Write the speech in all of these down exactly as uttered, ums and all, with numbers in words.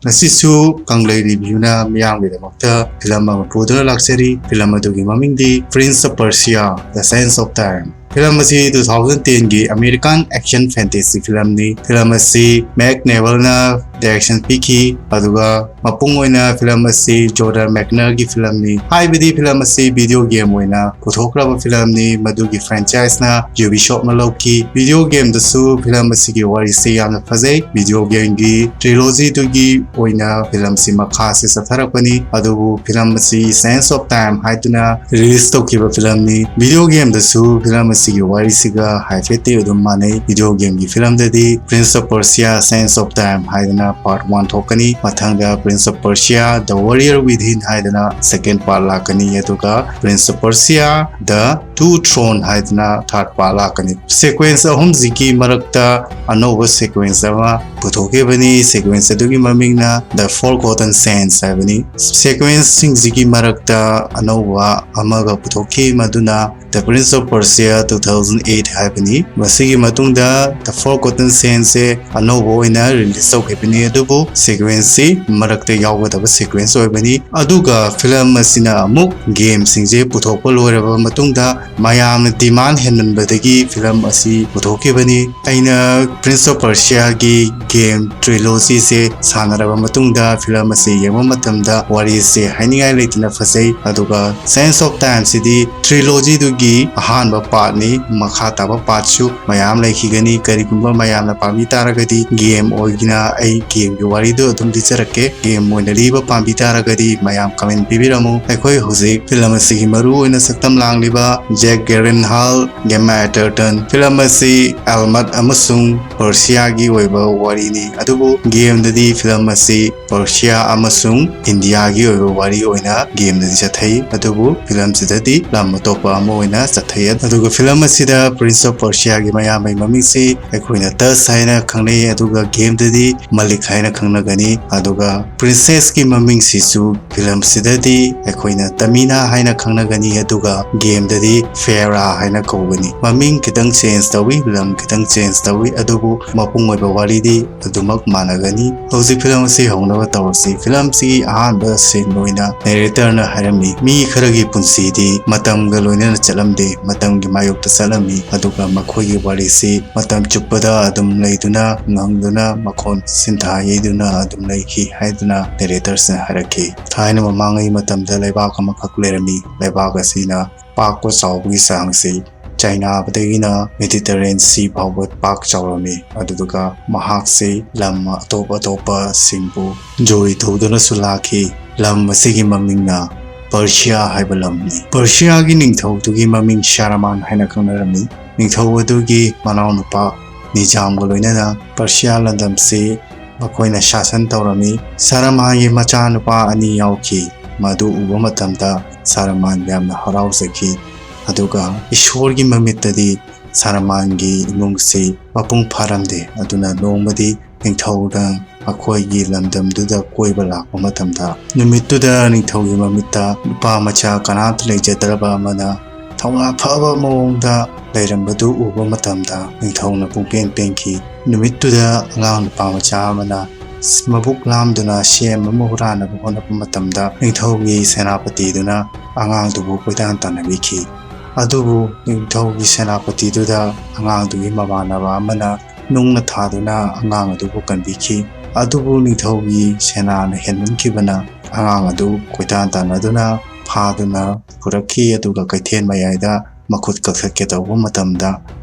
ꯉꯁꯤꯁꯨ ꯀꯪꯂꯩ ꯔꯤꯚꯤꯌꯨꯅ ꯃꯤꯌꯥꯝꯒꯤꯗꯃꯛꯇ ꯐꯤꯂꯝ ꯑꯃ ꯄꯨꯗꯨꯅ ꯂꯥꯛꯆꯔꯤ꯫ ꯐꯤꯂꯝ ꯑꯗꯨꯒꯤ ꯃꯃꯤꯡꯗꯤ Prince of Persia: The Sands of Time꯫ Film ꯑꯁꯤ two thousand ten ꯒꯤ American action fantasy ꯐꯤꯂꯝꯅꯤ꯫ ꯐꯤꯂꯝ ꯑꯁꯤ ꯃꯦꯛ ꯅꯦꯕꯜꯅ ꯗꯥꯏꯔꯦꯛꯁꯟ ꯄꯤꯈꯤ, ꯑꯗꯨꯒ ꯃꯄꯨꯡ ꯑꯣꯏꯅ ꯐꯤꯂꯝ ꯑꯁꯤ ꯖꯣꯔꯗꯟ ꯃꯦꯛꯅꯔꯒꯤ ꯐꯤꯂꯝꯅꯤ꯫ ꯍꯥꯏꯕꯗꯤ ꯐꯤꯂꯝ ꯑꯁꯤ ꯚꯤꯗꯤꯑꯣ ꯒꯦꯝ ꯑꯣꯏꯅ ꯄꯨꯊꯣꯛꯈ꯭ꯔꯕ ꯐꯤꯂꯝꯅꯤ, ꯃꯗꯨꯒꯤ ꯐ꯭ꯔꯦꯟꯆꯥꯏꯁꯅ ꯌꯨꯕꯤꯁꯣꯞꯅ ꯂꯧꯈꯤ꯫ ꯚꯤꯗꯤꯑꯣ ꯒꯦꯝꯗꯁꯨ ꯐꯤꯂꯝ ꯑꯁꯤꯒꯤ ꯋꯥꯔꯤꯁꯤ ꯌꯥꯝꯅ ꯐꯖꯩ꯫ ꯚꯤꯗꯤꯑꯣ ꯒꯦꯝꯒꯤ ꯇ꯭ꯔꯤꯂꯣꯖꯤꯗꯨꯒꯤ ꯑꯣꯏꯅ ꯐꯤꯂꯝꯁꯤ ꯃꯈꯥꯁꯤ ꯆꯠꯊꯔꯛꯄꯅꯤ, ꯑꯗꯨꯕꯨ ꯐꯤꯂꯝ ꯑꯁꯤ Sands of Time ꯍꯥꯏꯗꯨꯅ ꯔꯤꯂꯤꯁ ꯇꯧꯈꯤꯕ ꯐꯤꯂꯝꯅꯤ꯫ ꯚꯤꯗꯤꯑꯣ ꯒꯦꯝꯗꯁꯨ ꯐꯤꯂꯝ ꯑꯁꯤꯒꯤ ꯋꯥꯔꯤꯁꯤꯒ ꯍꯥꯏꯐꯦꯠꯇꯤ ꯑꯗꯨꯝ ꯃꯥꯟꯅꯩ꯫ ꯚꯤꯗꯤꯑꯣ ꯒꯦꯝꯒꯤ ꯐꯤꯂꯝꯗꯗꯤ Prince of Persia: Sands of Time ꯍꯥꯏꯗꯅ part one ꯊꯣꯛꯀꯅꯤ, ꯃꯊꯪꯗ Prince of Persia: The Warrior Within ꯍꯥꯏꯗꯅ second part ꯂꯥꯛꯀꯅꯤ, ꯑꯗꯨꯒ Prince of Persia: The Two Throne ꯍꯥꯏꯗꯅ third part ꯂꯥꯛꯀꯅꯤ꯫ ꯁꯤꯀ꯭ꯋꯦꯟꯁ ꯑꯍꯨꯝꯁꯤꯒꯤ ꯃꯔꯛꯇ ꯑꯅꯧꯕ ꯁꯤꯀ꯭ꯋꯦꯟꯁ ꯑꯃ ꯄꯨꯊꯣꯛꯈꯤꯕꯅꯤ꯫ ꯁꯤꯀ꯭ꯋꯦꯟꯁ ꯑꯗꯨꯒꯤ ꯃꯃꯤꯡꯅ The Forgotten Sands ꯍꯥꯏꯕꯅꯤ꯫ ꯁꯤꯀ꯭ꯋꯦꯟꯁꯁꯤꯡꯁꯤꯒꯤ ꯃꯔꯛꯇ ꯑꯅꯧꯕ ꯑꯃꯒ ꯄꯨꯊꯣꯛꯈꯤ, ꯃꯗꯨꯅ The Prince of Persia two thousand eight ꯍꯥꯏꯕꯅꯤ꯫ ꯃꯁꯤꯒꯤ ꯃꯇꯨꯡꯗ The Forgotten Sands ꯁꯦ ꯑꯅꯧꯕ ꯑꯣꯏꯅ ꯔꯤꯂꯤꯁ ꯇꯧꯈꯤꯕꯅꯤ, ꯑꯗꯨꯕꯨ ꯁꯤꯀ꯭ꯋꯦꯟꯁꯁꯤ ꯃꯔꯛꯇ ꯌꯥꯎꯒꯗꯕ ꯁꯤꯀ꯭ꯋꯦꯟꯁ ꯑꯣꯏꯕꯅꯤ꯫ ꯑꯗꯨꯒ ꯐꯤꯂꯝ ꯑꯁꯤꯅ ꯑꯃꯨꯛ ꯒꯦꯝꯁꯤꯡꯁꯦ ꯄꯨꯊꯣꯛꯄ ꯂꯣꯏꯔꯕ ꯃꯇꯨꯡꯗ ꯃꯌꯥꯝꯅ ꯗꯤꯃꯥꯟ ꯍꯦꯟꯃꯟꯕꯗꯒꯤ ꯐꯤꯂꯝ ꯑꯁꯤ ꯄꯨꯊꯣꯛꯈꯤꯕꯅꯤ꯫ ꯑꯩꯅ Prince of Persia ꯒꯤ ꯒꯦꯝ ꯇ꯭ꯔꯤꯂꯣꯖꯤꯁꯦ ꯁꯥꯟꯅꯔꯕ ꯃꯇꯨꯡꯗ ꯐꯤꯂꯝ ꯑꯁꯤ ꯌꯦꯡꯕ ꯃꯇꯝꯗ ꯋꯥꯔꯤꯁꯦ ꯍꯥꯏꯅꯤꯡꯉꯥꯏ ꯂꯩꯇꯅ ꯐꯖꯩ꯫ ꯑꯗꯨꯒ Sands of Time ꯁꯤꯗꯤ ꯇ꯭ꯔꯤꯂꯣꯖꯤꯗꯨꯒꯤ ꯑꯍꯥꯟꯕ part ꯅꯤ, ꯃꯈꯥ ꯇꯥꯕ part ꯁꯨ ꯃꯌꯥꯝ ꯂꯩꯈꯤꯒꯅꯤ꯫ ꯀꯔꯤꯒꯨꯝꯕ ꯃꯌꯥꯝꯅ ꯄꯥꯝꯕꯤ ꯇꯥꯔꯒꯗꯤ ꯒꯦꯝ ꯑꯣꯏꯅ ꯑꯩ ꯒꯦꯝꯒꯤ ꯋꯥꯔꯤꯗꯨ ꯑꯗꯨꯝ ꯂꯤꯖꯔꯛꯀꯦ꯫ ꯒꯦꯝ ꯑꯣꯏꯅ ꯂꯤꯕ ꯄꯥꯝꯕꯤ ꯇꯥꯔꯒꯗꯤ ꯃꯌꯥꯝ ꯀꯃꯦꯟ ꯄꯤꯕꯤꯔꯝꯃꯨ꯫ ꯑꯩꯈꯣꯏ ꯍꯧꯖꯤꯛ ꯐꯤꯂꯝ ꯑꯁꯤꯒꯤ ꯃꯔꯨ ꯑꯣꯏꯅ ꯁꯛꯇꯝ ꯂꯥꯡꯂꯤꯕ ꯖꯦꯛ ꯒꯦꯔꯦꯟꯍꯥꯜ, ꯒꯦꯃꯥ ꯑꯦꯇꯔꯇꯟ꯫ ꯐꯤꯂꯝ ꯑꯁꯤ ꯑꯦꯜꯃꯠ ꯑꯃꯁꯨꯡ ꯄꯔꯁꯤꯌꯥꯒꯤ ꯑꯣꯏꯕ ꯋꯥꯔꯤꯅꯤ, ꯑꯗꯨꯕꯨ ꯒꯦꯝꯗꯗꯤ ꯐꯤꯂꯝ ꯑꯁꯤ ꯄꯔꯁꯤꯌꯥ ꯑꯃꯁꯨꯡ ꯏꯟꯗꯤꯌꯥꯒꯤ ꯑꯣꯏꯕ ꯋꯥꯔꯤ ꯑꯣꯏꯅ ꯒꯦꯝꯗꯗꯤ ꯆꯠꯊꯩ, ꯑꯗꯨꯕꯨ ꯐꯤꯂꯝꯁꯤꯗꯗꯤ ꯂꯝ ꯑꯇꯣꯞꯄ ꯑꯃ ꯑꯣꯏꯅ ꯆꯠꯊꯩ꯫ ꯑꯗꯨꯒ ꯐꯤꯂꯝ ꯑꯁꯤꯗ Prince of Persia ꯒꯤ ꯃꯌꯥꯝꯕꯩ ꯃꯃꯤꯡꯁꯤ ꯑꯩꯈꯣꯏꯅ ꯇꯁ ꯍꯥꯏꯅ ꯈꯪꯅꯩ, ꯑꯗꯨꯒ ꯒꯦꯝꯗꯗꯤ ꯃꯂꯤꯛ ꯍꯥꯏꯅ ꯈꯪꯅꯒꯅꯤ꯫ ꯑꯗꯨꯒ ꯄ꯭ꯔꯤꯟꯁꯦꯁꯀꯤ ꯃꯃꯤꯡꯁꯤꯁꯨ ꯐꯤꯂꯝꯁꯤꯗꯗꯤ ꯑꯩꯈꯣꯏꯅ ꯇꯃꯤꯅꯥ ꯍꯥꯏꯅ ꯈꯪꯅꯒꯅꯤ, ꯑꯗꯨꯒ ꯒꯦꯝꯗꯗꯤ ꯐꯦꯔꯥ ꯍꯥꯏꯅ ꯀꯧꯒꯅꯤ꯫ ꯃꯃꯤꯡ ꯈꯤꯇꯪ ꯆꯦꯟꯖ ꯇꯧꯏ, ꯂꯝ ꯈꯤꯇꯪ ꯆꯦꯟꯖ ꯇꯧꯏ, ꯑꯗꯨꯕꯨ ꯃꯄꯨꯡ ꯑꯣꯏꯕ ꯋꯥꯔꯤꯗꯤ ꯑꯗꯨꯃꯛ ꯃꯥꯟꯅꯒꯅꯤ꯫ ꯍꯧꯖꯤꯛ ꯐꯤꯂꯝ ꯑꯁꯤ ꯍꯧꯅꯕ ꯇꯧꯔꯁꯤ꯫ ꯐꯤꯂꯝꯁꯤꯒꯤ ꯑꯍꯥꯟꯕ ꯁꯤꯟ ꯑꯣꯏꯅ ꯅꯦꯔꯦꯇꯔꯅ ꯍꯥꯏꯔꯝꯃꯤ, ꯃꯤ ꯈꯔꯒꯤ ꯄꯨꯟꯁꯤꯗꯤ ꯃꯇꯝꯒ ꯂꯣꯏꯅꯅ ꯆꯠꯂꯝꯗꯦ, ꯃꯇꯝꯒꯤ ꯃꯥꯌꯣꯛꯇ ꯆꯠꯂꯝꯃꯤ, ꯑꯗꯨꯒ ꯃꯈꯣꯏꯒꯤ ꯋꯥꯔꯤꯁꯤ ꯃꯇꯝ ꯆꯨꯞꯄꯗ ꯑꯗꯨꯝ ꯂꯩꯗꯨꯅ, ꯉꯪꯗꯨꯅ, ꯃꯈꯣꯟ ꯁꯤꯟꯊꯥ ꯌꯩꯗꯨꯅ ꯑꯗꯨꯝ ꯂꯩꯈꯤ ꯍꯥꯏꯗꯨꯅ ꯅꯦꯔꯦꯇꯔꯁꯤꯅ ꯍꯥꯏꯔꯛꯈꯤ꯫ ꯊꯥꯏꯅ ꯃꯃꯥꯡꯉꯩ ꯃꯇꯝꯗ ꯂꯩꯕꯥꯛ ꯑꯃꯈꯛ ꯂꯩꯔꯝꯃꯤ꯫ ꯂꯩꯕꯥꯛ ꯑꯁꯤꯅ ꯄꯥꯛꯄ ꯆꯥꯎꯕꯒꯤ ꯆꯥꯡꯁꯤ ꯆꯥꯏꯅꯥꯗꯒꯤꯅ ꯃꯦꯗꯤꯇꯔꯦꯟ ꯁꯤ ꯐꯥꯎꯕ ꯄꯥꯛ ꯆꯥꯎꯔꯝꯃꯤ꯫ ꯑꯗꯨꯗꯨꯒ ꯃꯍꯥꯛꯁꯤ ꯂꯝ ꯑꯇꯣꯞ ꯑꯇꯣꯞꯄꯁꯤꯡꯕꯨ ꯖꯣꯏ ꯇꯧꯗꯨꯅꯁꯨ ꯂꯥꯛꯈꯤ꯫ ꯂꯝ ꯑꯁꯤꯒꯤ ꯃꯃꯤꯡꯅ ꯄꯔꯁꯤꯌꯥ ꯍꯥꯏꯕ ꯂꯝꯅꯤ꯫ ꯄꯔꯁꯤꯌꯥꯒꯤ ꯅꯤꯡꯊꯧꯗꯨꯒꯤ ꯃꯃꯤꯡ ꯁꯥꯔꯃꯥꯟ ꯍꯥꯏꯅ ꯈꯪꯅꯔꯝꯃꯤ꯫ ꯅꯤꯡꯊꯧ ꯑꯗꯨꯒꯤ ꯃꯅꯥꯎꯅꯨꯄꯥ ꯅꯤꯖꯥꯝꯒ ꯂꯣꯏꯅꯅ ꯄꯔꯁꯤꯌꯥ ꯂꯝꯗꯝꯁꯤ ꯃꯈꯣꯏꯅ ꯁꯥꯁꯟ ꯇꯧꯔꯝꯃꯤ꯫ ꯁꯥꯔꯃꯥꯟꯒꯤ ꯃꯆꯥꯅꯨꯄꯥ ꯑꯅꯤ ꯌꯥꯎꯈꯤ꯫ ꯃꯗꯨ ꯎꯕ ꯃꯇꯝꯗ ꯁꯥꯔꯃꯥꯟ ꯌꯥꯝꯅ ꯍꯔꯥꯎꯖꯈꯤ꯫ ꯑꯗꯨꯒ ꯏꯁꯣꯔꯒꯤ ꯃꯃꯤꯠꯇꯗꯤ ꯁꯥꯔꯃꯥꯟꯒꯤ ꯏꯃꯨꯡꯁꯤ ꯃꯄꯨꯡ ꯐꯥꯔꯝꯗꯦ꯫ ꯑꯗꯨꯅ ꯅꯣꯡꯃꯗꯤ ꯅꯤꯡꯊꯧꯅ ꯑꯩꯈꯣꯏꯒꯤ ꯂꯝꯗꯝꯗꯨꯗ ꯀꯣꯏꯕ ꯂꯥꯛꯄ ꯃꯇꯝꯗ, ꯅꯨꯃꯤꯠꯇꯨꯗ ꯅꯤꯡꯊꯧꯒꯤ ꯃꯃꯤꯠꯇ ꯅꯨꯄꯥ ꯃꯆꯥ ꯀꯅꯥꯇ ꯂꯩꯖꯗ꯭ꯔꯕ ꯑꯃꯅ ꯊꯧꯅꯥ ꯐꯕ ꯃꯑꯣꯡꯗ ꯂꯩꯔꯝꯕꯗꯨ ꯎꯕ ꯃꯇꯝꯗ ꯅꯤꯡꯊꯧꯅ ꯄꯨꯡꯄꯦꯟ ꯄꯦꯟꯈꯤ꯫ ꯅꯨꯃꯤꯠꯇꯨꯗ ꯑꯉꯥꯡ ꯅꯨꯄꯥ ꯃꯆꯥ ꯑꯃꯅ ꯃꯕꯨꯛ ꯂꯥꯝꯗꯨꯅ ꯁꯦꯝ ꯑꯃ ꯍꯨꯔꯥꯟꯅꯕ ꯍꯣꯠꯅꯕ ꯃꯇꯝꯗ ꯅꯤꯡꯊꯧꯒꯤ ꯁꯦꯅꯥꯄꯇꯤꯗꯨꯅ ꯑꯉꯥꯡꯗꯨꯕꯨ ꯀꯣꯏꯇꯥꯟ ꯇꯥꯟꯅꯕꯤꯈꯤ꯫ ꯑꯗꯨꯕꯨ ꯅꯤꯡꯊꯧꯒꯤ ꯁꯦꯅꯥꯄꯇꯤꯗꯨꯗ ꯑꯉꯥꯡꯗꯨꯒꯤ ꯃꯃꯥꯟꯅꯕ ꯑꯃꯅ ꯅꯨꯡꯅ ꯊꯥꯗꯨꯅ ꯑꯉꯥꯡ ꯑꯗꯨꯕꯨ ꯀꯟꯕꯤꯈꯤ꯫ ꯑꯗꯨꯕꯨ ꯅꯤꯡꯊꯧꯒꯤ ꯁꯦꯅꯥꯅ ꯍꯦꯟꯃꯟꯈꯤꯕꯅ ꯑꯉꯥꯡ ꯑꯗꯨ ꯀꯣꯏꯇꯥꯟ ꯇꯥꯟꯅꯗꯨꯅ ꯐꯥꯗꯨꯅ ꯄꯨꯔꯛꯈꯤ꯫ ꯑꯗꯨꯒ ꯀꯩꯊꯦꯜ ꯃꯌꯥꯏꯗ ꯃꯈꯨꯠ ꯀꯛꯊꯠꯀꯦ ꯇꯧꯕ ꯃꯇꯝꯗ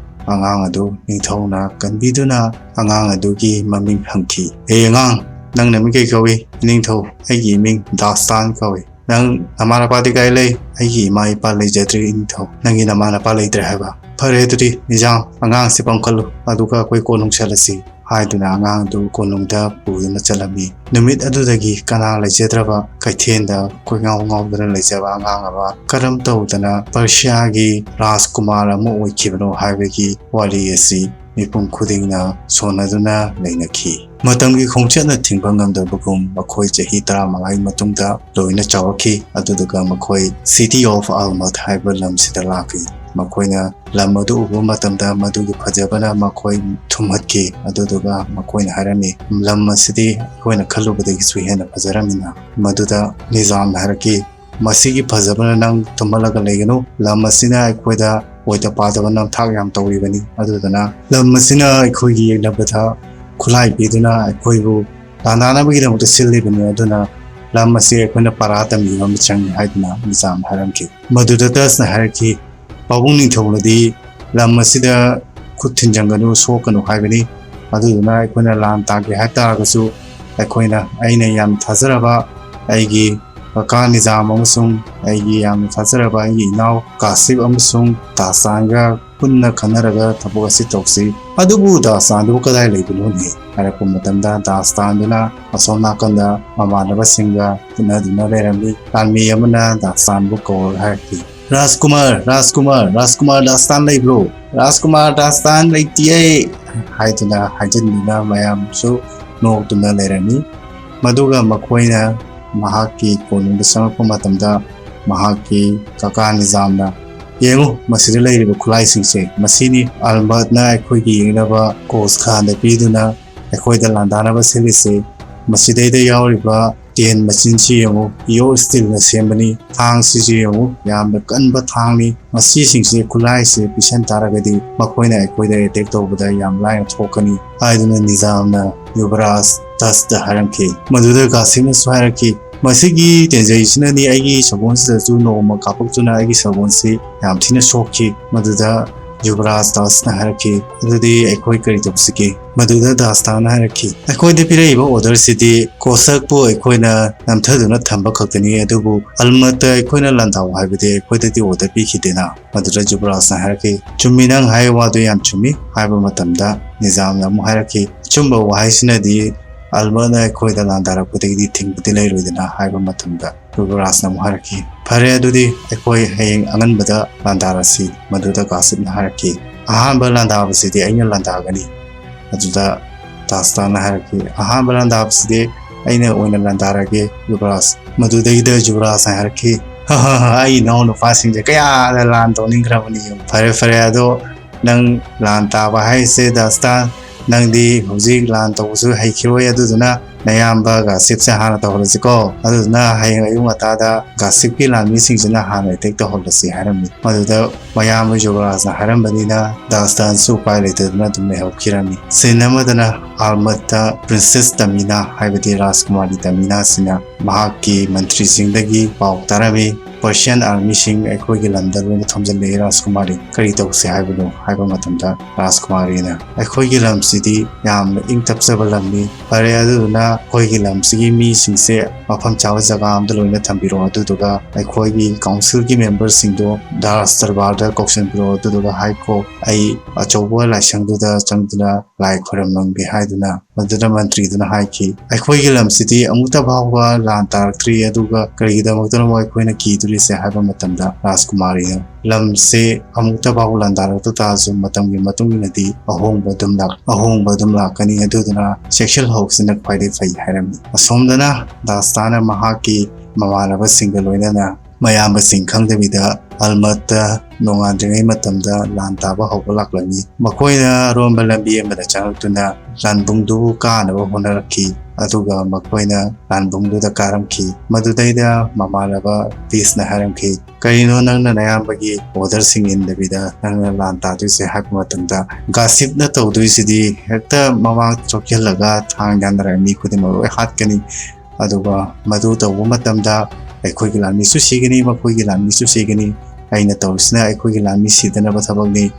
ꯑꯉꯥꯡ ꯑꯗꯨ ꯅꯤꯡꯊꯧꯅ ꯀꯟꯕꯤꯗꯨꯅ ꯑꯉꯥꯡ ꯑꯗꯨꯒꯤ ꯃꯃꯤꯡ ꯍꯪꯈꯤ꯫ "ꯑꯦ ꯑꯉꯥꯡ, ꯅꯪ ꯅꯃꯤꯡ ꯀꯩ ꯀꯧꯏ?" "ꯏꯅꯤꯡꯊꯧ, ꯑꯩꯒꯤ ꯏꯃꯤꯡ ꯗꯥꯁꯇꯥꯟ ꯀꯧꯏ꯫" "ꯅꯪ ꯅꯃꯥ ꯅꯄꯥꯗꯤ ꯀꯥꯏ ꯂꯩ?" "ꯑꯩꯒꯤ ꯏꯃꯥ ꯏꯄꯥ ꯂꯩꯖꯗ꯭ꯔꯦ ꯏꯅꯤꯡꯊꯧ꯫" "ꯅꯪꯒꯤ ꯅꯃꯥ ꯅꯄꯥ ꯂꯩꯇ꯭ꯔꯦ ꯍꯥꯏꯕ? ꯐꯔꯦ, ꯑꯗꯨꯗꯤ ꯅꯤꯖꯥꯝ, ꯑꯉꯥꯡꯁꯤ ꯄꯝꯈꯠꯂꯨ, ꯑꯗꯨꯒ ꯑꯩꯈꯣꯏ ꯀꯣꯅꯨꯡ ꯆꯠꯂꯁꯤ" ꯍꯥꯏꯗꯨꯅ ꯑꯉꯥꯡꯗꯨ ꯀꯣꯅꯨꯡꯗ ꯄꯨꯗꯨꯅ ꯆꯠꯂꯝꯃꯤ꯫ ꯅꯨꯃꯤꯠ ꯑꯗꯨꯗꯒꯤ ꯀꯅꯥ ꯂꯩꯖꯗ꯭ꯔꯕ ꯀꯩꯊꯦꯜꯗ ꯀꯣꯏꯉꯥꯎ ꯉꯥꯎꯗꯨꯅ ꯂꯩꯖꯕ ꯑꯉꯥꯡ ꯑꯃ ꯀꯔꯝ ꯇꯧꯗꯅ ꯄꯔꯁꯤꯌꯥꯒꯤ ꯔꯥꯖꯀꯨꯃꯥꯔ ꯑꯃ ꯑꯣꯏꯈꯤꯕꯅꯣ ꯍꯥꯏꯕꯒꯤ ꯋꯥꯔꯤ ꯑꯁꯤ ꯃꯤꯄꯨꯝ ꯈꯨꯗꯤꯡꯅ ꯁꯣꯟꯅꯗꯨꯅ ꯂꯩꯅꯈꯤ꯫ ꯃꯇꯝꯒꯤ ꯈꯣꯡꯆꯠꯅ ꯊꯤꯡꯕ ꯉꯝꯗꯕꯒꯨꯝ ꯃꯈꯣꯏ ꯆꯍꯤ ꯇꯔꯥꯃꯉꯥꯒꯤ ꯃꯇꯨꯡꯗ ꯂꯣꯏꯅ ꯆꯥꯎꯔꯛꯈꯤ꯫ ꯑꯗꯨꯗꯨꯒ ꯃꯈꯣꯏ City of Almud ꯍꯥꯏꯕ ꯂꯝꯁꯤꯗ ꯂꯥꯛꯈꯤ꯫ ꯃꯈꯣꯏꯅ ꯂꯝ ꯑꯗꯨ ꯎꯕ ꯃꯇꯝꯗ ꯃꯗꯨꯒꯤ ꯐꯖꯕꯅ ꯃꯈꯣꯏ ꯊꯨꯝꯍꯠꯈꯤ꯫ ꯑꯗꯨꯗꯨꯒ ꯃꯈꯣꯏꯅ ꯍꯥꯏꯔꯝꯃꯤ, "ꯂꯝ ꯑꯁꯤꯗꯤ ꯑꯩꯈꯣꯏꯅ ꯈꯜꯂꯨꯕꯗꯒꯤꯁꯨ ꯍꯦꯟꯅ ꯐꯖꯔꯝꯃꯤꯅ?" ꯃꯗꯨꯗ ꯅꯤꯖꯥꯝꯅ ꯍꯥꯏꯔꯛꯈꯤ, "ꯃꯁꯤꯒꯤ ꯐꯖꯕꯅ ꯅꯪ ꯊꯨꯝꯍꯠꯂꯒ ꯂꯩꯒꯅꯨ꯫ ꯂꯝ ꯑꯁꯤꯅ ꯑꯩꯈꯣꯏꯗ ꯑꯣꯏꯗ ꯄꯥꯗꯕ ꯅꯝꯊꯥꯛ ꯌꯥꯝ ꯇꯧꯔꯤꯕꯅꯤ꯫ ꯑꯗꯨꯗꯨꯅ ꯂꯝ ꯑꯁꯤꯅ ꯑꯩꯈꯣꯏꯒꯤ ꯌꯦꯛꯅꯕꯗ ꯈꯨꯠꯂꯥꯏ ꯄꯤꯗꯨꯅ ꯑꯩꯈꯣꯏꯕꯨ ꯂꯥꯟꯗꯥꯅꯕꯒꯤꯗꯃꯛꯇ ꯁꯤꯜꯂꯤꯕꯅꯤ꯫ ꯑꯗꯨꯅ ꯂꯝ ꯑꯁꯤ ꯑꯩꯈꯣꯏꯅ ꯄꯔꯥ ꯇꯝꯕꯤꯕ ꯑꯃ ꯆꯪꯏ" ꯍꯥꯏꯗꯨꯅ ꯅꯤꯖꯥꯝꯅ ꯍꯥꯏꯔꯝꯈꯤ꯫ ꯃꯗꯨꯗ ꯗꯁꯅ ꯍꯥꯏꯔꯛꯈꯤ, "ꯄꯥꯕꯨꯡ ꯅꯤꯡꯊꯧꯅꯗꯤ ꯂꯝ ꯑꯁꯤꯗ ꯈꯨꯠ ꯊꯤꯟꯖꯟꯒꯅꯨ, ꯁꯣꯛꯀꯅꯨ ꯍꯥꯏꯕꯅꯤ꯫ ꯑꯗꯨꯗꯨꯅ ꯑꯩꯈꯣꯏꯅ ꯂꯥꯟ ꯇꯥꯒꯦ ꯍꯥꯏ ꯇꯥꯔꯒꯁꯨ ꯑꯩꯈꯣꯏꯅ, ꯑꯩꯅ ꯌꯥꯝ ꯊꯥꯖꯔꯕ ꯑꯩꯒꯤ ꯀꯀꯥ ꯅꯤꯖꯥꯝ ꯑꯃꯁꯨꯡ ꯑꯩꯒꯤ ꯌꯥꯝꯅ ꯊꯥꯖꯔꯕ ꯑꯩꯒꯤ ꯏꯅꯥꯎ ꯀꯥꯁꯤꯞ ꯑꯃꯁꯨꯡ ꯗꯥꯁꯇꯥꯟꯒ ꯄꯨꯟꯅ ꯈꯟꯅꯔꯒ ꯊꯕꯛ ꯑꯁꯤ ꯇꯧꯁꯤ꯫ ꯑꯗꯨꯕꯨ ꯗꯥꯁꯇꯥꯟꯗꯨꯕꯨ ꯀꯗꯥꯏ ꯂꯩꯕꯅꯣꯅꯦ?" ꯍꯥꯏꯔꯛꯄ ꯃꯇꯝꯗ ꯗꯥꯁꯇꯥꯟꯗꯨꯅ ꯑꯁꯣꯝ ꯅꯥꯀꯟꯗ ꯃꯃꯥꯟꯅꯕꯁꯤꯡꯒ ꯎꯅꯗꯨꯅ ꯂꯩꯔꯝꯃꯤ꯫ ꯂꯥꯟꯃꯤ ꯑꯃꯅ ꯗꯥꯁꯇꯥꯟꯕꯨ ꯀꯧꯔꯒ ꯍꯥꯏꯔꯛꯈꯤ, "ꯔꯥꯖꯀꯨꯃꯥꯔ, ꯔꯥꯖꯀꯨꯃꯥꯔ, ꯔꯥꯖꯀꯨꯃꯥꯔ ꯗꯥꯁꯇꯥꯟ ꯂꯩꯕ꯭ꯔꯣ? ꯔꯥꯖꯀꯨꯃꯥꯔ ꯗꯥꯁꯇꯥꯟ ꯂꯩꯇꯤꯌꯦ" ꯍꯥꯏꯗꯨꯅ ꯍꯥꯏꯖꯤꯟꯗꯨꯅ ꯃꯌꯥꯝꯁꯨ ꯅꯣꯛꯇꯨꯅ ꯂꯩꯔꯝꯃꯤ꯫ ꯃꯗꯨꯒ ꯃꯈꯣꯏꯅ ꯃꯍꯥꯛꯀꯤ ꯀꯣꯅꯨꯡꯗ ꯆꯪꯂꯛꯄ ꯃꯇꯝꯗ ꯃꯍꯥꯛꯀꯤ ꯀꯀꯥ ꯅꯤꯖꯥꯝꯅ, "ꯌꯦꯡꯉꯨ, ꯃꯁꯤꯗ ꯂꯩꯔꯤꯕ ꯈꯨꯠꯂꯥꯏꯁꯤꯡꯁꯦ, ꯃꯁꯤꯅꯤ ꯑꯜꯃꯠꯅ ꯑꯩꯈꯣꯏꯒꯤ ꯌꯦꯛꯅꯕ ꯀꯣꯁ ꯈꯥꯟꯗ ꯄꯤꯗꯨꯅ ꯑꯩꯈꯣꯏꯗ ꯂꯥꯟꯗꯥꯅꯕ ꯁꯤꯜꯂꯤꯁꯦ꯫ ꯃꯁꯤꯗꯩꯗ ꯌꯥꯎꯔꯤꯕ ꯇꯦꯟ ꯃꯆꯤꯟꯁꯤ ꯌꯦꯡꯉꯨ, pure steelꯅ ꯁꯦꯝꯕꯅꯤ꯫ ꯊꯥꯡꯁꯤꯁꯨ ꯌꯦꯡꯉꯨ, ꯌꯥꯝꯅ ꯀꯟꯕ ꯊꯥꯡꯅꯤ꯫ ꯃꯁꯤꯁꯤꯡꯁꯦ, ꯈꯨꯠꯂꯥꯏꯁꯦ ꯄꯤꯁꯟ ꯇꯥꯔꯒꯗꯤ ꯃꯈꯣꯏꯅ ꯑꯩꯈꯣꯏꯗ attack ꯇꯧꯕꯗ ꯌꯥꯝ ꯂꯥꯏꯅ ꯊꯣꯛꯀꯅꯤ" ꯍꯥꯏꯗꯨꯅ ꯅꯤꯖꯥꯝꯅ ꯌꯨꯕꯔꯥꯖ ꯗꯁꯇ ꯍꯥꯏꯔꯝꯈꯤ꯫ ꯃꯗꯨꯗ ꯀꯥꯁꯤꯝꯅꯁꯨ ꯍꯥꯏꯔꯛꯈꯤ, "ꯃꯁꯤꯒꯤ ꯇꯦꯟꯖꯩꯁꯤꯅꯗꯤ ꯑꯩꯒꯤ ꯁꯒꯣꯜꯁꯤꯗꯁꯨ ꯅꯣꯡꯃ ꯀꯥꯞꯄꯛꯇꯨꯅ ꯑꯩꯒꯤ ꯁꯒꯣꯜꯁꯤ ꯌꯥꯝ ꯊꯤꯅ ꯁꯣꯛꯈꯤ"꯫ ꯃꯗꯨꯗ ꯌꯨꯕꯔꯥꯖ ꯗꯥꯁꯅ ꯍꯥꯏꯔꯛꯈꯤ, "ꯑꯗꯨꯗꯤ ꯑꯩꯈꯣꯏ ꯀꯔꯤ ꯇꯧꯁꯤꯒꯦ?" ꯃꯗꯨꯗ ꯗꯥꯁꯇꯥꯟꯅ ꯍꯥꯏꯔꯛꯈꯤ, "ꯑꯩꯈꯣꯏꯗ ꯄꯤꯔꯛꯏꯕ orderꯁꯤꯗꯤ ꯀꯣꯁꯛꯄꯨ ꯑꯩꯈꯣꯏꯅ ꯅꯝꯊꯗꯨꯅ ꯊꯝꯕ ꯈꯛꯇꯅꯤ, ꯑꯗꯨꯕꯨ ꯑꯜꯃꯠꯇ ꯑꯩꯈꯣꯏꯅ ꯂꯥꯟꯗꯥꯎ ꯍꯥꯏꯕꯗꯤ ꯑꯩꯈꯣꯏꯗꯗꯤ order ꯄꯤꯈꯤꯗꯦꯅ"꯫ ꯃꯗꯨꯗ ꯌꯨꯕꯔꯥꯖꯅ ꯍꯥꯏꯔꯛꯈꯤ, "ꯆꯨꯝꯃꯤ, ꯅꯪ ꯍꯥꯏ ꯋꯥꯗꯨ ꯌꯥꯝ ꯆꯨꯝꯃꯤ" ꯍꯥꯏꯕ ꯃꯇꯝꯗ ꯅꯤꯖꯥꯝꯅ ꯑꯃꯨꯛ ꯍꯥꯏꯔꯛꯈꯤ, "ꯑꯆꯨꯝꯕ ꯋꯥꯍꯩꯁꯤꯅꯗꯤ ꯑꯜꯃꯠꯅ ꯑꯩꯈꯣꯏꯗ ꯂꯥꯟꯗꯥꯔꯛꯄꯗꯒꯤꯗꯤ ꯊꯤꯡꯕꯗꯤ ꯂꯩꯔꯣꯏꯗꯅ" ꯍꯥꯏꯕ ꯃꯇꯝꯗ ꯌꯨꯕꯔꯥꯖꯅ ꯑꯃꯨꯛ ꯍꯥꯏꯔꯛꯈꯤ, "ꯐꯔꯦ, ꯑꯗꯨꯗꯤ ꯑꯩꯈꯣꯏ ꯍꯌꯦꯡ ꯑꯉꯟꯕꯗ ꯂꯥꯟꯗꯥꯔꯁꯤ"꯫ ꯃꯗꯨꯗ ꯀꯥꯁꯤꯞꯅ ꯍꯥꯏꯔꯛꯈꯤ, "ꯑꯍꯥꯟꯕ ꯂꯥꯟꯗꯥꯕꯁꯤꯗꯤ ꯑꯩꯅ ꯂꯥꯟꯗꯥꯒꯅꯤ"꯫ ꯑꯗꯨꯗ ꯗꯥꯁꯇꯥꯟꯅ ꯍꯥꯏꯔꯛꯈꯤ, "ꯑꯍꯥꯟꯕ ꯂꯥꯟꯗꯥꯕꯁꯤꯗꯤ ꯑꯩꯅ ꯑꯣꯏꯅ ꯂꯥꯟꯗꯥꯔꯒꯦ ꯌꯨꯕꯔꯥꯖ"꯫ ꯃꯗꯨꯗꯩꯗ ꯌꯨꯕꯔꯥꯖꯅ ꯍꯥꯏꯔꯛꯈꯤ, "ꯑꯩ ꯏꯅꯥꯎ ꯅꯨꯄꯥꯁꯤꯡꯁꯦ ꯀꯌꯥꯗ ꯂꯥꯟ ꯇꯧꯅꯤꯡꯈ꯭ꯔꯕꯅꯤ꯫ ꯐꯔꯦ ꯐꯔꯦ, ꯑꯗꯣ ꯅꯪ ꯂꯥꯟ ꯇꯥꯕ ꯍꯥꯏꯁꯦ ꯗꯥꯁꯇꯥꯟ, ꯅꯪꯗꯤ ꯍꯧꯖꯤꯛ ꯂꯥꯟ ꯇꯧꯕꯁꯨ ꯍꯩꯈꯤꯔꯣꯏ, ꯑꯗꯨꯗꯨꯅ ꯅꯌꯥꯝꯕ ꯒꯥꯁꯤꯞꯁꯦ ꯍꯥꯟꯅ ꯇꯧꯍꯜꯂꯁꯤꯀꯣ, ꯑꯗꯨꯗꯨꯅ ꯍꯌꯦꯡ ꯑꯌꯨꯛ ꯉꯟꯇꯥꯗ ꯒꯥꯁꯤꯞꯀꯤ ꯂꯥꯟꯃꯤꯁꯤꯡꯁꯤꯅ ꯍꯥꯟꯅ ꯑꯦꯇꯦꯛ ꯇꯧꯍꯜꯂꯁꯤ" ꯍꯥꯏꯔꯝꯃꯤ꯫ ꯃꯗꯨꯗ ꯃꯌꯥꯝꯕ ꯌꯨꯕꯔꯥꯖꯅ ꯍꯥꯏꯔꯝꯕꯅꯤꯅ ꯗꯥꯁꯇꯥꯟꯁꯨ ꯎꯄꯥꯏ ꯂꯩꯇꯗꯨꯅ ꯑꯗꯨꯝ ꯂꯩꯍꯧꯈꯤꯔꯝꯃꯤ꯫ ꯁꯤꯟ ꯑꯃꯗꯅ ꯑꯜꯃꯠꯇ ꯄ꯭ꯔꯤꯟꯁꯦꯁ ꯇꯃꯤꯅꯥ, ꯍꯥꯏꯕꯗꯤ ꯔꯥꯖꯀꯨꯃꯥꯔꯤ ꯇꯃꯤꯅꯥꯁꯤꯅ ꯃꯍꯥꯛꯀꯤ ꯃꯟꯇ꯭ꯔꯤꯁꯤꯡꯗꯒꯤ ꯄꯥꯎ ꯇꯥꯔꯝꯃꯤ, "ꯄꯔꯁꯤꯌꯥꯟ ꯑꯥꯔꯃꯤꯁꯤꯡ ꯑꯩꯈꯣꯏꯒꯤ ꯂꯝꯗ ꯂꯣꯏꯅ ꯊꯣꯝꯖꯤꯜꯂꯛꯑꯦ ꯔꯥꯖꯀꯨꯃꯥꯔꯤ, ꯀꯔꯤ ꯇꯧꯁꯦ ꯍꯥꯏꯕꯅꯣ?" ꯍꯥꯏꯕ ꯃꯇꯝꯗ ꯔꯥꯖꯀꯨꯃꯥꯔꯤꯅ, "ꯑꯩꯈꯣꯏꯒꯤ ꯂꯝꯁꯤꯗꯤ ꯌꯥꯝꯅ ꯏꯪ ꯇꯞꯆꯕ ꯂꯝꯅꯤ, ꯐꯔꯦ ꯑꯗꯨꯗꯨꯅ ꯑꯩꯈꯣꯏꯒꯤ ꯂꯝꯁꯤꯒꯤ ꯃꯤꯁꯤꯡꯁꯦ ꯃꯐꯝ ꯆꯥꯕ ꯖꯒꯥ ꯑꯝꯗ ꯂꯣꯏꯅ ꯊꯝꯕꯤꯔꯣ, ꯑꯗꯨꯗꯨꯒ ꯑꯩꯈꯣꯏꯒꯤ ꯀꯥꯎꯟꯁꯤꯜꯒꯤ ꯃꯦꯝꯕꯔꯁꯤꯡꯗꯣ ꯔꯥꯖ ꯗꯔꯕꯥꯔꯗ ꯀꯧꯁꯤꯟꯕꯤꯔꯣ, ꯑꯗꯨꯗꯨꯒ ꯍꯥꯏꯈꯣ ꯑꯩ ꯑꯆꯧꯕ ꯂꯥꯏꯁꯪꯗꯨꯗ ꯆꯪꯗꯨꯅ ꯂꯥꯏ ꯈꯣꯏꯔꯝꯂꯝꯒꯦ" ꯍꯥꯏꯗꯨꯅ ꯃꯗꯨꯗ ꯃꯟꯇ꯭ꯔꯤꯗꯨꯅ ꯍꯥꯏꯈꯤ, "ꯑꯩꯈꯣꯏꯒꯤ ꯂꯝꯁꯤꯗꯤ ꯑꯃꯨꯛꯇ ꯐꯥꯎꯕ ꯂꯥꯟ ꯇꯥꯔꯛꯇ꯭ꯔꯤ, ꯑꯗꯨꯒ ꯀꯔꯤꯒꯤꯗꯃꯛꯇꯅꯣ ꯑꯩꯈꯣꯏꯅ ꯀꯤꯗꯣꯔꯤꯁꯦ?" ꯍꯥꯏꯕ ꯃꯇꯝꯗ ꯔꯥꯖꯀꯨꯃꯥꯔꯤꯅ, "ꯂꯝꯁꯦ ꯑꯃꯨꯛꯇ ꯐꯥꯎꯕ ꯂꯥꯟꯗꯥꯔꯛꯇ ꯇꯥꯔꯁꯨ ꯃꯇꯝꯒꯤ ꯃꯇꯨꯡ ꯏꯟꯅꯗꯤ ꯑꯍꯣꯡꯕ ꯑꯗꯨꯝ ꯂꯥꯛ-, ꯑꯍꯣꯡꯕ ꯑꯗꯨꯝ ꯂꯥꯛꯀꯅꯤ, ꯑꯗꯨꯗꯨꯅ ꯆꯦꯛꯁꯤꯜꯍꯧꯕꯁꯤꯅ ꯈ꯭ꯋꯥꯏꯗꯒꯤ ꯐꯩ" ꯍꯥꯏꯔꯝꯃꯤ꯫ ꯑꯁꯣꯝꯗꯅ ꯗꯥꯁꯇꯥꯅ ꯃꯍꯥꯛꯀꯤ ꯃꯃꯥꯟꯅꯕꯁꯤꯡꯒ ꯂꯣꯏꯅꯅ ꯃꯌꯥꯝꯕꯁꯤꯡ ꯈꯪꯗꯕꯤꯗ ꯑꯜꯃꯠꯇ ꯅꯣꯡꯉꯥꯟꯗ꯭ꯔꯤꯉꯩ ꯃꯇꯝꯗ ꯂꯥꯟ ꯇꯥꯕ ꯍꯧꯕ ꯂꯥꯛꯂꯝꯃꯤ꯫ ꯃꯈꯣꯏꯅ ꯑꯔꯣꯟꯕ ꯂꯝꯕꯤ ꯑꯃꯗ ꯆꯪꯂꯛꯇꯨꯅ ꯂꯥꯟꯕꯨꯡꯗꯨꯕꯨ ꯀꯥꯅꯕ ꯍꯣꯠꯅꯔꯛꯈꯤ, ꯑꯗꯨꯒ ꯃꯈꯣꯏꯅ ꯂꯥꯟꯕꯨꯡꯗꯨꯗ ꯀꯥꯔꯝꯈꯤ꯫ ꯃꯗꯨꯗꯩꯗ ꯃꯃꯥꯟꯅꯕ ꯄꯤꯁꯅ ꯍꯥꯏꯔꯝꯈꯤ, "ꯀꯔꯤꯅꯣ ꯅꯪꯅ ꯅꯌꯥꯝꯕꯒꯤ ꯑꯣꯔꯗꯔꯁꯤꯡ ꯏꯟꯗꯕꯤꯗ ꯅꯪꯅ ꯂꯥꯟ ꯇꯥꯗꯣꯏꯁꯦ?" ꯍꯥꯏꯕ ꯃꯇꯝꯗ, "ꯒꯥꯁꯤꯞꯅ ꯇꯧꯗꯣꯏꯁꯤꯗꯤ ꯍꯦꯛꯇ ꯃꯃꯥꯡ ꯆꯣꯛꯁꯤꯜꯂꯒ ꯊꯥꯡ ꯌꯥꯟꯅꯔꯒ ꯃꯤ ꯈꯨꯗꯤꯡꯃꯛ ꯂꯣꯏ ꯍꯥꯠꯀꯅꯤ꯫ ꯑꯗꯨꯒ ꯃꯗꯨ ꯇꯧꯕ ꯃꯇꯝꯗ ꯑꯩꯈꯣꯏꯒꯤ ꯂꯥꯟꯃꯤꯁꯨ ꯁꯤꯒꯅꯤ, ꯃꯈꯣꯏꯒꯤ ꯂꯥꯟꯃꯤꯁꯨ ꯁꯤꯒꯅꯤ꯫ ꯑꯩꯅ ꯇꯧꯔꯤꯁꯤꯅ ꯑꯩꯈꯣꯏꯒꯤ ꯂꯥꯟꯃꯤ ꯁꯤꯗꯅꯕ ꯊꯕꯛꯅꯤ꯫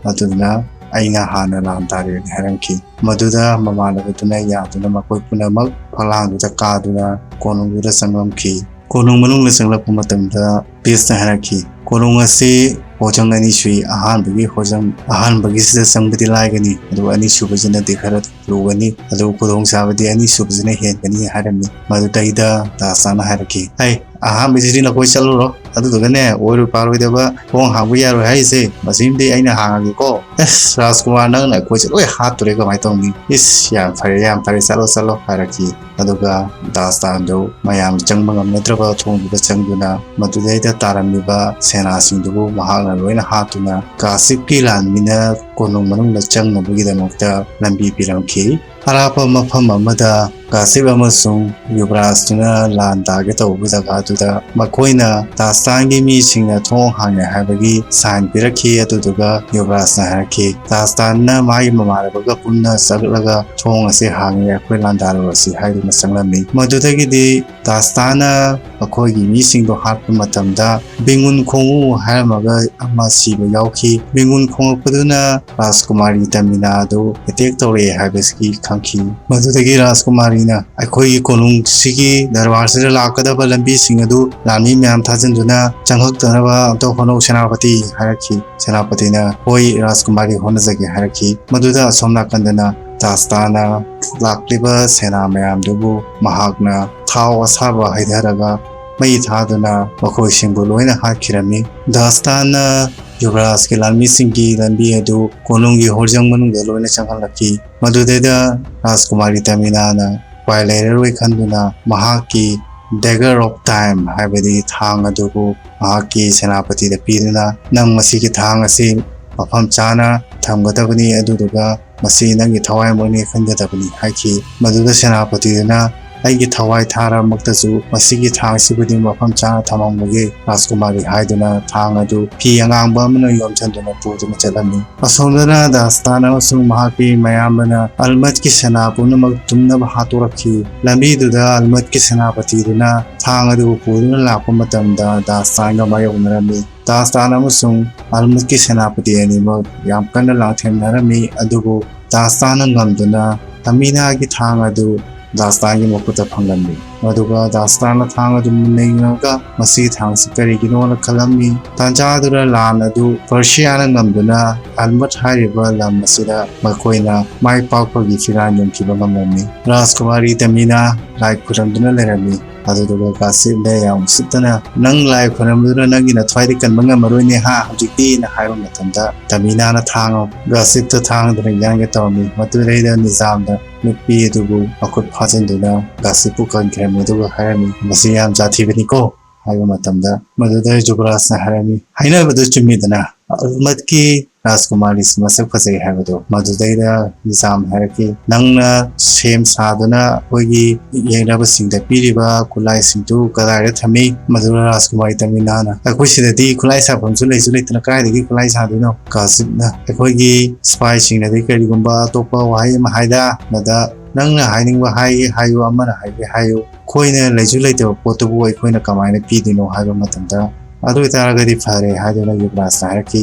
ꯑꯗꯨꯗꯨꯅ ꯑꯩꯅ ꯍꯥꯟꯅ ꯂꯥꯟ ꯇꯥꯔꯦꯅ" ꯍꯥꯏꯔꯝꯈꯤ꯫ ꯃꯗꯨꯗ ꯃꯃꯥꯟꯅꯕꯗꯨꯅ ꯌꯥꯗꯨꯅ ꯃꯈꯣꯏ ꯄꯨꯝꯅꯃꯛ ꯐꯛꯂꯥꯡꯗꯨꯗ ꯀꯥꯗꯨꯅ ꯀꯣꯅꯨꯡꯗꯨꯗ ꯆꯪꯂꯝꯈꯤ꯫ ꯀꯣꯅꯨꯡ ꯃꯅꯨꯡꯗ ꯆꯪꯂꯛꯄ ꯃꯇꯝꯗ ꯄꯤꯁꯅ ꯍꯥꯏꯔꯛꯈꯤ, "ꯀꯣꯅꯨꯡ ꯑꯁꯤ ꯍꯣꯖꯪ ꯑꯅꯤ ꯁꯨꯏ꯫ ꯑꯍꯥꯟꯕꯒꯤ ꯍꯣꯖꯪ, ꯑꯍꯥꯟꯕꯒꯤꯁꯤꯗ ꯆꯪꯕꯗꯤ ꯂꯥꯏꯒꯅꯤ, ꯑꯗꯨꯒ ꯑꯅꯤꯁꯨꯕꯁꯤꯅꯗꯤ ꯈꯔ ꯂꯨꯒꯅꯤ, ꯑꯗꯨꯕꯨ ꯈꯨꯗꯣꯡꯆꯥꯕꯗꯤ ꯑꯅꯤꯁꯨꯕꯁꯤꯅ ꯍꯦꯟꯒꯅꯤ" ꯍꯥꯏꯔꯝꯃꯤ꯫ ꯃꯗꯨꯗꯩꯗ ꯗꯥꯁꯇꯥꯅ ꯍꯥꯏꯔꯛꯈꯤ, "ꯑꯩ ꯑꯍꯥꯟꯕꯁꯤꯗꯤ ꯅꯈꯣꯏ ꯆꯠꯂꯨꯔꯣ, ꯑꯗꯨꯗꯨꯒꯅꯦ ꯑꯣꯏꯔꯣꯏ ꯄꯥꯔꯣꯏꯗꯕ ꯊꯣꯡ ꯍꯥꯡꯕ ꯌꯥꯔꯣꯏ ꯍꯥꯏꯔꯤꯁꯦ ꯃꯁꯤꯃꯗꯤ ꯑꯩꯅ ꯍꯥꯡꯉꯒꯦꯀꯣ꯫ ꯑꯁ ꯔꯥꯖꯀꯨꯃꯥꯔ, ꯅꯪꯅ ꯑꯩꯈꯣꯏꯁꯦ ꯂꯣꯏ ꯍꯥꯠꯇꯣꯔꯦ, ꯀꯃꯥꯏꯅ ꯇꯧꯅꯤ? ꯏꯁ, ꯌꯥꯝ ꯐꯔꯦ, ꯌꯥꯝ ꯐꯔꯦ, ꯆꯠꯂꯣ ꯆꯠꯂꯣ ꯍꯥꯏꯔꯛꯈꯤ꯫ ꯑꯗꯨꯒ ꯗꯥꯁꯇꯥꯟꯗꯨ ꯃꯌꯥꯝ ꯆꯪꯕ ꯉꯝꯅꯗ꯭ꯔꯕ ꯊꯣꯡꯗꯨꯗ ꯆꯪꯗꯨꯅ ꯃꯗꯨꯗꯩꯗ ꯇꯥꯔꯝꯃꯤꯕ ꯁꯦꯅꯥꯁꯤꯡꯗꯨꯕꯨ ꯃꯍꯥꯛꯅ ꯂꯣꯏꯅ ꯍꯥꯠꯇꯨꯅ ꯀꯥꯁꯤꯞꯀꯤ ꯂꯥꯟꯃꯤꯅ ꯀꯣꯅꯨꯡ ꯃꯅꯨꯡꯗ ꯆꯪꯅꯕꯒꯤꯗꯃꯛꯇ ꯂꯝꯕꯤ ꯄꯤꯔꯝꯈꯤ꯫ ꯑꯔꯥꯞꯄ ꯃꯐꯝ ꯑꯃꯗ ꯀꯥꯁꯤꯞ ꯑꯃꯁꯨꯡ ꯌꯨꯕꯔꯥꯖꯇꯨꯅ ꯂꯥꯟ ꯇꯥꯒꯦ ꯇꯧꯕ ꯖꯒꯥꯗꯨꯗ ꯃꯈꯣꯏꯅ ꯗꯥꯁꯇꯥꯟꯒꯤ ꯃꯤꯁꯤꯡꯅ ꯊꯣꯡ ꯍꯥꯡꯉꯦ ꯍꯥꯏꯕꯒꯤ ꯁꯥꯏꯟ ꯄꯤꯔꯛꯈꯤ꯫ ꯑꯗꯨꯗꯨꯒ ꯌꯨꯕꯔꯥꯖꯅ ꯍꯥꯏꯔꯛꯈꯤ, ꯗꯥꯁꯇꯥꯟꯅ ꯃꯥꯒꯤ ꯃꯃꯥꯟꯅꯕꯒ ꯄꯨꯟꯅ ꯆꯠꯂꯒ ꯊꯣꯡ ꯑꯁꯤ ꯍꯥꯡꯉꯦ, ꯑꯩꯈꯣꯏ ꯂꯥꯟꯗꯥꯔꯨꯔꯁꯤ ꯍꯥꯏꯗꯨꯅ ꯆꯪꯂꯝꯃꯤ꯫ ꯃꯗꯨꯗꯒꯤꯗꯤ ꯗꯥꯁꯇꯥꯟꯅ ꯃꯈꯣꯏꯒꯤ ꯃꯤꯁꯤꯡꯗꯣ ꯍꯥꯠꯄ ꯃꯇꯝꯗ ꯕꯤꯡꯒꯨꯟ ꯈꯣꯡꯎ ꯍꯥꯏꯔꯝꯃꯒ ꯑꯃ ꯁꯤꯕ ꯌꯥꯎꯈꯤ꯫ ꯕꯤꯡꯒꯨꯟ ꯈꯣꯡꯂꯛꯄꯗꯨꯅ ꯔꯥꯖꯀꯨꯃꯥꯔꯤ ꯇꯃꯤꯅꯥ ꯑꯗꯨ ꯑꯦꯇꯦꯛ ꯇꯧꯔꯛꯑꯦ ꯍꯥꯏꯕꯁꯤ ꯈꯪꯈꯤ꯫ ꯃꯗꯨꯗꯒꯤ ꯔꯥꯖꯀꯨꯃꯥꯔꯤꯅ ꯑꯩꯈꯣꯏꯒꯤ ꯀꯣꯅꯨꯡꯁꯤꯒꯤ ꯗꯔꯕꯥꯔꯁꯤꯗ ꯂꯥꯛꯀꯗꯕ ꯂꯝꯕꯤꯁꯤꯡ ꯑꯗꯨ ꯂꯥꯟꯃꯤ ꯃꯌꯥꯝ ꯊꯥꯖꯤꯟꯗꯨꯅ ꯆꯪꯉꯛꯇꯅꯕ ꯑꯝꯇ ꯍꯣꯠꯅꯧ ꯁꯦꯅꯥꯄꯇꯤ ꯍꯥꯏꯔꯛꯈꯤ꯫ ꯁꯦꯅꯥꯄꯇꯤꯅ ꯍꯣꯏ ꯔꯥꯖꯀꯨꯃꯥꯔꯤ ꯍꯣꯠꯅꯖꯒꯦ ꯍꯥꯏꯔꯛꯈꯤ꯫ ꯃꯗꯨꯗ ꯑꯁꯣꯝ ꯅꯥꯀꯟꯗꯅ ꯗꯥꯁꯇꯥꯅ ꯂꯥꯛꯂꯤꯕ ꯁꯦꯅꯥ ꯃꯌꯥꯝꯗꯨꯕꯨ ꯃꯍꯥꯛꯅ ꯊꯥꯎ ꯑꯁꯥꯕ ꯍꯩꯊꯔꯒ ꯃꯩ ꯊꯥꯗꯨꯅ ꯃꯈꯣꯏꯁꯤꯡꯕꯨ ꯂꯣꯏꯅ ꯍꯥꯠꯈꯤꯔꯝꯃꯤ꯫ ꯗꯥꯁꯇꯥꯅ ꯌꯨꯕꯔꯥꯖꯀꯤ ꯂꯥꯟꯃꯤꯁꯤꯡꯒꯤ ꯂꯝꯕꯤ ꯑꯗꯨ ꯀꯣꯅꯨꯡꯒꯤ ꯍꯣꯔꯖꯪ ꯃꯅꯨꯡꯗ ꯂꯣꯏꯅ ꯆꯪꯍꯜꯂꯛꯈꯤ꯫ ꯃꯗꯨꯗꯩꯗ ꯔꯥꯖꯀꯨꯃꯥꯔꯤ ꯇꯃꯤꯅꯥꯅ ꯎꯄꯥꯏ ꯂꯩꯔꯔꯣꯏ ꯈꯟꯗꯨꯅ ꯃꯍꯥꯛꯀꯤ Dagger of Time ꯍꯥꯏꯕꯗꯤ ꯊꯥꯡ ꯑꯗꯨꯕꯨ ꯃꯍꯥꯛꯀꯤ ꯁꯦꯅꯥꯄꯇꯤꯗ ꯄꯤꯗꯨꯅ, "ꯅꯪ ꯃꯁꯤꯒꯤ ꯊꯥꯡ ꯑꯁꯤ ꯃꯐꯝ ꯆꯥꯅ ꯊꯝꯒꯗꯕꯅꯤ, ꯑꯗꯨꯗꯨꯒ ꯃꯁꯤ ꯅꯪꯒꯤ ꯊꯋꯥꯏꯃꯛꯅꯤ ꯈꯟꯒꯗꯕꯅꯤ" ꯍꯥꯏꯈꯤ꯫ ꯃꯗꯨꯗ ꯁꯦꯅꯥꯄꯇꯤꯗꯨꯅ, "ꯑꯩꯒꯤ ꯊꯋꯥꯏ ꯊꯥꯔꯃꯛꯇꯁꯨ ꯃꯁꯤꯒꯤ ꯊꯥꯡꯁꯤꯕꯨꯗꯤ ꯃꯐꯝ ꯆꯥꯅ ꯊꯝꯃꯝꯕꯒꯦ ꯔꯥꯖꯀꯨꯃꯥꯔꯤ" ꯍꯥꯏꯗꯨꯅ ꯊꯥꯡ ꯑꯗꯨ ꯐꯤ ꯑꯉꯥꯡꯕ ꯑꯃꯅ ꯌꯣꯝꯁꯤꯟꯗꯨꯅ ꯄꯨꯗꯨꯅ ꯆꯠꯂꯝꯃꯤ꯫ ꯑꯁꯣꯝꯗꯅ ꯗꯥꯁꯇꯥꯟ ꯑꯃꯁꯨꯡ ꯃꯍꯥꯛꯀꯤ ꯃꯌꯥꯝꯕꯅ ꯑꯜꯃꯠꯀꯤ ꯁꯦꯅꯥ ꯄꯨꯝꯅꯃꯛ ꯇꯨꯝꯅꯕ ꯍꯥꯠꯇꯣꯔꯛꯈꯤ꯫ ꯂꯝꯕꯤꯗꯨꯗ ꯑꯜꯃꯠꯀꯤ ꯁꯦꯅꯥꯄꯇꯤꯗꯨꯅ ꯊꯥꯡ ꯑꯗꯨꯕꯨ ꯄꯨꯗꯨꯅ ꯂꯥꯛꯄ ꯃꯇꯝꯗ ꯗꯥꯁꯇꯥꯟꯒ ꯃꯥꯌꯣꯛꯅꯔꯝꯃꯤ꯫ ꯗꯥꯁꯇꯥꯟ ꯑꯃꯁꯨꯡ ꯑꯜꯃꯨꯠꯀꯤ ꯁꯦꯅꯥꯄꯇꯤ ꯑꯅꯤꯃꯛ ꯌꯥꯝ ꯀꯟꯅ ꯂꯥꯟꯊꯦꯡꯅꯔꯝꯃꯤ, ꯑꯗꯨꯕꯨ ꯗꯥꯁꯇꯥꯟꯅ ꯉꯝꯗꯨꯅ ꯇꯃꯤꯅꯥꯒꯤ ꯊꯥꯡ ꯑꯗꯨ ꯗꯥꯁꯇꯥꯟꯒꯤ ꯃꯈꯨꯠꯇ ꯐꯪꯂꯝꯃꯤ꯫ ꯑꯗꯨꯒ ꯗꯥꯁꯇꯥꯟꯅ ꯊꯥꯡ ꯑꯗꯨ ꯃꯨꯟꯅ ꯌꯦꯡꯂꯒ ꯃꯁꯤꯒꯤ ꯊꯥꯡꯁꯤ ꯀꯔꯤꯒꯤꯅꯣꯅ ꯈꯜꯂꯝꯃꯤ꯫ ꯇꯥꯟꯖꯥꯗꯨꯗ ꯂꯥꯟ ꯑꯗꯨ ꯄꯔꯁꯤꯌꯥꯅ ꯉꯝꯗꯨꯅ ꯑꯜꯃꯠ ꯍꯥꯏꯔꯤꯕ ꯂꯝ ꯑꯁꯤꯗ ꯃꯈꯣꯏꯅ ꯃꯥꯏ ꯄꯥꯛꯄꯒꯤ ꯐꯤꯔꯥꯜ ꯌꯨꯝꯈꯤꯕ ꯉꯝꯂꯝꯃꯤ꯫ ꯔꯥꯖꯀꯨꯃꯥꯔꯤ ꯇꯃꯤꯅꯥ ꯂꯥꯏ ꯈꯨꯔꯨꯝꯗꯨꯅ ꯂꯩꯔꯝꯃꯤ꯫ ꯑꯗꯨꯗꯨꯒ ꯒꯥꯁꯤꯞꯅ ꯌꯥꯝ ꯎꯁꯤꯠꯇꯅ, "ꯅꯪ ꯂꯥꯏ ꯈꯣꯏꯔꯝꯕꯗꯨꯅ ꯅꯪꯒꯤ ꯅꯊ꯭ꯋꯥꯏꯗꯤ ꯀꯟꯕ ꯉꯝꯃꯔꯣꯏꯅꯦ ꯍꯥ ꯍꯧꯖꯤꯛꯇꯤ?" ꯍꯥꯏꯕ ꯃꯇꯝꯗ ꯇꯃꯤꯅꯥꯅ ꯊꯥꯡ ꯒꯥꯁꯤꯞꯇ ꯊꯥꯡꯗꯨꯅ ꯌꯥꯟꯒꯦ ꯇꯧꯔꯝꯃꯤ꯫ ꯃꯗꯨꯗꯩꯗ ꯅꯤꯖꯥꯝꯅ ꯅꯨꯄꯤ ꯑꯗꯨꯕꯨ ꯃꯈꯨꯠ ꯐꯥꯖꯤꯟꯗꯨꯅ ꯒꯥꯁꯤꯞꯄꯨ ꯀꯟꯈ꯭ꯔꯝꯃꯤ꯫ ꯑꯗꯨꯒ ꯍꯥꯏꯔꯝꯃꯤ, "ꯃꯁꯤ ꯌꯥꯝ ꯖꯥꯊꯤꯕꯅꯤꯀꯣ" ꯍꯥꯏꯕ ꯃꯇꯝꯗ, ꯃꯗꯨꯗ ꯌꯨꯕꯔꯥꯖꯅ ꯍꯥꯏꯔꯝꯃꯤ, "ꯍꯥꯏꯅꯕꯗꯨ ꯆꯨꯝꯃꯤꯗꯅ, ꯑꯜꯃꯠꯀꯤ ꯔꯥꯖꯀꯨꯃꯥꯔꯤꯁꯤ ꯃꯁꯛ ꯐꯖꯩ ꯍꯥꯏꯕꯗꯣ?" ꯃꯗꯨꯗꯩꯗ ꯅꯤꯖꯥꯝ ꯍꯥꯏꯔꯛꯈꯤ, "ꯅꯪꯅ ꯁꯦꯝ ꯁꯥꯗꯨꯅ ꯑꯩꯈꯣꯏꯒꯤ ꯌꯦꯡꯅꯕꯁꯤꯡꯗ ꯄꯤꯔꯤꯕ ꯈꯨꯠꯂꯥꯏꯁꯤꯡꯗꯨ ꯀꯗꯥꯏꯗ ꯊꯝꯃꯤ?" ꯃꯗꯨꯗ ꯔꯥꯖꯀꯨꯃꯥꯔꯤ ꯇꯃꯤꯅꯥꯅ, "ꯑꯩꯈꯣꯏ ꯁꯤꯗꯗꯤ ꯈꯨꯠꯂꯥꯏ ꯁꯥꯐꯝꯁꯨ ꯂꯩꯁꯨ ꯂꯩꯇꯅ ꯀꯗꯥꯏꯗꯒꯤ ꯈꯨꯠꯂꯥꯏ ꯁꯥꯗꯣꯏꯅꯣ?" ꯒꯥꯁꯤꯞꯅ, "ꯑꯩꯈꯣꯏꯒꯤ ꯁꯤꯐꯥꯏꯁꯤꯡꯅꯗꯤ ꯀꯔꯤꯒꯨꯝꯕ ꯑꯇꯣꯞꯄ ꯋꯥꯍꯩ ꯑꯃ ꯍꯥꯏꯗ, ꯃꯗ ꯅꯪꯅ ꯍꯥꯏꯅꯤꯡꯕ ꯍꯥꯏꯒꯦ ꯍꯥꯏꯌꯨ, ꯑꯃꯅ ꯍꯥꯏꯒꯦ ꯍꯥꯏꯌꯨ, ꯑꯩꯈꯣꯏꯅ ꯂꯩꯁꯨ ꯂꯩꯇꯕ ꯄꯣꯠꯇꯨꯕꯨ ꯑꯩꯈꯣꯏꯅ ꯀꯃꯥꯏꯅ ꯄꯤꯗꯣꯏꯅꯣ?" ꯍꯥꯏꯕ ꯃꯇꯝꯗ, "ꯑꯗꯨ ꯑꯣꯏꯇꯥꯔꯒꯗꯤ ꯐꯔꯦ" ꯍꯥꯏꯗꯨꯅ ꯌꯨꯕꯔꯥꯖꯅ ꯍꯥꯏꯔꯛꯈꯤ꯫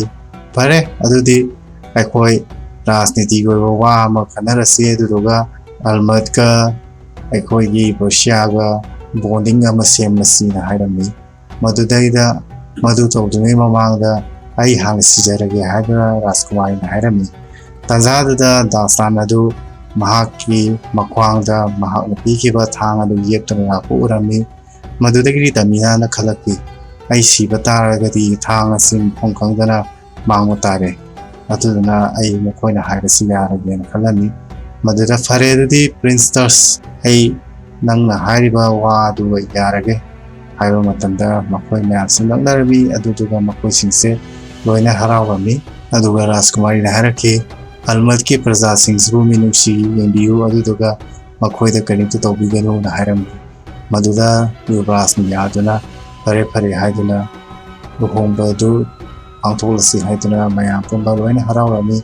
"ꯐꯔꯦ, ꯑꯗꯨꯗꯤ ꯑꯩꯈꯣꯏ ꯔꯥꯖꯅꯤꯇꯤꯒꯤ ꯑꯣꯏꯕ ꯋꯥ ꯑꯃ ꯈꯟꯅꯔꯁꯤ, ꯑꯗꯨꯗꯨꯒ ꯑꯜꯃꯠꯀ ꯑꯩꯈꯣꯏꯒꯤ ꯄꯔꯁꯤꯌꯥꯒ ꯕꯣꯟꯗꯤꯡ ꯑꯃ ꯁꯦꯝꯂꯁꯤꯅ ꯍꯥꯏꯔꯝꯃꯤ꯫ ꯃꯗꯨꯗꯩꯗ ꯃꯗꯨ ꯇꯧꯗ꯭ꯔꯤꯉꯩ ꯃꯃꯥꯡꯗ ꯑꯩ ꯍꯥꯟꯅ ꯁꯤꯖꯔꯒꯦ ꯍꯥꯏꯗꯨꯅ ꯔꯥꯖꯀꯨꯃꯥꯔꯤꯅ ꯍꯥꯏꯔꯝꯃꯤ꯫ ꯇꯥꯟꯖꯥꯗꯨꯗ ꯗꯥꯁꯇꯥꯟ ꯑꯗꯨ ꯃꯍꯥꯛꯀꯤ ꯃꯈ꯭ꯋꯥꯡꯗ ꯃꯍꯥꯛꯅ ꯄꯤꯈꯤꯕ ꯊꯥꯡ ꯑꯗꯨ ꯌꯦꯞꯇꯨꯅ ꯂꯥꯛꯄ ꯎꯔꯝꯃꯤ꯫ ꯃꯗꯨꯗꯒꯤꯗꯤ ꯇꯃꯤꯅꯥꯅ ꯈꯜꯂꯛꯈꯤ, "ꯑꯩ ꯁꯤꯕ ꯇꯥꯔꯒꯗꯤ ꯊꯥꯡ ꯑꯁꯤ ꯃꯐꯝ ꯈꯪꯗꯅ ꯃꯥꯡꯕ ꯇꯥꯔꯦ꯫ ꯑꯗꯨꯗꯨꯅ ꯑꯩ ꯃꯈꯣꯏꯅ ꯍꯥꯏꯕꯁꯤ ꯌꯥꯔꯒꯦꯅ" ꯈꯜꯂꯝꯃꯤ꯫ ꯃꯗꯨꯗ, "ꯐꯔꯦ, ꯑꯗꯨꯗꯤ ꯄ꯭ꯔꯤꯟꯁ ꯇꯔꯁ, ꯑꯩ ꯅꯪꯅ ꯍꯥꯏꯔꯤꯕ ꯋꯥ ꯑꯗꯨ ꯑꯩ ꯌꯥꯔꯒꯦ" ꯍꯥꯏꯕ ꯃꯇꯝꯗ ꯃꯈꯣꯏ ꯃꯌꯥꯝꯁꯤ ꯅꯛꯅꯔꯝꯃꯤ꯫ ꯑꯗꯨꯗꯨꯒ ꯃꯈꯣꯏꯁꯤꯡꯁꯦ ꯂꯣꯏꯅ ꯍꯔꯥꯎꯔꯝꯃꯤ꯫ ꯑꯗꯨꯒ ꯔꯥꯖꯀꯨꯃꯥꯔꯤꯅ ꯍꯥꯏꯔꯛꯈꯤ, "ꯑꯜꯃꯠꯀꯤ ꯄ꯭ꯔꯖꯥꯁꯤꯡꯁꯤꯕꯨ ꯃꯤꯅꯨꯡꯁꯤ ꯌꯦꯡꯕꯤꯌꯨ, ꯑꯗꯨꯗꯨꯒ ꯃꯈꯣꯏꯗ ꯀꯔꯤꯝꯇ ꯇꯧꯕꯤꯒꯅꯨꯅ" ꯍꯥꯏꯔꯝꯃꯤ꯫ ꯃꯗꯨꯗ ꯌꯨꯕꯔꯥꯖꯅ ꯌꯥꯗꯨꯅ "ꯐꯔꯦ, ꯐꯔꯦ" ꯍꯥꯏꯗꯨꯅ ꯂꯨꯍꯣꯡꯕ ꯑꯗꯨ ꯄꯥꯡꯊꯣꯛꯂꯁꯤ ꯍꯥꯏꯗꯨꯅ ꯃꯌꯥꯝ ꯄꯨꯝꯕ ꯂꯣꯏꯅ ꯍꯔꯥꯎꯔꯝꯃꯤ꯫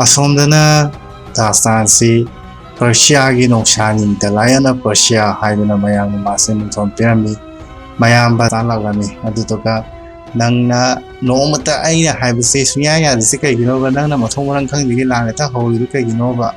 ꯑꯁꯣꯝꯗꯅ ꯗꯥꯁꯇꯥꯟꯁꯤ ꯄꯔꯁꯤꯌꯥꯒꯤ ꯅꯣꯡꯁꯥꯅꯤ, The Lion of Persia ꯍꯥꯏꯗꯨꯅ ꯃꯌꯥꯝꯅ ꯃꯥꯁꯦ ꯃꯤꯡꯊꯣꯟ ꯄꯤꯔꯝꯃꯤ꯫ ꯃꯌꯥꯝꯕ ꯇꯥꯟ ꯂꯥꯛꯂꯝꯃꯤ꯫ ꯑꯗꯨꯗꯨꯒ, "ꯅꯪꯅ ꯅꯣꯡꯃꯇ ꯑꯩꯅ ꯍꯥꯏꯕꯁꯦ ꯁꯨꯡꯌꯥ ꯌꯥꯗ꯭ꯔꯤꯁꯦ ꯀꯩꯒꯤꯅꯣꯕ? ꯅꯪꯅ ꯃꯊꯣꯡ ꯃꯔꯝ ꯈꯪꯗ꯭ꯔꯤꯒꯤ ꯂꯥꯡ ꯍꯦꯛꯇ ꯍꯧꯔꯤꯗꯨ ꯀꯩꯒꯤꯅꯣꯕ?"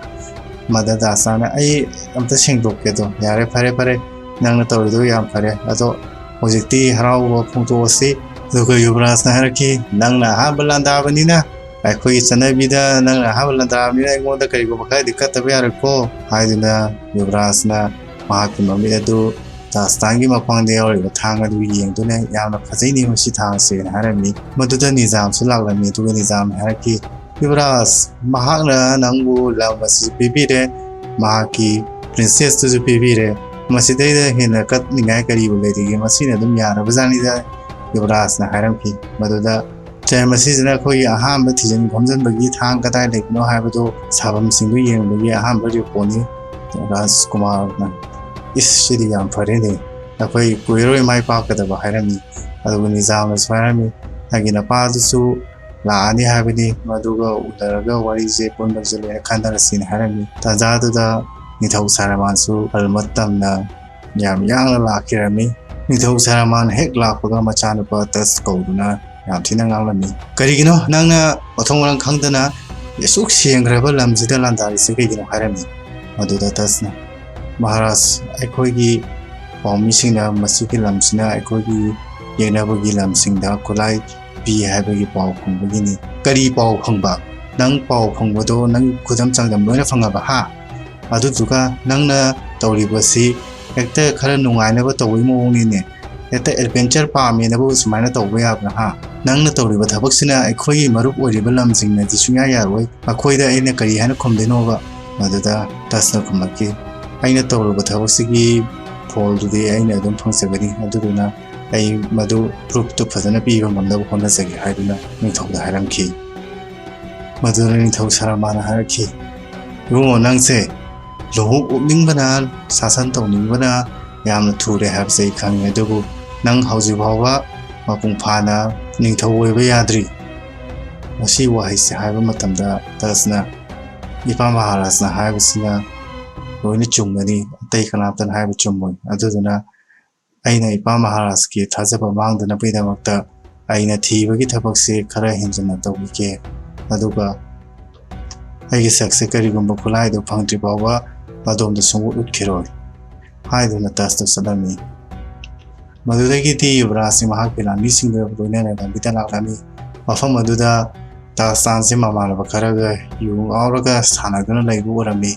ꯃꯗ ꯗꯥꯁꯇꯥꯟꯅ, "ꯑꯩ ꯑꯝꯇ ꯁꯦꯡꯗꯣꯛꯀꯦꯗꯣ꯫ ꯌꯥꯔꯦ, ꯐꯔꯦ, ꯐꯔꯦ, ꯅꯪꯅ ꯇꯧꯔꯤꯗꯣ ꯌꯥꯝ ꯐꯔꯦ꯫ ꯑꯗꯣ ꯍꯧꯖꯤꯛꯇꯤ ꯍꯔꯥꯎꯕ ꯐꯣꯡꯗꯣꯛꯑꯁꯤ"꯫ ꯑꯗꯨꯒ ꯌꯨꯕꯔꯥꯖꯅ ꯍꯥꯏꯔꯛꯈꯤ, "ꯅꯪꯅ ꯑꯍꯥꯟꯕ ꯂꯥꯟꯗꯥꯕꯅꯤꯅ, ꯑꯩꯈꯣꯏꯒꯤ ꯆꯠꯅꯕꯤꯗ ꯅꯪꯅ ꯑꯍꯥꯟꯕ ꯂꯥꯟꯗꯥꯕꯅꯤꯅ ꯑꯩꯉꯣꯟꯗ ꯀꯔꯤꯒꯨꯝꯕ ꯈꯔꯗꯤ ꯀꯠꯇꯕ ꯌꯥꯔꯣꯏꯀꯣ" ꯍꯥꯏꯗꯨꯅ ꯌꯨꯕꯔꯥꯖꯅ ꯃꯍꯥꯛꯀꯤ ꯃꯃꯤꯠ ꯑꯗꯨ ꯇꯥꯖꯇꯥꯟꯒꯤ ꯃꯈꯣꯡꯗ ꯌꯥꯎꯔꯤꯕ ꯊꯥꯡ ꯑꯗꯨ ꯌꯦꯡꯗꯨꯅ, "ꯌꯥꯝꯅ ꯐꯖꯩꯅꯦ ꯃꯁꯤ ꯊꯥꯡꯁꯦꯅ" ꯍꯥꯏꯔꯝꯃꯤ꯫ ꯃꯗꯨꯗ ꯅꯤꯖꯥꯝꯁꯨ ꯂꯥꯛꯂꯝꯃꯤ꯫ ꯑꯗꯨꯒ ꯅꯤꯖꯥꯝꯅ ꯍꯥꯏꯔꯛꯈꯤ, "ꯌꯨꯕꯔꯥꯖ, ꯃꯍꯥꯛꯅ ꯅꯪꯕꯨ ꯂꯝ ꯑꯁꯤꯁꯨ ꯄꯤꯕꯤꯔꯦ, ꯃꯍꯥꯛꯀꯤ ꯄ꯭ꯔꯤꯟꯁꯦꯁꯇꯨꯁꯨ ꯄꯤꯕꯤꯔꯦ, ꯃꯁꯤꯗꯩꯗ ꯍꯦꯟꯅ ꯀꯠꯅꯤꯡꯉꯥꯏ ꯀꯔꯤꯕꯨ ꯂꯩꯔꯤꯒꯦ? ꯃꯁꯤꯅ ꯑꯗꯨꯝ ꯌꯥꯔꯕꯖꯥꯠꯅꯤꯗ", ꯌꯨꯕꯔꯥꯖꯅ ꯍꯥꯏꯔꯝꯈꯤ꯫ ꯃꯗꯨꯗ ꯇꯔꯝ ꯑꯁꯤꯁꯤꯅ ꯑꯩꯈꯣꯏꯒꯤ ꯑꯍꯥꯟꯕ ꯊꯤꯖꯤꯟ ꯈꯣꯝꯖꯤꯟꯕꯒꯤ ꯊꯥꯡ ꯀꯗꯥꯏ ꯂꯩꯕꯅꯣ ꯍꯥꯏꯕꯗꯨ ꯁꯥꯐꯝꯁꯤꯡꯗꯨ ꯌꯦꯡꯕꯒꯤ ꯑꯍꯥꯟꯕ ꯔꯤꯄꯣꯔꯠꯅꯤ꯫ ꯔꯥꯖꯀꯨꯃꯥꯔꯅ, "ꯏꯁ, ꯁꯤꯗꯤ ꯌꯥꯝ ꯐꯔꯦꯅꯦ, ꯑꯩꯈꯣꯏ ꯀꯨꯏꯔꯔꯣꯏ ꯃꯥꯏ ꯄꯥꯛꯀꯗꯕ" ꯍꯥꯏꯔꯝꯃꯤ꯫ ꯑꯗꯨꯒ ꯅꯤꯖꯥꯝꯅꯁꯨ ꯍꯥꯏꯔꯝꯃꯤ, "ꯅꯪꯒꯤ ꯅꯄꯥꯗꯨꯁꯨ ꯂꯥꯛꯑꯅꯤ ꯍꯥꯏꯕꯅꯤ, ꯃꯗꯨꯒ ꯎꯅꯔꯒ ꯋꯥꯔꯤꯁꯦ ꯄꯨꯝꯅꯃꯛꯁꯦ ꯂꯣꯏꯅ ꯈꯟꯅꯔꯁꯤꯅ" ꯍꯥꯏꯔꯝꯃꯤ꯫ ꯇꯥꯟꯖꯥꯗꯨꯗ ꯅꯤꯡꯊꯧ ꯁꯥꯔꯃꯥꯟꯁꯨ ꯑꯜꯃꯠ ꯇꯝꯅ ꯌꯥꯝ ꯌꯥꯡꯅ ꯂꯥꯛꯈꯤꯔꯝꯃꯤ꯫ ꯅꯤꯡꯊꯧ ꯁꯥꯔꯃꯥꯟ ꯍꯦꯛ ꯂꯥꯛꯄꯒ ꯃꯆꯥꯅꯨꯄꯥ ꯇꯁ ꯀꯧꯗꯨꯅ ꯌꯥꯝ ꯊꯤꯅ ꯉꯥꯡꯂꯝꯃꯤ꯫ "ꯀꯔꯤꯒꯤꯅꯣ ꯅꯪꯅ ꯃꯊꯣꯡ ꯃꯔꯝ ꯈꯪꯗꯅ ꯑꯁꯨꯛ ꯁꯦꯡꯈ꯭ꯔꯕ ꯂꯝꯁꯤꯗ ꯂꯥꯟꯗꯥꯔꯤꯁꯦ ꯀꯩꯒꯤꯅꯣ?" ꯍꯥꯏꯔꯝꯃꯤ꯫ ꯃꯗꯨꯗ ꯇꯁꯅ, "ꯃꯍꯥꯔꯥꯖ, ꯑꯩꯈꯣꯏꯒꯤ ꯄꯥꯎꯃꯤꯁꯤꯡꯅ ꯃꯁꯤꯒꯤ ꯂꯝꯁꯤꯅ ꯑꯩꯈꯣꯏꯒꯤ ꯌꯦꯛꯅꯕꯒꯤ ꯂꯝꯁꯤꯡꯗ ꯈꯨꯠꯂꯥꯏ ꯄꯤ ꯍꯥꯏꯕꯒꯤ ꯄꯥꯎ ꯐꯪꯕꯒꯤꯅꯤ"꯫ "ꯀꯔꯤ ꯄꯥꯎ ꯐꯪꯕ? ꯅꯪ ꯄꯥꯎ ꯐꯪꯕꯗꯣ ꯅꯪ ꯈꯨꯗꯝ ꯆꯥꯡꯗꯝ ꯂꯣꯏꯅ ꯐꯪꯉꯕ, ꯍꯥ? ꯑꯗꯨꯗꯨꯒ ꯅꯪꯅ ꯇꯧꯔꯤꯕꯁꯤ ꯍꯦꯛꯇ ꯈꯔ ꯅꯨꯡꯉꯥꯏꯅꯕ ꯇꯧꯕꯒꯤ ꯃꯑꯣꯡꯅꯤꯅꯦ꯫ ꯍꯦꯛꯇ ꯑꯦꯗꯚꯦꯟꯆꯔ ꯄꯥꯝꯃꯦꯅꯕꯨ ꯁꯨꯃꯥꯏꯅ ꯇꯧꯕ ꯌꯥꯕ꯭ꯔꯥ, ꯍꯥ? ꯅꯪꯅ ꯇꯧꯔꯤꯕ ꯊꯕꯛꯁꯤꯅ ꯑꯩꯈꯣꯏꯒꯤ ꯃꯔꯨꯞ ꯑꯣꯏꯔꯤꯕ ꯂꯝꯁꯤꯡꯅꯗꯤ ꯁꯨꯡꯌꯥ ꯌꯥꯔꯣꯏ꯫ ꯃꯈꯣꯏꯗ ꯑꯩꯅ ꯀꯔꯤ ꯍꯥꯏꯅ ꯈꯨꯝꯗꯣꯏꯅꯣꯕ?" ꯃꯗꯨꯗ ꯇꯁꯅ ꯈꯨꯝꯂꯛꯈꯤ, "ꯑꯩꯅ ꯇꯧꯔꯨꯕ ꯊꯕꯛꯁꯤꯒꯤ ꯐꯣꯜꯗꯨꯗꯤ ꯑꯩꯅ ꯑꯗꯨꯝ ꯐꯪꯖꯒꯅꯤ, ꯑꯗꯨꯗꯨꯅ ꯑꯩ ꯃꯗꯨ ꯄ꯭ꯔꯨꯐꯇꯨ ꯐꯖꯅ ꯄꯤꯕ ꯉꯝꯅꯕ ꯍꯣꯠꯅꯖꯒꯦ" ꯍꯥꯏꯗꯨꯅ ꯅꯤꯡꯊꯧꯗ ꯍꯥꯏꯔꯝꯈꯤ꯫ ꯃꯗꯨꯗ ꯅꯤꯡꯊꯧ ꯁꯔꯃꯥꯅ ꯍꯥꯏꯔꯛꯈꯤ, "ꯏꯕꯨꯡꯉꯣ, ꯅꯪꯁꯦ ꯂꯨꯍꯣꯡ ꯑꯣꯛꯅꯤꯡꯕꯅ, ꯁꯥꯁꯟ ꯇꯧꯅꯤꯡꯕꯅ ꯌꯥꯝꯅ ꯊꯨꯔꯦ ꯍꯥꯏꯕꯁꯦ ꯑꯩ ꯈꯪꯉꯤ, ꯑꯗꯨꯕꯨ ꯅꯪ ꯍꯧꯖꯤꯛ ꯐꯥꯎꯕ ꯃꯄꯨꯡ ꯐꯥꯅ ꯅꯤꯡꯊꯧ ꯑꯣꯏꯕ ꯌꯥꯗ꯭ꯔꯤ"꯫ ꯃꯁꯤ ꯋꯥꯍꯩꯁꯦ ꯍꯥꯏꯕ ꯃꯇꯝꯗ ꯇꯁꯅ, "ꯏꯄꯥ ꯃꯍꯥꯔꯥꯖꯅ ꯍꯥꯏꯕꯁꯤꯅ ꯂꯣꯏꯅ ꯆꯨꯝꯒꯅꯤ, ꯑꯇꯩ ꯀꯅꯥꯝꯇꯅ ꯍꯥꯏꯕ ꯆꯨꯝꯃꯣꯏ, ꯑꯗꯨꯗꯨꯅ ꯑꯩꯅ ꯏꯄꯥ ꯃꯍꯥꯔꯥꯖꯀꯤ ꯊꯥꯖꯕ ꯃꯥꯡꯗꯅꯕꯒꯤꯗꯃꯛꯇ ꯑꯩꯅ ꯊꯤꯕꯒꯤ ꯊꯕꯛꯁꯦ ꯈꯔ ꯍꯦꯟꯖꯤꯟꯅ ꯇꯧꯕꯤꯒꯦ, ꯑꯗꯨꯒ ꯑꯩꯒꯤ ꯁꯛꯁꯦ ꯀꯔꯤꯒꯨꯝꯕ ꯈꯨꯠꯂꯥꯏꯗꯨ ꯐꯪꯗ꯭ꯔꯤ ꯐꯥꯎꯕ ꯑꯗꯣꯝꯗ ꯁꯨꯡꯎꯠ ꯎꯠꯈꯤꯔꯣꯏ" ꯍꯥꯏꯗꯨꯅ ꯇꯁꯇꯨ ꯆꯠꯂꯝꯃꯤ꯫ ꯃꯗꯨꯗꯒꯤꯗꯤ ꯌꯨꯕꯔꯥꯖꯁꯤ ꯃꯍꯥꯛꯀꯤ ꯂꯥꯟꯃꯤꯁꯤꯡꯒ ꯂꯣꯏꯅꯅ ꯂꯝꯕꯤꯗ ꯂꯥꯛꯂꯝꯃꯤ꯫ ꯃꯐꯝ ꯑꯗꯨꯗ ꯇꯥꯖ ꯆꯥꯟꯁꯦ ꯃꯃꯥꯟꯅꯕ ꯈꯔꯒ ꯌꯨ ꯉꯥꯎꯔꯒ ꯁꯥꯟꯅꯗꯨꯅ ꯂꯩꯕ ꯎꯔꯝꯃꯤ꯫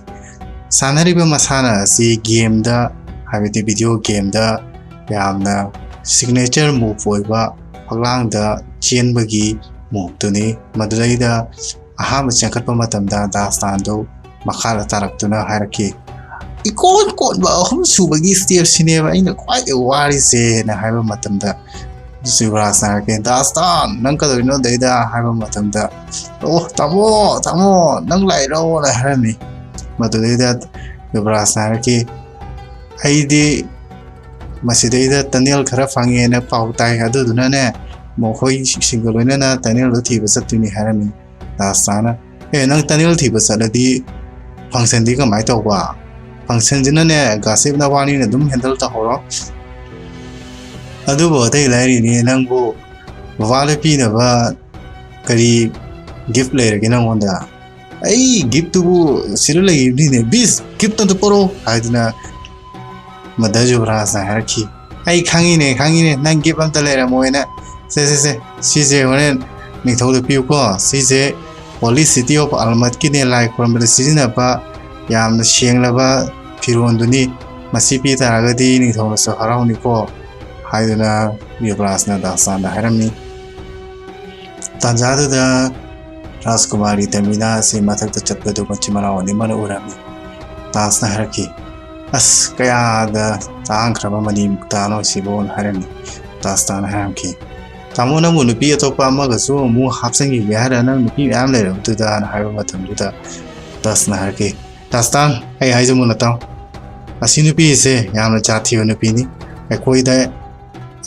ꯁꯥꯟꯅꯔꯤꯕ ꯃꯁꯥꯟꯅ ꯑꯁꯤ ꯒꯦꯝꯗ ꯍꯥꯏꯕꯗꯤ video gameꯗ ꯌꯥꯝꯅ signature move ꯑꯣꯏꯕ ꯐꯛꯂꯥꯡꯗ ꯆꯦꯟꯕꯒꯤ moveꯇꯨꯅꯤ꯫ ꯃꯗꯨꯗꯩꯗ ꯑꯍꯥꯟꯕ ꯆꯦꯟꯈꯠꯄ ꯃꯇꯝꯗ ꯗꯥꯁꯇꯥꯟꯗꯨ ꯃꯈꯥꯗ ꯇꯥꯔꯛꯇꯨꯅ ꯍꯥꯏꯔꯛꯈꯤ, "ꯏꯀꯣꯟ ꯀꯣꯟꯕ ꯑꯍꯨꯝ ꯁꯨꯕꯒꯤ stepꯁꯤꯅꯦꯕ ꯑꯩꯅ ꯈ꯭ꯋꯥꯏꯗꯒꯤ ꯋꯥꯔꯤꯁꯦꯅ" ꯍꯥꯏꯕ ꯃꯇꯝꯗ ꯌꯨꯕꯔꯥꯖꯅ ꯍꯥꯏꯔꯛꯀꯦ, "ꯗꯥꯁꯇꯥꯟ, ꯅꯪ ꯀꯩꯗꯧꯔꯤꯅꯣ ꯑꯗꯩꯗ?" ꯍꯥꯏꯕ ꯃꯇꯝꯗ, "ꯑꯣ, ꯇꯥꯃꯣ, ꯇꯥꯃꯣ, ꯅꯪ ꯂꯥꯛꯏꯔꯣꯅ" ꯍꯥꯏꯔꯝꯃꯤ꯫ ꯃꯗꯨꯗꯩꯗ ꯌꯨꯕꯔꯥꯖꯅ ꯍꯥꯏꯔꯛꯈꯤ, "ꯑꯩꯗꯤ ꯃꯁꯤꯗꯩꯗ tunnel ꯈꯔ ꯐꯪꯉꯦꯅ ꯄꯥꯎ ꯇꯥꯏ, ꯑꯗꯨꯗꯨꯅꯅꯦ, ꯃꯈꯣꯏꯁꯤꯡꯒ ꯂꯣꯏꯅꯅ tunnelꯗꯨ ꯊꯤꯕ ꯆꯠꯇꯣꯏꯅꯤ" ꯍꯥꯏꯔꯝꯃꯤ꯫ ꯗꯥꯁꯇꯥꯟꯅ, "ꯑꯦ, ꯅꯪ tunnel ꯊꯤꯕ ꯆꯠꯂꯗꯤ functionꯗꯤ ꯀꯃꯥꯏꯅ ꯇꯧꯕ? Functionꯁꯤꯅꯅꯦ, gossip ꯅꯕꯥꯅꯤꯅ ꯑꯗꯨꯝ handle ꯇꯧꯍꯧꯔꯣ꯫ ꯑꯗꯨꯕꯨ ꯑꯇꯩ ꯂꯥꯏꯔꯤꯅꯦ, ꯅꯪꯕꯨ ꯕꯕꯥꯗ ꯄꯤꯅꯕ ꯀꯔꯤ gift ꯂꯩꯔꯒꯦ ꯅꯪꯉꯣꯟꯗ?" "ꯑꯩ giftꯇꯨꯕꯨ ꯁꯤꯗ ꯂꯩꯔꯤꯕꯅꯤꯅꯦ, ꯕꯤꯁ, gift ꯑꯝꯇ ꯄꯣꯔꯛꯑꯣ" ꯍꯥꯏꯗꯨꯅ ꯃꯗꯔ ꯌꯨꯕꯔꯥꯖꯅ ꯍꯥꯏꯔꯛꯈꯤ, "ꯑꯩ ꯈꯪꯉꯤꯅꯦ, ꯈꯪꯉꯤꯅꯦ, ꯅꯪ gift ꯑꯝꯇ ꯂꯩꯔꯝꯃꯣꯏꯅ꯫ ꯁꯦ, ꯁꯦ, ꯁꯦ, ꯁꯤꯁꯦ ꯍꯣꯔꯦꯟ ꯅꯤꯡꯊꯧꯗ ꯄꯤꯌꯨꯀꯣ꯫ ꯁꯤꯁꯦ Holy City of Almutꯀꯤꯅꯦ, ꯂꯥꯏ ꯈꯨꯔꯨꯝꯕꯗ ꯁꯤꯖꯤꯟꯅꯕ ꯌꯥꯝꯅ ꯁꯦꯡꯂꯕ ꯐꯤꯔꯣꯟꯗꯨꯅꯤ꯫ ꯃꯁꯤ ꯄꯤ ꯇꯥꯔꯒꯗꯤ ꯅꯤꯡꯊꯧꯅꯁꯨ ꯍꯔꯥꯎꯅꯤꯀꯣ" ꯍꯥꯏꯗꯨꯅ ꯌꯨꯕꯔꯥꯖꯅ ꯗꯥꯁꯇꯥꯟꯗ ꯍꯥꯏꯔꯝꯃꯤ꯫ ꯇꯥꯟꯖꯥꯗꯨꯗ ꯔꯥꯖꯀꯨꯃꯥꯔꯤ ꯇꯃꯤꯅꯥ ꯑꯁꯤ ꯃꯊꯛꯇ ꯆꯠꯄꯗꯨ ꯃꯆꯤꯟ ꯃꯅꯥꯎ ꯑꯅꯤꯃꯛꯅ ꯎꯔꯝꯃꯤ꯫ ꯗꯥꯁꯅ ꯍꯥꯏꯔꯛꯈꯤ, "ꯑꯁ, ꯀꯌꯥꯗ ꯇꯥꯡꯈ꯭ꯔꯕ ꯃꯅꯤ ꯃꯨꯛꯇꯥꯅꯣ ꯁꯤꯕꯣꯅ" ꯍꯥꯏꯔꯝꯃꯤ꯫ ꯗꯥꯁꯇꯥꯟꯅ ꯍꯥꯏꯔꯝꯈꯤ, "ꯇꯥꯃꯣ, ꯅꯪꯕꯨ ꯅꯨꯄꯤ ꯑꯇꯣꯞꯄ ꯑꯃꯒꯁꯨ ꯑꯃꯨꯛ ꯍꯥꯞꯆꯤꯟꯈꯤꯒꯦ ꯍꯥꯏꯔ ꯅꯪ ꯅꯨꯄꯤ ꯃꯌꯥꯝ ꯂꯩꯔꯕꯗꯨꯗꯅ" ꯍꯥꯏꯕ ꯃꯇꯝꯗꯨꯗ ꯗꯥꯁꯅ ꯍꯥꯏꯔꯛꯈꯤ, "ꯗꯥꯁꯇꯥꯟ, ꯑꯩ ꯍꯥꯏꯖꯃꯨꯟꯅ ꯇꯥꯎ꯫ ꯑꯁꯤ ꯅꯨꯄꯤꯁꯦ ꯌꯥꯝꯅ ꯖꯥꯠ ꯊꯤꯕ ꯅꯨꯄꯤꯅꯤ꯫ ꯑꯩꯈꯣꯏꯗ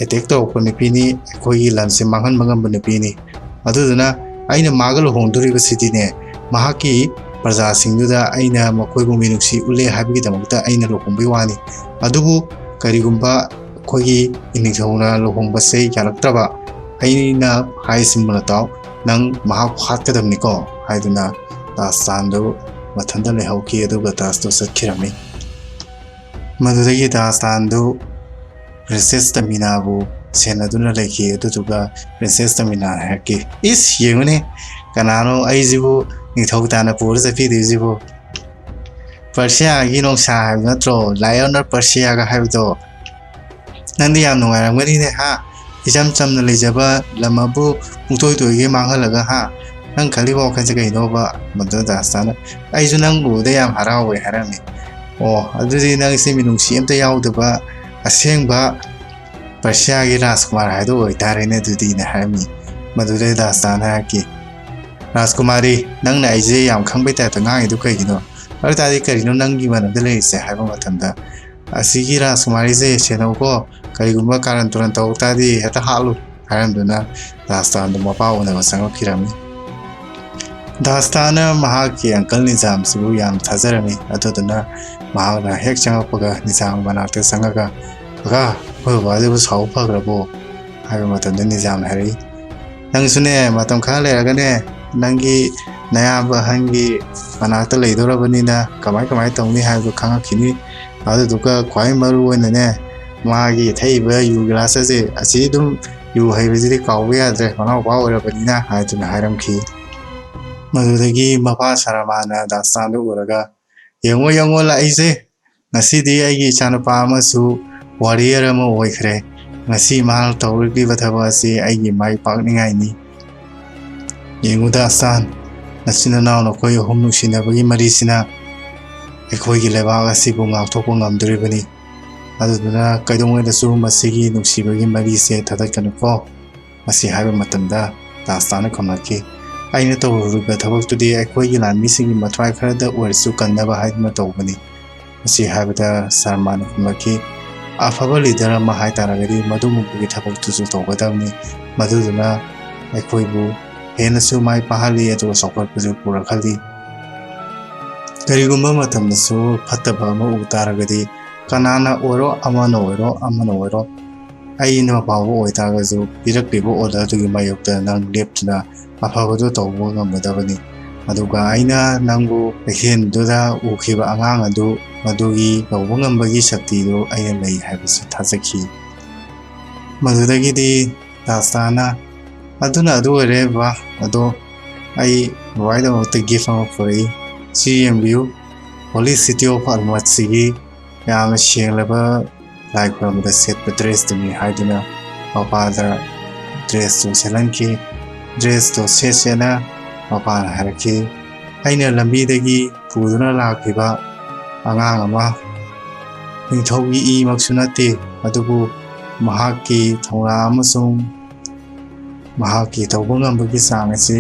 attack ꯇꯧꯔꯛꯄ ꯅꯨꯄꯤꯅꯤ, ꯑꯩꯈꯣꯏꯒꯤ ꯂꯝꯁꯦ ꯃꯥꯡꯍꯟꯕ ꯉꯝꯕ ꯅꯨꯄꯤꯅꯤ꯫ ꯑꯗꯨꯗꯨꯅ ꯑꯩꯅ ꯃꯥꯒ ꯂꯨꯍꯣꯡꯗꯣꯔꯤꯕꯁꯤꯗꯤꯅꯦ, ꯃꯍꯥꯛꯀꯤ ꯄ꯭ꯔꯖꯥꯁꯤꯡꯗꯨꯗ ꯑꯩꯅ ꯃꯈꯣꯏꯕꯨ ꯃꯤꯅꯨꯡꯁꯤ ꯎꯠꯂꯦ ꯍꯥꯏꯕꯒꯤꯗꯃꯛꯇ ꯑꯩꯅ ꯂꯨꯍꯣꯡꯕꯒꯤ ꯋꯥꯅꯤ꯫ ꯑꯗꯨꯕꯨ ꯀꯔꯤꯒꯨꯝꯕ ꯑꯩꯈꯣꯏꯒꯤ ꯅꯤꯡꯊꯧꯅ ꯂꯨꯍꯣꯡꯕꯁꯦ ꯌꯥꯔꯛꯇ꯭ꯔꯕ, ꯑꯩꯅ ꯍꯥꯏꯁꯤ ꯃꯨꯟꯅ ꯇꯥꯎ, ꯅꯪ ꯃꯍꯥꯛꯄꯨ ꯍꯥꯠꯀꯗꯕꯅꯤꯀꯣ" ꯍꯥꯏꯗꯨꯅ ꯗꯥꯁꯇꯥꯟꯗꯨ ꯃꯊꯟꯇ ꯂꯩꯍꯧꯈꯤ, ꯑꯗꯨꯒ ꯗꯥꯁꯇꯨ ꯆꯠꯈꯤꯔꯝꯃꯤ꯫ ꯃꯗꯨꯗꯒꯤ ꯗꯥꯁꯇꯥꯟꯗꯨ ꯄ꯭ꯔꯤꯟꯁꯦꯁ ꯇꯃꯤꯅꯥꯕꯨ ꯁꯦꯟꯅꯗꯨꯅ ꯂꯩꯈꯤ꯫ ꯑꯗꯨꯗꯨꯒ ꯄ꯭ꯔꯤꯟꯁꯦꯁ ꯇꯃꯤꯅꯥꯅ ꯍꯥꯏꯔꯛꯈꯤ, "ꯏꯁ, ꯌꯦꯡꯉꯨꯅꯦ, ꯀꯅꯥꯅꯣ ꯑꯩꯁꯤꯕꯨ ꯅꯤꯡꯊꯧ ꯇꯥꯟꯅ ꯄꯨꯔ ꯆꯠꯄꯤꯗꯣꯏꯁꯤꯕꯨ?" ꯄꯔꯁꯤꯌꯥꯒꯤ ꯅꯣꯡꯁꯥ ꯍꯥꯏꯕ ꯅꯠꯇ꯭ꯔꯣ? Lion of Persia ꯒ ꯍꯥꯏꯕꯗꯣ꯫ ꯅꯪꯗꯤ ꯌꯥꯝ ꯅꯨꯡꯉꯥꯏꯔꯝꯒꯅꯤꯅꯦ, ꯍꯥ? ꯏꯆꯝ ꯆꯝꯅ ꯂꯩꯖꯕ ꯂꯝ ꯑꯃꯕꯨ ꯄꯨꯡꯇꯣꯏ ꯇꯣꯏꯒꯩ ꯃꯥꯡꯍꯜꯂꯒ, ꯍꯥ? ꯅꯪ ꯈꯜꯂꯤꯕ ꯋꯥꯈꯜꯁꯦ ꯀꯩꯅꯣꯕ?" ꯃꯗꯨꯗ ꯗꯥꯁꯇꯥꯟꯅ, "ꯑꯩꯁꯨ ꯅꯪ ꯎꯕꯗ ꯌꯥꯝ ꯍꯔꯥꯎꯋꯦ" ꯍꯥꯏꯔꯝꯃꯤ꯫ "ꯑꯣ, ꯑꯗꯨꯗꯤ ꯅꯪꯁꯦ ꯃꯤꯅꯨꯡꯁꯤ ꯑꯝꯇ ꯌꯥꯎꯗꯕ ꯑꯁꯦꯡꯕ ꯄꯔꯁꯤꯌꯥꯒꯤ ꯔꯥꯖꯀꯨꯃꯥꯔ ꯍꯥꯏꯗꯣ ꯑꯣꯏꯇꯥꯔꯦꯅꯦ ꯑꯗꯨꯗꯤꯅ" ꯍꯥꯏꯔꯝꯃꯤ꯫ ꯃꯗꯨꯗꯩ ꯗꯥꯁꯇꯥꯟꯅ ꯍꯥꯏꯔꯛꯈꯤ, "ꯔꯥꯖꯀꯨꯃꯥꯔꯤ, ꯅꯪꯅ ꯑꯩꯁꯦ ꯌꯥꯝ ꯈꯪꯕꯩ ꯇꯥꯏꯞꯇ ꯉꯥꯡꯉꯤꯗꯨ ꯀꯩꯒꯤꯅꯣ? ꯑꯗꯨ ꯇꯥꯔꯗꯤ ꯀꯔꯤꯅꯣ ꯅꯪꯒꯤ ꯃꯔꯝꯗ ꯂꯩꯔꯤꯁꯦ?" ꯍꯥꯏꯕ ꯃꯇꯝꯗ, "ꯑꯁꯤꯒꯤ ꯔꯥꯖꯀꯨꯃꯥꯔꯤꯁꯦ ꯁꯦꯟꯅꯧꯀꯣ, ꯀꯔꯤꯒꯨꯝꯕ ꯀꯥꯔꯟ ꯇꯨꯔꯟ ꯇꯧ ꯇꯥꯔꯗꯤ ꯍꯦꯛꯇ ꯍꯥꯠꯂꯨ" ꯍꯥꯏꯔꯝꯗꯨꯅ ꯗꯥꯁꯇꯥꯟꯗꯨ ꯃꯄꯥ ꯎꯅꯕ ꯆꯪꯉꯛꯈꯤꯔꯝꯃꯤ꯫ ꯗꯥꯁꯇꯥꯟꯅ ꯃꯍꯥꯛꯀꯤ ꯑꯪꯀꯜ ꯅꯤꯖꯥꯝꯁꯤꯕꯨ ꯌꯥꯝ ꯊꯥꯖꯔꯝꯃꯤ꯫ ꯑꯗꯨꯗꯨꯅ ꯃꯍꯥꯛꯅ ꯍꯦꯛ ꯆꯪꯉꯛꯄꯒ ꯅꯤꯖꯥꯝ ꯃꯅꯥꯛꯇ ꯆꯪꯉꯒ, "ꯀꯀꯥ, ꯑꯩꯈꯣꯏ ꯕꯕꯥꯗꯨꯕꯨ ꯁꯥꯎꯕ ꯐꯈ꯭ꯔꯕꯣ?" ꯍꯥꯏꯕ ꯃꯇꯝꯗ ꯅꯤꯖꯥꯝꯅ ꯍꯥꯏꯔꯛꯏ, "ꯅꯪꯁꯨꯅꯦ, ꯃꯇꯝ ꯈꯔ ꯂꯩꯔꯒꯅꯦ, ꯅꯪꯒꯤ ꯅꯌꯥꯝꯕ ꯑꯍꯟꯒꯤ ꯃꯅꯥꯛꯇ ꯂꯩꯗꯧꯔꯕꯅꯤꯅ ꯀꯃꯥꯏ ꯀꯃꯥꯏ ꯇꯧꯅꯤ ꯍꯥꯏꯕꯗꯨ ꯈꯪꯉꯛꯈꯤꯅꯤ꯫ ꯑꯗꯨꯗꯨꯒ ꯈ꯭ꯋꯥꯏ ꯃꯔꯨ ꯑꯣꯏꯅꯅꯦ, ꯃꯥꯒꯤ ꯊꯛꯏꯕ ꯌꯨ ꯒꯤꯂꯥꯁ ꯑꯁꯦ, ꯑꯁꯤ ꯑꯗꯨꯝ ꯌꯨ ꯍꯩꯕꯁꯤꯗꯤ ꯀꯥꯎꯕ ꯌꯥꯗ꯭ꯔꯦ, ꯃꯅꯥꯎꯄꯥ ꯑꯣꯏꯔꯕꯅꯤꯅ" ꯍꯥꯏꯗꯨꯅ ꯍꯥꯏꯔꯝꯈꯤ꯫ ꯃꯗꯨꯗꯒꯤ ꯃꯄꯥ ꯁꯔꯃꯥꯅ ꯗꯥꯁꯇꯥꯟꯗꯨ ꯎꯔꯒ, "ꯌꯦꯡꯉꯣ, ꯌꯦꯡꯉꯣ, ꯂꯥꯛꯏꯁꯦ꯫ ꯉꯁꯤꯗꯤ ꯑꯩꯒꯤ ꯏꯆꯥꯅꯨꯄꯥ ꯑꯃꯁꯨ ꯋꯥꯔꯤꯌꯔ ꯑꯃ ꯑꯣꯏꯈ꯭ꯔꯦ꯫ ꯉꯁꯤ ꯃꯍꯥꯛꯅ ꯇꯧꯔꯛꯂꯤꯕ ꯊꯕꯛ ꯑꯁꯤ ꯑꯩꯒꯤ ꯃꯥꯏ ꯄꯥꯛꯅꯤꯡꯉꯥꯏꯅꯤ꯫ ꯌꯦꯡꯉꯨ ꯗꯥꯁꯇꯥꯟ, ꯅꯆꯤꯟ ꯅꯅꯥꯎ ꯅꯈꯣꯏ ꯑꯍꯨꯝ ꯅꯨꯡꯁꯤꯅꯕꯒꯤ ꯃꯔꯤꯁꯤꯅ ꯑꯩꯈꯣꯏꯒꯤ ꯂꯩꯕꯥꯛ ꯑꯁꯤꯕꯨ ꯉꯥꯛꯊꯣꯛꯄ ꯉꯝꯗꯣꯔꯤꯕꯅꯤ꯫ ꯑꯗꯨꯗꯨꯅ ꯀꯩꯗꯧꯉꯩꯗꯁꯨ ꯃꯁꯤꯒꯤ ꯅꯨꯡꯁꯤꯕꯒꯤ ꯃꯔꯤꯁꯦ ꯊꯥꯗꯠꯀꯅꯨꯀꯣ꯫" ꯃꯁꯤ ꯍꯥꯏꯕ ꯃꯇꯝꯗ ꯗꯥꯁꯇꯥꯟꯅ ꯈꯨꯝꯂꯛꯈꯤ, "ꯑꯩꯅ ꯇꯧꯔꯨꯔꯤꯕ ꯊꯕꯛꯇꯨꯗꯤ ꯑꯩꯈꯣꯏꯒꯤ ꯂꯥꯟꯃꯤꯁꯤꯡꯒꯤ ꯃꯊ꯭ꯋꯥꯏ ꯈꯔꯗ ꯑꯣꯏꯔꯁꯨ ꯀꯟꯅꯕ ꯍꯥꯏꯗꯨꯅ ꯇꯧꯕꯅꯤ꯫" ꯃꯁꯤ ꯍꯥꯏꯕꯗ ꯁꯔꯃꯥꯅ ꯈꯨꯝꯂꯛꯈꯤ, "ꯑꯐꯕ ꯂꯤꯗꯔ ꯑꯃ ꯍꯥꯏ ꯇꯥꯔꯒꯗꯤ ꯃꯗꯨꯒꯨꯝꯕꯒꯤ ꯊꯕꯛꯇꯨꯁꯨ ꯇꯧꯒꯗꯕꯅꯤ꯫ ꯃꯗꯨꯗꯨꯅ ꯑꯩꯈꯣꯏꯕꯨ ꯍꯦꯟꯅꯁꯨ ꯃꯥꯏ ꯄꯥꯛꯍꯜꯂꯤ, ꯑꯗꯨꯒ ꯆꯥꯎꯈꯠꯄꯁꯨ ꯄꯨꯔꯛꯍꯜꯂꯤ꯫ ꯀꯔꯤꯒꯨꯝꯕ ꯃꯇꯝꯗꯁꯨ ꯐꯠꯇꯕ ꯑꯃ ꯎ ꯇꯥꯔꯒꯗꯤ, ꯀꯅꯥꯅ ꯑꯣꯏꯔꯣ, ꯑꯃꯅ ꯑꯣꯏꯔꯣ, ꯑꯃꯅ ꯑꯣꯏꯔꯣ, ꯑꯩꯅ ꯐꯥꯎꯕ ꯑꯣꯏꯇꯥꯔꯒꯁꯨ, ꯄꯤꯔꯛꯂꯤꯕ order ꯑꯗꯨꯒꯤ ꯃꯥꯌꯣꯛꯇ ꯅꯪ ꯂꯦꯞꯇꯨꯅ ꯑꯐꯕꯗꯨ ꯇꯧꯕ ꯉꯝꯒꯗꯕꯅꯤ꯫ ꯑꯗꯨꯒ ꯑꯩꯅ ꯅꯪꯕꯨ ꯀꯩꯊꯦꯜꯗꯨꯗ ꯎꯈꯤꯕ ꯑꯉꯥꯡ ꯑꯗꯨ, ꯃꯗꯨꯒꯤ ꯇꯧꯕ ꯉꯝꯕꯒꯤ ꯁꯛꯇꯤꯗꯨ ꯑꯩꯅ ꯂꯩ ꯍꯥꯏꯕꯁꯤ ꯊꯥꯖꯈꯤ꯫" ꯃꯗꯨꯗꯒꯤꯗꯤ ꯗꯥꯁꯇꯥꯅ, "ꯑꯗꯨꯅ ꯑꯗꯨ ꯑꯣꯏꯔꯦ ꯕꯕꯥ, ꯑꯗꯣ ꯑꯩ ꯕꯕꯥꯒꯤꯗꯃꯛꯇ gift ꯑꯃ ꯄꯨꯔꯛꯏ, ꯁꯤ ꯌꯦꯡꯕꯤꯌꯨ꯫" Holy City of Almutꯁꯤꯒꯤ ꯌꯥꯝꯅ ꯁꯦꯡꯂꯕ ꯂꯥꯏ ꯈꯨꯔꯨꯝꯕꯗ ꯁꯦꯠꯄ dressꯇꯨꯅꯤ ꯍꯥꯏꯗꯨꯅ ꯃꯄꯥꯗ dressꯇꯨ ꯁꯦꯠꯍꯟꯈꯤ꯫ Dressꯇꯨ ꯁꯦꯠ ꯁꯦꯠꯅ ꯃꯄꯥꯅ ꯍꯥꯏꯔꯛꯈꯤ, "ꯑꯩꯅ ꯂꯝꯕꯤꯗꯒꯤ ꯄꯨꯗꯨꯅ ꯂꯥꯛꯈꯤꯕ ꯑꯉꯥꯡ ꯑꯃ ꯅꯤꯡꯊꯧꯒꯤ ꯏꯃꯛꯁꯨ ꯅꯠꯇꯦ, ꯑꯗꯨꯕꯨ ꯃꯍꯥꯛꯀꯤ ꯊꯧꯅꯥ ꯑꯃꯁꯨꯡ ꯃꯍꯥꯛꯀꯤ ꯇꯧꯕ ꯉꯝꯕꯒꯤ ꯆꯥꯡ ꯑꯁꯤ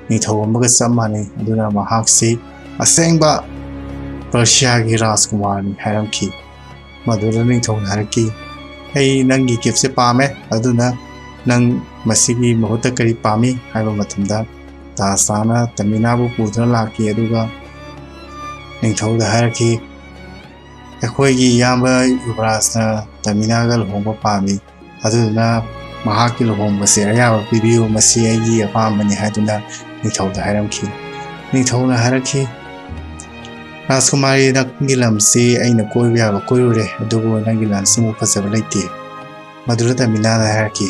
ꯅꯤꯡꯊꯧ ꯑꯃꯒ ꯆꯞ ꯃꯥꯟꯅꯩ꯫ ꯑꯗꯨꯅ ꯃꯍꯥꯛꯁꯤ ꯑꯁꯦꯡꯕ ꯄꯔꯁꯤꯌꯥꯒꯤ ꯔꯥꯖꯀꯨꯃꯥꯔꯅꯤ" ꯍꯥꯏꯔꯝꯈꯤ꯫ ꯃꯗꯨꯗ ꯅꯤꯡꯊꯧꯅ ꯍꯥꯏꯔꯛꯈꯤ, "ꯑꯩ ꯅꯪꯒꯤ giftꯁꯦ ꯄꯥꯝꯃꯦ, ꯑꯗꯨꯅ ꯅꯪ ꯃꯁꯤꯒꯤ ꯃꯍꯨꯠꯇ ꯀꯔꯤ ꯄꯥꯝꯃꯤ?" ꯍꯥꯏꯕ ꯃꯇꯝꯗ ꯗꯥꯁꯇꯥꯅ ꯇꯃꯤꯅꯥꯕꯨ ꯄꯨꯗꯨꯅ ꯂꯥꯛꯈꯤ꯫ ꯑꯗꯨꯒ ꯅꯤꯡꯊꯧꯗ ꯍꯥꯏꯔꯛꯈꯤ, "ꯑꯩꯈꯣꯏꯒꯤ ꯏꯌꯥꯝꯕ ꯌꯨꯕꯔꯥꯖꯅ ꯇꯃꯤꯅꯥꯒ ꯂꯨꯍꯣꯡꯕ ꯄꯥꯝꯃꯤ, ꯑꯗꯨꯗꯨꯅ ꯃꯍꯥꯛꯀꯤ ꯂꯨꯍꯣꯡꯕꯁꯦ ꯑꯌꯥꯕ ꯄꯤꯕꯤꯌꯨ, ꯃꯁꯤ ꯑꯩꯒꯤ ꯑꯄꯥꯝꯕꯅꯤ" ꯍꯥꯏꯗꯨꯅ ꯅꯤꯡꯊꯧꯗ ꯍꯥꯏꯔꯝꯈꯤ꯫ ꯅꯤꯡꯊꯧꯅ ꯍꯥꯏꯔꯛꯈꯤ, "ꯔꯥꯖꯀꯨꯃꯥꯔꯤ, ꯅꯪꯒꯤ ꯂꯝꯁꯤ ꯑꯩꯅ ꯀꯣꯏꯕ ꯌꯥꯕ ꯀꯣꯏꯔꯨꯔꯦ, ꯑꯗꯨꯕꯨ ꯅꯪꯒꯤ ꯂꯝꯁꯤꯃꯨꯛ ꯐꯖꯕ ꯂꯩꯇꯦ"꯫ ꯃꯗꯨꯗ ꯇꯃꯤꯅꯥꯅ ꯍꯥꯏꯔꯛꯈꯤ,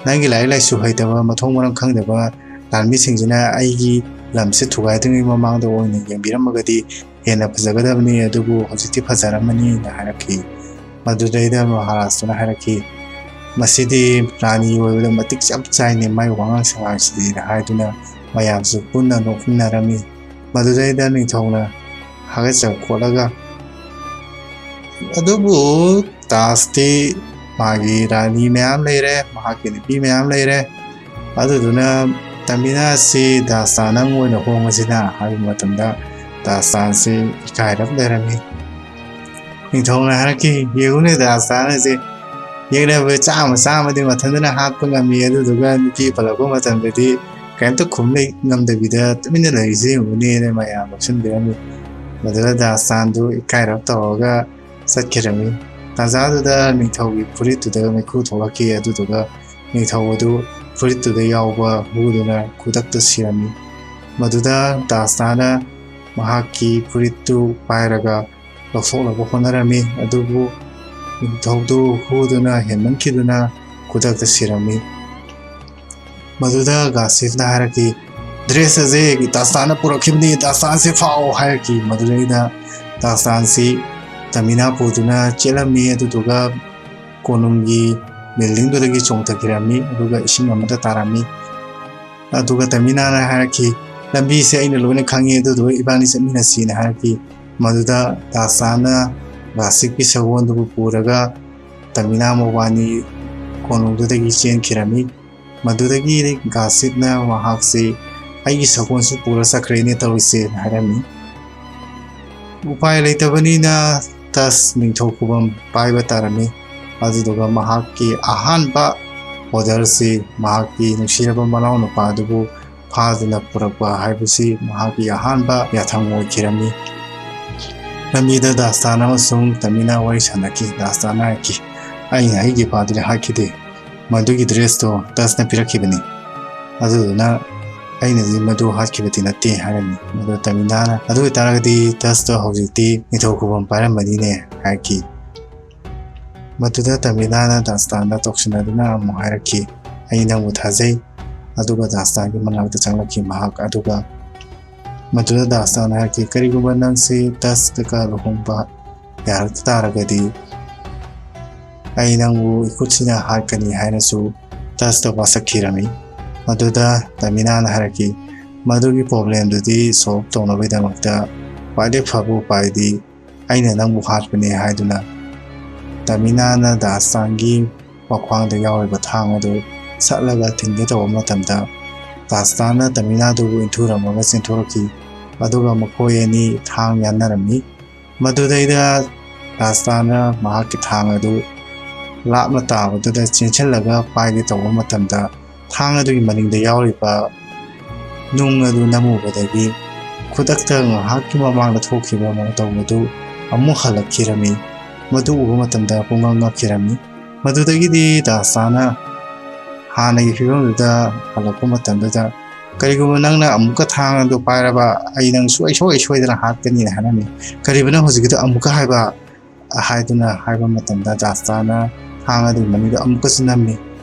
"ꯅꯪꯒꯤ ꯂꯥꯏꯔꯤꯛ ꯂꯥꯏꯁꯨ ꯍꯩꯇꯕ, ꯃꯊꯣꯡ ꯃꯔꯝ ꯈꯪꯗꯕ ꯂꯥꯟꯃꯤꯁꯤꯡꯁꯤꯅ ꯑꯩꯒꯤ ꯂꯝꯁꯦ ꯊꯨꯒꯥꯏꯗ꯭ꯔꯤꯉꯩ ꯃꯃꯥꯡꯗ ꯑꯣꯏꯅ ꯌꯦꯡꯕꯤꯔꯝꯃꯒꯗꯤ ꯍꯦꯟꯅ ꯐꯖꯒꯗꯕꯅꯤ, ꯑꯗꯨꯕꯨ ꯍꯧꯖꯤꯛꯇꯤ ꯐꯖꯔꯝꯃꯅꯤꯅ" ꯍꯥꯏꯔꯛꯈꯤ꯫ ꯃꯗꯨꯗꯩꯗ ꯃꯍꯥꯔꯥꯖꯇꯨꯅ ꯍꯥꯏꯔꯛꯈꯤ, "ꯃꯁꯤꯗꯤ ꯔꯥꯅꯤ ꯑꯣꯏꯕꯗ ꯃꯇꯤꯛ ꯆꯞ ꯆꯥꯏꯅꯦ, ꯃꯥꯏ ꯋꯥꯉꯥꯡ ꯁꯉꯥꯡꯁꯤꯗꯤꯅ" ꯍꯥꯏꯗꯨꯅ ꯃꯌꯥꯝꯁꯨ ꯄꯨꯟꯅ ꯅꯣꯛꯃꯤꯟꯅꯔꯝꯃꯤ꯫ ꯃꯗꯨꯗꯩꯗ ꯅꯤꯡꯊꯧꯅ ꯍꯥꯒꯠꯆꯕ ꯈꯣꯠꯂꯒ, "ꯑꯗꯨꯕꯨ ꯗꯥꯁꯇꯤ ꯃꯥꯒꯤ ꯔꯥꯅꯤ ꯃꯌꯥꯝ ꯂꯩꯔꯦ, ꯃꯍꯥꯛꯀꯤ ꯅꯨꯄꯤ ꯃꯌꯥꯝ ꯂꯩꯔꯦ, ꯑꯗꯨꯗꯨꯅ ꯇꯃꯤꯅꯥꯁꯤ ꯗꯥꯁꯇꯥꯟ ꯅꯪ ꯑꯣꯏꯅ ꯍꯣꯡꯉꯁꯤꯅ" ꯍꯥꯏꯕ ꯃꯇꯝꯗ ꯗꯥꯁꯇꯥꯟꯁꯤ ꯏꯀꯥꯏꯔꯞ ꯂꯩꯔꯝꯃꯤ꯫ ꯅꯤꯡꯊꯧꯅ ꯍꯥꯏꯔꯛꯈꯤ, "ꯌꯦꯡꯉꯨꯅꯦ, ꯗꯥꯁꯇꯥꯟ ꯑꯁꯤ ꯌꯦꯡꯅꯕ ꯆꯥꯝꯃ ꯆꯥꯝꯃꯗꯤ ꯃꯊꯟꯇꯅ ꯍꯥꯠꯄ ꯉꯝꯃꯤ, ꯑꯗꯨꯗꯨꯒ ꯅꯨꯄꯤ ꯄꯜꯂꯛꯄ ꯃꯇꯝꯗꯗꯤ ꯀꯔꯤꯝꯇ ꯈꯨꯝ ꯂꯩ-, ꯉꯝꯗꯕꯤꯗ ꯇꯨꯃꯤꯟꯅ ꯂꯩꯔꯤꯁꯤ ꯌꯦꯡꯉꯨꯅꯦꯅ" ꯃꯌꯥꯝ ꯂꯧꯁꯤꯟꯕꯤꯔꯝꯃꯤ꯫ ꯃꯗꯨꯗ ꯗꯥꯁꯇꯥꯟꯗꯨ ꯏꯀꯥꯏꯔꯞ ꯇꯧꯔꯒ ꯆꯠꯈꯤꯔꯝꯃꯤ꯫ ꯇꯥꯟꯖꯥꯗꯨꯗ ꯅꯤꯡꯊꯧꯒꯤ ꯐꯨꯔꯤꯠꯇꯨꯗ ꯃꯩꯈꯨ ꯊꯣꯛꯂꯛꯈꯤ, ꯑꯗꯨꯗꯨꯒ ꯅꯤꯡꯊꯧ ꯑꯗꯨ ꯐꯨꯔꯤꯠꯇꯨꯗ ꯌꯥꯎꯕ ꯍꯨꯗꯨꯅ ꯈꯨꯗꯛꯇ ꯁꯤꯔꯝꯃꯤ꯫ ꯃꯗꯨꯗ ꯗꯥꯁꯇꯥꯅ ꯃꯍꯥꯛꯀꯤ ꯐꯨꯔꯤꯠꯇꯨ ꯄꯥꯏꯔꯒ ꯂꯧꯊꯣꯛꯅꯕ ꯍꯣꯠꯅꯔꯝꯃꯤ, ꯑꯗꯨꯕꯨ ꯅꯤꯡꯊꯧꯗꯨ ꯍꯨꯗꯨꯅ ꯍꯦꯟꯃꯟꯈꯤꯗꯨꯅ ꯈꯨꯗꯛꯇ ꯁꯤꯔꯝꯃꯤ꯫ ꯃꯗꯨꯗ ꯒꯥꯁꯤꯐꯅ ꯍꯥꯏꯔꯛꯈꯤ, "Dress ꯑꯁꯦ ꯗꯥꯁꯇꯥꯅ ꯄꯨꯔꯛꯈꯤꯕꯅꯤ, ꯗꯥꯁꯇꯥꯟꯁꯦ ꯐꯥꯎ" ꯍꯥꯏꯔꯛꯈꯤ꯫ ꯃꯗꯨꯗꯩꯗ ꯗꯥꯁꯇꯥꯟꯁꯤ ꯇꯃꯤꯅꯥ ꯄꯨꯗꯨꯅ ꯆꯦꯜꯂꯝꯃꯤ꯫ ꯑꯗꯨꯗꯨꯒ ꯀꯣꯅꯨꯡꯒꯤ buildingꯗꯨꯗꯒꯤ ꯆꯣꯡꯊꯈꯤꯔꯝꯃꯤ꯫ ꯑꯗꯨꯒ ꯏꯁꯤꯡ ꯑꯃꯗ ꯇꯥꯔꯝꯃꯤ꯫ ꯑꯗꯨꯒ ꯇꯃꯤꯅꯥꯅ ꯍꯥꯏꯔꯛꯈꯤ, "ꯂꯝꯕꯤꯁꯦ ꯑꯩꯅ ꯂꯣꯏꯅ ꯈꯪꯉꯤ, ꯑꯗꯨꯗꯨꯒ ꯏꯕꯥꯅꯤ ꯆꯠꯃꯤꯟꯅꯁꯤꯅ" ꯍꯥꯏꯔꯛꯈꯤ꯫ ꯃꯗꯨꯗ ꯗꯥꯁꯇꯥꯟꯅ ꯒꯥꯁꯤꯠꯀꯤ ꯁꯒꯣꯜꯗꯨꯕꯨ ꯄꯨꯔꯒ ꯇꯃꯤꯅꯥ ꯃꯕꯥꯅꯤ ꯀꯣꯅꯨꯡꯗꯨꯗꯒꯤ ꯆꯦꯟꯈꯤꯔꯝꯃꯤ꯫ ꯃꯗꯨꯗꯒꯤ ꯒꯥꯁꯤꯠꯅ ꯃꯍꯥꯛꯁꯤ, "ꯑꯩꯒꯤ ꯁꯒꯣꯜꯁꯨ ꯄꯨꯔ ꯆꯠꯈ꯭ꯔꯦꯅꯦ ꯇꯧꯔꯤꯁꯦ" ꯍꯥꯏꯔꯝꯃꯤ꯫ ꯎꯄꯥꯏ ꯂꯩꯇꯕꯅꯤꯅ ꯇꯁ ꯅꯤꯡꯊꯧ ꯈꯨꯕꯝ ꯄꯥꯏꯕ ꯇꯥꯔꯝꯃꯤ꯫ ꯑꯗꯨꯗꯨꯒ ꯃꯍꯥꯛꯀꯤ ꯑꯍꯥꯟꯕ orderꯁꯤ ꯃꯍꯥꯛꯀꯤ ꯅꯨꯡꯁꯤꯔꯕ ꯃꯅꯥꯎ ꯅꯨꯄꯥ ꯑꯗꯨꯕꯨ ꯐꯥꯗꯨꯅ ꯄꯨꯔꯛꯄ ꯍꯥꯏꯕꯁꯤ ꯃꯍꯥꯛꯀꯤ ꯑꯍꯥꯟꯕ ꯌꯥꯊꯪ ꯑꯣꯏꯈꯤꯔꯝꯃꯤ꯫ ꯂꯝꯕꯤꯗ ꯗꯥꯁꯇꯥꯟ ꯑꯃꯁꯨꯡ ꯇꯃꯤꯅꯥ ꯋꯥꯔꯤ ꯁꯥꯟꯅꯈꯤ꯫ ꯗꯥꯁꯇꯥꯟꯅ ꯍꯥꯏꯈꯤ, "ꯑꯩꯅ ꯑꯩꯒꯤ ꯏꯄꯥꯗꯨꯗꯤ ꯍꯥꯠꯈꯤꯗꯦ, ꯃꯗꯨꯒꯤ dressꯇꯣ ꯇꯁꯅ ꯄꯤꯔꯛꯈꯤꯕꯅꯤ, ꯑꯗꯨꯗꯨꯅ ꯑꯩꯅꯗꯤ ꯃꯗꯨ ꯍꯥꯠꯈꯤꯕꯗꯤ ꯅꯠꯇꯦ" ꯍꯥꯏꯔꯝꯃꯤ꯫ ꯃꯗꯨ ꯇꯃꯤꯅꯥꯅ, "ꯑꯗꯨ ꯑꯣꯏꯇꯥꯔꯒꯗꯤ ꯇꯁꯇꯣ ꯍꯧꯖꯤꯛꯇꯤ ꯅꯤꯡꯊꯧ ꯈꯨꯕꯝ ꯄꯥꯏꯔꯝꯕꯅꯤꯅꯦ" ꯍꯥꯏꯔꯛꯈꯤ꯫ ꯃꯗꯨꯗ ꯇꯃꯤꯅꯥꯅ ꯗꯥꯁꯇꯥꯟꯗ ꯇꯧꯁꯤꯟꯅꯗꯨꯅ ꯑꯃꯨꯛ ꯍꯥꯏꯔꯛꯈꯤ, "ꯑꯩ ꯅꯪꯕꯨ ꯊꯥꯖꯩ"꯫ ꯑꯗꯨꯒ ꯗꯥꯁꯇꯥꯟꯒꯤ ꯃꯅꯥꯛꯇ ꯆꯪꯂꯛꯈꯤ ꯃꯍꯥꯛ꯫ ꯑꯗꯨꯒ ꯃꯗꯨꯗ ꯗꯥꯁꯇꯥꯟꯅ ꯍꯥꯏꯔꯛꯈꯤ, "ꯀꯔꯤꯒꯨꯝꯕ ꯅꯪꯁꯤ ꯇꯁꯀ ꯂꯨꯍꯣꯡꯕ ꯌꯥꯔꯛꯇ ꯇꯥꯔꯒꯗꯤ ꯑꯩ ꯅꯪꯕꯨ ꯏꯈꯨꯠꯁꯤꯅ ꯍꯥꯠꯀꯅꯤ" ꯍꯥꯏꯅꯁꯨ ꯇꯁꯇ ꯋꯥꯁꯛꯈꯤꯔꯝꯃꯤ꯫ ꯃꯗꯨꯗ ꯇꯃꯤꯅꯥꯅ ꯍꯥꯏꯔꯛꯈꯤ, "ꯃꯗꯨꯒꯤ problemꯗꯨꯗꯤ solve ꯇꯧꯅꯕꯒꯤꯗꯃꯛꯇ ꯈ꯭ꯋꯥꯏꯗꯒꯤ ꯐꯕ ꯎꯄꯥꯏꯗꯤ ꯑꯩꯅ ꯅꯪꯕꯨ ꯍꯥꯠꯄꯅꯦ" ꯍꯥꯏꯗꯨꯅ ꯇꯃꯤꯅꯥꯅ ꯗꯥꯁꯇꯥꯟꯒꯤ ꯃꯈ꯭ꯋꯥꯡꯗ ꯌꯥꯎꯔꯤꯕ ꯊꯥꯡ ꯑꯗꯨ ꯁꯠꯂꯒ ꯊꯤꯟꯒꯦ ꯇꯧꯕ ꯃꯇꯝꯗ, ꯗꯥꯁꯇꯥꯟꯅ ꯇꯃꯤꯅꯥꯗꯨꯕꯨ ꯏꯟꯊꯨꯔꯝꯃꯒ ꯆꯦꯟꯊꯣꯔꯛꯈꯤ꯫ ꯑꯗꯨꯒ ꯃꯈꯣꯏ ꯑꯅꯤ ꯊꯥꯡ ꯌꯥꯟꯅꯔꯝꯃꯤ꯫ ꯃꯗꯨꯗꯩꯗ ꯗꯥꯁꯇꯥꯟꯅ ꯃꯍꯥꯛꯀꯤ ꯊꯥꯡ ꯑꯗꯨ ꯂꯥꯞꯅ ꯇꯥꯕꯗꯨꯗ ꯆꯦꯟꯁꯤꯜꯂꯒ ꯄꯥꯏꯒꯦ ꯇꯧꯕ ꯃꯇꯝꯗ, ꯊꯥꯡ ꯑꯗꯨꯒꯤ ꯃꯅꯤꯡꯗ ꯌꯥꯎꯔꯤꯕ ꯅꯨꯡ ꯑꯗꯨ ꯅꯝꯃꯨꯕꯗꯒꯤ ꯈꯨꯗꯛꯇ ꯉꯥꯏꯍꯥꯛꯀꯤ ꯃꯃꯥꯡꯗ ꯊꯣꯛꯈꯤꯕ ꯃꯇꯧ ꯑꯗꯨ ꯑꯃꯨꯛ ꯍꯜꯂꯛꯈꯤꯔꯝꯃꯤ꯫ ꯃꯗꯨ ꯎꯕ ꯃꯇꯝꯗ ꯄꯨꯡꯉꯛ ꯉꯛꯈꯤꯔꯝꯃꯤ꯫ ꯃꯗꯨꯗꯒꯤꯗꯤ ꯗꯥꯁꯇꯥꯟꯅ ꯍꯥꯟꯅꯒꯤ ꯐꯤꯕꯝꯗꯨꯗ ꯍꯜꯂꯛꯄ ꯃꯇꯝꯗꯨꯗ, "ꯀꯔꯤꯒꯨꯝꯕ ꯅꯪꯅ ꯑꯃꯨꯛꯀ ꯊꯥꯡ ꯑꯗꯨ ꯄꯥꯏꯔꯕ, ꯑꯩ ꯅꯪ ꯁꯨꯡꯁꯣꯏ ꯁꯣꯏꯗꯅ ꯍꯥꯠꯀꯅꯤꯅ" ꯍꯥꯏꯔꯝꯃꯤ꯫ "ꯀꯔꯤꯕ ꯅꯪ ꯍꯧꯖꯤꯛꯀꯤꯗꯣ ꯑꯃꯨꯛꯀ ꯍꯥꯏꯕ?" ꯍꯥꯏꯗꯨꯅ ꯍꯥꯏꯕ ꯃꯇꯝꯗ, ꯗꯥꯁꯇꯥꯟꯅ ꯊꯥꯡ ꯑꯗꯨꯒꯤ ꯃꯅꯤꯡꯗ ꯑꯃꯨꯛꯀꯁꯨ ꯅꯝꯃꯤ꯫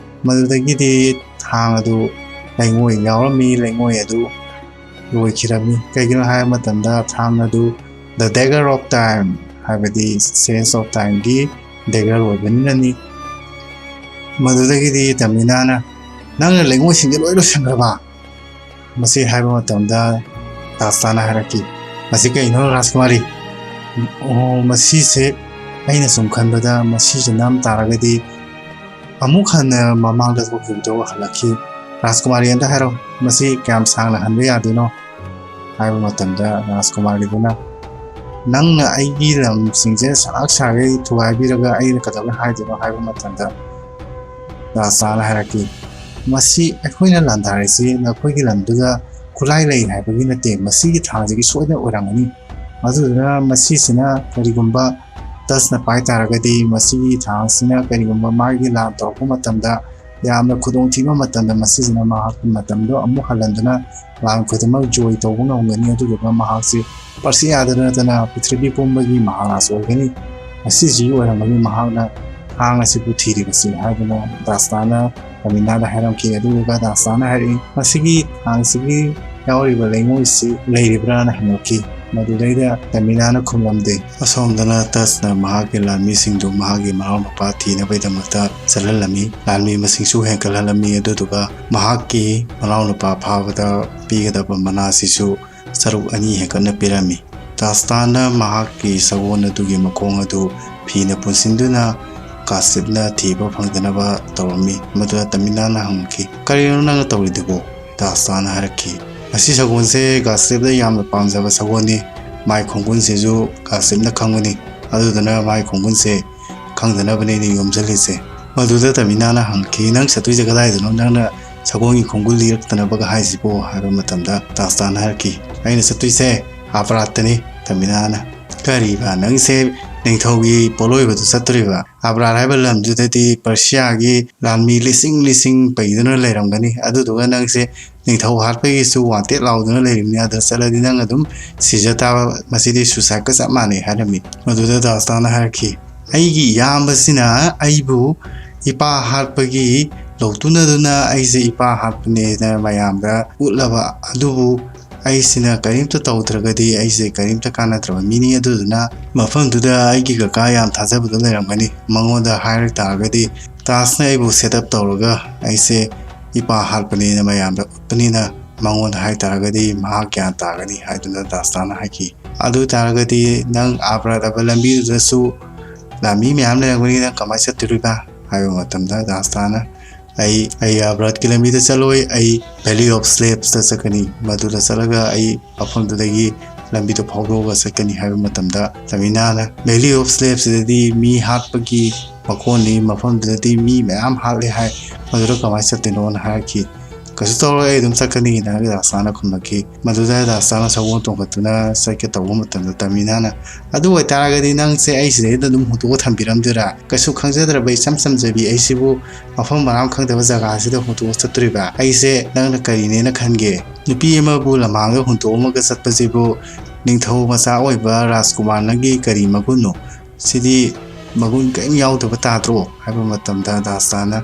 ꯃꯗꯨꯗꯒꯤꯗꯤ ꯊꯥꯡ ꯑꯗꯨ ꯂꯩꯉꯣꯏ ꯌꯥꯎꯔꯝꯃꯤ꯫ ꯂꯩꯉꯣꯏ ꯑꯗꯨ ꯂꯣꯏꯈꯤꯔꯝꯃꯤ꯫ ꯀꯩꯒꯤꯅꯣ ꯍꯥꯏꯕ ꯃꯇꯝꯗ, ꯊꯥꯡ ꯑꯗꯨ The Dagger of Time, ꯍꯥꯏꯕꯗꯤ Sage of Timeꯒꯤ dagger ꯑꯣꯏꯕꯅꯤꯅꯅꯤ꯫ ꯃꯗꯨꯗꯒꯤꯗꯤ ꯇꯃꯤꯅꯥꯅ, "ꯅꯪꯅ ꯂꯩꯉꯣꯏꯁꯤꯡꯁꯦ ꯂꯣꯏ ꯂꯣꯏꯁꯤꯟꯈ꯭ꯔꯕ?" ꯃꯁꯤ ꯍꯥꯏꯕ ꯃꯇꯝꯗ ꯗꯥꯁꯇꯥꯅ ꯍꯥꯏꯔꯛꯈꯤ, "ꯃꯁꯤ ꯀꯩꯅꯣ ꯔꯥꯖꯀꯨꯃꯥꯔꯤ? ꯑꯣ, ꯃꯁꯤꯁꯦ ꯑꯩꯅ ꯁꯨꯝ ꯈꯟꯕꯗ ꯃꯁꯤꯁꯦ ꯅꯝ ꯇꯥꯔꯒꯗꯤ ꯑꯃꯨꯛ ꯍꯟꯅ ꯃꯃꯥꯡꯗ ꯊꯣꯛꯈꯤꯕꯗꯣ ꯍꯜꯂꯛꯈꯤ꯫ ꯔꯥꯖꯀꯨꯃꯥꯔꯤ ꯑꯝꯇ ꯍꯥꯏꯔꯣ, ꯃꯁꯤ ꯀꯌꯥꯝ ꯁꯥꯡꯅ ꯍꯟꯕ ꯌꯥꯗꯣꯏꯅꯣ?" ꯍꯥꯏꯕ ꯃꯇꯝꯗ ꯔꯥꯖꯀꯨꯃꯥꯔꯤꯗꯨꯅ, "ꯅꯪꯅ ꯑꯩꯒꯤ ꯂꯝꯁꯤꯡꯁꯦ ꯁꯥꯛ ꯁꯥꯒꯩ ꯊꯨꯒꯥꯏꯕꯤꯔꯒ ꯑꯩꯅ ꯀꯩꯗꯧꯕꯩ ꯍꯥꯏꯗꯣꯏꯅꯣ?" ꯍꯥꯏꯕ ꯃꯇꯝꯗ ꯗꯥꯁꯇꯥꯅ ꯍꯥꯏꯔꯛꯈꯤ, "ꯃꯁꯤ ꯑꯩꯈꯣꯏꯅ ꯂꯥꯟꯗꯥꯔꯤꯁꯤ ꯅꯈꯣꯏꯒꯤ ꯂꯝꯗꯨꯗ ꯈꯨꯠꯂꯥꯏ ꯂꯩ ꯍꯥꯏꯕꯒꯤ ꯅꯠꯇꯦ, ꯃꯁꯤꯒꯤ ꯊꯥꯡꯁꯤꯒꯤ ꯁꯣꯏꯗꯅ ꯑꯣꯏꯔꯝꯒꯅꯤ꯫ ꯑꯗꯨꯗꯨꯅ ꯃꯁꯤꯁꯤꯅ ꯀꯔꯤꯒꯨꯝꯕ ꯇꯁꯅ ꯄꯥꯏ ꯇꯥꯔꯒꯗꯤ, ꯃꯁꯤꯒꯤ ꯊꯥꯡꯁꯤꯅ ꯀꯔꯤꯒꯨꯝꯕ ꯃꯥꯒꯤ ꯂꯥꯟ ꯇꯧꯔꯛꯄ ꯃꯇꯝꯗ ꯌꯥꯝꯅ ꯈꯨꯗꯣꯡꯊꯤꯕ ꯃꯇꯝꯗ, ꯃꯁꯤꯁꯤꯅ ꯃꯍꯥꯛꯀꯤ ꯃꯇꯝꯗꯣ ꯑꯃꯨꯛ ꯍꯜꯍꯟꯗꯨꯅ ꯂꯥꯟ ꯈꯨꯗꯤꯡꯃꯛ ꯖꯣꯏ ꯇꯧꯕ ꯉꯝꯒꯅꯤ꯫ ꯑꯗꯨꯗꯨꯒ ꯃꯍꯥꯛꯁꯤ ꯄꯔꯁꯤꯌꯥꯗ ꯅꯠꯇꯅ ꯄ꯭ꯔꯤꯊꯤꯕꯤ ꯄꯨꯝꯕꯒꯤ ꯃꯍꯥꯔꯥꯖ ꯑꯣꯏꯒꯅꯤ꯫ ꯃꯁꯤꯁꯤꯒꯤ ꯑꯣꯏꯔꯝꯒꯅꯤ ꯃꯍꯥꯛꯅ ꯊꯥꯡ ꯑꯁꯤꯕꯨ ꯊꯤꯔꯤꯕꯁꯤ" ꯍꯥꯏꯗꯨꯅ ꯗꯥꯁꯇꯥꯅ ꯇꯃꯤꯅꯥꯗ ꯍꯥꯏꯔꯝꯈꯤ꯫ ꯑꯗꯨꯗꯨꯒ ꯗꯥꯁꯇꯥꯅ ꯍꯥꯏꯔꯛꯏ, "ꯃꯁꯤꯒꯤ ꯊꯥꯡꯁꯤꯒꯤ ꯌꯥꯎꯔꯤꯕ ꯂꯩꯉꯣꯏꯁꯤ ꯂꯩꯔꯤꯕ꯭ꯔꯥꯅ?" ꯍꯪꯉꯛꯈꯤ꯫ ꯃꯗꯨꯗꯩꯗ ꯇꯃꯤꯅꯥꯅ ꯈꯨꯝꯂꯝꯗꯦ꯫ ꯑꯁꯣꯝꯗꯅ ꯇꯁꯅ ꯃꯍꯥꯛꯀꯤ ꯂꯥꯟꯃꯤꯁꯤꯡꯗꯨ ꯃꯍꯥꯛꯀꯤ ꯃꯅꯥꯎꯅꯨꯄꯥ ꯊꯤꯅꯕꯒꯤꯗꯃꯛꯇ ꯆꯠꯍꯜꯂꯝꯃꯤ꯫ ꯂꯥꯟꯃꯤ ꯃꯁꯤꯡꯁꯨ ꯍꯦꯟꯒꯠꯍꯜꯂꯝꯃꯤ꯫ ꯑꯗꯨꯗꯨꯒ ꯃꯍꯥꯛꯀꯤ ꯃꯅꯥꯎꯅꯨꯄꯥ ꯐꯥꯕꯗ ꯄꯤꯒꯗꯕ ꯃꯅꯥꯁꯤꯁꯨ ꯁꯔꯨꯛ ꯑꯅꯤ ꯍꯦꯟꯒꯠꯅ ꯄꯤꯔꯝꯃꯤ꯫ ꯗꯥꯁꯇꯥꯅ ꯃꯍꯥꯛꯀꯤ ꯁꯒꯣꯜ ꯑꯗꯨꯒꯤ ꯃꯈꯣꯡ ꯑꯗꯨ ꯐꯤꯅ ꯄꯨꯟꯁꯤꯟꯗꯨꯅ ꯒꯥꯁꯤꯞꯅ ꯊꯤꯕ ꯐꯪꯗꯅꯕ ꯇꯧꯔꯝꯃꯤ꯫ ꯃꯗꯨꯗ ꯇꯃꯤꯅꯥꯅ ꯍꯪꯉꯛꯈꯤ, "ꯀꯔꯤꯅꯣ ꯅꯪꯅ ꯇꯧꯔꯤꯗꯨꯕꯨ?" ꯗꯥꯁꯇꯥꯅ ꯍꯥꯏꯔꯛꯈꯤ, "ꯃꯁꯤ ꯁꯒꯣꯜꯁꯦ ꯒꯥꯁꯤꯞꯅ ꯌꯥꯝꯅ ꯄꯥꯝꯖꯕ ꯁꯒꯣꯜꯅꯤ꯫ ꯃꯥꯏ ꯈꯣꯡꯒꯨꯜꯁꯤꯁꯨ ꯒꯥꯁꯤꯞꯅ ꯈꯪꯕꯅꯤ꯫ ꯑꯗꯨꯗꯨꯅ ꯃꯥꯏ ꯈꯣꯡꯒꯨꯜꯁꯦ ꯈꯪꯗꯅꯕꯅꯦ ꯑꯩꯅ ꯌꯣꯝꯁꯤꯜꯂꯤꯁꯦ꯫" ꯃꯗꯨꯗ ꯇꯃꯤꯅꯥꯅ ꯍꯪꯉꯛꯈꯤ, "ꯅꯪ ꯆꯠꯇꯣꯏꯁꯦ ꯀꯗꯥꯏꯗꯅꯣ? ꯅꯪꯅ ꯁꯒꯣꯜꯒꯤ ꯈꯣꯡꯒꯨꯜ ꯂꯤꯔꯛꯇꯅꯕꯒ ꯍꯥꯏꯁꯤꯕꯣ?" ꯍꯥꯏꯕ ꯃꯇꯝꯗ ꯗꯥꯁꯇꯥꯅ ꯍꯥꯏꯔꯛꯈꯤ, "ꯑꯩꯅ ꯆꯠꯇꯣꯏꯁꯦ ꯑꯕꯔꯥꯠꯇꯅꯤ꯫" ꯇꯃꯤꯅꯥꯅ, "ꯀꯔꯤꯕ, ꯅꯪꯁꯦ ꯅꯤꯡꯊꯧꯒꯤ ꯄꯣꯠꯂꯣꯏꯕꯗꯨ ꯆꯠꯇꯣꯔꯤꯕ? ꯑꯕꯔꯥꯠ ꯍꯥꯏꯕ ꯂꯝꯗꯨꯗꯗꯤ ꯄꯔꯁꯤꯌꯥꯒꯤ ꯂꯥꯟꯃꯤ ꯂꯤꯁꯤꯡ ꯂꯤꯁꯤꯡ ꯄꯩꯗꯨꯅ ꯂꯩꯔꯝꯒꯅꯤ꯫ ꯑꯗꯨꯗꯨꯒ ꯅꯪꯁꯦ ꯅꯤꯡꯊꯧ ꯍꯥꯠꯄꯒꯤꯁꯨ ꯋꯥꯟꯇꯦꯠ ꯂꯥꯎꯗꯨꯅ ꯂꯩꯔꯤꯕꯅꯤ꯫ ꯑꯗ ꯆꯠꯂꯗꯤ ꯅꯪ ꯑꯗꯨꯝ ꯁꯤꯖ ꯇꯥꯕ꯫ ꯃꯁꯤꯗꯤ ꯁꯨꯁꯥꯏꯠꯀ ꯆꯞ ꯃꯥꯟꯅꯩ" ꯍꯥꯏꯔꯝꯃꯤ꯫ ꯃꯗꯨꯗ ꯗꯥꯁꯇꯥꯅ ꯍꯥꯏꯔꯛꯈꯤ, "ꯑꯩꯒꯤ ꯏꯌꯥꯝꯕꯁꯤꯅ ꯑꯩꯕꯨ ꯏꯄꯥ ꯍꯥꯠꯄꯒꯤ ꯂꯧꯇꯨꯅꯗꯨꯅ ꯑꯩꯁꯦ ꯏꯄꯥ ꯍꯥꯠꯄꯅꯦꯅ ꯃꯌꯥꯝꯗ ꯎꯠꯂꯕ ꯑꯗꯨꯕꯨ ꯑꯩꯁꯤꯅ ꯀꯔꯤꯝꯇ ꯇꯧꯗ꯭ꯔꯒꯗꯤ ꯑꯩꯁꯦ ꯀꯔꯤꯝꯇ ꯀꯥꯟꯅꯗ꯭ꯔꯕ ꯃꯤꯅꯤ꯫ ꯑꯗꯨꯗꯨꯅ ꯃꯐꯝꯗꯨꯗ ꯑꯩꯒꯤ ꯀꯀꯥ ꯌꯥꯝ ꯊꯥꯖꯕꯗꯣ ꯂꯩꯔꯝꯒꯅꯤ, ꯃꯉꯣꯟꯗ ꯍꯥꯏꯔꯛ ꯇꯥꯔꯒꯗꯤ ꯇꯥꯖꯅ ꯑꯩꯕꯨ set up ꯇꯧꯔꯒ ꯑꯩꯁꯦ ꯏꯄꯥ ꯍꯥꯠꯄꯅꯦꯅ ꯃꯌꯥꯝꯗ ꯎꯠꯄꯅꯤꯅ ꯃꯉꯣꯟꯗ ꯍꯥꯏꯇꯥꯔꯒꯗꯤ ꯃꯍꯥꯛ ꯒ꯭ꯌꯥꯟ ꯇꯥꯒꯅꯤ ꯍꯥꯏꯗꯨꯅ ꯗꯥꯁꯇꯥꯅ ꯍꯥꯏꯈꯤ꯫ ꯑꯗꯨ ꯑꯣꯏꯇꯥꯔꯒꯗꯤ ꯅꯪ ꯑꯥ ꯕ꯭ꯔꯥꯠ ꯑꯕ ꯂꯝꯕꯤꯗꯨꯗꯁꯨ ꯂꯥꯟꯃꯤ ꯃꯌꯥꯝ ꯂꯩꯔꯝꯒꯅꯤ, ꯅꯪ ꯀꯃꯥꯏꯅ ꯆꯠꯇꯣꯔꯤꯕ ꯍꯥꯏꯕ ꯃꯇꯝꯗ ꯗꯥꯁꯇꯥꯅ ꯑꯩ ꯑꯩ ꯑꯥ ꯕ꯭ꯔꯥꯠꯀꯤ ꯂꯝꯕꯤꯗ ꯆꯠꯂꯣꯏ, ꯑꯩ Valley of Slaves ꯇ ꯆꯠꯀꯅꯤ, ꯃꯗꯨꯗ ꯆꯠꯂꯒ ꯑꯩ ꯃꯐꯝꯗꯨꯗꯒꯤ ꯂꯝꯕꯤꯗꯣ ꯐꯥꯎꯗꯣꯛꯑꯒ ꯆꯠꯀꯅꯤ ꯍꯥꯏꯕ ꯃꯇꯝꯗ ꯇꯃꯤꯅꯥꯅ Valley of Slaves ꯁꯤꯗꯗꯤ ꯃꯤ ꯍꯥꯠꯄꯒꯤ ꯃꯀꯣꯟꯅꯤ, ꯃꯐꯝꯗꯨꯗꯗꯤ ꯃꯤ ꯃꯌꯥꯝ ꯍꯥꯠꯂꯦ ꯍꯥꯏ, ꯃꯗꯨꯗ ꯀꯃꯥꯏꯅ ꯆꯠꯇꯣꯏꯅꯣꯅ ꯍꯥꯏꯔꯛꯈꯤ꯫ ꯀꯩꯁꯨ ꯇꯧꯔꯣꯏ, ꯑꯩ ꯑꯗꯨꯝ ꯆꯠꯀꯅꯤꯅ ꯗꯥꯁꯇꯥꯅ ꯈꯨꯝꯂꯛꯈꯤ꯫ ꯃꯗꯨꯗ ꯗꯥꯁꯇꯥꯅ ꯁꯒꯣꯜ ꯇꯣꯡꯈꯠꯇꯨꯅ ꯆꯠꯀꯦ ꯇꯧꯕ ꯃꯇꯝꯗ ꯇꯃꯤꯅꯥꯅ ꯑꯗꯨ ꯑꯣꯏꯇꯥꯔꯒꯗꯤ ꯅꯪꯁꯦ ꯑꯩ ꯁꯤꯗꯩꯗ ꯑꯗꯨꯝ ꯍꯨꯟꯗꯣꯛꯑ ꯊꯝꯕꯤꯔꯝꯗꯣꯏꯔꯥ? ꯀꯩꯁꯨ ꯈꯪꯖꯗ꯭ꯔꯕ ꯏꯆꯝ ꯆꯝꯖꯕꯤ ꯑꯩꯁꯤꯕꯨ ꯃꯐꯝ ꯃꯔꯥꯡ ꯈꯪꯗꯕ ꯖꯒꯥꯁꯤꯗ ꯍꯨꯟꯗꯣꯛꯑ ꯆꯠꯇꯣꯔꯤꯕ? ꯑꯩꯁꯦ ꯅꯪꯅ ꯀꯔꯤꯅꯦꯅ ꯈꯟꯒꯦ? ꯅꯨꯄꯤ ꯑꯃꯕꯨ ꯂꯝꯍꯥꯡꯗ ꯍꯨꯟꯗꯣꯛꯑꯝꯃꯒ ꯆꯠꯄꯁꯤꯕꯨ ꯅꯤꯡꯊꯧ ꯃꯆꯥ ꯑꯣꯏꯕ ꯔꯥꯖꯀꯨꯃꯥꯔ ꯅꯪꯒꯤ ꯀꯔꯤ ꯃꯒꯨꯟꯅꯣ? ꯁꯤꯗꯤ ꯃꯒꯨꯟ ꯀꯔꯤꯝ ꯌꯥꯎꯗꯕ ꯇꯥꯗ꯭ꯔꯣ? ꯍꯥꯏꯕ ꯃꯇꯝꯗ ꯗꯥꯁꯇꯥꯅ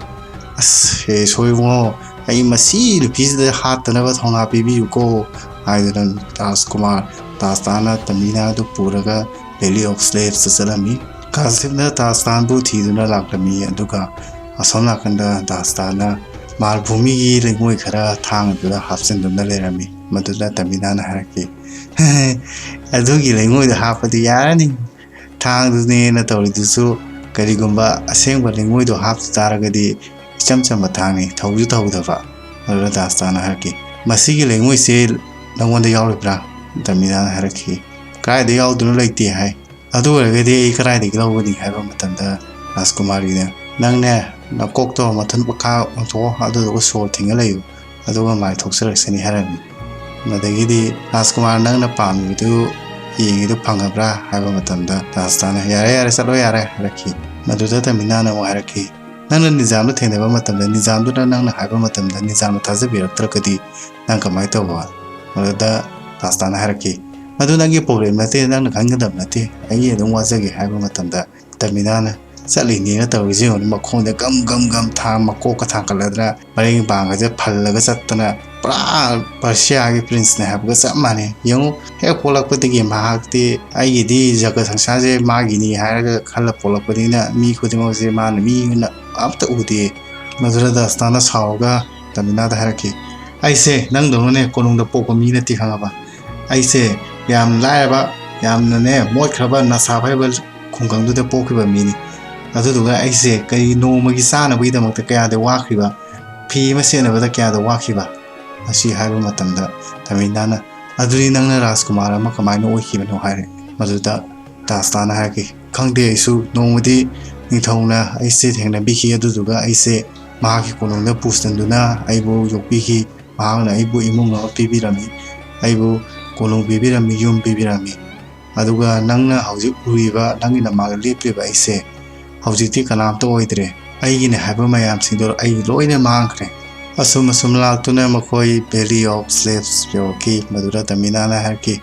ꯑꯁ ꯍꯦ ꯁꯣꯏꯕꯨꯡꯉꯣ, ꯑꯩ ꯃꯁꯤ ꯅꯨꯄꯤꯁꯤꯗ ꯍꯥꯠꯇꯅꯕ ꯊꯧꯅꯥ ꯄꯤꯕꯤꯌꯨꯀꯣ ꯍꯥꯏꯗꯨꯅ ꯔꯥꯖꯀꯨꯃꯥꯔ ꯗꯥꯁꯇꯥꯅ ꯇꯃꯤꯅꯥꯗꯨ ꯄꯨꯔꯒ Valley of Slaves ꯇ ꯆꯠꯂꯝꯃꯤ꯫ ꯀꯥꯁꯤꯞꯅ ꯗꯥꯁꯇꯥꯟꯕꯨ ꯊꯤꯗꯨꯅ ꯂꯥꯛꯂꯝꯃꯤ, ꯑꯗꯨꯒ ꯑꯁꯣꯝ ꯅꯥꯀꯟꯗ ꯗꯥꯁꯇꯥꯟꯅ ꯃꯥꯜꯚꯨꯃꯤꯒꯤ ꯂꯩꯉꯣꯏ ꯈꯔ ꯊꯥꯡ ꯑꯗꯨꯗ ꯍꯥꯞꯆꯤꯟꯗꯨꯅ ꯂꯩꯔꯝꯃꯤ꯫ ꯃꯗꯨꯗ ꯇꯃꯤꯅꯥꯅ ꯍꯥꯏꯔꯛꯈꯤ, "ꯑꯗꯨꯒꯤ ꯂꯩꯉꯣꯏꯗꯣ ꯍꯥꯞꯄꯗꯤ ꯌꯥꯔꯅꯤ꯫ ꯊꯥꯡꯗꯨꯅꯦꯅ ꯇꯧꯔꯤꯗꯨꯁꯨ ꯀꯔꯤꯒꯨꯝꯕ ꯑꯁꯦꯡꯕ ꯂꯩꯉꯣꯏꯗꯣ ꯍꯥꯞꯇ ꯇꯥꯔꯒꯗꯤ ꯏꯆꯝ ꯆꯝꯕ ꯊꯥꯡꯅꯤ, ꯊꯧꯁꯨ ꯊꯧꯗꯕ"꯫ ꯃꯗꯨꯗ ꯗꯥꯁꯇꯥꯟꯅ ꯍꯥꯏꯔꯛꯈꯤ, "ꯃꯁꯤꯒꯤ ꯂꯩꯉꯣꯏꯁꯦ ꯅꯪꯉꯣꯟꯗ ꯌꯥꯎꯔꯤꯕ꯭ꯔꯥ?" ꯇꯃꯤꯅꯥꯅ ꯍꯥꯏꯔꯛꯈꯤ, "ꯀꯥꯏꯗ ꯌꯥꯎꯗꯣꯏꯅꯣ, ꯂꯩꯇꯦ ꯍꯥꯏ"꯫ "ꯑꯗꯨ ꯑꯣꯏꯔꯒꯗꯤ ꯑꯩ ꯀꯗꯥꯏꯗꯒꯤ ꯂꯧꯒꯅꯤ?" ꯍꯥꯏꯕ ꯃꯇꯝꯗ ꯔꯥꯖꯀꯨꯃꯥꯔꯤꯅ, "ꯅꯪꯅꯦ ꯅꯀꯣꯛꯇꯣ ꯃꯊꯟ ꯃꯈꯥ ꯑꯣꯟꯊꯣꯛꯑꯣ, ꯑꯗꯨꯗꯨꯒ ꯁꯣꯔ ꯊꯤꯡꯉ ꯂꯩꯌꯨ, ꯑꯗꯨꯒ ꯃꯥꯏ ꯊꯣꯛꯆꯔꯛꯁꯅꯤ" ꯍꯥꯏꯔꯝꯃꯤ꯫ ꯃꯗꯒꯤꯗꯤ ꯔꯥꯖꯀꯨꯃꯥꯔ ꯅꯪꯅ ꯄꯥꯝꯃꯤꯕꯗꯨ ꯌꯦꯡꯉꯤꯗꯨ ꯐꯪꯉꯕ꯭ꯔꯥ ꯍꯥꯏꯕ ꯃꯇꯝꯗ ꯗꯥꯁꯇꯥꯅ, "ꯌꯥꯔꯦ ꯌꯥꯔꯦ, ꯆꯠꯂꯣ ꯌꯥꯔꯦ" ꯍꯥꯏꯔꯛꯈꯤ꯫ ꯃꯗꯨꯗ ꯇꯃꯤꯅꯥꯅ ꯑꯃꯨꯛ ꯍꯥꯏꯔꯛꯈꯤ, "ꯅꯪꯅ ꯅꯤꯖꯥꯝꯗ ꯊꯦꯡꯅꯕ ꯃꯇꯝꯗ ꯅꯤꯖꯥꯝꯗꯨꯅ ꯅꯪꯅ ꯍꯥꯏꯕ ꯃꯇꯝꯗ ꯅꯤꯖꯥꯝꯅ ꯊꯥꯖꯕꯤꯔꯛꯇ꯭ꯔꯒꯗꯤ ꯅꯪ ꯀꯃꯥꯏꯅ ꯇꯧꯕ?" ꯃꯗꯨꯗ ꯗꯥꯁꯇꯥꯅ ꯍꯥꯏꯔꯛꯈꯤ, "ꯃꯗꯨ ꯅꯪꯒꯤ problem ꯅꯠꯇꯦ, ꯅꯪꯅ ꯈꯪꯒꯗꯕ ꯅꯠꯇꯦ, ꯑꯩ ꯑꯗꯨꯝ ꯋꯥꯖꯒꯦ" ꯍꯥꯏꯕ ꯃꯇꯝꯗ ꯇꯃꯤꯅꯥꯅ ꯆꯠꯂꯤꯅꯦꯅ ꯇꯧꯔꯤꯁꯦ ꯌꯦꯡꯉꯨꯅꯦ, ꯃꯈꯣꯡꯗ ꯒꯝ ꯒꯝ ꯒꯝ ꯊꯥꯡ, ꯃꯀꯣꯛꯀ ꯊꯥꯡꯒꯠꯂꯗꯅ ꯃꯔꯦꯡ ꯄꯥꯡꯒꯁꯦ ꯐꯜꯂꯒ ꯆꯠꯇꯅ ꯄꯨꯔꯥ ꯄꯔꯁꯤꯌꯥꯒꯤ ꯄ꯭ꯔꯤꯟꯁꯅꯦ ꯍꯥꯏꯕꯒ ꯆꯞ ꯃꯥꯟꯅꯩ꯫ ꯌꯦꯡꯉꯨ, ꯍꯦꯛ ꯄꯣꯛꯂꯛꯄꯗꯒꯤ ꯃꯍꯥꯛꯇꯤ "ꯑꯩꯒꯤꯗꯤ ꯖꯒꯠ ꯁꯪꯁꯥꯔꯁꯦ ꯃꯥꯒꯤꯅꯤ" ꯍꯥꯏꯔꯒ ꯈꯜꯂ ꯄꯣꯛꯂꯛꯄꯅꯤꯅ, ꯃꯤ ꯈꯨꯗꯤꯡꯃꯛꯁꯦ ꯃꯥꯅ ꯃꯤ ꯑꯣꯏꯅ ꯑꯝꯇ ꯎꯗꯦ꯫ ꯃꯗꯨꯗ ꯗꯥꯁꯇꯥꯅ ꯁꯥꯎꯔꯒ ꯇꯃꯤꯅꯥꯗ ꯍꯥꯏꯔꯛꯈꯤ, "ꯑꯩꯁꯦ ꯅꯪꯗꯧꯅꯅꯦ ꯀꯣꯅꯨꯡꯗ ꯄꯣꯛꯄ ꯃꯤ ꯅꯠꯇꯦ, ꯈꯪꯉꯕ? ꯑꯩꯁꯦ ꯌꯥꯝ ꯂꯥꯏꯔꯕ, ꯌꯥꯝꯅꯅꯦ ꯃꯣꯠꯈ꯭ꯔꯕ ꯅꯁꯥ ꯐꯥꯏꯕ ꯈꯨꯡꯒꯪꯗꯨꯗ ꯄꯣꯛꯈꯤꯕ ꯃꯤꯅꯤ꯫ ꯑꯗꯨꯗꯨꯒ ꯑꯩꯁꯦ ꯀꯔꯤ ꯅꯣꯡꯃꯒꯤ ꯆꯥꯅꯕꯒꯤꯗꯃꯛꯇ ꯀꯌꯥꯗ ꯋꯥꯈ꯭ꯔꯤꯕ, ꯐꯤ ꯑꯃ ꯁꯦꯠꯅꯕꯗ ꯀꯌꯥꯗ ꯋꯥꯈꯤꯕ, ꯑꯁꯤ ꯍꯥꯏꯕ ꯃꯇꯝꯗ ꯇꯃꯤꯅꯥꯅ, "ꯑꯗꯨꯗꯤ ꯅꯪꯅ ꯔꯥꯖꯀꯨꯃꯥꯔ ꯑꯃ ꯀꯃꯥꯏꯅ ꯑꯣꯏꯈꯤꯕꯅꯣ?" ꯍꯥꯏꯔꯦ꯫ ꯃꯗꯨꯗ ꯗꯥꯁꯇꯥꯅ ꯍꯥꯏꯔꯛꯈꯤ, "ꯈꯪꯗꯦ, ꯑꯩꯁꯨ ꯅꯣꯡꯃꯗꯤ ꯅꯤꯡꯊꯧꯅ ꯑꯩꯁꯦ ꯊꯦꯡꯅꯕꯤꯈꯤ, ꯑꯗꯨꯗꯨꯒ ꯑꯩꯁꯦ ꯃꯍꯥꯛꯀꯤ ꯀꯣꯅꯨꯡꯗ ꯄꯨꯁꯤꯟꯗꯨꯅ ꯑꯩꯕꯨ ꯌꯣꯛꯄꯤꯈꯤ꯫ ꯃꯍꯥꯛꯅ ꯑꯩꯕꯨ ꯏꯃꯨꯡ ꯑꯃ ꯄꯤꯕꯤꯔꯝꯃꯤ, ꯑꯩꯕꯨ ꯀꯣꯅꯨꯡ ꯄꯤꯕꯤꯔꯝꯃꯤ, ꯌꯨꯝ ꯄꯤꯕꯤꯔꯝꯃꯤ꯫ ꯑꯗꯨꯒ ꯅꯪꯅ ꯍꯧꯖꯤꯛ ꯎꯔꯤꯕ, ꯅꯪꯒꯤ ꯅꯃꯥꯡꯗ ꯂꯦꯞꯂꯤꯕ ꯑꯩꯁꯦ ꯍꯧꯖꯤꯛꯇꯤ ꯀꯅꯥꯝꯇ ꯑꯣꯏꯗ꯭ꯔꯦ꯫ ꯑꯩꯒꯤꯅꯦ ꯍꯥꯏꯕ ꯃꯌꯥꯝꯁꯤꯡꯗꯣ ꯑꯩ ꯂꯣꯏꯅ ꯃꯥꯡꯈ꯭ꯔꯦ꯫" ꯑꯁꯨꯝ ꯑꯁꯨꯝ ꯂꯥꯛꯇꯨꯅ ꯃꯈꯣꯏ Valley of Slaves ꯌꯧꯔꯛꯈꯤ꯫ ꯃꯗꯨꯗ ꯇꯃꯤꯅꯥꯅ ꯍꯥꯏꯔꯛꯈꯤ,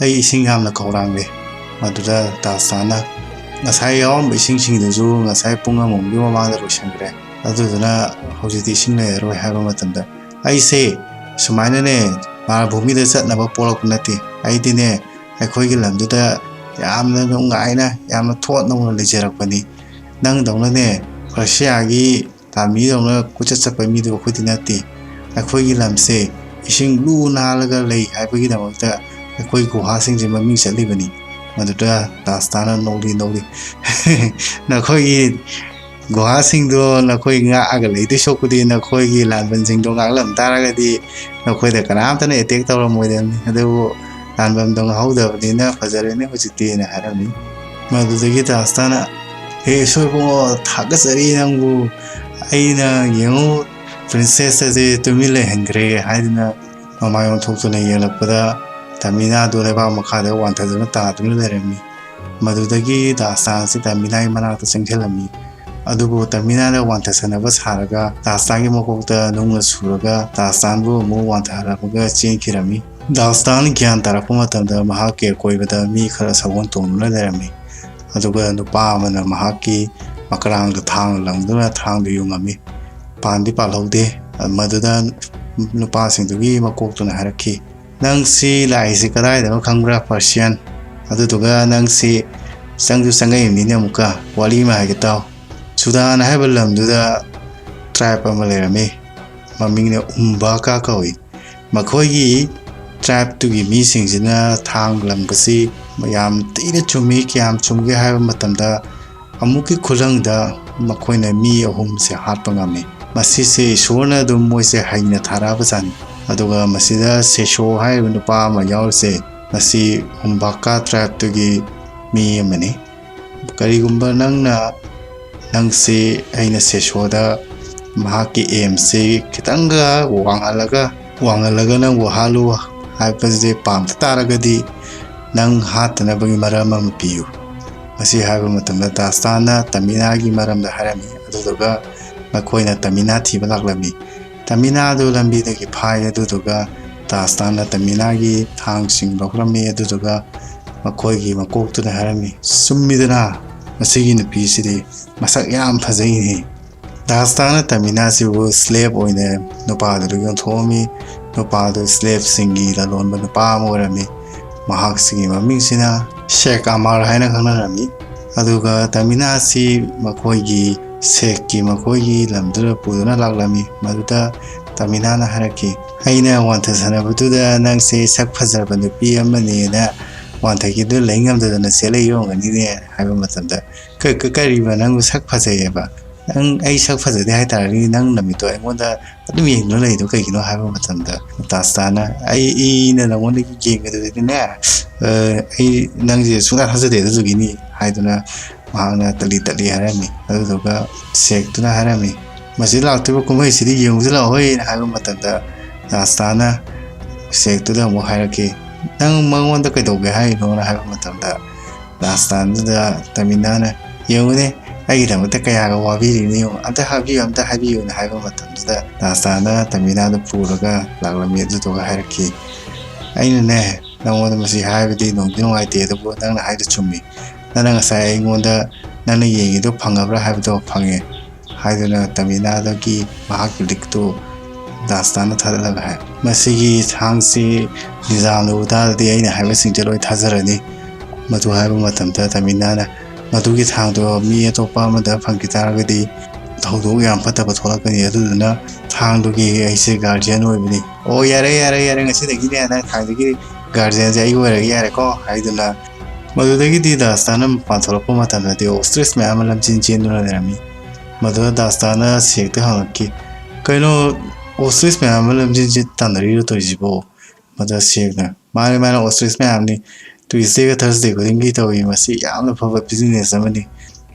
"ꯑꯩ ꯏꯁꯤꯡ ꯌꯥꯝꯅ ꯈꯧꯔꯥꯡꯂꯦ꯫" ꯃꯗꯨꯗ ꯗꯥꯁꯇꯥꯅ, "ꯉꯁꯥꯏ ꯌꯥꯎꯔꯝꯕ ꯏꯁꯤꯡꯁꯤꯡꯗꯨꯁꯨ ꯉꯁꯥꯏ ꯄꯨꯡ ꯑꯃꯃꯨꯛꯀꯤ ꯃꯃꯥꯡꯗ ꯂꯣꯏꯁꯤꯟꯈ꯭ꯔꯦ꯫ ꯑꯗꯨꯗꯨꯅ ꯍꯧꯖꯤꯛꯇꯤ ꯏꯁꯤꯡ ꯂꯩꯔꯔꯣꯏ ꯍꯥꯏꯕ ꯃꯇꯝꯗ, ꯑꯩꯁꯦ ꯁꯨꯃꯥꯏꯅꯅꯦ ꯃꯥꯔꯚꯨꯃꯤꯗ ꯆꯠꯅꯕ ꯄꯣꯛꯂꯛꯄ ꯅꯠꯇꯦ꯫ ꯑꯩꯗꯤꯅꯦ ꯑꯩꯈꯣꯏꯒꯤ ꯂꯝꯗꯨꯗ ꯌꯥꯝꯅ ꯅꯨꯡꯉꯥꯏꯅ, ꯌꯥꯝꯅ ꯊꯣꯠ ꯅꯧꯅ ꯂꯩꯖꯔꯛꯄꯅꯤ꯫ ꯅꯪꯗꯧꯅꯅꯦ ꯄꯔꯁꯤꯌꯥꯒꯤ ꯂꯥꯟꯃꯤꯗꯧꯅ ꯀꯣꯏꯆꯠ ꯆꯠꯄ ꯃꯤꯗꯨ ꯑꯩꯈꯣꯏꯗꯤ ꯅꯠꯇꯦ꯫ ꯑꯩꯈꯣꯏꯒꯤ ꯂꯝꯁꯦ ꯏꯁꯤꯡ ꯂꯨ ꯅꯥꯜꯂꯒ ꯂꯩ ꯍꯥꯏꯕꯒꯤꯗꯃꯛꯇ ꯑꯩꯈꯣꯏ ꯒꯨꯍꯥꯁꯤꯡꯁꯦ ꯃꯃꯤꯡ ꯆꯠꯂꯤꯕꯅꯤ꯫" ꯃꯗꯨꯗ ꯗꯥꯁꯇꯥꯅ ꯅꯣꯛꯂꯤ ꯅꯣꯛꯂꯤ, "ꯅꯈꯣꯏꯒꯤ ꯒꯨꯍꯥꯁꯤꯡꯗꯣ ꯅꯈꯣꯏ ꯉꯥꯛꯑꯒ ꯂꯩꯗꯣꯏ ꯁꯔꯨꯛꯄꯨꯗꯤ ꯅꯈꯣꯏꯒꯤ ꯂꯥꯟꯕꯟꯁꯤꯡꯗꯣ ꯉꯥꯛꯂꯝ ꯇꯥꯔꯒꯗꯤ ꯅꯈꯣꯏꯗ ꯀꯅꯥꯝꯇꯅ ꯑꯦꯇꯦꯛ ꯇꯧꯔꯝꯃꯣꯏꯗꯕꯅꯤ꯫ ꯑꯗꯨꯕꯨ ꯂꯥꯟꯕꯟꯗꯣ ꯉꯥꯛꯍꯧꯗꯕꯅꯤꯅ ꯐꯖꯔꯦꯅꯦ ꯍꯧꯖꯤꯛꯇꯤꯅ" ꯍꯥꯏꯔꯝꯃꯤ꯫ ꯃꯗꯨꯗꯒꯤ ꯗꯥꯁꯇꯥꯅ, "ꯍꯦ ꯏꯁꯣꯔ ꯏꯕꯨꯡꯉꯣ, ꯊꯥꯒꯠꯆꯔꯤ ꯅꯪꯕꯨ꯫ ꯑꯩꯅ ꯌꯦꯡꯉꯨ, ꯄ꯭ꯔꯤꯟꯁꯦꯁ ꯑꯁꯦ ꯇꯨꯃꯤꯟ ꯂꯩꯍꯟꯈ꯭ꯔꯦ" ꯍꯥꯏꯗꯨꯅ ꯃꯃꯥꯏ ꯑꯣꯟꯊꯣꯛꯇꯨꯅ ꯌꯦꯡꯂꯛꯄꯗ ꯇꯃꯤꯅꯥꯗꯨ ꯂꯩꯕꯥꯛ ꯃꯈꯥꯗ ꯋꯥꯟꯊꯗꯨꯅ ꯇꯥꯗꯨꯅ ꯂꯩꯔꯝꯃꯤ꯫ ꯃꯗꯨꯗꯒꯤ ꯗꯥꯁꯇꯥꯟ ꯑꯁꯤ ꯇꯃꯤꯅꯥꯒꯤ ꯃꯅꯥꯛꯇ ꯆꯪꯁꯤꯜꯂꯝꯃꯤ꯫ ꯑꯗꯨꯕꯨ ꯇꯃꯤꯅꯥꯅ ꯋꯥꯟꯊꯁꯟꯅꯕ ꯁꯥꯔꯒ ꯗꯥꯁꯇꯥꯟꯒꯤ ꯃꯀꯣꯛꯇ ꯅꯨꯡꯅ ꯁꯨꯔꯒ ꯗꯥꯁꯇꯥꯟꯕꯨ ꯑꯃꯨꯛ ꯋꯥꯟꯊꯍꯜꯂꯝꯃꯒ ꯆꯦꯟꯈꯤꯔꯝꯃꯤ꯫ ꯗꯥꯁꯇꯥꯟ ꯒ꯭ꯌꯥꯟ ꯇꯥꯔꯛꯄ ꯃꯇꯝꯗ ꯃꯍꯥꯛꯀꯤ ꯑꯀꯣꯏꯕꯗ ꯃꯤ ꯈꯔ ꯁꯒꯣꯜ ꯇꯣꯡꯗꯨꯅ ꯂꯩꯔꯝꯃꯤ꯫ ꯑꯗꯨꯒ ꯅꯨꯄꯥ ꯑꯃꯅ ꯃꯍꯥꯛꯀꯤ ꯃꯀ꯭ꯔꯥꯡꯗ ꯊꯥꯡ ꯂꯪꯗꯨꯅ ꯊꯥꯡꯗꯨ ꯌꯨꯡꯉꯝꯃꯤ꯫ ꯄꯥꯟꯗꯤ ꯄꯥꯜꯍꯧꯗꯦ꯫ ꯃꯗꯨꯗ ꯅꯨꯄꯥꯁꯤꯡꯗꯨꯒꯤ ꯃꯀꯣꯛꯇꯨꯅ ꯍꯥꯏꯔꯛꯈꯤ, "ꯅꯪꯁꯤ ꯂꯥꯛꯏꯁꯤ ꯀꯗꯥꯏꯗꯅꯣ ꯈꯪꯕ꯭ꯔꯥ, ꯄꯔꯁꯤꯌꯥꯟ? ꯑꯗꯨꯗꯨꯒ ꯅꯪꯁꯤ ꯆꯪꯁꯨ ꯆꯪꯉꯛꯏꯕꯅꯤꯅꯦ꯫ ꯑꯃꯨꯛꯀ ꯋꯥꯔꯤ ꯑꯃ ꯍꯥꯏꯒꯦ ꯇꯥꯎ꯫ ꯁꯨꯗꯥꯟ ꯍꯥꯏꯕ ꯂꯝꯗꯨꯗ ꯇ꯭ꯔꯥꯏꯕ ꯑꯃ ꯂꯩꯔꯝꯃꯤ꯫ ꯃꯃꯤꯡꯅ ꯎꯝꯕꯥꯀꯥ ꯀꯧꯏ꯫ ꯃꯈꯣꯏꯒꯤ ꯇ꯭ꯔꯥꯏꯕꯇꯨꯒꯤ ꯃꯤꯁꯤꯡꯁꯤꯅ ꯊꯥꯡꯂꯝꯕꯁꯤ ꯌꯥꯝ ꯊꯤꯅ ꯆꯨꯝꯃꯤ꯫ ꯀꯌꯥꯝ ꯆꯨꯝꯒꯦ ꯍꯥꯏꯕ ꯃꯇꯝꯗ, ꯑꯃꯨꯛꯀꯤ ꯈꯨꯂꯪꯗ ꯃꯈꯣꯏꯅ ꯃꯤ ꯑꯍꯨꯝꯁꯦ ꯍꯥꯠꯄ ꯉꯝꯃꯤ꯫ ꯃꯁꯤꯁꯦ ꯏꯁꯣꯔꯅ ꯑꯗꯨꯝ ꯃꯣꯏꯁꯦ ꯍꯩꯅ ꯊꯥꯔꯛꯑꯕꯖꯥꯠꯅꯤ꯫ ꯑꯗꯨꯒ ꯃꯁꯤꯗ ꯁꯦꯁꯣ ꯍꯥꯏꯔꯤꯕ ꯅꯨꯄꯥ ꯑꯃ ꯌꯥꯎꯔꯤꯁꯦ, ꯃꯁꯤ ꯎꯝꯕꯥꯀꯥ ꯇ꯭ꯔꯥꯏꯕꯇꯨꯒꯤ ꯃꯤ ꯑꯃꯅꯤ꯫ ꯀꯔꯤꯒꯨꯝꯕ ꯅꯪꯅ ꯅꯪꯁꯤ ꯑꯩꯅ ꯁꯦꯁꯣꯗ ꯃꯍꯥꯛꯀꯤ ꯑꯦꯝꯁꯤ ꯈꯤꯇꯪꯒ ꯋꯥꯡꯍꯜꯂꯒ, ꯋꯥꯡꯍꯜꯂꯒ ꯅꯪꯕꯨ ꯍꯥꯠꯂꯨ ꯍꯥꯏꯕꯁꯦ ꯄꯥꯝꯗ ꯇꯥꯔꯒꯗꯤ, ꯅꯪ ꯍꯥꯠꯇꯅꯕꯒꯤ ꯃꯔꯝ ꯑꯃ ꯄꯤꯌꯨ꯫ ꯃꯁꯤ ꯍꯥꯏꯕ ꯃꯇꯝꯗ ꯗꯥꯁꯇꯥꯟꯅ ꯇꯃꯤꯅꯥꯒꯤ ꯃꯔꯝꯗ ꯍꯥꯏꯔꯝꯃꯤ꯫ ꯑꯗꯨꯗꯨꯒ ꯃꯈꯣꯏꯅ ꯇꯃꯤꯅꯥ ꯊꯤꯕ ꯂꯥꯛꯂꯝꯃꯤ꯫ ꯇꯃꯤꯅꯥꯗꯨ ꯂꯝꯕꯤꯗꯒꯤ ꯐꯥꯏ꯫ ꯑꯗꯨꯗꯨꯒ ꯗꯥꯁꯇꯥꯟꯅ ꯇꯃꯤꯅꯥꯒꯤ ꯊꯥꯡꯁꯤꯡ ꯂꯧꯔꯝꯃꯤ꯫ ꯑꯗꯨꯗꯨꯒ ꯃꯈꯣꯏꯒꯤ ꯃꯀꯣꯛꯇꯨꯅ ꯍꯥꯏꯔꯝꯃꯤ, "ꯆꯨꯝꯃꯤꯗꯅ, ꯃꯁꯤꯒꯤ ꯅꯨꯄꯤꯁꯤꯗꯤ ꯃꯁꯛ ꯌꯥꯝ ꯐꯖꯩꯅꯦ"꯫ ꯗꯥꯁꯇꯥꯟꯅ ꯇꯃꯤꯅꯥꯁꯤꯕꯨ ꯁ꯭ꯂꯦꯞ ꯑꯣꯏꯅ ꯅꯨꯄꯥꯗꯨꯗ ꯌꯣꯟꯊꯣꯛꯑꯝꯃꯤ꯫ ꯅꯨꯄꯥꯗꯨ ꯁ꯭ꯂꯦꯞꯁꯤꯡꯒꯤ ꯂꯂꯣꯟꯕ ꯅꯨꯄꯥ ꯑꯃ ꯑꯣꯏꯔꯝꯃꯤ꯫ ꯃꯍꯥꯛꯁꯤꯒꯤ ꯃꯃꯤꯡꯁꯤꯅ ꯁꯦꯛ ꯑꯃꯥꯔ ꯍꯥꯏꯅ ꯈꯪꯅꯔꯝꯃꯤ꯫ ꯑꯗꯨꯒ ꯇꯃꯤꯅꯥꯁꯤ ꯃꯈꯣꯏꯒꯤ ꯁꯦꯛꯀꯤ ꯃꯈꯣꯏꯒꯤ ꯂꯝꯗꯨꯗ ꯄꯨꯗꯨꯅ ꯂꯥꯛꯂꯝꯃꯤ꯫ ꯃꯗꯨꯗ ꯇꯃꯤꯅꯥꯅ ꯍꯥꯏꯔꯛꯈꯤ, "ꯑꯩꯅ ꯋꯥꯟꯊ ꯁꯥꯟꯅꯕꯗꯨꯗ ꯅꯪꯁꯦ ꯁꯛ ꯐꯖꯔꯕ ꯅꯨꯄꯤ ꯑꯃꯅꯦꯅ ꯋꯥꯟꯊꯈꯤꯗꯨꯅ ꯂꯩ ꯉꯝꯗꯗꯅ ꯆꯦꯜꯂꯛꯏ ꯑꯣꯏꯔꯝꯒꯅꯤꯅꯦ" ꯍꯥꯏꯕ ꯃꯇꯝꯗ, "ꯀ-, ꯀ-, ꯀꯔꯤꯕ, ꯅꯪꯕꯨ ꯁꯛ ꯐꯖꯩꯌꯦꯕ? ꯅꯪ ꯑꯩ ꯁꯛ ꯐꯖꯗꯦ ꯍꯥꯏꯇꯥꯔꯒꯗꯤ ꯅꯪ ꯅꯃꯤꯠꯇꯣ ꯑꯩꯉꯣꯟꯗ ꯑꯗꯨꯝ ꯌꯦꯡꯗꯨꯅ ꯂꯩꯗꯣ ꯀꯩꯒꯤꯅꯣ?" ꯍꯥꯏꯕ ꯃꯇꯝꯗ, ꯗꯥꯁꯇꯥꯅ, "ꯑꯩ, ꯑꯩꯅ ꯅꯉꯣꯟꯗꯒꯤ ꯌꯦꯡꯒꯗꯕꯗꯤꯅꯦ, ꯑ, ꯑꯩ ꯅꯪꯁꯦ ꯁꯨꯡꯊꯥ ꯊꯥꯖꯗꯦ, ꯑꯗꯨꯗꯨꯒꯤꯅꯤ" ꯍꯥꯏꯗꯨꯅ ꯃꯍꯥꯛꯅ ꯇꯠꯂꯤ ꯇꯠꯂꯤ ꯍꯥꯏꯔꯝꯃꯤ꯫ ꯑꯗꯨꯗꯨꯒ ꯁꯦꯛꯇꯨꯅ ꯍꯥꯏꯔꯝꯃꯤ, "ꯃꯁꯤ ꯂꯥꯛꯇꯣꯔꯤꯕ ꯀꯨꯝꯍꯩꯁꯤꯗꯤ ꯌꯦꯡꯉꯨꯁꯤ ꯂꯥꯛꯑꯣꯍꯦꯅ" ꯍꯥꯏꯕ ꯃꯇꯝꯗ, ꯗꯥꯁꯇꯥꯅ ꯁꯦꯛꯇꯨꯗ ꯑꯃꯨꯛ ꯍꯥꯏꯔꯛꯈꯤ, "ꯅꯪ ꯃꯉꯣꯟꯗ ꯀꯩꯗꯧꯒꯦ ꯍꯥꯏꯔꯤꯅꯣꯅ" ꯍꯥꯏꯕ ꯃꯇꯝꯗ, ꯗꯥꯁꯇꯥꯟꯗꯨꯗ ꯇꯃꯤꯅꯥꯅ, "ꯌꯦꯡꯉꯨꯅꯦ, ꯑꯩꯒꯤꯗꯃꯛꯇ ꯀꯌꯥꯒ ꯋꯥꯕꯤꯔꯤꯅꯣ ꯌꯦꯡꯉꯨ, ꯑꯝꯇ ꯍꯥꯏꯕꯤꯌꯨ, ꯑꯝꯇ ꯍꯥꯏꯕꯤꯌꯨꯅ" ꯍꯥꯏꯕ ꯃꯇꯝꯗꯨꯗ, ꯗꯥꯁꯇꯥꯟꯗꯨꯅ ꯇꯃꯤꯅꯥꯗꯨ ꯄꯨꯔꯒ ꯂꯥꯛꯂꯝꯃꯤ꯫ ꯑꯗꯨꯗꯨꯒ ꯍꯥꯏꯔꯛꯈꯤ, "ꯑꯩꯅꯅꯦ, ꯅꯉꯣꯟꯗ ꯃꯁꯤ ꯍꯥꯏꯕꯗꯤ ꯅꯨꯡꯗꯤ ꯅꯨꯡꯉꯥꯏꯇꯦ, ꯑꯗꯨꯕꯨ ꯅꯪꯅ ꯍꯥꯏꯗꯣ ꯆꯨꯝꯃꯤ꯫ ꯅꯪꯅ ꯉꯁꯥꯏ ꯑꯩꯉꯣꯟꯗ ꯅꯪꯅ ꯌꯦꯡꯉꯤꯗꯣ ꯐꯪꯉꯕ꯭ꯔꯥ ꯍꯥꯏꯕꯗꯣ ꯐꯪꯉꯦ" ꯍꯥꯏꯗꯨꯅ ꯇꯃꯤꯅꯥꯗꯒꯤ ꯃꯍꯥꯛꯀꯤ ꯂꯤꯛꯇꯨ ꯗꯥꯁꯇꯥꯟꯅ ꯊꯥꯒꯠꯂꯒ ꯍꯥꯏ, "ꯃꯁꯤꯒꯤ ꯊꯥꯡꯁꯤ ꯅꯤꯖꯥꯝꯅ ꯎ ꯇꯥꯔꯗꯤ ꯑꯩꯅ ꯍꯥꯏꯕꯁꯤꯡꯁꯦ ꯂꯣꯏ ꯊꯥꯖꯔꯅꯤ"꯫ ꯃꯗꯨ ꯍꯥꯏꯕ ꯃꯇꯝꯗ ꯇꯃꯤꯅꯥꯅ, "ꯃꯗꯨꯒꯤ ꯊꯥꯡꯗꯣ ꯃꯤ ꯑꯇꯣꯞꯄ ꯑꯃꯗ ꯐꯪꯈꯤ ꯇꯥꯔꯒꯗꯤ ꯊꯧꯗꯣꯛ ꯌꯥꯝ ꯐꯠꯇꯕ ꯊꯣꯛꯂꯛꯀꯅꯤ, ꯑꯗꯨꯗꯨꯅ ꯊꯥꯡꯗꯨꯒꯤ ꯑꯩꯁꯦ ꯒꯥꯔꯖꯤꯌꯥꯟ ꯑꯣꯏꯕꯅꯤ"꯫ "ꯑꯣ, ꯌꯥꯔꯦ, ꯌꯥꯔꯦ, ꯌꯥꯔꯦ, ꯉꯁꯤꯗꯒꯤꯅꯦ ꯅꯪ ꯊꯥꯡꯗꯨꯒꯤ ꯒꯥꯔꯖꯤꯌꯥꯟꯁꯦ ꯑꯩ ꯑꯣꯏꯔꯒꯦ ꯌꯥꯔꯦꯀꯣ" ꯍꯥꯏꯗꯨꯅ, ꯃꯗꯨꯗꯒꯤꯗꯤ ꯗꯥꯁꯇꯥꯟꯅ ꯃꯄꯥꯟ ꯊꯣꯛꯂꯛꯄ ꯃꯇꯝꯗꯗꯤ ꯑꯣꯁꯇ꯭ꯔꯤꯁ ꯃꯌꯥꯝ ꯑꯃ ꯂꯝꯖꯦꯟ ꯆꯦꯟꯗꯨꯅ ꯂꯩꯔꯝꯃꯤ꯫ ꯃꯗꯨꯗ ꯗꯥꯁꯇꯥꯟꯅ ꯁꯦꯛꯇ ꯍꯪꯂꯛꯈꯤ, "ꯀꯩꯅꯣ, ꯑꯣꯁꯇ꯭ꯔꯤꯁ ꯃꯌꯥꯝ ꯑꯃ ꯂꯝꯖꯦꯟ ꯆꯦꯟ ꯇꯥꯟꯅꯔꯤꯔꯣ ꯇꯧꯔꯤꯁꯤꯕꯣ?" ꯃꯗꯨꯗ ꯁꯦꯛꯅ, "ꯃꯥꯅꯦ, ꯃꯥꯅꯦ, ꯑꯣꯁꯇ꯭ꯔꯤꯁ ꯃꯌꯥꯝꯅꯤ꯫ ꯇ꯭ꯌꯨꯁꯗꯦꯒ ꯊꯔꯁꯗꯦ ꯈꯨꯗꯤꯡꯒꯤ ꯇꯧꯏ꯫ ꯃꯁꯤ ꯌꯥꯝꯅ ꯐꯕ ꯕꯤꯖꯤꯅꯦꯁ ꯑꯃꯅꯤ"꯫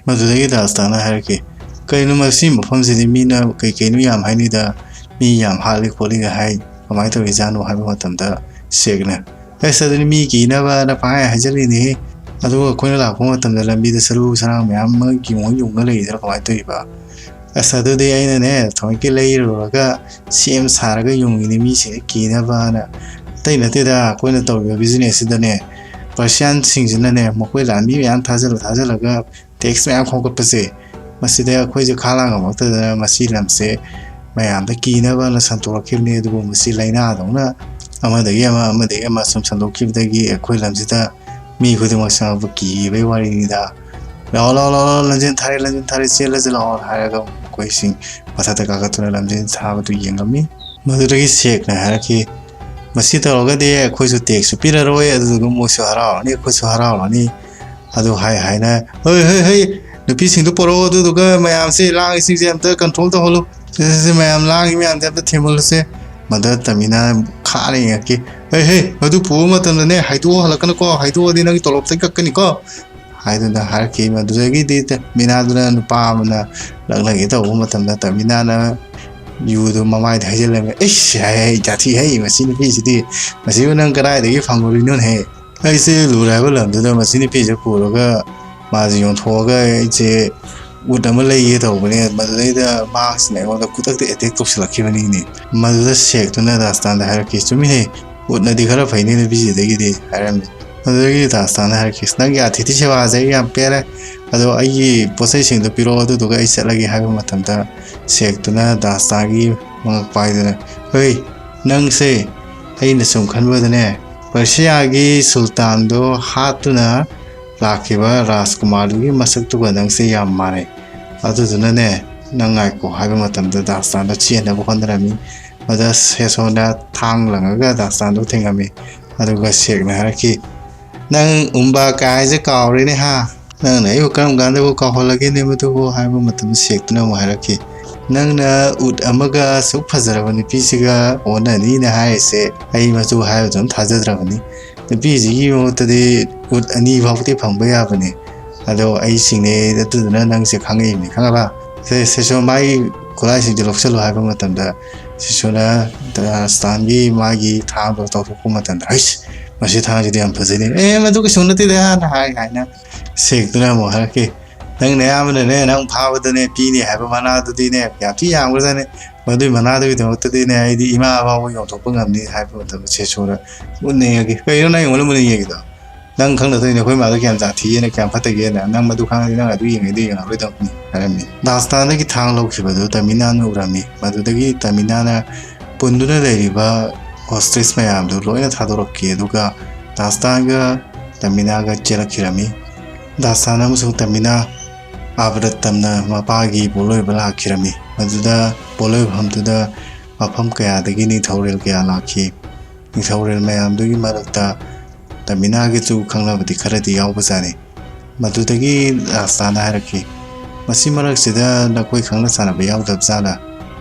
ꯃꯗꯨꯗꯒꯤ ꯗꯥꯁꯇꯥꯟꯅ ꯍꯥꯏꯔꯛꯈꯤ, "ꯀꯩꯅꯣ, ꯃꯁꯤ ꯃꯐꯝꯁꯤꯗꯤ ꯃꯤꯅ ꯀꯩ ꯀꯩꯅꯣ ꯌꯥꯝ ꯍꯥꯏꯅꯩꯗ, ꯃꯤ ꯌꯥꯝ ꯍꯥꯠꯂꯤ ꯈꯣꯠꯂꯤꯒ ꯍꯥꯏ, ꯀꯃꯥꯏꯅ ꯇꯧꯔꯤꯖꯥꯠꯅꯣ?" ꯍꯥꯏꯕ ꯃꯇꯝꯗ ꯁꯦꯛꯅ, "ꯑꯁ, ꯑꯗꯨꯅꯤ ꯃꯤ ꯀꯤꯅꯕꯅ ꯄꯪꯍꯥꯏ ꯍꯥꯏꯖꯜꯂꯤꯅꯦꯍꯦ꯫ ꯑꯗꯨꯒ ꯑꯩꯈꯣꯏꯅ ꯂꯥꯛꯄ ꯃꯇꯝꯗ ꯂꯝꯕꯤꯗ ꯁꯔꯨ ꯁꯔꯥꯡ ꯃꯌꯥꯝ ꯑꯃ ꯌꯨꯡꯉ ꯌꯨꯡꯉ ꯂꯩꯔꯤꯗꯨꯅ ꯀꯃꯥꯏꯅ ꯇꯧꯔꯤꯕ?" "ꯑꯁ, ꯑꯗꯨꯗꯤ ꯑꯩꯅꯅꯦ ꯊꯑꯣꯏꯀꯤ ꯂꯩꯔꯨꯔꯒ ꯁꯦꯝ ꯁꯥꯔꯒ ꯌꯨꯡꯉꯤꯅꯤ ꯃꯤꯁꯤꯡꯁꯦ ꯀꯤꯅꯕꯅ꯫ ꯑꯇꯩ ꯅꯠꯇꯦꯗ, ꯑꯩꯈꯣꯏꯅ ꯇꯧꯔꯤꯕ ꯕꯤꯖꯤꯅꯦꯁꯁꯤꯗꯅꯦ ꯄꯔꯁꯤꯌꯥꯟꯁꯤꯡꯁꯤꯅꯅꯦ ꯃꯈꯣꯏ ꯂꯥꯟꯃꯤ ꯃꯌꯥꯝ ꯊꯥꯖꯜꯂ ꯊꯥꯖꯜꯂꯒ ꯇꯦꯛꯁ ꯃꯌꯥꯝ ꯈꯣꯝꯒꯠꯄꯁꯦ, ꯃꯁꯤꯗ ꯑꯩꯈꯣꯏꯁꯦ ꯈꯥ ꯂꯥꯡ ꯉꯝꯃꯛꯇꯗꯅ ꯃꯁꯤ ꯂꯝꯁꯦ ꯃꯌꯥꯝꯗ ꯀꯤꯅꯕꯅ ꯁꯟꯗꯣꯔꯛꯈꯤꯕꯅꯤ꯫ ꯑꯗꯨꯕꯨ ꯃꯁꯤ ꯂꯥꯏꯅꯥꯗꯧꯅ ꯑꯃꯗꯒꯤ ꯑꯃ, ꯑꯃꯗꯒꯤ ꯑꯃ ꯁꯨꯝ ꯁꯟꯗꯣꯛꯈꯤꯕꯗꯒꯤ ꯑꯩꯈꯣꯏ ꯂꯝꯁꯤꯗ ꯃꯤ ꯈꯨꯗꯤꯡꯃꯛ ꯆꯪꯉꯛꯄ ꯀꯤꯕꯒꯤ ꯋꯥꯔꯤꯅꯤꯗ꯫ 'ꯂꯥꯛꯑꯣ, ꯂꯥꯛꯑꯣ, ꯂꯥꯛꯑꯣ, ꯂꯥꯛꯑꯣ, ꯂꯝꯖꯦꯟ ꯊꯥꯔꯦ, ꯂꯝꯖꯦꯟ ꯊꯥꯔꯦ, ꯆꯦꯜꯂꯁꯤ ꯂꯥꯛꯑꯣ' ꯍꯥꯏꯔꯒ ꯃꯈꯣꯏꯁꯤꯡ ꯃꯊꯛꯇ ꯀꯥꯈꯠꯇꯨꯅ ꯂꯝꯖꯦꯟ ꯊꯥꯕꯗꯨ ꯌꯦꯡꯂꯝꯃꯤ꯫ ꯃꯗꯨꯗꯒꯤ ꯁꯦꯛꯅ ꯍꯥꯏꯔꯛꯈꯤ, "ꯃꯁꯤ ꯇꯧꯔꯒꯗꯤ ꯑꯩꯈꯣꯏꯁꯨ ꯇꯦꯛꯁꯁꯨ ꯄꯤꯔꯔꯣꯏ, ꯑꯗꯨꯗꯨꯒ ꯃꯣꯏꯁꯨ ꯍꯔꯥꯎꯔꯅꯤ, ꯑꯩꯈꯣꯏꯁꯨ ꯍꯔꯥꯎꯔꯅꯤ"꯫ ꯑꯗꯨ ꯍꯥꯏ ꯍꯥꯏꯅ, "ꯍꯣꯏ, ꯍꯣꯏ, ꯍꯣꯏ, ꯅꯨꯄꯤꯁꯤꯡꯗꯨ ꯄꯨꯔꯛꯑꯣ, ꯑꯗꯨꯗꯨꯒ ꯃꯌꯥꯝꯁꯦ ꯂꯥꯡꯉꯤꯁꯤꯡꯁꯦ ꯑꯝꯇ ꯀꯟꯇ꯭ꯔꯣꯜ ꯇꯧꯍꯜꯂꯨ꯫ ꯁꯦ, ꯁꯦ, ꯁꯦ, ꯃꯌꯥꯝ ꯂꯥꯡꯉꯤ ꯃꯌꯥꯝꯁꯦ ꯑꯝꯇ ꯊꯦꯝꯍꯜꯂꯨꯁꯦ"꯫ ꯃꯗꯨꯗ ꯇꯃꯤꯅꯥ ꯈꯥꯅ ꯌꯦꯡꯉꯛꯈꯤ, "ꯍꯦ, ꯍꯦ, ꯃꯗꯨ ꯄꯨꯕ ꯃꯇꯝꯗꯅꯦ ꯍꯥꯏꯗꯣꯛꯑ ꯍꯜꯂꯛꯀꯅꯨꯀꯣ, ꯍꯥꯏꯗꯣꯛꯑꯗꯤ ꯅꯪꯒꯤ ꯇꯣꯂꯣꯞꯇꯩ ꯀꯛꯀꯅꯤꯀꯣ" ꯍꯥꯏꯗꯨꯅ ꯍꯥꯏꯔꯛꯈꯤ꯫ ꯃꯗꯨꯗꯒꯤꯗꯤ ꯇꯃꯤꯅꯥꯗꯨꯅ ꯅꯨꯄꯥ ꯑꯃꯅ ꯂꯛꯅꯒꯦ ꯇꯧꯕ ꯃꯇꯝꯗ ꯇꯃꯤꯅꯥꯅ ꯌꯨꯗꯨ ꯃꯃꯥꯏꯗ ꯍꯩꯖꯤꯜꯂꯒ, "ꯏꯁ, ꯍꯩ, ꯍꯩ, ꯖꯥꯊꯤ ꯍꯩ, ꯃꯁꯤ ꯅꯨꯄꯤꯁꯤꯗꯤ, ꯃꯁꯤꯕꯨ ꯅꯪ ꯀꯗꯥꯏꯗꯒꯤ ꯐꯪꯉꯨꯔꯤꯅꯣꯅꯦꯍꯦ? ꯑꯩꯁꯦ ꯂꯨꯔꯦ ꯍꯥꯏꯕ ꯂꯝꯗꯨꯗ ꯃꯁꯤ ꯅꯨꯄꯤꯁꯦ ꯄꯨꯔꯒ ꯃꯥꯁꯦ ꯌꯣꯟꯊꯣꯛꯑꯒ ꯑꯩꯁꯦ ꯎꯠ ꯑꯃ ꯂꯩꯒꯦ ꯇꯧꯕꯅꯦ, ꯃꯗꯨꯗꯩꯗ ꯃꯍꯥꯛꯁꯤꯅ ꯑꯩꯉꯣꯟꯗ ꯈꯨꯗꯛꯇ ꯑꯦꯇꯦꯛ ꯇꯧꯁꯤꯜꯂꯛꯈꯤꯕꯅꯤꯅꯦ"꯫ ꯃꯗꯨꯗ ꯁꯦꯛꯇꯨꯅ ꯗꯥꯁꯇꯥꯟꯗ ꯍꯥꯏꯔꯛꯈꯤ, "ꯆꯨꯝꯃꯤꯅꯦ, ꯎꯠꯅꯗꯤ ꯈꯔ ꯐꯩꯅꯦ ꯅꯨꯄꯤꯁꯤꯗꯒꯤꯗꯤ" ꯍꯥꯏꯔꯝꯃꯤ꯫ ꯃꯗꯨꯗꯒꯤ ꯗꯥꯁꯇꯥꯟꯗ ꯍꯥꯏꯔꯛꯈꯤ, "ꯅꯪꯒꯤ ꯑꯇꯤꯊꯤ ꯁꯦꯕꯥꯁꯦ ꯑꯩ ꯌꯥꯝ ꯄꯦꯜꯂꯦ, ꯑꯗꯣ ꯑꯩꯒꯤ ꯄꯣꯠ ꯆꯩꯁꯤꯡꯗꯣ ꯄꯤꯔꯛꯑꯣ, ꯑꯗꯨꯗꯨꯒ ꯑꯩ ꯆꯠꯂꯒꯦ" ꯍꯥꯏꯕ ꯃꯇꯝꯗ ꯁꯦꯛꯇꯨꯅ ꯗꯥꯁꯇꯥꯟꯒꯤ ꯃꯉꯛ ꯄꯥꯏꯗꯨꯅ, "ꯍꯣꯏ, ꯅꯪꯁꯦ ꯑꯩꯅ ꯁꯨꯝ ꯈꯟꯕꯗꯅꯦ, ꯄꯔꯁꯤꯌꯥꯒꯤ ꯁꯨꯜꯇꯥꯟꯗꯣ ꯍꯥꯠꯇꯨꯅ ꯂꯥꯛꯈꯤꯕ ꯔꯥꯖꯀꯨꯃꯥꯔꯗꯨꯒꯤ ꯃꯁꯛꯇꯨꯒ ꯅꯪꯁꯦ ꯌꯥꯝ ꯃꯥꯟꯅꯩ꯫ ꯑꯗꯨꯗꯨꯅꯅꯦ, ꯅꯪ ꯉꯥꯏꯈꯣ" ꯍꯥꯏꯕ ꯃꯇꯝꯗ ꯗꯥꯁꯇꯥꯟꯗꯣ ꯆꯦꯟꯅꯕ ꯍꯣꯠꯅꯔꯝꯃꯤ꯫ ꯑꯗ ꯁꯦꯁꯣꯅ ꯊꯥꯡ ꯂꯪꯉꯒ ꯗꯥꯁꯇꯥꯟꯗꯣ ꯊꯦꯡꯉꯝꯃꯤ꯫ ꯑꯗꯨꯒ ꯁꯦꯛꯅ ꯍꯥꯏꯔꯛꯈꯤ, "ꯅꯪ ꯎꯝꯕꯥ ꯀꯥꯏꯁꯦ ꯀꯥꯎꯔꯦꯅꯦ ꯍꯥ? ꯅꯪꯅ ꯑꯩꯕꯨ ꯀꯔꯝ ꯀꯥꯟꯗꯕꯨ ꯀꯥꯎꯍꯜꯂꯒꯦꯅꯦ ꯃꯗꯨꯕꯨ?" ꯍꯥꯏꯕ ꯃꯇꯝꯗ ꯁꯦꯛꯇꯨꯅ ꯑꯃꯨꯛ ꯍꯥꯏꯔꯛꯈꯤ, "ꯅꯪꯅ ꯎꯠ ꯑꯃꯒ ꯑꯁꯨꯛ ꯐꯖꯔꯕ ꯅꯨꯄꯤꯁꯤꯒ ꯑꯣꯟꯅꯅꯤꯅ ꯍꯥꯏꯔꯤꯁꯦ, ꯑꯩ ꯃꯗꯨ ꯍꯥꯏꯕꯗꯨ ꯑꯗꯨꯝ ꯊꯥꯖꯗ꯭ꯔꯕꯅꯤ꯫ ꯅꯨꯄꯤꯁꯤꯒꯤ ꯃꯍꯨꯠꯇꯗꯤ ꯎꯠ ꯑꯅꯤ ꯐꯥꯎꯕꯗꯤ ꯐꯪꯕ ꯌꯥꯕꯅꯤ꯫ ꯑꯗꯣ ꯑꯩ ꯁꯤꯡꯅꯩ, ꯑꯗꯨꯗꯨꯅ ꯅꯪꯁꯦ ꯈꯪꯉꯛꯏꯕꯅꯤ, ꯈꯪꯉꯕ? ꯁꯦ, ꯁꯦꯁꯣ, ꯃꯥꯒꯤ ꯈꯨꯠꯂꯥꯏꯁꯤꯡꯁꯦ ꯂꯧꯁꯤꯜꯂꯨ" ꯍꯥꯏꯕ ꯃꯇꯝꯗ ꯁꯦꯁꯣꯅ ꯗꯥꯁꯇꯥꯟꯒꯤ ꯃꯥꯒꯤ ꯊꯥꯡꯗꯣ ꯇꯧꯊꯣꯛꯄ ꯃꯇꯝꯗ, "ꯍꯩꯁ, ꯃꯁꯤ ꯊꯥꯡꯁꯤꯗꯤ ꯌꯥꯝ ꯐꯖꯩꯅꯦ꯫ ꯑꯦ, ꯃꯗꯨ ꯀꯩꯁꯨ ꯅꯠꯇꯦꯗ" ꯍꯥꯏꯅ ꯍꯥꯏ ꯍꯥꯏꯅ ꯁꯦꯛꯇꯨꯅ ꯑꯃꯨꯛ ꯍꯥꯏꯔꯛꯈꯤ, "ꯅꯪꯅ ꯑꯌꯥꯝꯕꯅꯅꯦ, ꯅꯪ ꯐꯥꯕꯗꯅꯦ ꯄꯤꯅꯤ ꯍꯥꯏꯕ ꯃꯅꯥꯗꯨꯗꯤꯅꯦ ꯌꯥꯝ ꯊꯤ ꯌꯥꯝꯈ꯭ꯔꯖꯥꯠꯅꯤ꯫ ꯃꯗꯨꯏ ꯃꯅꯥꯗꯨꯒꯤꯗꯃꯛꯇꯗꯤꯅꯦ ꯑꯩꯗꯤ ꯏꯃꯥ ꯐꯥꯎꯕ ꯌꯣꯟꯊꯣꯛꯄ ꯉꯝꯅꯤ" ꯍꯥꯏꯕ ꯃꯇꯝꯗ ꯁꯦꯁꯣꯅ ꯃꯨꯟꯅ ꯌꯦꯡꯉꯛꯈꯤ꯫ "ꯀꯩꯅꯣ ꯅꯪ ꯑꯩꯉꯣꯟꯗ ꯃꯨꯟꯅ ꯌꯦꯡꯉꯤꯗꯣ? ꯅꯪ ꯈꯪꯗ ꯇꯧꯔꯤꯅꯦ, ꯑꯩꯈꯣꯏ ꯃꯥꯗꯣ ꯀꯌꯥꯝ ꯖꯥꯊꯤꯒꯦꯅ, ꯀꯌꯥꯝ ꯐꯠꯇꯒꯦꯅ꯫ ꯅꯪ ꯃꯗꯨ ꯈꯪꯉꯗꯤ ꯅꯪ ꯑꯗꯨ ꯌꯦꯡꯉꯩꯗꯣ ꯌꯦꯡꯉꯛꯂꯣꯏꯗꯕꯅꯤ" ꯍꯥꯏꯔꯝꯃꯤ꯫ ꯗꯥꯁꯇꯥꯟꯗꯒꯤ ꯊꯥꯡ ꯂꯧꯈꯤꯕꯗꯨ ꯇꯃꯤꯅꯥꯅ ꯎꯔꯝꯃꯤ꯫ ꯃꯗꯨꯗꯒꯤ ꯇꯃꯤꯅꯥꯅ ꯄꯨꯟꯗꯨꯅ ꯂꯩꯔꯤꯕ ꯍꯣꯁꯇꯦꯖ ꯃꯌꯥꯝꯗꯨ ꯂꯣꯏꯅ ꯊꯥꯗꯣꯔꯛꯈꯤ꯫ ꯑꯗꯨꯒ ꯗꯥꯁꯇꯥꯟꯒ ꯇꯃꯤꯅꯥꯒ ꯆꯦꯜꯂꯛꯈꯤꯔꯝꯃꯤ꯫ ꯗꯥꯁꯇꯥꯟ ꯑꯃꯁꯨꯡ ꯇꯃꯤꯅꯥ ꯑꯥꯕꯔꯠꯇꯝꯅ ꯃꯄꯥꯒꯤ ꯄꯣꯠꯂꯣꯏꯕ ꯂꯥꯛꯈꯤꯔꯝꯃꯤ꯫ ꯃꯗꯨꯗ ꯄꯣꯠꯂꯣꯏꯐꯝꯗꯨꯗ ꯃꯐꯝ ꯀꯌꯥꯗꯒꯤ ꯅꯤꯡꯊꯧꯔꯦꯜ ꯀꯌꯥ ꯂꯥꯛꯈꯤ꯫ ꯅꯤꯡꯊꯧꯔꯦꯜ ꯃꯌꯥꯝꯗꯨꯒꯤ ꯃꯔꯛꯇ ꯇꯃꯤꯅꯥꯒꯤꯁꯨ ꯈꯪꯅꯕꯗꯤ ꯈꯔꯗꯤ ꯌꯥꯎꯕꯖꯥꯠꯅꯤ꯫ ꯃꯗꯨꯗꯒꯤ ꯔꯥꯁꯇꯥꯅ ꯍꯥꯏꯔꯛꯈꯤ, "ꯃꯁꯤ ꯃꯔꯛꯁꯤꯗ ꯅꯈꯣꯏ ꯈꯪꯅ ꯆꯥꯟꯅꯕ ꯌꯥꯎꯗꯕ ꯖꯥꯠꯂꯥ?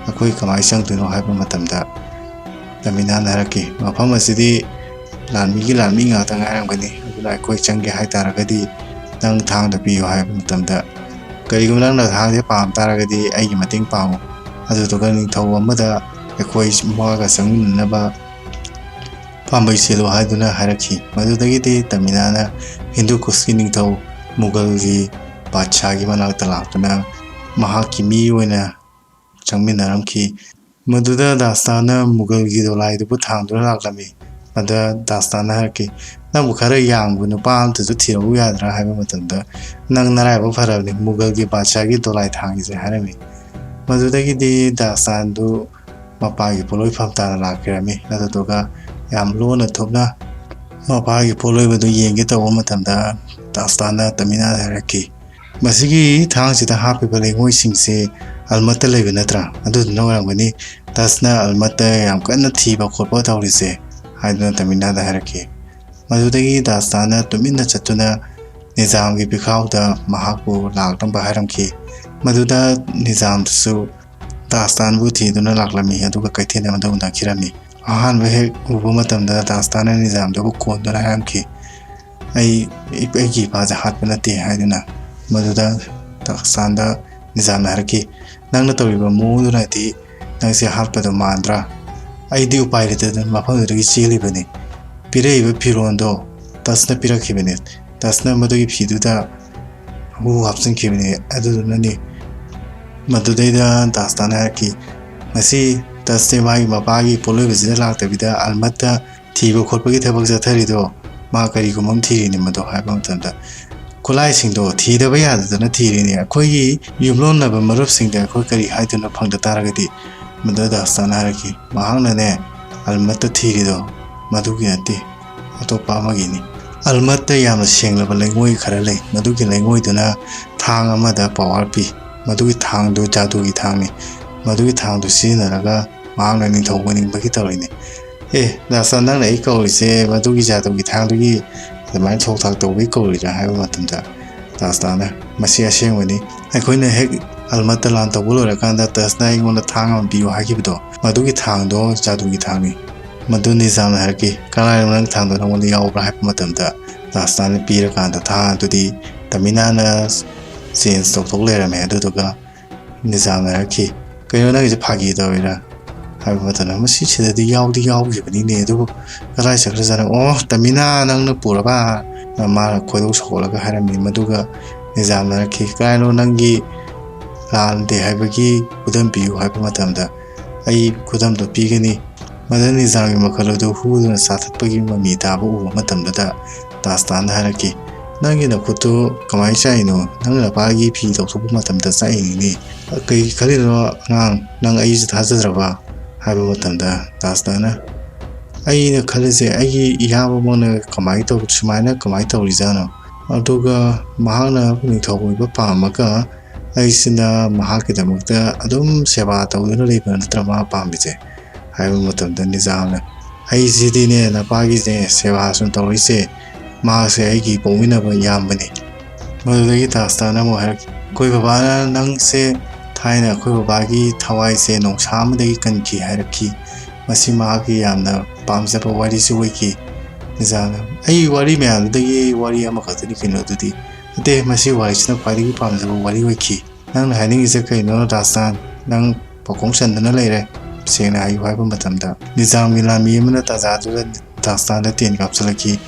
ꯑꯩꯈꯣꯏ ꯀꯃꯥꯏꯅ ꯆꯪꯗꯣꯏꯅꯣ?" ꯍꯥꯏꯕ ꯃꯇꯝꯗ ꯇꯃꯤꯅꯥꯅ ꯍꯥꯏꯔꯛꯈꯤ, "ꯃꯐꯝ ꯑꯁꯤꯗꯤ ꯂꯥꯟꯃꯤꯒꯤ ꯂꯥꯟꯃꯤ ꯉꯥꯛꯇ ꯉꯥꯏꯔꯝꯒꯅꯤ, ꯑꯗꯨꯅ ꯑꯩꯈꯣꯏ ꯆꯪꯒꯦ ꯍꯥꯏ ꯇꯥꯔꯒꯗꯤ ꯅꯪ ꯊꯥꯡꯗ ꯄꯤꯌꯨ" ꯍꯥꯏꯕ ꯃꯇꯝꯗ, "ꯀꯔꯤꯒꯨꯝꯕ ꯅꯪꯅ ꯊꯥꯡꯁꯦ ꯄꯥꯝ ꯇꯥꯔꯒꯗꯤ ꯑꯩꯒꯤ ꯃꯇꯦꯡ ꯄꯥꯡꯉꯨ, ꯑꯗꯨꯗꯨꯒ ꯅꯤꯡꯊꯧ ꯑꯃꯗ ꯑꯩꯈꯣꯏ ꯃꯥꯒ ꯆꯪꯃꯤꯟꯅꯅꯕ ꯄꯥꯝꯕꯩ ꯆꯦꯜꯂꯨ" ꯍꯥꯏꯗꯨꯅ ꯍꯥꯏꯔꯛꯈꯤ꯫ ꯃꯗꯨꯗꯒꯤꯗꯤ ꯇꯃꯤꯅꯥꯅ ꯍꯤꯟꯗꯨ ꯀꯨꯁꯀꯤ ꯅꯤꯡꯊꯧ ꯃꯨꯒꯜꯒꯤ ꯕꯥꯗꯁꯥꯒꯤ ꯃꯅꯥꯛꯇ ꯂꯥꯛꯇꯨꯅ ꯃꯍꯥꯛꯀꯤ ꯃꯤ ꯑꯣꯏꯅ ꯆꯪꯃꯤꯟꯅꯔꯝꯈꯤ꯫ ꯃꯗꯨꯗ ꯗꯥꯁꯇꯥꯅ ꯃꯨꯒꯜꯒꯤ ꯗꯣꯂꯥꯏꯗꯨꯕꯨ ꯊꯥꯡꯗꯨꯅ ꯂꯥꯛꯂꯝꯃꯤ꯫ ꯑꯗ ꯗꯥꯁꯇꯥꯅ ꯍꯥꯏꯔꯛꯈꯤ, "ꯅꯪꯕꯨ ꯈꯔ ꯌꯥꯡꯕ ꯅꯨꯄꯥ ꯑꯝꯇꯁꯨ ꯊꯤꯔꯛꯎ ꯌꯥꯗ꯭ꯔꯥ?" ꯍꯥꯏꯕ ꯃꯇꯝꯗ, "ꯅꯪ ꯅꯔꯥꯏꯕꯛ ꯐꯔꯕꯅꯤ, ꯃꯨꯒꯜꯒꯤ ꯕꯥꯗꯁꯥꯒꯤ ꯗꯣꯂꯥꯏ ꯊꯥꯡꯉꯤꯁꯦ" ꯍꯥꯏꯔꯝꯃꯤ꯫ ꯃꯗꯨꯗꯒꯤꯗꯤ ꯗꯥꯁꯇꯥꯟꯗꯨ ꯃꯄꯥꯒꯤ ꯄꯣꯠꯂꯣꯏꯐꯝ ꯇꯥꯅ ꯂꯥꯛꯈꯤꯔꯝꯃꯤ꯫ ꯑꯗꯨꯗꯨꯒ ꯌꯥꯝ ꯂꯣꯟꯅ ꯊꯨꯞꯅ ꯃꯄꯥꯒꯤ ꯄꯣꯠꯂꯣꯏꯕꯗꯨ ꯌꯦꯡꯒꯦ ꯇꯧꯕ ꯃꯇꯝꯗ ꯗꯥꯁꯇꯥꯟꯅ ꯇꯃꯤꯅꯥꯗ ꯍꯥꯏꯔꯛꯈꯤ, "ꯃꯁꯤꯒꯤ ꯊꯥꯡꯁꯤꯗ ꯍꯥꯞꯄꯤꯕ ꯂꯩꯉꯣꯏꯁꯤꯡꯁꯦ ꯑꯜꯃꯠꯇ ꯂꯩꯕ ꯅꯠꯇ꯭ꯔꯥ? ꯑꯗꯨꯗꯨꯅ ꯑꯣꯏꯔꯝꯒꯅꯤ ꯇꯁꯅ ꯑꯜꯃꯠꯇ ꯌꯥꯝ ꯀꯟꯅ ꯊꯤꯕ ꯈꯣꯠꯄ ꯇꯧꯔꯤꯁꯦ," ꯍꯥꯏꯗꯨꯅ ꯇꯃꯤꯅꯥꯗ ꯍꯥꯏꯔꯛꯈꯤ꯫ ꯃꯗꯨꯗꯒꯤ ꯗꯥꯁꯇꯥꯟꯅ ꯇꯨꯃꯤꯟꯅ ꯆꯠꯇꯨꯅ ꯅꯤꯖꯥꯝꯒꯤ ꯄꯤꯈꯥꯎꯗ ꯃꯍꯥꯛꯄꯨ ꯂꯥꯛꯅꯕ ꯍꯥꯏꯔꯝꯈꯤ꯫ ꯃꯗꯨꯗ ꯅꯤꯖꯥꯝꯗꯨꯁꯨ ꯗꯥꯁꯇꯥꯟꯕꯨ ꯊꯤꯗꯨꯅ ꯂꯥꯛꯂꯝꯃꯤ, ꯑꯗꯨꯒ ꯀꯩꯊꯦꯜ ꯑꯃꯗ ꯎꯅꯈꯤꯔꯝꯃꯤ꯫ ꯑꯍꯥꯟꯕ ꯍꯦꯛ ꯎꯕ ꯃꯇꯝꯗ ꯗꯥꯁꯇꯥꯟꯅ ꯅꯤꯖꯥꯝꯗꯨꯕꯨ ꯀꯣꯟꯗꯨꯅ ꯍꯥꯏꯔꯝꯈꯤ, "ꯑꯩ, ꯑꯩꯒꯤ ꯏꯄꯥꯁꯦ ꯍꯥꯠꯄ ꯅꯠꯇꯦ" ꯍꯥꯏꯗꯨꯅ꯫ ꯃꯗꯨꯗ ꯗꯥꯁꯇꯥꯟꯗ ꯅꯤꯖꯥꯝꯅ ꯍꯥꯏꯔꯛꯈꯤ, "ꯅꯪꯅ ꯇꯧꯔꯤꯕ ꯃꯑꯣꯡꯗꯨꯅꯗꯤ ꯅꯪꯁꯦ ꯍꯥꯠꯄꯗꯣ ꯃꯥꯟꯗ꯭ꯔꯥ? ꯑꯩꯗꯤ ꯎꯄꯥꯏ ꯂꯩꯇꯗꯅ ꯃꯐꯝꯗꯨꯗꯒꯤ ꯆꯦꯜꯂꯤꯕꯅꯤ꯫ ꯄꯤꯔꯛꯏꯕ ꯐꯤꯔꯣꯟꯗꯣ ꯇꯁꯅ ꯄꯤꯔꯛꯈꯤꯕꯅꯤ꯫ ꯇꯁꯅ ꯃꯗꯨꯒꯤ ꯐꯤꯗꯨꯗ ꯍꯨ ꯍꯥꯞꯆꯤꯟꯈꯤꯕꯅꯤ꯫ ꯑꯗꯨꯗꯨꯅꯅꯤ꯫" ꯃꯗꯨꯗꯩꯗ ꯗꯥꯁꯇꯥꯟꯅ ꯍꯥꯏꯔꯛꯈꯤ, "ꯉꯁꯤ ꯇꯁꯁꯦ ꯃꯥꯒꯤ ꯃꯄꯥꯒꯤ ꯄꯣꯠꯂꯣꯏꯕꯁꯤꯗ ꯂꯥꯛꯇꯕꯤꯗ ꯑꯜꯃꯠꯇ ꯊꯤꯕ ꯈꯣꯠꯄꯒꯤ ꯊꯕꯛ ꯆꯠꯊꯔꯤꯗꯣ ꯃꯥ ꯀꯔꯤꯒꯨꯝꯕ ꯑꯃ ꯊꯤꯔꯤꯅꯤ ꯃꯗꯣ" ꯍꯥꯏꯕ ꯃꯇꯝꯗ, "ꯈꯨꯠꯂꯥꯏꯁꯤꯡꯗꯣ ꯊꯤꯗꯕ ꯌꯥꯗꯗꯅ ꯊꯤꯔꯤꯅꯤ꯫ ꯑꯩꯈꯣꯏꯒꯤ ꯌꯨꯝꯂꯣꯟꯅꯕ ꯃꯔꯨꯞꯁꯤꯡꯗ ꯑꯩꯈꯣꯏ ꯀꯔꯤ ꯍꯥꯏꯗꯣꯏꯅꯣ ꯐꯪꯗ ꯇꯥꯔꯒꯗꯤ?" ꯃꯗꯨꯗ ꯗꯥꯁꯇꯥꯟꯅ ꯍꯥꯏꯔꯛꯈꯤ, "ꯃꯍꯥꯛꯅꯅꯦ ꯑꯜꯃꯠꯇ ꯊꯤꯔꯤꯗꯣ ꯃꯗꯨꯒꯤ ꯅꯠꯇꯦ, ꯑꯇꯣꯞꯄ ꯑꯃꯒꯤꯅꯤ꯫ ꯑꯜꯃꯠꯇ ꯌꯥꯝꯅ ꯁꯦꯡꯂꯕ ꯂꯩꯉꯣꯏ ꯈꯔ ꯂꯩ꯫ ꯃꯗꯨꯒꯤ ꯂꯩꯉꯣꯏꯗꯨꯅ ꯊꯥꯡ ꯑꯃꯗ ꯄꯥꯋꯔ ꯄꯤ꯫ ꯃꯗꯨꯒꯤ ꯊꯥꯡꯗꯨ ꯖꯥꯗꯨꯒꯤ ꯊꯥꯡꯅꯤ꯫ ꯃꯗꯨꯒꯤ ꯊꯥꯡꯗꯨ ꯁꯤꯖꯤꯟꯅꯔꯒ ꯃꯍꯥꯛꯅ ꯅꯤꯡꯊꯧ ꯑꯣꯏꯅꯤꯡꯕꯒꯤ ꯇꯧꯔꯤꯅꯤ꯫" "ꯑꯦ, ꯗꯥꯁꯇꯥꯟ, ꯅꯪꯅ ꯑꯩ ꯀꯧꯔꯤꯁꯦ ꯃꯗꯨꯒꯤ ꯖꯥꯗꯨꯒꯤ ꯊꯥꯡꯗꯨꯒꯤ ꯑꯗꯨꯃꯥꯏꯅ ꯊꯣꯛ ꯊꯥꯛ ꯇꯧꯕꯒꯤ ꯀꯧꯔꯤꯔꯥ?" ꯍꯥꯏꯕ ꯃꯇꯝꯗ ꯗꯥꯁꯇꯥꯟꯅ, "ꯃꯁꯤ ꯑꯁꯦꯡꯕꯅꯤ꯫ ꯑꯩꯈꯣꯏꯅ ꯍꯦꯛ ꯑꯜꯃꯠꯇ ꯂꯥꯟ ꯇꯧꯕ ꯂꯣꯏꯔꯀꯥꯟꯗ ꯇꯁꯅ ꯑꯩꯉꯣꯟꯗ ꯊꯥꯡ ꯑꯃ ꯄꯤꯌꯨ ꯍꯥꯏꯈꯤꯕꯗꯣ, ꯃꯗꯨꯒꯤ ꯊꯥꯡꯗꯣ ꯖꯥꯗꯨꯒꯤ ꯊꯥꯡꯅꯤ꯫" ꯃꯗꯨ ꯅꯤꯖꯥꯝꯅ ꯍꯥꯏꯔꯛꯈꯤ, "ꯀꯅꯥꯅꯣ ꯅꯪ ꯊꯥꯡꯗꯣ ꯅꯪꯉꯣꯟꯗ ꯌꯥꯎꯕ꯭ꯔꯥ?" ꯍꯥꯏꯕ ꯃꯇꯝꯗ ꯗꯥꯁꯇꯥꯟꯅ ꯄꯤꯔꯀꯥꯟꯗ ꯊꯥꯡ ꯑꯗꯨꯗꯤ ꯇꯃꯤꯅꯥꯅ ꯆꯦꯟꯖ ꯇꯧꯊꯣꯛ ꯂꯩꯔꯝꯃꯦ꯫ ꯑꯗꯨꯗꯨꯒ ꯅꯤꯖꯥꯝꯅ ꯍꯥꯏꯔꯛꯈꯤ, "ꯀꯩꯅꯣ, ꯅꯪꯒꯤꯁꯦ ꯐꯥꯒꯤ ꯇꯧꯔꯤꯔꯥ?" ꯍꯥꯏꯕ ꯃꯇꯝꯗ, "ꯃꯁꯤ ꯁꯤꯗꯗꯤ ꯌꯥꯎꯗꯤ ꯌꯥꯎꯈꯤꯕꯅꯤꯅꯦ, ꯑꯗꯨꯕꯨ ꯀꯗꯥꯏ ꯆꯠꯈ꯭ꯔꯖꯥꯠꯅꯣ? ꯑꯣ, ꯇꯃꯤꯅꯥ ꯅꯪꯅ ꯄꯨꯔꯕ?" ꯃꯥꯅ ꯈꯣꯏꯗꯧ ꯁꯥꯎꯒꯠꯂꯒ ꯍꯥꯏꯔꯝꯃꯤ꯫ ꯃꯗꯨꯒ ꯅꯤꯖꯥꯝꯅ ꯍꯥꯏꯔꯛꯈꯤ, "ꯀꯗꯥꯏꯅꯣ ꯅꯪꯒꯤ ꯂꯥꯟꯗꯦ ꯍꯥꯏꯕꯒꯤ ꯈꯨꯗꯝ ꯄꯤꯌꯨ" ꯍꯥꯏꯕ ꯃꯇꯝꯗ, "ꯑꯩ ꯈꯨꯗꯝꯗꯣ ꯄꯤꯒꯅꯤ꯫" ꯃꯗꯨ ꯅꯤꯖꯥꯝꯒꯤ ꯃꯈꯜ ꯑꯗꯨ ꯍꯨꯗꯨꯅ ꯆꯥꯊꯠꯄꯒꯤ ꯃꯃꯤ ꯇꯥꯕ ꯎꯕ ꯃꯇꯝꯗꯨꯗ ꯗꯥꯁꯇꯥꯟꯗ ꯍꯥꯏꯔꯛꯈꯤ, "ꯅꯪꯒꯤ ꯅꯈꯨꯠꯇꯨ ꯀꯃꯥꯏꯅ ꯆꯥꯛꯏꯅꯣ? ꯅꯪ ꯅꯄꯥꯒꯤ ꯐꯤ ꯂꯧꯊꯣꯛꯄ ꯃꯇꯝꯗ ꯆꯥꯛꯏꯅꯤꯅꯦ꯫ ꯀꯩ ꯈꯜꯂꯤꯅꯣ ꯑꯉꯥꯡ? ꯅꯪ ꯑꯩꯁꯦ ꯊꯥꯖꯗ꯭ꯔꯕ?" ꯍꯥꯏꯕ ꯃꯇꯝꯗ ꯗꯥꯁꯇꯥꯅ, "ꯑꯩꯅ ꯈꯜꯂꯤꯁꯦ, ꯑꯩꯒꯤ ꯏꯌꯥꯝꯕꯃꯛꯅ ꯀꯃꯥꯏꯅ ꯇꯧ-, ꯁꯨꯃꯥꯏꯅ ꯀꯃꯥꯏꯅ ꯇꯧꯔꯤꯖꯥꯠꯅꯣ? ꯑꯗꯨꯒ ꯃꯍꯥꯛꯅ ꯅꯤꯡꯊꯧ ꯑꯣꯏꯕ ꯄꯥꯝꯃꯒ ꯑꯩꯁꯤꯅ ꯃꯍꯥꯛꯀꯤꯗꯃꯛꯇ ꯑꯗꯨꯝ ꯁꯦꯕꯥ ꯇꯧꯗꯨꯅ ꯂꯩꯕ ꯅꯠꯇ꯭ꯔ ꯃꯥ ꯄꯥꯝꯃꯤꯁꯦ?" ꯍꯥꯏꯕ ꯃꯇꯝꯗ ꯅꯤꯖꯥꯝꯅ, "ꯑꯩꯁꯤꯗꯤꯅꯦ, ꯅꯄꯥꯒꯤꯅꯦ ꯁꯦꯕꯥ ꯁꯨꯝ ꯇꯧꯔꯤꯁꯦ, ꯃꯍꯥꯛꯁꯦ ꯑꯩꯒꯤ ꯄꯣꯛꯃꯤꯟꯅꯕ ꯏꯌꯥꯝꯕꯅꯤ꯫" ꯃꯗꯨꯗꯒꯤ ꯗꯥꯁꯇꯥꯅ ꯑꯃꯨꯛ ꯍꯥꯏꯔꯛꯈꯤ, "ꯑꯩꯈꯣꯏ ꯕꯕꯥꯅ ꯅꯪꯁꯦ ꯊꯥꯏꯅ ꯑꯩꯈꯣꯏ ꯕꯕꯥꯒꯤ ꯊꯋꯥꯏꯁꯦ ꯅꯣꯡꯁꯥ ꯑꯃꯗꯒꯤ ꯀꯟꯈꯤ ꯍꯥꯏꯔꯛꯈꯤ꯫ ꯃꯁꯤ ꯃꯍꯥꯛꯀꯤ ꯌꯥꯝꯅ ꯄꯥꯝꯖꯕ ꯋꯥꯔꯤꯁꯨ ꯑꯣꯏꯈꯤ꯫" ꯅꯤꯖꯥꯝꯅ, "ꯑꯩ ꯋꯥꯔꯤ ꯃꯌꯥꯝꯗꯨꯗꯒꯤ ꯋꯥꯔꯤ ꯑꯃꯈꯛꯇꯅꯤ ꯀꯩꯅꯣ ꯑꯗꯨꯗꯤ꯫ ꯅꯠꯇꯦ, ꯃꯁꯤ ꯋꯥꯔꯤꯁꯤꯅ ꯈ꯭ꯋꯥꯏꯗꯒꯤ ꯄꯥꯝꯖꯕ ꯋꯥꯔꯤ ꯑꯣꯏꯈꯤ꯫ ꯅꯪꯅ ꯍꯥꯏꯅꯤꯡꯉꯤꯁꯦ ꯀꯩꯅꯣ, ꯗꯥꯁꯇꯥꯟ? ꯅꯪ ꯄꯥꯈꯣꯡ ꯆꯟꯗꯨꯅ ꯂꯩꯔꯦ꯫ ꯁꯦꯡꯅ ꯍꯥꯏꯌꯨ" ꯍꯥꯏꯕ ꯃꯇꯝꯗ, ꯅꯤꯖꯥꯝꯒꯤ ꯂꯥꯟꯃꯤ ꯑꯃꯅ ꯇꯥꯟꯖꯥꯗꯨꯗ ꯗꯥꯁꯇꯥꯟꯗ ꯇꯦꯟ ꯀꯥꯞꯁꯤꯜꯂꯛꯈꯤ꯫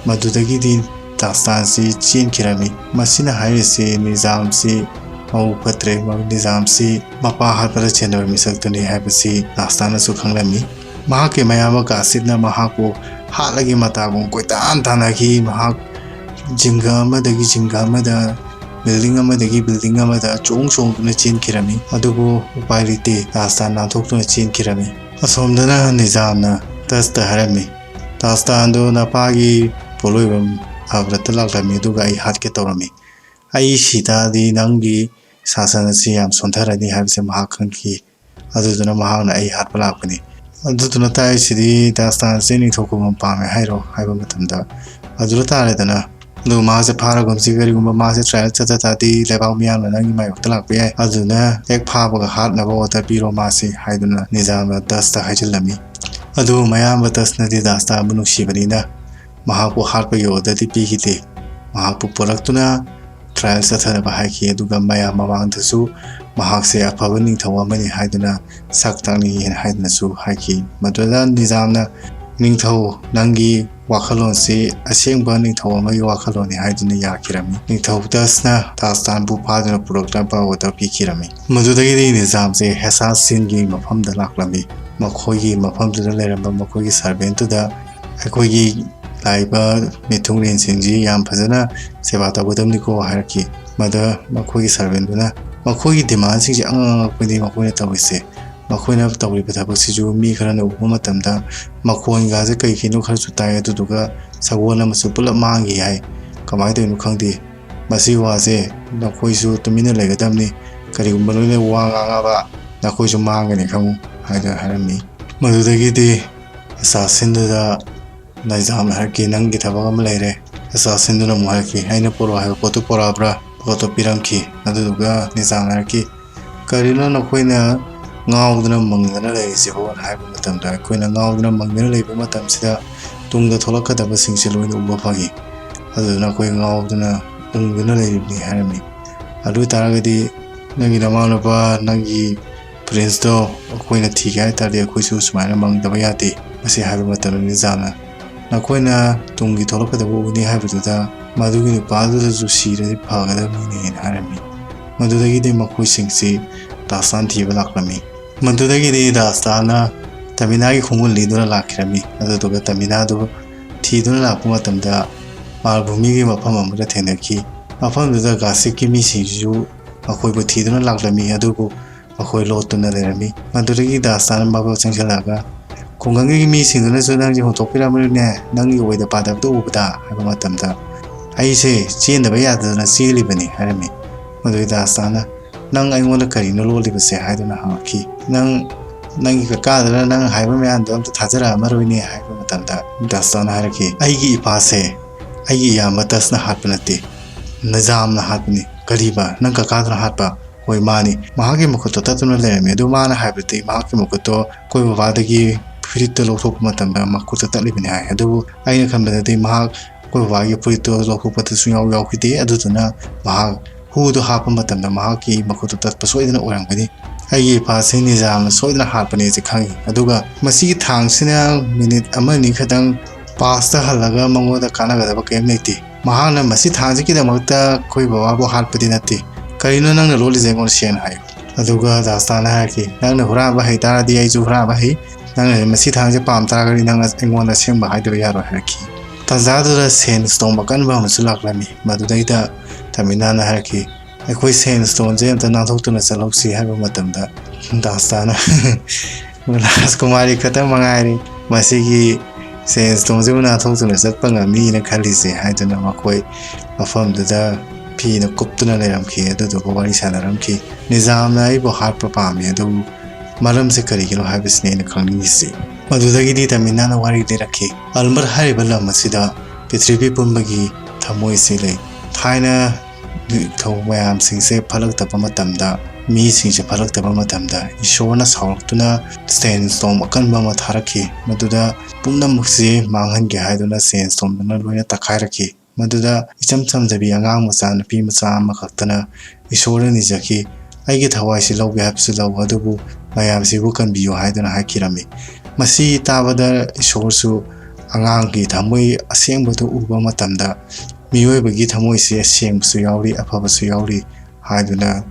ꯃꯗꯨꯗꯒꯤꯗꯤ ꯗꯥꯁꯇꯥꯟꯁꯤ ꯆꯦꯟꯈꯤꯔꯝꯃꯤ꯫ ꯃꯁꯤꯅ ꯍꯥꯏꯔꯤꯁꯤ ꯅꯤꯖꯥꯝꯁꯤ ꯃꯕꯨꯛ ꯐꯠꯇ꯭ꯔꯦ, ꯅꯤꯖꯥꯝꯁꯤ ꯃꯄꯥ ꯍꯥꯠꯄꯗ ꯆꯦꯟꯅꯕ ꯃꯤꯁꯛꯇꯨꯅꯤ ꯍꯥꯏꯕꯁꯤ ꯗꯥꯁꯇꯥꯟꯅꯁꯨ ꯈꯪꯂꯝꯃꯤ꯫ ꯃꯍꯥꯛꯀꯤ ꯃꯌꯥꯝꯕ ꯀꯥꯁꯤꯠꯅ ꯃꯍꯥꯛꯄꯨ ꯍꯥꯠꯂꯒꯦ ꯃꯇꯥꯒꯨꯝ ꯀꯣꯏꯇꯥꯟ ꯇꯥꯟꯅꯈꯤ꯫ ꯃꯍꯥꯛ ꯖꯤꯡꯒ ꯑꯃꯗꯒꯤ ꯖꯤꯡꯒ ꯑꯃꯗ, ꯕꯤꯜꯗꯤꯡ ꯑꯃꯗꯒꯤ ꯕꯤꯜꯗꯤꯡ ꯑꯃꯗ ꯆꯣꯡ ꯆꯣꯡꯗꯨꯅ ꯆꯦꯟꯈꯤꯔꯝꯃꯤ꯫ ꯑꯗꯨꯕꯨ ꯎꯄꯥꯏ ꯂꯩꯇꯦ, ꯗꯥꯁꯇꯥꯟ ꯅꯥꯟꯊꯣꯛꯇꯨꯅ ꯆꯦꯟꯈꯤꯔꯝꯃꯤ꯫ ꯑꯁꯣꯝꯗꯅ ꯅꯤꯖꯥꯝꯅ ꯇꯁꯇ ꯍꯥꯏꯔꯝꯃꯤ, "ꯗꯥꯁꯇꯥꯟꯗꯨ ꯅꯄꯥꯒꯤ ꯄꯣꯠꯂꯣꯏꯕ ꯑꯕ꯭ꯔꯠꯇ ꯂꯥꯛꯂꯝꯃꯤ, ꯑꯗꯨꯒ ꯑꯩ ꯍꯥꯠꯀꯦ ꯇꯧꯔꯝꯃꯤ꯫ ꯑꯩ ꯁꯤ ꯇꯥꯔꯗꯤ ꯅꯪꯒꯤ ꯁꯥꯁꯟ ꯑꯁꯤ ꯌꯥꯝ ꯁꯣꯟꯊꯔꯅꯤ ꯍꯥꯏꯕꯁꯦ ꯃꯍꯥꯛ ꯈꯪꯈꯤ꯫ ꯑꯗꯨꯗꯨꯅ ꯃꯍꯥꯛꯅ ꯑꯩ ꯍꯥꯠꯄ ꯂꯥꯛꯄꯅꯤ꯫" ꯑꯗꯨꯗꯨꯅ ꯇꯥꯛꯏꯁꯤꯗꯤ ꯗꯥꯁꯇꯥꯟꯁꯦ ꯅꯤꯡꯊꯧ ꯀꯧꯐꯝ ꯄꯥꯝꯃꯦ ꯍꯥꯏꯔꯣ ꯍꯥꯏꯕ ꯃꯇꯝꯗ, ꯑꯗꯨꯗ ꯇꯥꯔꯦꯗꯅ꯫ ꯑꯗꯨꯒ ꯃꯥꯁꯦ ꯐꯥꯔꯒꯨꯝꯁꯤ, ꯀꯔꯤꯒꯨꯝꯕ ꯃꯥꯁꯦ ꯇ꯭ꯔꯥꯏꯌꯦꯜ ꯆꯠꯊ ꯇꯥꯔꯗꯤ ꯂꯩꯕꯥꯛ ꯃꯤꯌꯥꯝꯅ ꯅꯪꯒꯤ ꯃꯥꯌꯣꯛꯇ ꯂꯥꯛꯄ ꯌꯥꯏ꯫ ꯑꯗꯨꯅ ꯍꯦꯛ ꯐꯥꯕꯒ ꯍꯥꯠꯅꯕ ꯑꯣꯔꯗꯔ ꯄꯤꯔꯣ ꯃꯥꯁꯤ ꯍꯥꯏꯗꯨꯅ ꯅꯤꯖꯥꯝꯅ ꯗꯁꯇ ꯍꯥꯏꯖꯤꯜꯂꯝꯃꯤ꯫ ꯑꯗꯨꯕꯨ ꯃꯌꯥꯝꯕ ꯗꯁꯅꯗꯤ ꯗꯥꯁꯇꯥꯟꯕꯨ ꯅꯨꯡꯁꯤꯕꯅꯤꯅ ꯃꯍꯥꯛꯄꯨ ꯍꯥꯠꯄꯒꯤ ꯑꯣꯔꯗꯔꯗꯤ ꯄꯤꯈꯤꯗꯦ꯫ ꯃꯍꯥꯛꯄꯨ ꯄꯨꯔꯛꯇꯨꯅ ꯇ꯭ꯔꯥꯏꯌꯦꯜ ꯆꯠꯊꯅꯕ ꯍꯥꯏꯈꯤ꯫ ꯑꯗꯨꯒ ꯃꯌꯥꯝ ꯃꯃꯥꯡꯗꯁꯨ ꯃꯍꯥꯛꯁꯦ ꯑꯐꯕ ꯅꯤꯡꯊꯧ ꯑꯃꯅꯤ ꯍꯥꯏꯗꯨꯅ ꯁꯛ ꯇꯥꯛꯅꯤꯡꯏ ꯍꯥꯏꯗꯨꯅꯁꯨ ꯍꯥꯏꯈꯤ꯫ ꯃꯗꯨꯗ ꯅꯤꯖꯥꯝꯅ, "ꯅꯤꯡꯊꯧ, ꯅꯪꯒꯤ ꯋꯥꯈꯜꯂꯣꯟꯁꯤ ꯑꯁꯦꯡꯕ ꯅꯤꯡꯊꯧ ꯑꯃꯒꯤ ꯋꯥꯈꯜꯂꯣꯟꯅꯤ" ꯍꯥꯏꯗꯨꯅ ꯌꯥꯈꯤꯔꯝꯃꯤ꯫ ꯅꯤꯡꯊꯧ ꯗꯁꯅ ꯗꯥꯁꯇꯥꯟꯕꯨ ꯐꯥꯗꯨꯅ ꯄꯨꯔꯛꯅꯕ ꯑꯣꯔꯗꯔ ꯄꯤꯈꯤꯔꯝꯃꯤ꯫ ꯃꯗꯨꯗꯒꯤꯗꯤ ꯅꯤꯖꯥꯝꯁꯦ ꯍꯦꯁꯥꯁꯤꯟꯒꯤ ꯃꯐꯝꯗ ꯂꯥꯛꯂꯝꯃꯤ꯫ ꯃꯈꯣꯏꯒꯤ ꯃꯐꯝꯗꯨꯗ ꯂꯩꯔꯝꯕ ꯃꯈꯣꯏꯒꯤ ꯁꯔꯚꯦꯟꯇꯨꯗ, "ꯑꯩꯈꯣꯏꯒꯤ ꯂꯥꯛꯏꯕ ꯃꯤꯊꯨꯡꯂꯦꯟꯁꯤꯡꯁꯤ ꯌꯥꯝ ꯐꯖꯅ ꯁꯦꯕꯥ ꯇꯧꯒꯗꯕꯅꯤꯀꯣ" ꯍꯥꯏꯔꯛꯈꯤ꯫ ꯃꯗ ꯃꯈꯣꯏꯒꯤ ꯁꯔꯚꯦꯟꯗꯨꯅ, "ꯃꯈꯣꯏꯒꯤ ꯗꯤꯃꯥꯟꯁꯤꯡꯁꯦ ꯑꯉꯛ ꯑꯉꯛꯄꯅꯤ ꯃꯈꯣꯏꯅ ꯇꯧꯔꯤꯁꯦ꯫ ꯃꯈꯣꯏꯅ ꯇꯧꯔꯤꯕ ꯊꯕꯛꯁꯤꯁꯨ ꯃꯤ ꯈꯔꯅ ꯎꯕ ꯃꯇꯝꯗ ꯃꯈꯣꯟꯒꯁꯦ ꯀꯩ ꯀꯩꯅꯣ ꯈꯔꯁꯨ ꯇꯥꯏ, ꯑꯗꯨꯗꯨꯒ ꯁꯒꯣꯜ ꯑꯃꯁꯨ ꯄꯨꯂꯞ ꯃꯥꯡꯈꯤ ꯍꯥꯏ꯫ ꯀꯃꯥꯏꯅ ꯇꯧꯔꯤꯅꯣ ꯈꯪꯗꯦ꯫ ꯃꯁꯤ ꯋꯥꯁꯦ ꯅꯈꯣꯏꯁꯨ ꯇꯨꯃꯤꯟꯅ ꯂꯩꯒꯗꯕꯅꯤ꯫ ꯀꯔꯤꯒꯨꯝꯕ ꯅꯣꯏꯅ ꯋꯥ ꯉꯥꯡꯉꯕ ꯅꯈꯣꯏꯁꯨ ꯃꯥꯡꯒꯅꯤ ꯈꯪꯉꯨ ꯍꯥꯏꯗꯅ ꯍꯥꯏꯔꯝꯃꯤ꯫ ꯃꯗꯨꯗꯒꯤꯗꯤ ꯑꯦꯁꯥꯁꯤꯟꯗꯨꯗ ꯅꯤꯖꯥꯝꯅ ꯍꯥꯏꯔꯛꯈꯤ, "ꯅꯪꯒꯤ ꯊꯕꯛ ꯑꯃ ꯂꯩꯔꯦ꯫" ꯑꯦꯁꯥꯁꯤꯟꯗꯨꯅ ꯑꯃꯨꯛ ꯍꯥꯏꯔꯛꯈꯤ, "ꯑꯩꯅ ꯄꯨꯔꯛꯑꯣ ꯍꯥꯏꯕ ꯄꯣꯠꯇꯨ ꯄꯨꯔꯛꯑꯕ꯭ꯔꯥ?" ꯄꯣꯠꯇꯣ ꯄꯤꯔꯝꯈꯤ꯫ ꯑꯗꯨꯗꯨꯒ ꯅꯤꯖꯥꯝꯅ ꯍꯥꯏꯔꯛꯈꯤ, "ꯀꯔꯤꯅꯣ ꯅꯈꯣꯏꯅ ꯉꯥꯎꯗꯨꯅ ꯃꯪꯗꯅ ꯂꯩꯔꯤꯁꯤꯕꯣꯅ ꯍꯥꯏꯕ ꯃꯇꯝꯗ, "ꯑꯩꯈꯣꯏꯅ ꯉꯥꯎꯗꯨꯅ ꯃꯪꯗꯨꯅ ꯂꯩꯕ ꯃꯇꯝꯁꯤꯗ ꯇꯨꯡꯗ ꯊꯣꯛꯂꯛꯀꯗꯕꯁꯤꯡꯁꯦ ꯂꯣꯏꯅ ꯎꯕ ꯐꯪꯉꯤ꯫ ꯑꯗꯨꯗꯨꯅ ꯑꯩꯈꯣꯏ ꯉꯥꯎꯗꯨꯅ ꯎꯪꯗꯨꯅ ꯂꯩꯔꯤꯕꯅꯤ" ꯍꯥꯏꯔꯝꯃꯤ꯫ "ꯑꯗꯨ ꯑꯣꯏ ꯇꯥꯔꯒꯗꯤ ꯅꯪꯒꯤ ꯅꯃꯥ ꯅꯨꯄꯥ, ꯅꯪꯒꯤ ꯄ꯭ꯔꯤꯟꯁꯇꯣ ꯑꯩꯈꯣꯏꯅ ꯊꯤꯒꯦ ꯍꯥꯏ ꯇꯥꯔꯗꯤ ꯑꯩꯈꯣꯏꯁꯨ ꯁꯨꯃꯥꯏꯅ ꯃꯪꯗꯕ ꯌꯥꯗꯦ꯫" ꯃꯁꯤ ꯍꯥꯏꯕ ꯃꯇꯝꯗ ꯅꯤꯖꯥꯝꯅ, "ꯅꯈꯣꯏꯅ ꯇꯨꯡꯒꯤ ꯊꯣꯛꯂꯛꯀꯗꯕ ꯎꯒꯅꯤ ꯍꯥꯏꯕꯗꯨꯗ ꯃꯗꯨꯒꯤ ꯅꯨꯄꯥꯗꯨꯗꯁꯨ ꯁꯤꯔꯗꯤ ꯐꯒꯗꯕꯅꯤꯅꯦꯅ" ꯍꯥꯏꯔꯝꯃꯤ꯫ ꯃꯗꯨꯗꯒꯤꯗꯤ ꯃꯈꯣꯏꯁꯤꯡꯁꯤ ꯗꯥꯁꯇꯥꯟ ꯊꯤꯕ ꯂꯥꯛꯂꯝꯃꯤ꯫ ꯃꯗꯨꯗꯒꯤꯗꯤ ꯗꯥꯁꯇꯥꯟꯅ ꯇꯃꯤꯅꯥꯒꯤ ꯈꯣꯡꯒꯨꯜ ꯂꯤꯗꯨꯅ ꯂꯥꯛꯈꯤꯔꯝꯃꯤ꯫ ꯑꯗꯨꯗꯨꯒ ꯇꯃꯤꯅꯥꯗꯨ ꯊꯤꯗꯨꯅ ꯂꯥꯛꯄ ꯃꯇꯝꯗ ꯃꯥꯜꯚꯨꯃꯤꯒꯤ ꯃꯐꯝ ꯑꯃꯗ ꯊꯦꯡꯅꯈꯤ꯫ ꯃꯐꯝꯗꯨꯗ ꯒꯥꯁꯤꯞꯀꯤ ꯃꯤꯁꯤꯡꯁꯤꯁꯨ ꯃꯈꯣꯏꯕꯨ ꯊꯤꯗꯨꯅ ꯂꯥꯛꯂꯝꯃꯤ, ꯑꯗꯨꯕꯨ ꯃꯈꯣꯏ ꯂꯣꯠꯇꯨꯅ ꯂꯩꯔꯝꯃꯤ꯫ ꯃꯗꯨꯗꯒꯤ ꯗꯥꯁꯇꯥꯟꯅ ꯃꯥꯕꯨ ꯆꯪꯁꯤꯜꯂꯛꯑꯒ, "ꯈꯨꯡꯒꯪꯒꯤ ꯃꯤꯁꯤꯡꯗꯨꯅꯁꯨ ꯅꯪꯁꯦ ꯍꯨꯟꯗꯣꯛꯄꯤꯔꯝꯃꯅꯤꯅꯦ, ꯅꯪꯒꯤ ꯑꯣꯏꯗ ꯄꯥꯗꯕꯗꯨ ꯎꯕꯗ" ꯍꯥꯏꯕ ꯃꯇꯝꯗ, "ꯑꯩꯁꯦ ꯆꯦꯟꯗꯕ ꯌꯥꯗꯗꯅ ꯆꯦꯜꯂꯤꯕꯅꯤ" ꯍꯥꯏꯔꯝꯃꯤ꯫ ꯃꯗꯨꯒꯤ ꯗꯥꯁꯇꯥꯟꯅ, "ꯅꯪ ꯑꯩꯉꯣꯟꯗ ꯀꯔꯤꯅꯣ ꯂꯣꯠꯂꯤꯕꯁꯦ?" ꯍꯥꯏꯗꯨꯅ ꯍꯪꯉꯛꯈꯤ꯫ "ꯅꯪ, ꯅꯪꯒꯤ ꯀꯀꯥꯗꯨꯅ ꯅꯪ ꯍꯥꯏꯕ ꯃꯌꯥꯝꯗꯣ ꯑꯝꯇ ꯊꯥꯖꯔꯛꯑꯝꯃꯔꯣꯏꯅꯦ" ꯍꯥꯏꯕ ꯃꯇꯝꯗ ꯗꯥꯁꯇꯥꯟꯅ ꯍꯥꯏꯔꯛꯈꯤ, "ꯑꯩꯒꯤ ꯏꯄꯥꯁꯦ ꯑꯩꯒꯤ ꯏꯌꯥꯝꯕ ꯇꯁꯅ ꯍꯥꯠꯄ ꯅꯠꯇꯦ, ꯅꯤꯖꯥꯝꯅ ꯍꯥꯠꯄꯅꯤ꯫" "ꯀꯔꯤꯕ? ꯅꯪ ꯀꯀꯥꯗꯨꯅ ꯍꯥꯠꯄ?" "ꯍꯣꯏ, ꯃꯥꯅꯤ꯫ ꯃꯍꯥꯛꯀꯤ ꯃꯈꯨꯠꯇꯣ ꯇꯠꯇꯨꯅ ꯂꯩꯔꯝꯃꯤ꯫ ꯑꯗꯨ ꯃꯥꯅ ꯍꯥꯏꯕꯗꯤ ꯃꯍꯥꯛꯀꯤ ꯃꯈꯨꯠꯇꯣ ꯑꯩꯈꯣꯏ ꯕꯕꯥꯗꯒꯤ ꯐꯨꯔꯤꯠꯇꯣ ꯂꯧꯊꯣꯛꯄ ꯃꯇꯝꯗ ꯃꯈꯨꯠꯇꯣ ꯇꯠꯂꯤꯕꯅꯤ ꯍꯥꯏ꯫ ꯑꯗꯨꯕꯨ ꯑꯩꯅ ꯈꯟꯕꯗꯗꯤ ꯃꯍꯥꯛ ꯑꯩꯈꯣꯏ ꯕꯕꯥꯒꯤ ꯐꯨꯔꯤꯠꯇꯣ ꯂꯧꯊꯣꯛꯄꯗ ꯁꯨꯡꯌꯥꯎ ꯌꯥꯎꯈꯤꯗꯦ꯫ ꯑꯗꯨꯗꯨꯅ ꯃꯍꯥꯛ ꯍꯨꯗꯣ ꯍꯥꯞꯄ ꯃꯇꯝꯗ ꯃꯍꯥꯛꯀꯤ ꯃꯈꯨꯠꯇꯣ ꯇꯠꯄ ꯁꯣꯏꯗꯅ ꯑꯣꯏꯔꯝꯒꯅꯤ꯫ ꯑꯩꯒꯤ ꯏꯄꯥꯁꯤ ꯅꯤꯖꯥꯝꯅ ꯁꯣꯏꯗꯅ ꯍꯥꯠꯄꯅꯦꯁꯦ ꯈꯪꯉꯤ꯫ ꯑꯗꯨꯒ ꯃꯁꯤꯒꯤ ꯊꯥꯡꯁꯤꯅ ꯃꯤꯅꯤꯠ ꯑꯃ ꯑꯅꯤ ꯈꯛꯇꯪ ꯄꯥꯁꯇ ꯍꯜꯂꯒ ꯃꯉꯣꯟꯗ ꯀꯥꯟꯅꯒꯗꯕ ꯀꯔꯤꯝ ꯂꯩꯇꯦ꯫ ꯃꯍꯥꯛꯅ ꯃꯁꯤ ꯊꯥꯡꯁꯤꯒꯤꯗꯃꯛꯇ ꯑꯩꯈꯣꯏ ꯕꯕꯥꯕꯨ ꯍꯥꯠꯄꯗꯤ ꯅꯠꯇꯦ꯫ ꯀꯔꯤꯅꯣ ꯅꯪꯅ ꯂꯣꯠꯂꯤꯁꯦ? ꯑꯩꯉꯣꯟꯗ ꯁꯦꯡꯅ ꯍꯥꯏꯌꯨ꯫" ꯑꯗꯨꯒ ꯗꯥꯁꯇꯥꯟꯅ ꯍꯥꯏꯔꯛꯈꯤ, "ꯅꯪꯅ ꯍꯨꯔꯥꯟꯕ ꯍꯩ ꯇꯥꯔꯗꯤ ꯑꯩꯁꯨ ꯍꯨꯔꯥꯟꯕ ꯍꯩ꯫ ꯅꯪꯅ ꯃꯁꯤ ꯊꯥꯡꯁꯦ ꯄꯥꯝ ꯇꯥꯔꯒꯗꯤ ꯅꯪ ꯑꯩꯉꯣꯟꯗ ꯑꯁꯦꯡꯕ ꯍꯥꯏꯗꯕ ꯌꯥꯔꯣꯏ" ꯍꯥꯏꯔꯛꯈꯤ꯫ ꯇꯥꯟꯖꯥꯗꯨꯗ ꯁꯦꯟ ꯁ꯭ꯇꯣꯝ ꯑꯀꯟꯕ ꯑꯃꯁꯨ ꯂꯥꯛꯂꯝꯃꯤ꯫ ꯃꯗꯨꯗꯩꯗ ꯇꯃꯤꯅꯥꯅ ꯍꯥꯏꯔꯛꯈꯤ, "ꯑꯩꯈꯣꯏ ꯁꯦꯟ ꯁ꯭ꯇꯣꯟꯁꯦ ꯑꯝꯇ ꯅꯥꯟꯊꯣꯛꯇꯨꯅ ꯆꯠꯍꯧꯁꯤ" ꯍꯥꯏꯕ ꯃꯇꯝꯗ, ꯗꯥꯁꯇꯥꯅ "ꯔꯥꯖꯀꯨꯃꯥꯔꯤ ꯈꯛꯇꯪ ꯃꯉꯥꯏꯔꯦ ꯃꯁꯤꯒꯤ ꯁꯦꯟ ꯁ꯭ꯇꯣꯟꯁꯤꯕꯨ ꯅꯥꯟꯊꯣꯛꯇꯨꯅ ꯆꯠꯄ ꯉꯝꯃꯤꯅ ꯈꯜꯂꯤꯁꯦ" ꯍꯥꯏꯗꯨꯅ ꯃꯈꯣꯏ ꯃꯐꯝꯗꯨꯗ ꯐꯤꯅ ꯀꯨꯞꯇꯨꯅ ꯂꯩꯔꯝꯈꯤ꯫ ꯑꯗꯨꯗꯨꯒ ꯋꯥꯔꯤ ꯁꯥꯟꯅꯔꯝꯈꯤ꯫ "ꯅꯤꯖꯥꯝꯅ ꯑꯩꯕꯨ ꯍꯥꯠꯄ ꯄꯥꯝꯃꯤ, ꯑꯗꯨꯕꯨ ꯃꯔꯝꯁꯦ ꯀꯔꯤꯒꯤꯅꯣ ꯍꯥꯏꯕꯁꯤꯅꯦ ꯑꯩꯅ ꯈꯪꯅꯤꯡꯉꯤꯁꯤ"꯫ ꯃꯗꯨꯗꯒꯤꯗꯤ ꯇꯃꯤꯅꯥꯅ ꯋꯥꯔꯤ ꯂꯤꯔꯛꯈꯤ꯫ "ꯑꯜꯃꯔ ꯍꯥꯏꯔꯤꯕ ꯂꯝ ꯑꯁꯤꯗ ꯄ꯭ꯔꯤꯊꯤꯕꯤ ꯄꯨꯝꯕꯒꯤ ꯊꯃꯣꯏꯁꯤ ꯂꯩ꯫ ꯊꯥꯏꯅ ꯅꯤꯡꯊꯧ ꯃꯌꯥꯝꯁꯤꯡꯁꯦ ꯐꯠꯂꯛꯇꯕ ꯃꯇꯝꯗ, ꯃꯤꯁꯤꯡꯁꯦ ꯐꯠꯂꯛꯇꯕ ꯃꯇꯝꯗ, ꯏꯁꯣꯔꯅ ꯁꯥꯎꯔꯛꯇꯨꯅ ꯁꯦꯟ ꯁ꯭ꯇꯣꯝ ꯑꯀꯟꯕ ꯑꯃ ꯊꯥꯔꯛꯈꯤ꯫ ꯃꯗꯨꯗ ꯄꯨꯝꯅꯃꯛꯁꯤ ꯃꯥꯡꯍꯟꯒꯦ ꯍꯥꯏꯗꯨꯅ ꯁꯦꯟ ꯁ꯭ꯇꯣꯝꯗꯨꯅ ꯂꯣꯏꯅ ꯇꯛꯈꯥꯏꯔꯛꯈꯤ꯫ ꯃꯗꯨꯗ ꯏꯆꯝ ꯆꯝꯖꯕꯤ ꯑꯉꯥꯡ ꯃꯆꯥ, ꯅꯨꯄꯤ ꯃꯆꯥ ꯑꯃꯈꯛꯇꯅ ꯏꯁꯣꯔꯗ ꯅꯤꯖꯈꯤ, "ꯑꯩꯒꯤ ꯊꯋꯥꯏꯁꯤ ꯂꯧꯒꯦ ꯍꯥꯏꯕꯁꯨ ꯂꯧ, ꯑꯗꯨꯕꯨ ꯃꯌꯥꯝꯁꯤꯕꯨ ꯀꯟꯕꯤꯌꯨ" ꯍꯥꯏꯗꯨꯅ ꯍꯥꯏꯈꯤꯔꯝꯃꯤ꯫ ꯃꯁꯤ ꯇꯥꯕꯗ ꯏꯁꯣꯔꯁꯨ ꯑꯉꯥꯡꯒꯤ ꯊꯃꯣꯏ ꯑꯁꯦꯡꯕꯗꯨ ꯎꯕ ꯃꯇꯝꯗ, "ꯃꯤꯑꯣꯏꯕꯒꯤ ꯊꯃꯣꯏꯁꯤ ꯑꯁꯦꯡꯕꯁꯨ ꯌꯥꯎꯔꯤ, ꯑꯐꯕꯁꯨ ꯌꯥꯎꯔꯤ" ꯍꯥꯏꯗꯨꯅ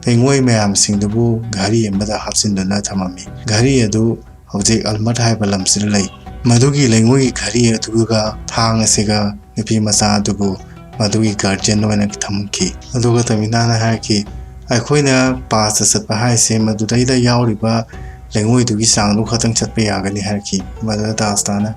ꯂꯩꯉꯣꯏ ꯃꯌꯥꯝꯁꯤꯡꯗꯨꯕꯨ ꯘꯔꯤ ꯑꯃꯗ ꯍꯥꯞꯆꯤꯟꯗꯨꯅ ꯊꯝꯃꯝꯃꯤ꯫ ꯘꯔꯤ ꯑꯗꯨ ꯍꯧꯖꯤꯛ ꯑꯜꯃꯠ ꯍꯥꯏꯕ ꯂꯝꯁꯤꯗ ꯂꯩ꯫ ꯃꯗꯨꯒꯤ ꯂꯩꯉꯣꯏꯒꯤ ꯘꯔꯤ ꯑꯗꯨꯒ ꯊꯥꯡ ꯑꯁꯤꯒ ꯅꯨꯄꯤ ꯃꯆꯥ ꯑꯗꯨꯕꯨ ꯃꯗꯨꯒꯤ ꯒꯥꯔꯖꯤꯌꯟ ꯑꯣꯏꯅ ꯊꯝꯈꯤ꯫ ꯑꯗꯨꯒ ꯇꯃꯤꯅꯥꯅ ꯍꯥꯏꯔꯛꯈꯤ, "ꯑꯩꯈꯣꯏꯅ ꯄꯥꯁꯇ ꯆꯠꯄ ꯍꯥꯏꯁꯦ ꯃꯗꯨꯗꯩꯗ ꯌꯥꯎꯔꯤꯕ ꯂꯩꯉꯣꯏꯗꯨꯒꯤ ꯆꯥꯡꯗꯨ ꯈꯛꯇꯪ ꯆꯠꯄ ꯌꯥꯒꯅꯤ" ꯍꯥꯏꯔꯛꯈꯤ꯫ ꯃꯗꯨꯗ ꯗꯥꯁꯇꯥꯅ,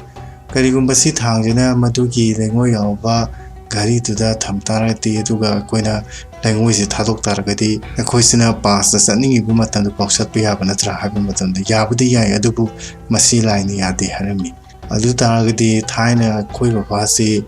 "ꯀꯔꯤꯒꯨꯝꯕ ꯁꯤ ꯊꯥꯡꯁꯤꯅ ꯃꯗꯨꯒꯤ ꯂꯩꯉꯣꯏ ꯌꯥꯎꯕ ꯘꯔꯤꯗꯨꯗ ꯊꯝ ꯇꯥꯔꯒꯗꯤ, ꯑꯗꯨꯒ ꯑꯩꯈꯣꯏꯅ ꯂꯩꯉꯣꯏꯁꯤ ꯊꯥꯗꯣꯛ ꯇꯥꯔꯒꯗꯤ, ꯑꯩꯈꯣꯏꯁꯤꯅ ꯄꯥꯁꯇ ꯆꯠꯅꯤꯡꯉꯤꯕ ꯃꯇꯝꯗ ꯐꯥꯎ ꯆꯠꯄ ꯌꯥꯕ ꯅꯠꯇ꯭ꯔꯥ?" ꯍꯥꯏꯕ ꯃꯇꯝꯗ, "ꯌꯥꯕꯨꯗꯤ ꯌꯥꯏ, ꯑꯗꯨꯕꯨ ꯃꯁꯤ ꯂꯥꯏꯅ ꯌꯥꯗꯦ" ꯍꯥꯏꯔꯝꯃꯤ꯫ ꯑꯗꯨ ꯇꯥꯔꯒꯗꯤ ꯊꯥꯏꯅ ꯑꯩꯈꯣꯏ ꯕꯕꯥꯁꯤ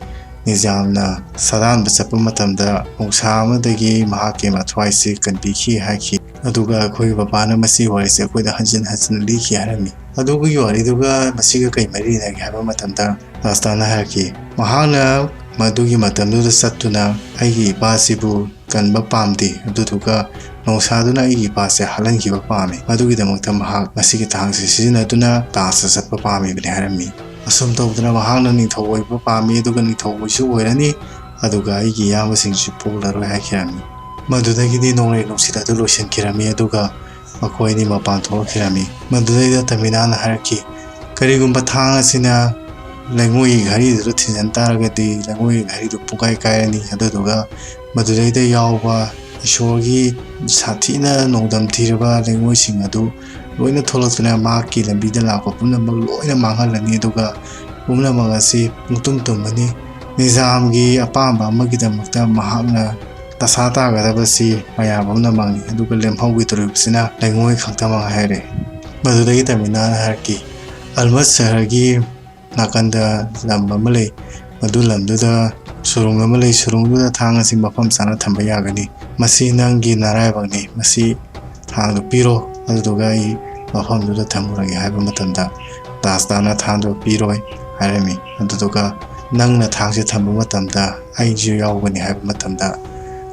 ꯅꯤꯖꯥꯝꯅ ꯁꯥꯗꯥꯟꯕ ꯆꯠꯄ ꯃꯇꯝꯗ ꯅꯣꯡꯁꯥ ꯑꯃꯗꯒꯤ ꯃꯍꯥꯛꯀꯤ ꯃꯊ꯭ꯋꯥꯏꯁꯤ ꯀꯟꯕꯤꯈꯤ ꯍꯥꯏꯈꯤ꯫ ꯑꯗꯨꯒ ꯑꯩꯈꯣꯏ ꯕꯕꯥꯅ ꯃꯁꯤꯒꯤ ꯋꯥꯔꯤꯁꯤ ꯑꯩꯈꯣꯏꯗ ꯍꯟꯖꯤꯟ ꯍꯟꯖꯤꯟ ꯂꯤꯈꯤ ꯍꯥꯏꯔꯝꯃꯤ꯫ ꯑꯗꯨꯒꯤ ꯋꯥꯔꯤꯗꯨꯒ ꯃꯁꯤꯒ ꯀꯩ ꯃꯔꯤ ꯂꯩꯅꯒꯦ ꯍꯥꯏꯕ ꯃꯇꯝꯗ ꯗꯥꯁꯇꯥꯅ ꯍꯥꯏꯔꯛꯈꯤ, ꯃꯍꯥꯛꯅ ꯃꯗꯨꯒꯤ ꯃꯇꯝꯗꯨꯗ ꯆꯠꯇꯨꯅ ꯑꯩꯒꯤ ꯏꯄꯥꯁꯤꯕꯨ ꯀꯟꯕ ꯄꯥꯝꯗꯦ, ꯑꯗꯨꯗꯨꯒ ꯅꯣꯡꯁꯥꯗꯨꯅ ꯑꯩꯒꯤ ꯏꯄꯥꯁꯦ ꯍꯥꯠꯍꯟꯈꯤꯕ ꯄꯥꯝꯃꯤ꯫ ꯃꯗꯨꯒꯤꯗꯃꯛꯇ ꯃꯍꯥꯛ ꯃꯁꯤꯒꯤ ꯊꯥꯡꯁꯦ ꯁꯤꯖꯤꯟꯅꯗꯨꯅ ꯇꯥꯖꯇ ꯆꯠꯄ ꯄꯥꯝꯃꯤꯕꯅꯤ ꯍꯥꯏꯔꯝꯃꯤ꯫ ꯑꯁꯨꯝ ꯇꯧꯗꯅ ꯃꯍꯥꯛꯅ ꯅꯤꯡꯊꯧ ꯑꯣꯏꯕ ꯄꯥꯝꯃꯤ, ꯑꯗꯨꯒ ꯅꯤꯡꯊꯧ ꯑꯣꯏꯁꯨ ꯑꯣꯏꯔꯅꯤ, ꯑꯗꯨꯒ ꯑꯩꯒꯤ ꯏꯌꯥꯝꯕꯁꯤꯡꯁꯨ ꯄꯣꯛꯂꯔꯣꯏ ꯍꯥꯏꯈꯤꯔꯝꯃꯤ꯫ ꯃꯗꯨꯗꯒꯤꯗꯤ ꯅꯣꯡꯂꯩ ꯅꯨꯡꯁꯤꯠ ꯑꯗꯨ ꯂꯣꯏꯁꯤꯟꯈꯤꯔꯝꯃꯤ, ꯑꯗꯨꯒ ꯃꯈꯣꯏ ꯑꯅꯤ ꯃꯄꯥꯟ ꯊꯣꯛꯂꯛꯈꯤꯔꯝꯃꯤ꯫ ꯃꯗꯨꯗꯩꯗ ꯇꯃꯤꯅꯥꯅ ꯍꯥꯏꯔꯛꯈꯤ, "ꯀꯔꯤꯒꯨꯝꯕ ꯊꯥꯡ ꯑꯁꯤꯅ ꯂꯩꯉꯣꯏꯒꯤ ꯘꯔꯤꯗꯨꯗ ꯊꯤꯟꯖꯤꯟ ꯇꯥꯔꯒꯗꯤ ꯂꯩꯉꯣꯏꯒꯤ ꯘꯔꯤꯗꯨ ꯄꯨꯡꯀꯥꯏ ꯀꯥꯏꯔꯅꯤ, ꯑꯗꯨꯗꯨꯒ ꯃꯗꯨꯗꯩꯗ ꯌꯥꯎꯕ ꯏꯁꯣꯔꯒꯤ ꯁꯥꯊꯤꯅ ꯅꯣꯡꯗꯝ ꯊꯤꯔꯕ ꯂꯩꯉꯣꯏꯁꯤꯡ ꯑꯗꯨ ꯂꯣꯏꯅ ꯊꯣꯛꯂꯛꯇꯨꯅ ꯃꯍꯥꯛꯀꯤ ꯂꯝꯕꯤꯗ ꯂꯥꯛꯄ ꯄꯨꯝꯅꯃꯛ ꯂꯣꯏꯅ ꯃꯥꯡꯍꯜꯂꯅꯤ꯫ ꯑꯗꯨꯒ ꯄꯨꯝꯅꯃꯛ ꯑꯁꯤ ꯄꯨꯡꯇꯨꯝ ꯇꯨꯝꯃꯅꯤ꯫ ꯅꯤꯖꯥꯝꯒꯤ ꯑꯄꯥꯝꯕ ꯑꯃꯒꯤꯗꯃꯛꯇ ꯃꯍꯥꯛꯅ ꯗꯁꯥ ꯇꯥꯒꯗꯕꯁꯤ ꯃꯌꯥꯝ ꯄꯨꯝꯅꯃꯛꯅꯤ꯫ ꯑꯗꯨꯒ ꯂꯦꯝꯍꯧꯈꯤꯗꯧꯔꯤꯕꯁꯤꯅ ꯂꯩꯉꯣꯏ ꯈꯛꯇꯃꯛ ꯍꯥꯏꯔꯦ꯫ ꯃꯗꯨꯗꯒꯤ ꯇꯃꯤꯅꯥꯅ ꯍꯥꯏꯔꯛꯈꯤ, "ꯑꯜꯃꯠ ꯁꯍꯔꯒꯤ ꯅꯥꯀꯟꯗ ꯂꯝ ꯑꯃ ꯂꯩ꯫ ꯃꯗꯨ ꯂꯝꯗꯨꯗ ꯁꯨꯔꯨꯡ ꯑꯃ ꯂꯩ꯫ ꯁꯨꯔꯨꯡꯗꯨꯗ ꯊꯥꯡ ꯑꯁꯤ ꯃꯐꯝ ꯆꯥꯅ ꯊꯝꯕ ꯌꯥꯒꯅꯤ꯫ ꯃꯁꯤ ꯅꯪꯒꯤ ꯅꯔꯥꯏꯕꯛꯅꯤ꯫ ꯃꯁꯤ ꯊꯥꯡꯗꯨ ꯄꯤꯔꯣ, ꯑꯗꯨꯗꯨꯒ ꯑꯩ ꯃꯐꯝꯗꯨꯗ ꯊꯝꯃꯨꯔꯒꯦ" ꯍꯥꯏꯕ ꯃꯇꯝꯗ ꯗꯥꯁꯇꯥꯅ ꯊꯥꯡꯗꯨ ꯄꯤꯔꯣꯏ ꯍꯥꯏꯔꯝꯃꯤ꯫ ꯑꯗꯨꯗꯨꯒ "ꯅꯪꯅ ꯊꯥꯡꯁꯦ ꯊꯝꯕ ꯃꯇꯝꯗ ꯑꯩꯁꯨ ꯌꯥꯎꯒꯅꯤ" ꯍꯥꯏꯕ ꯃꯇꯝꯗ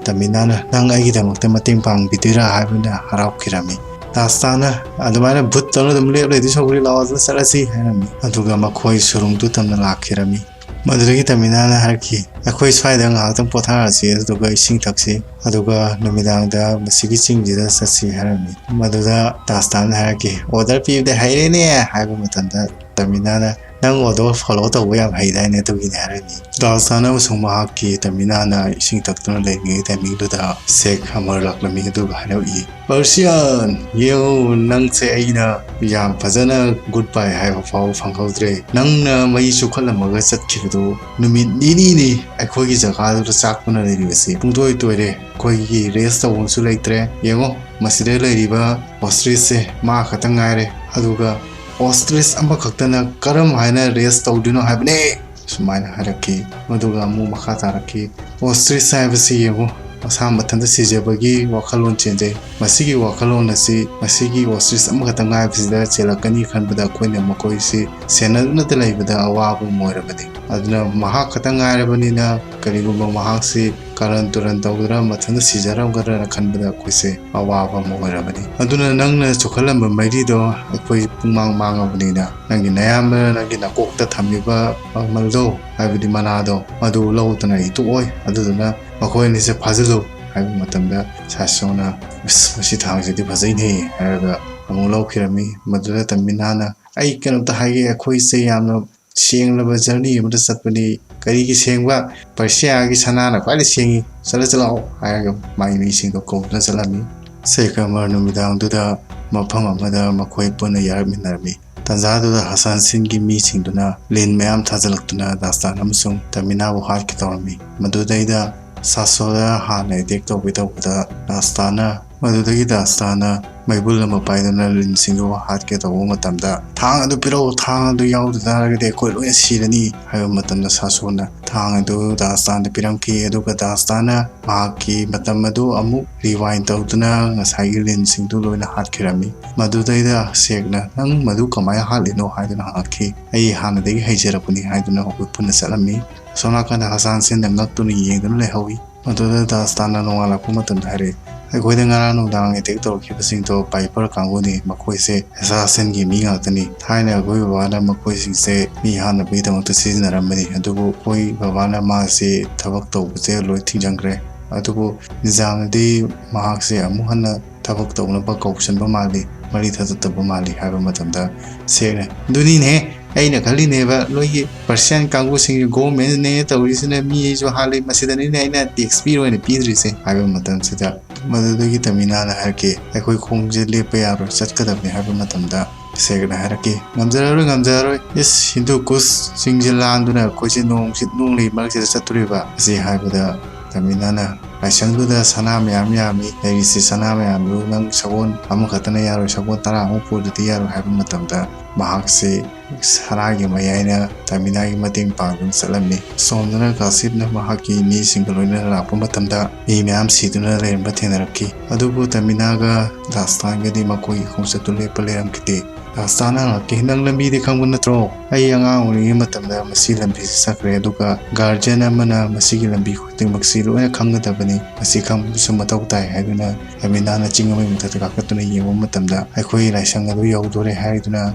ꯇꯃꯤꯅꯥꯅ "ꯅꯪ ꯑꯩꯒꯤꯗꯃꯛꯇ ꯃꯇꯦꯡ ꯄꯥꯡꯕꯤꯗꯣꯏꯔꯥ?" ꯍꯥꯏꯕꯅ ꯍꯔꯥꯎꯈꯤꯔꯝꯃꯤ꯫ ꯗꯥꯁꯇꯥꯅ "ꯑꯗꯨꯃꯥꯏꯅ ꯚꯨꯠ ꯇꯧꯅ ꯑꯗꯨꯝ ꯂꯦꯞ ꯂꯩꯗꯣꯏ ꯁꯔꯨꯛꯄꯨꯗꯤ ꯂꯥꯛꯑꯣ, ꯑꯗꯨꯅ ꯆꯠꯂꯁꯤ" ꯍꯥꯏꯔꯝꯃꯤ꯫ ꯑꯗꯨꯒ ꯃꯈꯣꯏ ꯁꯨꯔꯨꯡꯗꯨ ꯇꯝꯅ ꯂꯥꯛꯈꯤꯔꯝꯃꯤ꯫ ꯃꯗꯨꯗꯒꯤ ꯇꯃꯤꯅꯥꯅ ꯍꯥꯏꯔꯛꯈꯤ, "ꯑꯩꯈꯣꯏ ꯁ꯭ꯋꯥꯏꯗ ꯉꯥꯏꯍꯥꯛꯇꯪ ꯄꯣꯊꯥꯔꯁꯤ, ꯑꯗꯨꯗꯨꯒ ꯏꯁꯤꯡ ꯊꯛꯁꯤ, ꯑꯗꯨꯒ ꯅꯨꯃꯤꯗꯥꯡꯗ ꯃꯁꯤꯒꯤ ꯆꯤꯡꯁꯤꯗ ꯆꯠꯁꯤ" ꯍꯥꯏꯔꯝꯃꯤ꯫ ꯃꯗꯨꯗ ꯗꯥꯁꯇꯥꯅ ꯍꯥꯏꯔꯛꯈꯤ, "ꯑꯣꯔꯗꯔ ꯄꯤꯕꯗꯤ ꯍꯩꯔꯦꯅꯦ" ꯍꯥꯏꯕ ꯃꯇꯝꯗ ꯇꯃꯤꯅꯥꯅ, "ꯅꯪ ꯑꯣꯔꯗꯔ ꯐꯣꯂꯣ ꯇꯧꯕ ꯌꯥꯝ ꯍꯩꯗꯥꯏꯅꯦ, ꯑꯗꯨꯒꯤꯅꯦ" ꯍꯥꯏꯔꯝꯃꯤ꯫ ꯗꯥꯁꯇꯥꯅ ꯑꯃꯁꯨꯡ ꯃꯍꯥꯛꯀꯤ ꯇꯃꯤꯅꯥꯅ ꯏꯁꯤꯡ ꯊꯛꯇꯨꯅ ꯂꯩꯔꯤꯉꯩ ꯇꯥꯏꯃꯤꯡꯗꯨꯗ ꯁꯦꯈ ꯑꯃꯔ ꯂꯥꯛꯂꯝꯃꯤ, ꯑꯗꯨꯒ ꯍꯥꯏꯔꯛꯏ, "ꯄꯔꯁꯤꯌꯥꯟ, ꯌꯦꯡꯉꯨ, ꯅꯪꯁꯦ ꯑꯩꯅ ꯌꯥꯝ ꯐꯖꯅ ꯒꯨꯗ ꯕꯥꯏ ꯍꯥꯏꯕ ꯐꯥꯎꯕ ꯐꯪꯍꯧꯗ꯭ꯔꯦ꯫ ꯅꯪꯅ ꯃꯩ ꯆꯨꯈꯠꯂꯝꯃꯒ ꯆꯠꯈꯤꯕꯗꯨ ꯅꯨꯃꯤꯠ ꯅꯤꯅꯤꯅꯤ ꯑꯩꯈꯣꯏꯒꯤ ꯖꯒꯥꯗꯨꯗ ꯆꯥꯛꯇꯨꯅ ꯂꯩꯔꯤꯕꯁꯤ꯫ ꯄꯨꯡꯇꯣꯏ ꯇꯣꯏꯔꯦ꯫ ꯑꯩꯈꯣꯏꯒꯤ ꯔꯦꯁ ꯇꯧꯐꯝꯁꯨ ꯂꯩꯇ꯭ꯔꯦ꯫ ꯌꯦꯡꯉꯣ, ꯃꯁꯤꯗ ꯂꯩꯔꯤꯕ ꯑꯣꯁꯇ꯭ꯔꯤꯁꯁꯦ ꯃꯥ ꯈꯛꯇ ꯉꯥꯏꯔꯦ꯫ ꯑꯗꯨꯒ ꯑꯣꯁꯇ꯭ꯔꯤꯁ ꯑꯃꯈꯛꯇꯅ ꯀꯔꯝ ꯍꯥꯏꯅ ꯔꯦꯁ ꯇꯧꯗꯣꯏꯅꯣ ꯍꯥꯏꯕꯅꯦ?" ꯁꯨꯃꯥꯏꯅ ꯍꯥꯏꯔꯛꯈꯤ꯫ ꯃꯗꯨꯒ ꯑꯃꯨꯛ ꯃꯈꯥ ꯇꯥꯔꯛꯈꯤ, "ꯑꯣꯁꯇ꯭ꯔꯤꯁ ꯍꯥꯏꯕꯁꯤ ꯌꯦꯡꯉꯨ, ꯃꯁꯥ ꯃꯊꯟꯇ ꯁꯤꯖꯕꯒꯤ ꯋꯥꯈꯜꯂꯣꯟ ꯆꯦꯟꯖꯩ꯫ ꯃꯁꯤꯒꯤ ꯋꯥꯈꯜꯂꯣꯟ ꯑꯁꯤ ꯃꯁꯤꯒꯤ ꯑꯣꯁꯇ꯭ꯔꯤꯁ ꯑꯃꯈꯛꯇ ꯉꯥꯏꯕꯁꯤꯗ ꯆꯦꯜꯂꯛꯀꯅꯤ ꯈꯟꯕꯗ ꯑꯩꯈꯣꯏꯅ ꯃꯈꯣꯏꯁꯤ ꯁꯦꯟꯅꯗꯨꯅꯇ ꯂꯩꯕꯗ ꯑꯋꯥꯕ ꯑꯃ ꯑꯣꯏꯔꯕꯅꯤ꯫ ꯑꯗꯨꯅ ꯃꯍꯥꯛ ꯈꯛꯇ ꯉꯥꯏꯔꯕꯅꯤꯅ ꯀꯔꯤꯒꯨꯝꯕ ꯃꯍꯥꯛꯁꯤ ꯀꯔꯟ ꯇꯨꯔꯟ ꯇꯧꯗꯨꯅ ꯃꯊꯟꯇ ꯁꯤꯖꯔꯝꯒꯗ꯭ꯔꯅ ꯈꯟꯕꯗ ꯑꯩꯈꯣꯏꯁꯦ ꯑꯋꯥꯕ ꯑꯃ ꯑꯣꯏꯔꯕꯅꯤ꯫ ꯑꯗꯨꯅ ꯅꯪꯅ ꯆꯨꯈꯠꯂꯝꯕ ꯃꯩꯔꯤꯗꯣ ꯑꯩꯈꯣꯏ ꯄꯨꯡꯃꯥꯡ ꯃꯥꯡꯉꯕꯅꯤꯅ ꯅꯪꯒꯤ ꯅꯌꯥꯝꯕꯅ ꯅꯪꯒꯤ ꯅꯀꯣꯛꯇ ꯊꯝꯃꯤꯕ ꯑꯃꯜꯗꯣ, ꯍꯥꯏꯕꯗꯤ ꯃꯅꯥꯗꯣ, ꯃꯗꯨ ꯂꯧꯗꯅ ꯑꯩ ꯇꯣꯛꯑꯣꯏ꯫ ꯑꯗꯨꯗꯨꯅ ꯃꯈꯣꯏ ꯑꯅꯤꯁꯦ ꯐꯥꯖꯤꯜꯂꯨ" ꯍꯥꯏꯕ ꯃꯇꯝꯗ ꯁꯥꯁꯣꯅ, "ꯑꯁ, ꯃꯁꯤ ꯊꯥꯡꯁꯤꯗꯤ ꯐꯖꯩꯅꯦ" ꯍꯥꯏꯔꯒ ꯑꯃꯨꯛ ꯂꯧꯈꯤꯔꯝꯃꯤ꯫ ꯃꯗꯨꯗ ꯇꯃꯤꯅꯥꯅ, "ꯑꯩ ꯀꯩꯅꯣꯝꯇ ꯍꯥꯏꯒꯦ, ꯑꯩꯈꯣꯏꯁꯦ ꯌꯥꯝꯅ ꯁꯦꯡꯂꯕ ꯖꯔꯅꯤ ꯑꯃꯗ ꯆꯠꯄꯅꯤ꯫ "ꯀꯔꯤꯒꯤ ꯁꯦꯡꯕ? ꯄꯔꯁꯤꯌꯥꯒꯤ ꯁꯅꯥꯅ ꯈ꯭ꯋꯥꯏꯗꯒꯤ ꯁꯦꯡꯉꯤ, ꯆꯠꯂ ꯆꯠꯂꯛꯑꯣ" ꯍꯥꯏꯔꯒ ꯃꯥꯒꯤ ꯃꯤꯁꯤꯡꯗꯣ ꯀꯧꯗꯨꯅ ꯆꯠꯂꯝꯃꯤ꯫ ꯁꯦꯈ ꯑꯃꯔ ꯅꯨꯃꯤꯗꯥꯡꯗꯨꯗ ꯃꯐꯝ ꯑꯃꯗ ꯃꯈꯣꯏ ꯄꯨꯟꯅ ꯌꯥꯔꯛꯃꯤꯟꯅꯔꯝꯃꯤ꯫ ꯇꯥꯟꯖꯥꯗꯨꯗ ꯍꯁꯥꯟ ꯁꯤꯟꯒꯤ ꯃꯤꯁꯤꯡꯗꯨꯅ ꯂꯤꯟ ꯃꯌꯥꯝ ꯊꯥꯖꯤꯜꯂꯛꯇꯨꯅ ꯗꯥꯁꯇꯥꯟ ꯑꯃꯁꯨꯡ ꯇꯃꯤꯅꯥꯕꯨ ꯍꯥꯠꯀꯦ ꯇꯧꯔꯝꯃꯤ꯫ ꯃꯗꯨꯗꯩꯗ ꯁꯥꯁꯣꯗ ꯍꯥꯟꯅ ꯑꯦꯇꯦꯛ ꯇꯧꯒꯦ ꯇꯧꯕꯗ ꯗꯥꯁꯇꯥꯟꯅ, ꯃꯗꯨꯗꯒꯤ ꯗꯥꯁꯇꯥꯟꯅ ꯃꯩꯕꯨꯜ ꯑꯃ ꯄꯥꯏꯗꯨꯅ ꯂꯤꯟꯁꯤꯡꯗꯨ ꯍꯥꯠꯀꯦ ꯇꯧꯕ ꯃꯇꯝꯗ, "ꯊꯥꯡ ꯑꯗꯨ ꯄꯤꯔꯛꯎ, ꯊꯥꯡ ꯑꯗꯨ ꯌꯥꯎꯗ ꯇꯥꯔꯒꯗꯤ ꯑꯩꯈꯣꯏ ꯂꯣꯏꯅ ꯁꯤꯔꯅꯤ" ꯍꯥꯏꯕ ꯃꯇꯝꯗ ꯁꯥꯁꯣꯅ ꯊꯥꯡ ꯑꯗꯨ ꯗꯥꯁꯇꯥꯟꯗ ꯄꯤꯔꯝꯈꯤ꯫ ꯑꯗꯨꯒ ꯗꯥꯁꯇꯥꯟꯅ ꯃꯍꯥꯛꯀꯤ ꯃꯇꯝ ꯑꯗꯨ ꯑꯃꯨꯛ rewind ꯇꯧꯗꯨꯅ ꯉꯁꯥꯏꯒꯤ ꯂꯤꯟꯁꯤꯡꯗꯨ ꯂꯣꯏꯅ ꯍꯥꯠꯈꯤꯔꯝꯃꯤ꯫ ꯃꯗꯨꯗꯩꯗ ꯁꯦꯛꯅ, "ꯅꯪ ꯃꯗꯨ ꯀꯃꯥꯏꯅ ꯍꯥꯠꯂꯤꯅꯣ?" ꯍꯥꯏꯗꯨꯅ ꯍꯪꯉꯛꯈꯤ꯫ "ꯑꯩ ꯍꯥꯟꯅꯗꯒꯤ ꯍꯩꯖꯔꯛꯄꯅꯤ" ꯍꯥꯏꯗꯨꯅ ꯃꯈꯣꯏ ꯄꯨꯟꯅ ꯆꯠꯂꯝꯃꯤ꯫ ꯑꯁꯣꯝ ꯅꯥꯀꯟꯗ ꯍꯁꯥꯟ ꯁꯤꯟꯅ ꯉꯛꯇꯨꯅ ꯌꯦꯡꯗꯨꯅ ꯂꯩꯍꯧꯏ꯫ ꯃꯗꯨꯗ ꯗꯥꯁꯇꯥꯟꯅ ꯅꯣꯡꯉꯥꯜꯂꯛꯄ ꯃꯇꯝꯗ ꯍꯥꯏꯔꯛꯏ, "ꯑꯩꯈꯣꯏꯗ ꯉꯔꯥꯡ ꯅꯨꯡꯗꯥꯡ ꯑꯦꯇꯦꯛ ꯇꯧꯔꯛꯈꯤꯕꯁꯤꯡꯗꯣ ꯄꯥꯏꯄꯔ ꯀꯥꯡꯕꯨꯅꯤ꯫ ꯃꯈꯣꯏꯁꯦ ꯑꯦꯁꯥꯁꯤꯟꯒꯤ ꯃꯤ ꯉꯥꯛꯇꯅꯤ꯫ ꯊꯥꯏꯅ ꯑꯩꯈꯣꯏ ꯕꯕꯥꯅ ꯃꯈꯣꯏꯁꯤꯡꯁꯦ ꯃꯤ ꯍꯥꯠꯅꯕꯒꯤꯗꯃꯛꯇ ꯁꯤꯖꯤꯟꯅꯔꯝꯕꯅꯤ, ꯑꯗꯨꯕꯨ ꯑꯩꯈꯣꯏ ꯕꯕꯥꯅ ꯃꯥꯁꯦ ꯊꯕꯛ ꯇꯧꯕꯁꯦ ꯂꯣꯏ ꯊꯤꯡꯖꯤꯟꯈ꯭ꯔꯦ꯫ ꯑꯗꯨꯕꯨ ꯅꯤꯖꯥꯝꯅꯗꯤ ꯃꯍꯥꯛꯁꯦ ꯑꯃꯨꯛ ꯍꯟꯅ ꯊꯕꯛ ꯇꯧꯅꯕ ꯀꯧꯁꯟꯕ ꯃꯥꯜꯂꯤ, ꯃꯔꯤ ꯊꯥꯗꯠꯇꯕ ꯃꯥꯜꯂꯤ" ꯍꯥꯏꯕ ꯃꯇꯝꯗ ꯁꯦꯛꯅ, "ꯑꯗꯨꯅꯤꯅꯦ ꯑꯩꯅ ꯈꯜꯂꯤꯅꯦꯕ, ꯅꯣꯏꯒꯤ ꯄꯔꯁꯤꯌꯥꯟ ꯀꯥꯡꯕꯨꯁꯤꯡꯒꯤ ꯒꯣꯔꯃꯦꯟꯅꯦ ꯇꯧꯔꯤꯁꯤꯅ, ꯃꯤ ꯑꯩꯁꯨ ꯍꯥꯠꯂꯤ, ꯃꯁꯤꯗꯅꯤꯅꯦ ꯑꯩꯅ ꯇꯦꯛꯁ ꯄꯤꯔꯣꯏꯅ ꯄꯤꯗ꯭ꯔꯤꯁꯦ" ꯍꯥꯏꯕ ꯃꯇꯝꯁꯤꯗ, ꯃꯗꯨꯗꯒꯤ ꯇꯃꯤꯅꯥꯅ ꯍꯥꯏꯔꯛꯈꯤ, "ꯑꯩꯈꯣꯏ ꯈꯣꯡꯁꯦ ꯂꯦꯞꯄ ꯌꯥꯔꯣꯏ, ꯆꯠꯀꯗꯕꯅꯤ" ꯍꯥꯏꯕ ꯃꯇꯝꯗ ꯁꯦꯛꯅ ꯍꯥꯏꯔꯛꯈꯤ, "ꯉꯝꯖꯔꯔꯣꯏ, ꯉꯝꯖꯔꯔꯣꯏ꯫ ꯏꯁ, ꯍꯤꯟꯗꯨ ꯀꯨꯁꯁꯤꯡꯁꯦ ꯂꯥꯟꯗꯨꯅ ꯑꯩꯈꯣꯏꯁꯦ ꯅꯣꯡꯁꯤ, ꯅꯣꯡ ꯂꯩ ꯃꯔꯛꯁꯤꯗ ꯆꯠꯇꯣꯔꯤꯕ?" ꯑꯁꯤ ꯍꯥꯏꯕꯗ ꯇꯃꯤꯅꯥꯅ, "ꯂꯥꯏꯁꯪꯗꯨꯗ ꯁꯅꯥ ꯃꯌꯥꯝ ꯌꯥꯝꯃꯤ, ꯂꯩꯔꯤꯁꯤ ꯁꯅꯥ ꯃꯌꯥꯝꯗꯨ ꯅꯪ ꯁꯒꯣꯜ ꯑꯃꯈꯛꯇꯅ ꯌꯥꯔꯣꯏ, ꯁꯒꯣꯜ ꯇꯔꯥꯃꯨꯛ ꯄꯨꯗ꯭ꯔꯗꯤ ꯌꯥꯔꯣꯏ" ꯍꯥꯏꯕ ꯃꯇꯝꯗ ꯃꯍꯥꯛꯁꯤ ꯁꯅꯥꯒꯤ ꯃꯌꯥꯏꯅ ꯇꯃꯤꯅꯥꯒꯤ ꯃꯇꯦꯡ ꯄꯥꯡꯗꯨꯅ ꯆꯠꯂꯝꯃꯤ꯫ ꯁꯣꯝꯗꯅ ꯀꯥꯁꯤꯞꯅ ꯃꯍꯥꯛꯀꯤ ꯃꯤꯁꯤꯡꯒ ꯂꯣꯏꯅꯅ ꯂꯥꯛꯄ ꯃꯇꯝꯗ ꯃꯤ ꯃꯌꯥꯝ ꯁꯤꯗꯨꯅ ꯂꯩꯔꯝꯕ ꯊꯦꯡꯅꯔꯛꯈꯤ꯫ ꯑꯗꯨꯕꯨ ꯇꯃꯤꯅꯥꯒ ꯗꯥꯁꯇꯥꯟꯒꯗꯤ ꯃꯈꯣꯏꯒꯤ ꯈꯣꯡꯆꯠꯇꯨ ꯂꯦꯞꯄ ꯂꯩꯔꯝꯈꯤꯗꯦ꯫ ꯗꯥꯁꯇꯥꯟꯅ ꯍꯪꯂꯛꯈꯤ, "ꯅꯪ ꯂꯝꯕꯤꯗꯤ ꯈꯪꯕ ꯅꯠꯇ꯭ꯔꯣ? ꯑꯩ ꯑꯉꯥꯡ ꯑꯣꯏꯔꯤꯉꯩ ꯃꯇꯝꯗ ꯃꯁꯤ ꯂꯝꯕꯤꯁꯤ ꯆꯠꯈ꯭ꯔꯦ, ꯑꯗꯨꯒ ꯒꯥꯔꯖꯤꯌꯟ ꯑꯃꯅ ꯃꯁꯤꯒꯤ ꯂꯝꯕꯤ ꯈꯨꯗꯤꯡꯃꯛꯁꯤ ꯂꯣꯏꯅ ꯈꯪꯒꯗꯕꯅꯤ꯫ ꯃꯁꯤ ꯈꯪꯕꯁꯨ ꯃꯊꯧ ꯇꯥꯏ" ꯍꯥꯏꯗꯨꯅ ꯇꯃꯤꯅꯥꯅ ꯆꯤꯡ ꯑꯃꯒꯤ ꯃꯊꯛꯇ ꯀꯥꯈꯠꯇꯨꯅ ꯌꯦꯡꯕ ꯃꯇꯝꯗ, "ꯑꯩꯈꯣꯏ ꯂꯥꯏꯁꯪ ꯑꯗꯨ ꯌꯧꯗꯣꯔꯦ" ꯍꯥꯏꯗꯨꯅ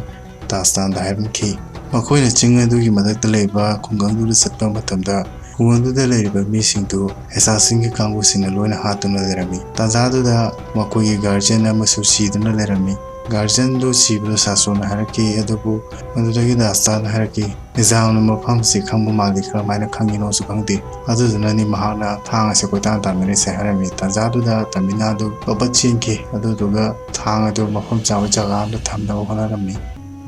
ꯗꯥꯁꯇꯥꯟꯗ ꯍꯥꯏꯔꯝꯈꯤ꯫ ꯃꯈꯣꯏꯅ ꯆꯤꯡ ꯑꯗꯨꯒꯤ ꯃꯊꯛꯇ ꯂꯩꯕ ꯈꯨꯡꯒꯪꯗꯨꯗ ꯆꯠꯄ ꯃꯇꯝꯗ, ꯈꯨꯡꯒꯪꯗꯨꯗ ꯂꯩꯔꯤꯕ ꯃꯤꯁꯤꯡꯗꯨ ꯑꯦꯁꯥꯁꯤꯟꯒꯤ ꯀꯥꯡꯕꯨꯁꯤꯡꯅ ꯂꯣꯏꯅ ꯍꯥꯠꯇꯨꯅ ꯂꯩꯔꯝꯃꯤ꯫ ꯇꯥꯟꯖꯥꯗꯨꯗ ꯃꯈꯣꯏꯒꯤ ꯒꯥꯔꯖꯤꯌꯟ ꯑꯃꯁꯨ ꯁꯤꯗꯨꯅ ꯂꯩꯔꯝꯃꯤ꯫ ꯒꯥꯔꯖꯤꯌꯟꯗꯨ ꯁꯤꯕꯗꯨ ꯁꯥꯁꯨꯅ ꯍꯥꯏꯔꯛꯈꯤ꯫ ꯑꯗꯨꯕꯨ ꯃꯗꯨꯗꯒꯤ ꯗꯥꯁꯇꯥꯟꯅ ꯍꯥꯏꯔꯛꯈꯤ, "ꯅꯤꯖꯥꯝꯅ ꯃꯐꯝꯁꯤ ꯈꯪꯕ ꯃꯥꯜꯂꯤ, ꯀꯔꯝꯍꯥꯏꯅ ꯈꯪꯉꯤꯅꯣꯁꯨ ꯈꯪꯗꯦ꯫ ꯑꯗꯨꯗꯨꯅꯅꯤ ꯃꯍꯥꯛꯅ ꯊꯥꯡ ꯑꯁꯤ ꯀꯣꯏꯇꯥꯟ ꯇꯥꯟꯅꯔꯤꯁꯦ" ꯍꯥꯏꯔꯝꯃꯤ꯫ ꯇꯥꯟꯖꯥꯗꯨꯗ ꯇꯃꯤꯅꯥꯗꯨ ꯄꯕꯠ ꯆꯦꯟꯈꯤ꯫ ꯑꯗꯨꯗꯨꯒ ꯊꯥꯡ ꯑꯗꯨ ꯃꯐꯝ ꯆꯥꯕ ꯖꯒꯥ ꯑꯃꯗ ꯊꯝꯅꯕ ꯍꯣꯠꯅꯔꯝꯃꯤ꯫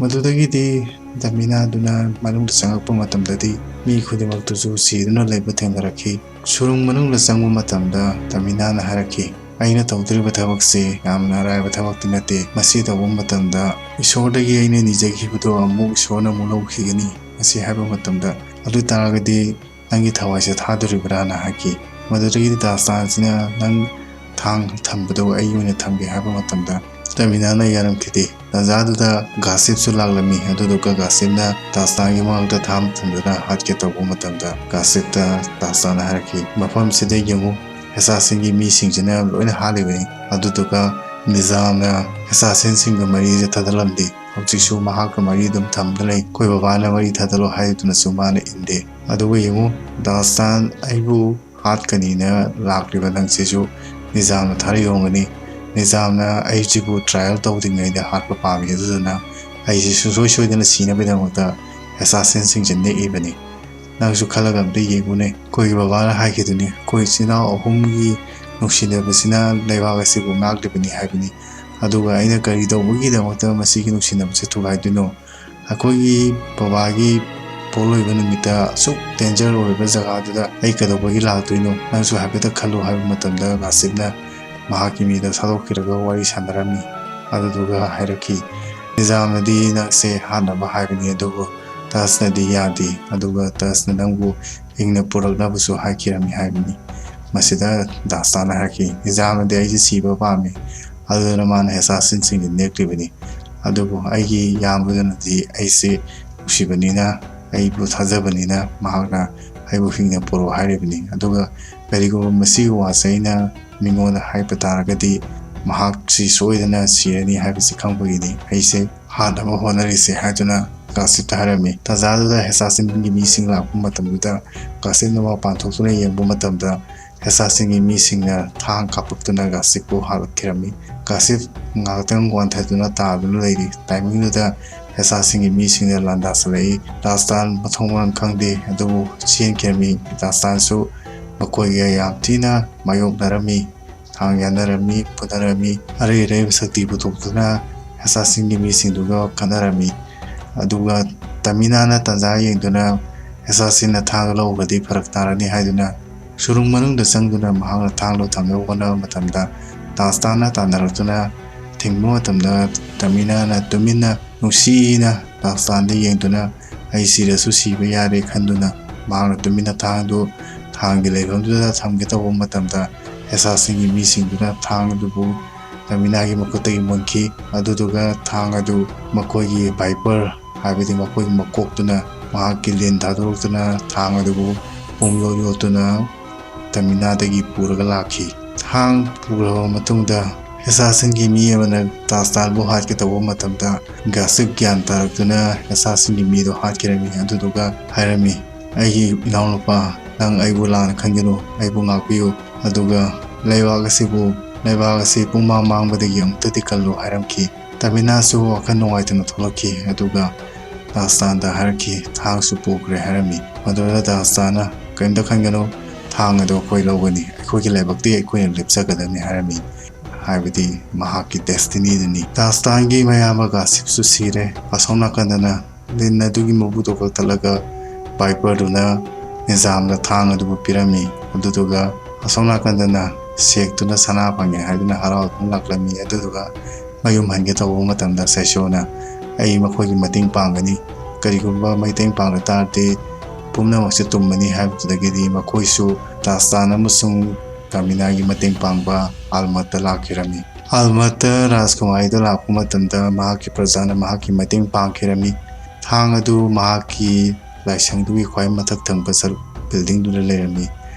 ꯃꯗꯨꯗꯒꯤꯗꯤ ꯇꯃꯤꯅꯥꯗꯨꯅ ꯃꯅꯨꯡꯗ ꯆꯪꯉꯛꯄ ꯃꯇꯝꯗꯗꯤ ꯃꯤ ꯈꯨꯗꯤꯡꯃꯛꯇꯨꯁꯨ ꯁꯤꯗꯨꯅ ꯂꯩꯕ ꯊꯦꯡꯅꯔꯛꯈꯤ꯫ ꯁꯨꯔꯨꯡ ꯃꯅꯨꯡꯗ ꯆꯪꯕ ꯃꯇꯝꯗ ꯇꯃꯤꯅꯥꯅ ꯍꯥꯏꯔꯛꯈꯤ, "ꯑꯩꯅ ꯇꯧꯗꯣꯔꯤꯕ ꯊꯕꯛꯁꯤ ꯌꯥꯝꯅ ꯑꯔꯥꯏꯕ ꯊꯕꯛꯇꯤ ꯅꯠꯇꯦ꯫ ꯃꯁꯤ ꯇꯧꯕ ꯃꯇꯝꯗ ꯏꯁꯣꯔꯗꯒꯤ ꯑꯩꯅ ꯅꯤꯖꯈꯤꯕꯗꯣ ꯑꯃꯨꯛ ꯏꯁꯣꯔꯅ ꯑꯃꯨꯛ ꯂꯧꯈꯤꯒꯅꯤ꯫ ꯃꯁꯤ ꯍꯥꯏꯕ ꯃꯇꯝꯗ, ꯑꯗꯨ ꯑꯣꯏ ꯇꯥꯔꯒꯗꯤ ꯅꯪꯒꯤ ꯊꯋꯥꯏꯁꯦ ꯊꯥꯗꯣꯔꯤꯕ꯭ꯔꯥꯅ?" ꯍꯥꯏꯈꯤ꯫ ꯃꯗꯨꯗꯒꯤꯗꯤ ꯗꯥꯁꯇꯥꯟꯁꯤꯅ, "ꯅꯪ ꯊꯥꯡ ꯊꯝꯕꯗꯣ ꯑꯩ ꯑꯣꯏꯅ ꯊꯝꯒꯦ" ꯍꯥꯏꯕ ꯃꯇꯝꯗ ꯇꯃꯤꯅꯥꯅ ꯌꯥꯔꯝꯈꯤꯗꯦ꯫ ꯇꯥꯟꯖꯥꯗꯨꯗ ꯒꯥꯁꯤꯞꯁꯨ ꯂꯥꯛꯂꯝꯃꯤ꯫ ꯑꯗꯨꯗꯨꯒ ꯒꯥꯁꯤꯞꯅ ꯗꯥꯁꯇꯥꯟꯒꯤ ꯃꯃꯥꯡꯗ ꯊꯥꯡ ꯊꯝꯗꯨꯅ ꯍꯥꯠꯀꯦ ꯇꯧꯕ ꯃꯇꯝꯗ ꯒꯥꯁꯤꯞꯇ ꯗꯥꯁꯇꯥꯟꯅ ꯍꯥꯏꯔꯛꯈꯤ, "ꯃꯐꯝꯁꯤꯗ ꯌꯦꯡꯉꯨ, ꯑꯦꯁꯥꯁꯤꯟꯒꯤ ꯃꯤꯁꯤꯡꯁꯤꯅ ꯂꯣꯏꯅ ꯍꯥꯠꯂꯤꯕꯅꯤ꯫ ꯑꯗꯨꯗꯨꯒ ꯅꯤꯖꯥꯝꯅ ꯑꯦꯁꯥꯁꯤꯟꯁꯤꯡꯒ ꯃꯔꯤꯁꯦ ꯊꯥꯗꯠꯂꯝꯗꯦ꯫ ꯍꯧꯖꯤꯛꯁꯨ ꯃꯍꯥꯛꯀ ꯃꯔꯤ ꯑꯗꯨꯝ ꯊꯝꯗꯨꯅ ꯂꯩ꯫ ꯑꯩꯈꯣꯏ ꯕꯕꯥꯅ ꯃꯔꯤ ꯊꯥꯗꯠꯂꯣ ꯍꯥꯏꯗꯨꯅꯁꯨ ꯃꯥꯅ ꯏꯟꯗꯦ꯫ ꯑꯗꯨꯒ ꯌꯦꯡꯉꯨ, ꯗꯥꯁꯇꯥꯟ ꯑꯩꯕꯨ ꯍꯥꯠꯀꯅꯤꯅ ꯂꯥꯛꯂꯤꯕ ꯅꯪꯁꯤꯁꯨ ꯅꯤꯖꯥꯝꯅ ꯊꯥꯔꯛꯏ ꯑꯣꯏꯔꯝꯒꯅꯤ꯫ ꯅꯤꯖꯥꯝꯅ ꯑꯩꯁꯤꯕꯨ ꯇ꯭ꯔꯥꯏꯌꯦꯜ ꯇꯧꯗ꯭ꯔꯤꯉꯩꯗ ꯍꯥꯠꯄ ꯄꯥꯝꯃꯤ, ꯑꯗꯨꯗꯨꯅ ꯑꯩꯁꯦ ꯁꯨꯡꯁꯣꯏ ꯁꯣꯏꯗꯅ ꯁꯤꯅꯕꯒꯤꯗꯃꯛꯇ ꯑꯦꯁꯥꯁꯤꯟꯁꯤꯡꯁꯦ ꯅꯦꯛꯏꯕꯅꯤ꯫ ꯅꯪꯁꯨ ꯈꯜꯂꯒ ꯑꯝꯇ ꯌꯦꯡꯉꯨꯅꯦ꯫ ꯑꯩꯈꯣꯏꯒꯤ ꯕꯕꯥꯅ ꯍꯥꯏꯈꯤꯗꯨꯅꯤ, ꯑꯩꯈꯣꯏ ꯏꯆꯤꯟ ꯏꯅꯥꯎ ꯑꯍꯨꯝꯒꯤ ꯅꯨꯡꯁꯤꯅꯕꯁꯤꯅ ꯂꯩꯕꯥꯛ ꯑꯁꯤꯕꯨ ꯉꯥꯛꯂꯤꯕꯅꯤ ꯍꯥꯏꯕꯅꯤ꯫ ꯑꯗꯨꯒ ꯑꯩꯅ ꯀꯔꯤ ꯇꯧꯕꯒꯤꯗꯃꯛꯇ ꯃꯁꯤꯒꯤ ꯅꯨꯡꯁꯤꯅꯕꯁꯦ ꯊꯨꯒꯥꯏꯗꯣꯏꯅꯣ? ꯑꯩꯈꯣꯏꯒꯤ ꯕꯕꯥꯒꯤ ꯄꯣꯠꯂꯣꯏꯕ ꯅꯨꯃꯤꯠꯇ ꯑꯁꯨꯛ ꯗꯦꯟꯖꯔ ꯑꯣꯏꯕ ꯖꯒꯥꯗꯨꯗ ꯑꯩ ꯀꯩꯗꯧꯕꯒꯤ ꯂꯥꯛꯇꯣꯏꯅꯣ? ꯅꯪꯁꯨ ꯍꯥꯏꯐꯦꯠꯇ ꯈꯜꯂꯨ" ꯍꯥꯏꯕ ꯃꯇꯝꯗ ꯒꯥꯁꯤꯞꯅ ꯃꯍꯥꯛꯀꯤ ꯃꯤꯗꯣ ꯊꯥꯗꯣꯛꯄꯤꯔꯒ ꯋꯥꯔꯤ ꯁꯥꯟꯅꯔꯝꯃꯤ꯫ ꯑꯗꯨꯗꯨꯒ ꯍꯥꯏꯔꯛꯈꯤ, "ꯅꯤꯖꯥꯝꯅꯗꯤ ꯅꯪꯁꯦ ꯍꯥꯠꯅꯕ ꯍꯥꯏꯕꯅꯤ, ꯑꯗꯨꯕꯨ ꯇꯁꯅꯗꯤ ꯌꯥꯗꯦ꯫ ꯑꯗꯨꯒ ꯇꯁꯅ ꯅꯪꯕꯨ ꯍꯤꯡꯅ ꯄꯨꯔꯛꯅꯕꯁꯨ ꯍꯥꯏꯈꯤꯔꯝꯃꯤ" ꯍꯥꯏꯕꯅꯤ꯫ ꯃꯁꯤꯗ ꯗꯥꯁꯇꯥꯟꯅ ꯍꯥꯏꯔꯛꯈꯤ, "ꯅꯤꯖꯥꯝꯅꯗꯤ ꯑꯩꯁꯦ ꯁꯤꯕ ꯄꯥꯝꯃꯤ, ꯑꯗꯨꯗꯨꯅ ꯃꯥꯅ ꯑꯦꯁꯥꯁꯤꯟꯁꯤꯡꯁꯦ ꯅꯦꯛꯂꯤꯕꯅꯤ꯫ ꯑꯗꯨꯕꯨ ꯑꯩꯒꯤ ꯏꯌꯥꯝꯕꯗꯨꯅꯗꯤ ꯑꯩꯁꯦ ꯅꯨꯡꯁꯤꯕꯅꯤꯅ, ꯑꯩꯕꯨ ꯊꯥꯖꯕꯅꯤꯅ ꯃꯍꯥꯛꯅ ꯑꯩꯕꯨ ꯍꯤꯡꯅ ꯄꯨꯔꯛꯑꯣ ꯍꯥꯏꯔꯤꯕꯅꯤ꯫ ꯑꯗꯨꯒ ꯀꯔꯤꯒꯨꯝꯕ ꯃꯁꯤꯒꯤ ꯋꯥꯁꯦ ꯑꯩꯅ ꯃꯤꯉꯣꯟꯗ ꯍꯥꯏꯕ ꯇꯥꯔꯒꯗꯤ ꯃꯍꯥꯛꯁꯤ ꯁꯣꯏꯗꯅ ꯁꯤꯔꯅꯤ ꯍꯥꯏꯕꯁꯤ ꯈꯪꯕꯒꯤꯅꯤ ꯑꯩꯁꯦ ꯍꯥꯠꯅꯕ ꯍꯣꯠꯅꯔꯤꯁꯦ" ꯍꯥꯏꯗꯨꯅ ꯒꯥꯁꯤꯞꯇ ꯍꯥꯏꯔꯝꯃꯤ꯫ ꯇꯥꯟꯖꯥꯗꯨꯗ ꯑꯦꯁꯥꯁꯤꯟꯒꯤ ꯃꯤꯁꯤꯡ ꯂꯥꯛꯄ ꯃꯇꯝꯗꯨꯗ ꯒꯥꯁꯤꯞꯅ ꯃꯄꯥꯟ ꯊꯣꯛꯇꯨꯅ ꯌꯦꯡꯕ ꯃꯇꯝꯗ ꯍꯦꯁꯥꯁꯤꯡꯒꯤ ꯃꯤꯁꯤꯡꯅ ꯊꯥꯡ ꯀꯥꯞꯄꯛꯇꯨꯅ ꯒꯥꯁꯤꯞꯄꯨ ꯍꯥꯠꯂꯛꯈꯤꯔꯝꯃꯤ꯫ ꯒꯥꯁꯤꯞ ꯉꯥꯏꯍꯥꯛꯇꯪ ꯋꯥꯟꯊꯗꯨꯅ ꯇꯥꯗꯨꯅ ꯂꯩꯔꯤ꯫ ꯇꯥꯏꯃꯤꯡꯗꯨꯗ ꯍꯦꯁꯥꯁꯤꯡꯒꯤ ꯃꯤꯁꯤꯡꯅ ꯂꯥꯟꯗꯥꯁꯤꯜꯂꯛꯏ꯫ ꯗꯥꯁꯇꯥꯟ ꯃꯊꯣꯡ ꯃꯔꯝ ꯈꯪꯗꯦ, ꯑꯗꯨꯕꯨ ꯆꯦꯟꯈꯤꯔꯝꯃꯤ꯫ ꯗꯥꯁꯇꯥꯟꯁꯨ ꯃꯈꯣꯏꯒ ꯌꯥꯝ ꯊꯤꯅ ꯃꯥꯌꯣꯛꯅꯔꯝꯃꯤ꯫ ꯊꯥꯡ ꯌꯥꯅꯔꯝꯃꯤ, ꯐꯨꯅꯔꯝꯃꯤ, ꯑꯔꯩ ꯑꯔꯩꯕ ꯁꯛꯇꯤ ꯄꯨꯊꯣꯛꯇꯨꯅ ꯍꯦꯁꯥꯁꯤꯡꯒꯤ ꯃꯤꯁꯤꯡꯗꯨꯒ ꯈꯠꯅꯔꯝꯃꯤ꯫ ꯑꯗꯨꯒ ꯇꯃꯤꯅꯥꯅ ꯇꯟꯖꯥ ꯌꯦꯡꯗꯨꯅ ꯍꯦꯁꯥꯁꯤꯡꯅ ꯊꯥꯡꯗꯨ ꯂꯧꯈ꯭ꯔꯗꯤ ꯐꯔꯛ ꯇꯥꯔꯅꯤ ꯍꯥꯏꯗꯨꯅ ꯁꯨꯔꯨꯡ ꯃꯅꯨꯡꯗ ꯆꯪꯗꯨꯅ ꯃꯍꯥꯛꯅ ꯊꯥꯡꯗꯨ ꯊꯝꯅꯕ ꯍꯣꯠꯅꯕ ꯃꯇꯝꯗ ꯗꯥꯁꯇꯥꯟꯅ ꯇꯥꯟꯅꯔꯛꯇꯨꯅ ꯊꯤꯡꯕ ꯃꯇꯝꯗ ꯇꯃꯤꯅꯥꯅ ꯇꯨꯃꯤꯟꯅ ꯅꯨꯡꯁꯤꯅ ꯗꯥꯁꯇꯥꯟꯗ ꯌꯦꯡꯗꯨꯅ ꯑꯩ ꯁꯤꯔꯁꯨ ꯁꯤꯕ ꯌꯥꯔꯦ ꯈꯟꯗꯨꯅ ꯃꯍꯥꯛꯅ ꯇꯨꯃꯤꯟꯅ ꯊꯥꯡꯗꯨ ꯊꯥꯡꯒꯤ ꯂꯩꯐꯝꯗꯨꯗ ꯊꯝꯒꯦ ꯇꯧꯕ ꯃꯇꯝꯗ ꯍꯦꯁꯥꯁꯤꯡꯒꯤ ꯃꯤꯁꯤꯡꯗꯨꯅ ꯊꯥꯡ ꯑꯗꯨꯕꯨ ꯇꯃꯤꯅꯥꯒꯤ ꯃꯈꯨꯠꯇꯒꯤ ꯃꯨꯟꯈꯤ꯫ ꯑꯗꯨꯗꯨꯒ ꯊꯥꯡ ꯑꯗꯨ ꯃꯈꯣꯏꯒꯤ ꯚꯥꯏꯄꯔ, ꯍꯥꯏꯕꯗꯤ ꯃꯈꯣꯏꯒꯤ ꯃꯀꯣꯛꯇꯨꯅ ꯃꯍꯥꯛꯀꯤ ꯂꯤꯟ ꯊꯥꯗꯣꯔꯛꯇꯨꯅ ꯊꯥꯡ ꯑꯗꯨꯕꯨ ꯄꯨꯝꯌꯣꯠ ꯌꯣꯠꯇꯨꯅ ꯇꯃꯤꯅꯥꯗꯒꯤ ꯄꯨꯔꯒ ꯂꯥꯛꯈꯤ꯫ ꯊꯥꯡ ꯄꯨꯔꯕ ꯃꯇꯨꯡꯗ ꯍꯦꯁꯥꯁꯤꯡꯒꯤ ꯃꯤ ꯑꯃꯅ ꯗꯥꯁꯇꯥꯟꯕꯨ ꯍꯥꯠꯀꯦ ꯇꯧꯕ ꯃꯇꯝꯗ ꯒꯥꯁꯤꯞ ꯒ꯭ꯌꯥꯟ ꯇꯥꯔꯛꯇꯨꯅ ꯍꯦꯁꯥꯁꯤꯡꯒꯤ ꯃꯤꯗꯣ ꯍꯥꯠꯈꯤꯔꯝꯃꯤ꯫ ꯑꯗꯨꯗꯨꯒ ꯍꯥꯏꯔꯝꯃꯤ, "ꯑꯩꯒꯤ ꯏꯅꯥꯎꯅꯨꯄꯥ, ꯅꯪ ꯑꯩꯕꯨ ꯂꯥꯟꯅ ꯈꯟꯒꯅꯨ, ꯑꯩꯕꯨ ꯉꯥꯛꯄꯤꯌꯨ, ꯑꯗꯨꯒ ꯂꯩꯕꯥꯛ ꯑꯁꯤꯕꯨ, ꯂꯩꯕꯥꯛ ꯑꯁꯤ ꯄꯨꯡꯃꯥꯡ ꯃꯥꯡꯕꯗꯒꯤ ꯑꯃꯨꯛꯇꯗꯤ ꯀꯜꯂꯨ" ꯍꯥꯏꯔꯝꯈꯤ꯫ ꯇꯃꯤꯅꯥꯁꯨ ꯋꯥꯈꯜ ꯅꯨꯡꯉꯥꯏꯇꯅ ꯊꯣꯛꯂꯛꯈꯤ, ꯑꯗꯨꯒ ꯗꯥꯁꯇꯥꯟꯗ ꯍꯥꯏꯔꯛꯈꯤ, "ꯊꯥꯡꯁꯨ ꯄꯨꯈ꯭ꯔꯦ" ꯍꯥꯏꯔꯝꯃꯤ꯫ ꯃꯗꯨꯗ ꯗꯥꯁꯇꯥꯟꯅ, "ꯀꯔꯤꯝꯇ ꯈꯟꯒꯅꯨ, ꯊꯥꯡ ꯑꯗꯨ ꯑꯩꯈꯣꯏ ꯂꯧꯒꯅꯤ, ꯑꯩꯈꯣꯏꯒꯤ ꯂꯥꯏꯕꯛꯇꯤ ꯑꯩꯈꯣꯏꯅ ꯂꯦꯞꯆꯒꯗꯕꯅꯤ" ꯍꯥꯏꯔꯝꯃꯤ꯫ ꯍꯥꯏꯕꯗꯤ ꯃꯍꯥꯛꯀꯤ ꯗꯦꯁꯇꯤꯅꯤꯗꯨꯅꯤ꯫ ꯗꯥꯁꯇꯥꯟꯒꯤ ꯃꯌꯥꯝꯕ ꯒꯥꯁꯤꯞꯁꯨ ꯁꯤꯔꯦ꯫ ꯑꯁꯣꯝ ꯅꯥꯀꯟꯗꯅ ꯂꯤꯟ ꯑꯗꯨꯒꯤ ꯃꯕꯨꯛꯇꯣ ꯀꯛꯊꯠꯂꯒ ꯚꯥꯏꯄꯔꯗꯨꯅ ꯅꯤꯖꯥꯝꯗ ꯊꯥꯡ ꯑꯗꯨꯕꯨ ꯄꯤꯔꯝꯃꯤ꯫ ꯑꯗꯨꯗꯨꯒ ꯑꯁꯣꯝ ꯅꯥꯀꯟꯗꯅ ꯁꯦꯛꯇꯨꯅ ꯁꯅꯥ ꯐꯪꯉꯦ ꯍꯥꯏꯗꯨꯅ ꯍꯔꯥꯎꯗꯨꯅ ꯂꯥꯛꯂꯝꯃꯤ꯫ ꯑꯗꯨꯗꯨꯒ ꯃꯌꯨꯝ ꯍꯟꯒꯦ ꯇꯧꯕ ꯃꯇꯝꯗ ꯁꯥꯏꯁꯣꯅ, "ꯑꯩ ꯃꯈꯣꯏꯒꯤ ꯃꯇꯦꯡ ꯄꯥꯡꯒꯅꯤ, ꯀꯔꯤꯒꯨꯝꯕ ꯃꯇꯦꯡ ꯄꯥꯡꯗ ꯇꯥꯔꯗꯤ ꯄꯨꯝꯅꯃꯛꯁꯦ ꯇꯨꯝꯃꯅꯤ" ꯍꯥꯏꯕꯗꯨꯗꯒꯤꯗꯤ ꯃꯈꯣꯏꯁꯨ ꯗꯥꯁꯇꯥꯟ ꯑꯃꯁꯨꯡ ꯇꯃꯤꯅꯥꯒꯤ ꯃꯇꯦꯡ ꯄꯥꯡꯕ ꯑꯜꯃꯠꯇ ꯂꯥꯛꯈꯤꯔꯝꯃꯤ꯫ ꯑꯜꯃꯠꯇ ꯔꯥꯖꯀꯨꯃꯥꯔꯤꯗ ꯂꯥꯛꯄ ꯃꯇꯝꯗ ꯃꯍꯥꯛꯀꯤ ꯄ꯭ꯔꯖꯥꯅ ꯃꯍꯥꯛꯀꯤ ꯃꯇꯦꯡ ꯄꯥꯡꯈꯤꯔꯝꯃꯤ꯫ ꯊꯥꯡ ꯑꯗꯨ ꯃꯍꯥꯛꯀꯤ ꯂꯥꯏꯁꯪꯗꯨꯒꯤ ꯈ꯭ꯋꯥꯏ ꯃꯊꯛ ꯊꯪꯕ ꯁꯔꯨꯛ ꯕꯤꯜꯗꯤꯡꯗꯨꯗ ꯂꯩꯔꯝꯃꯤ꯫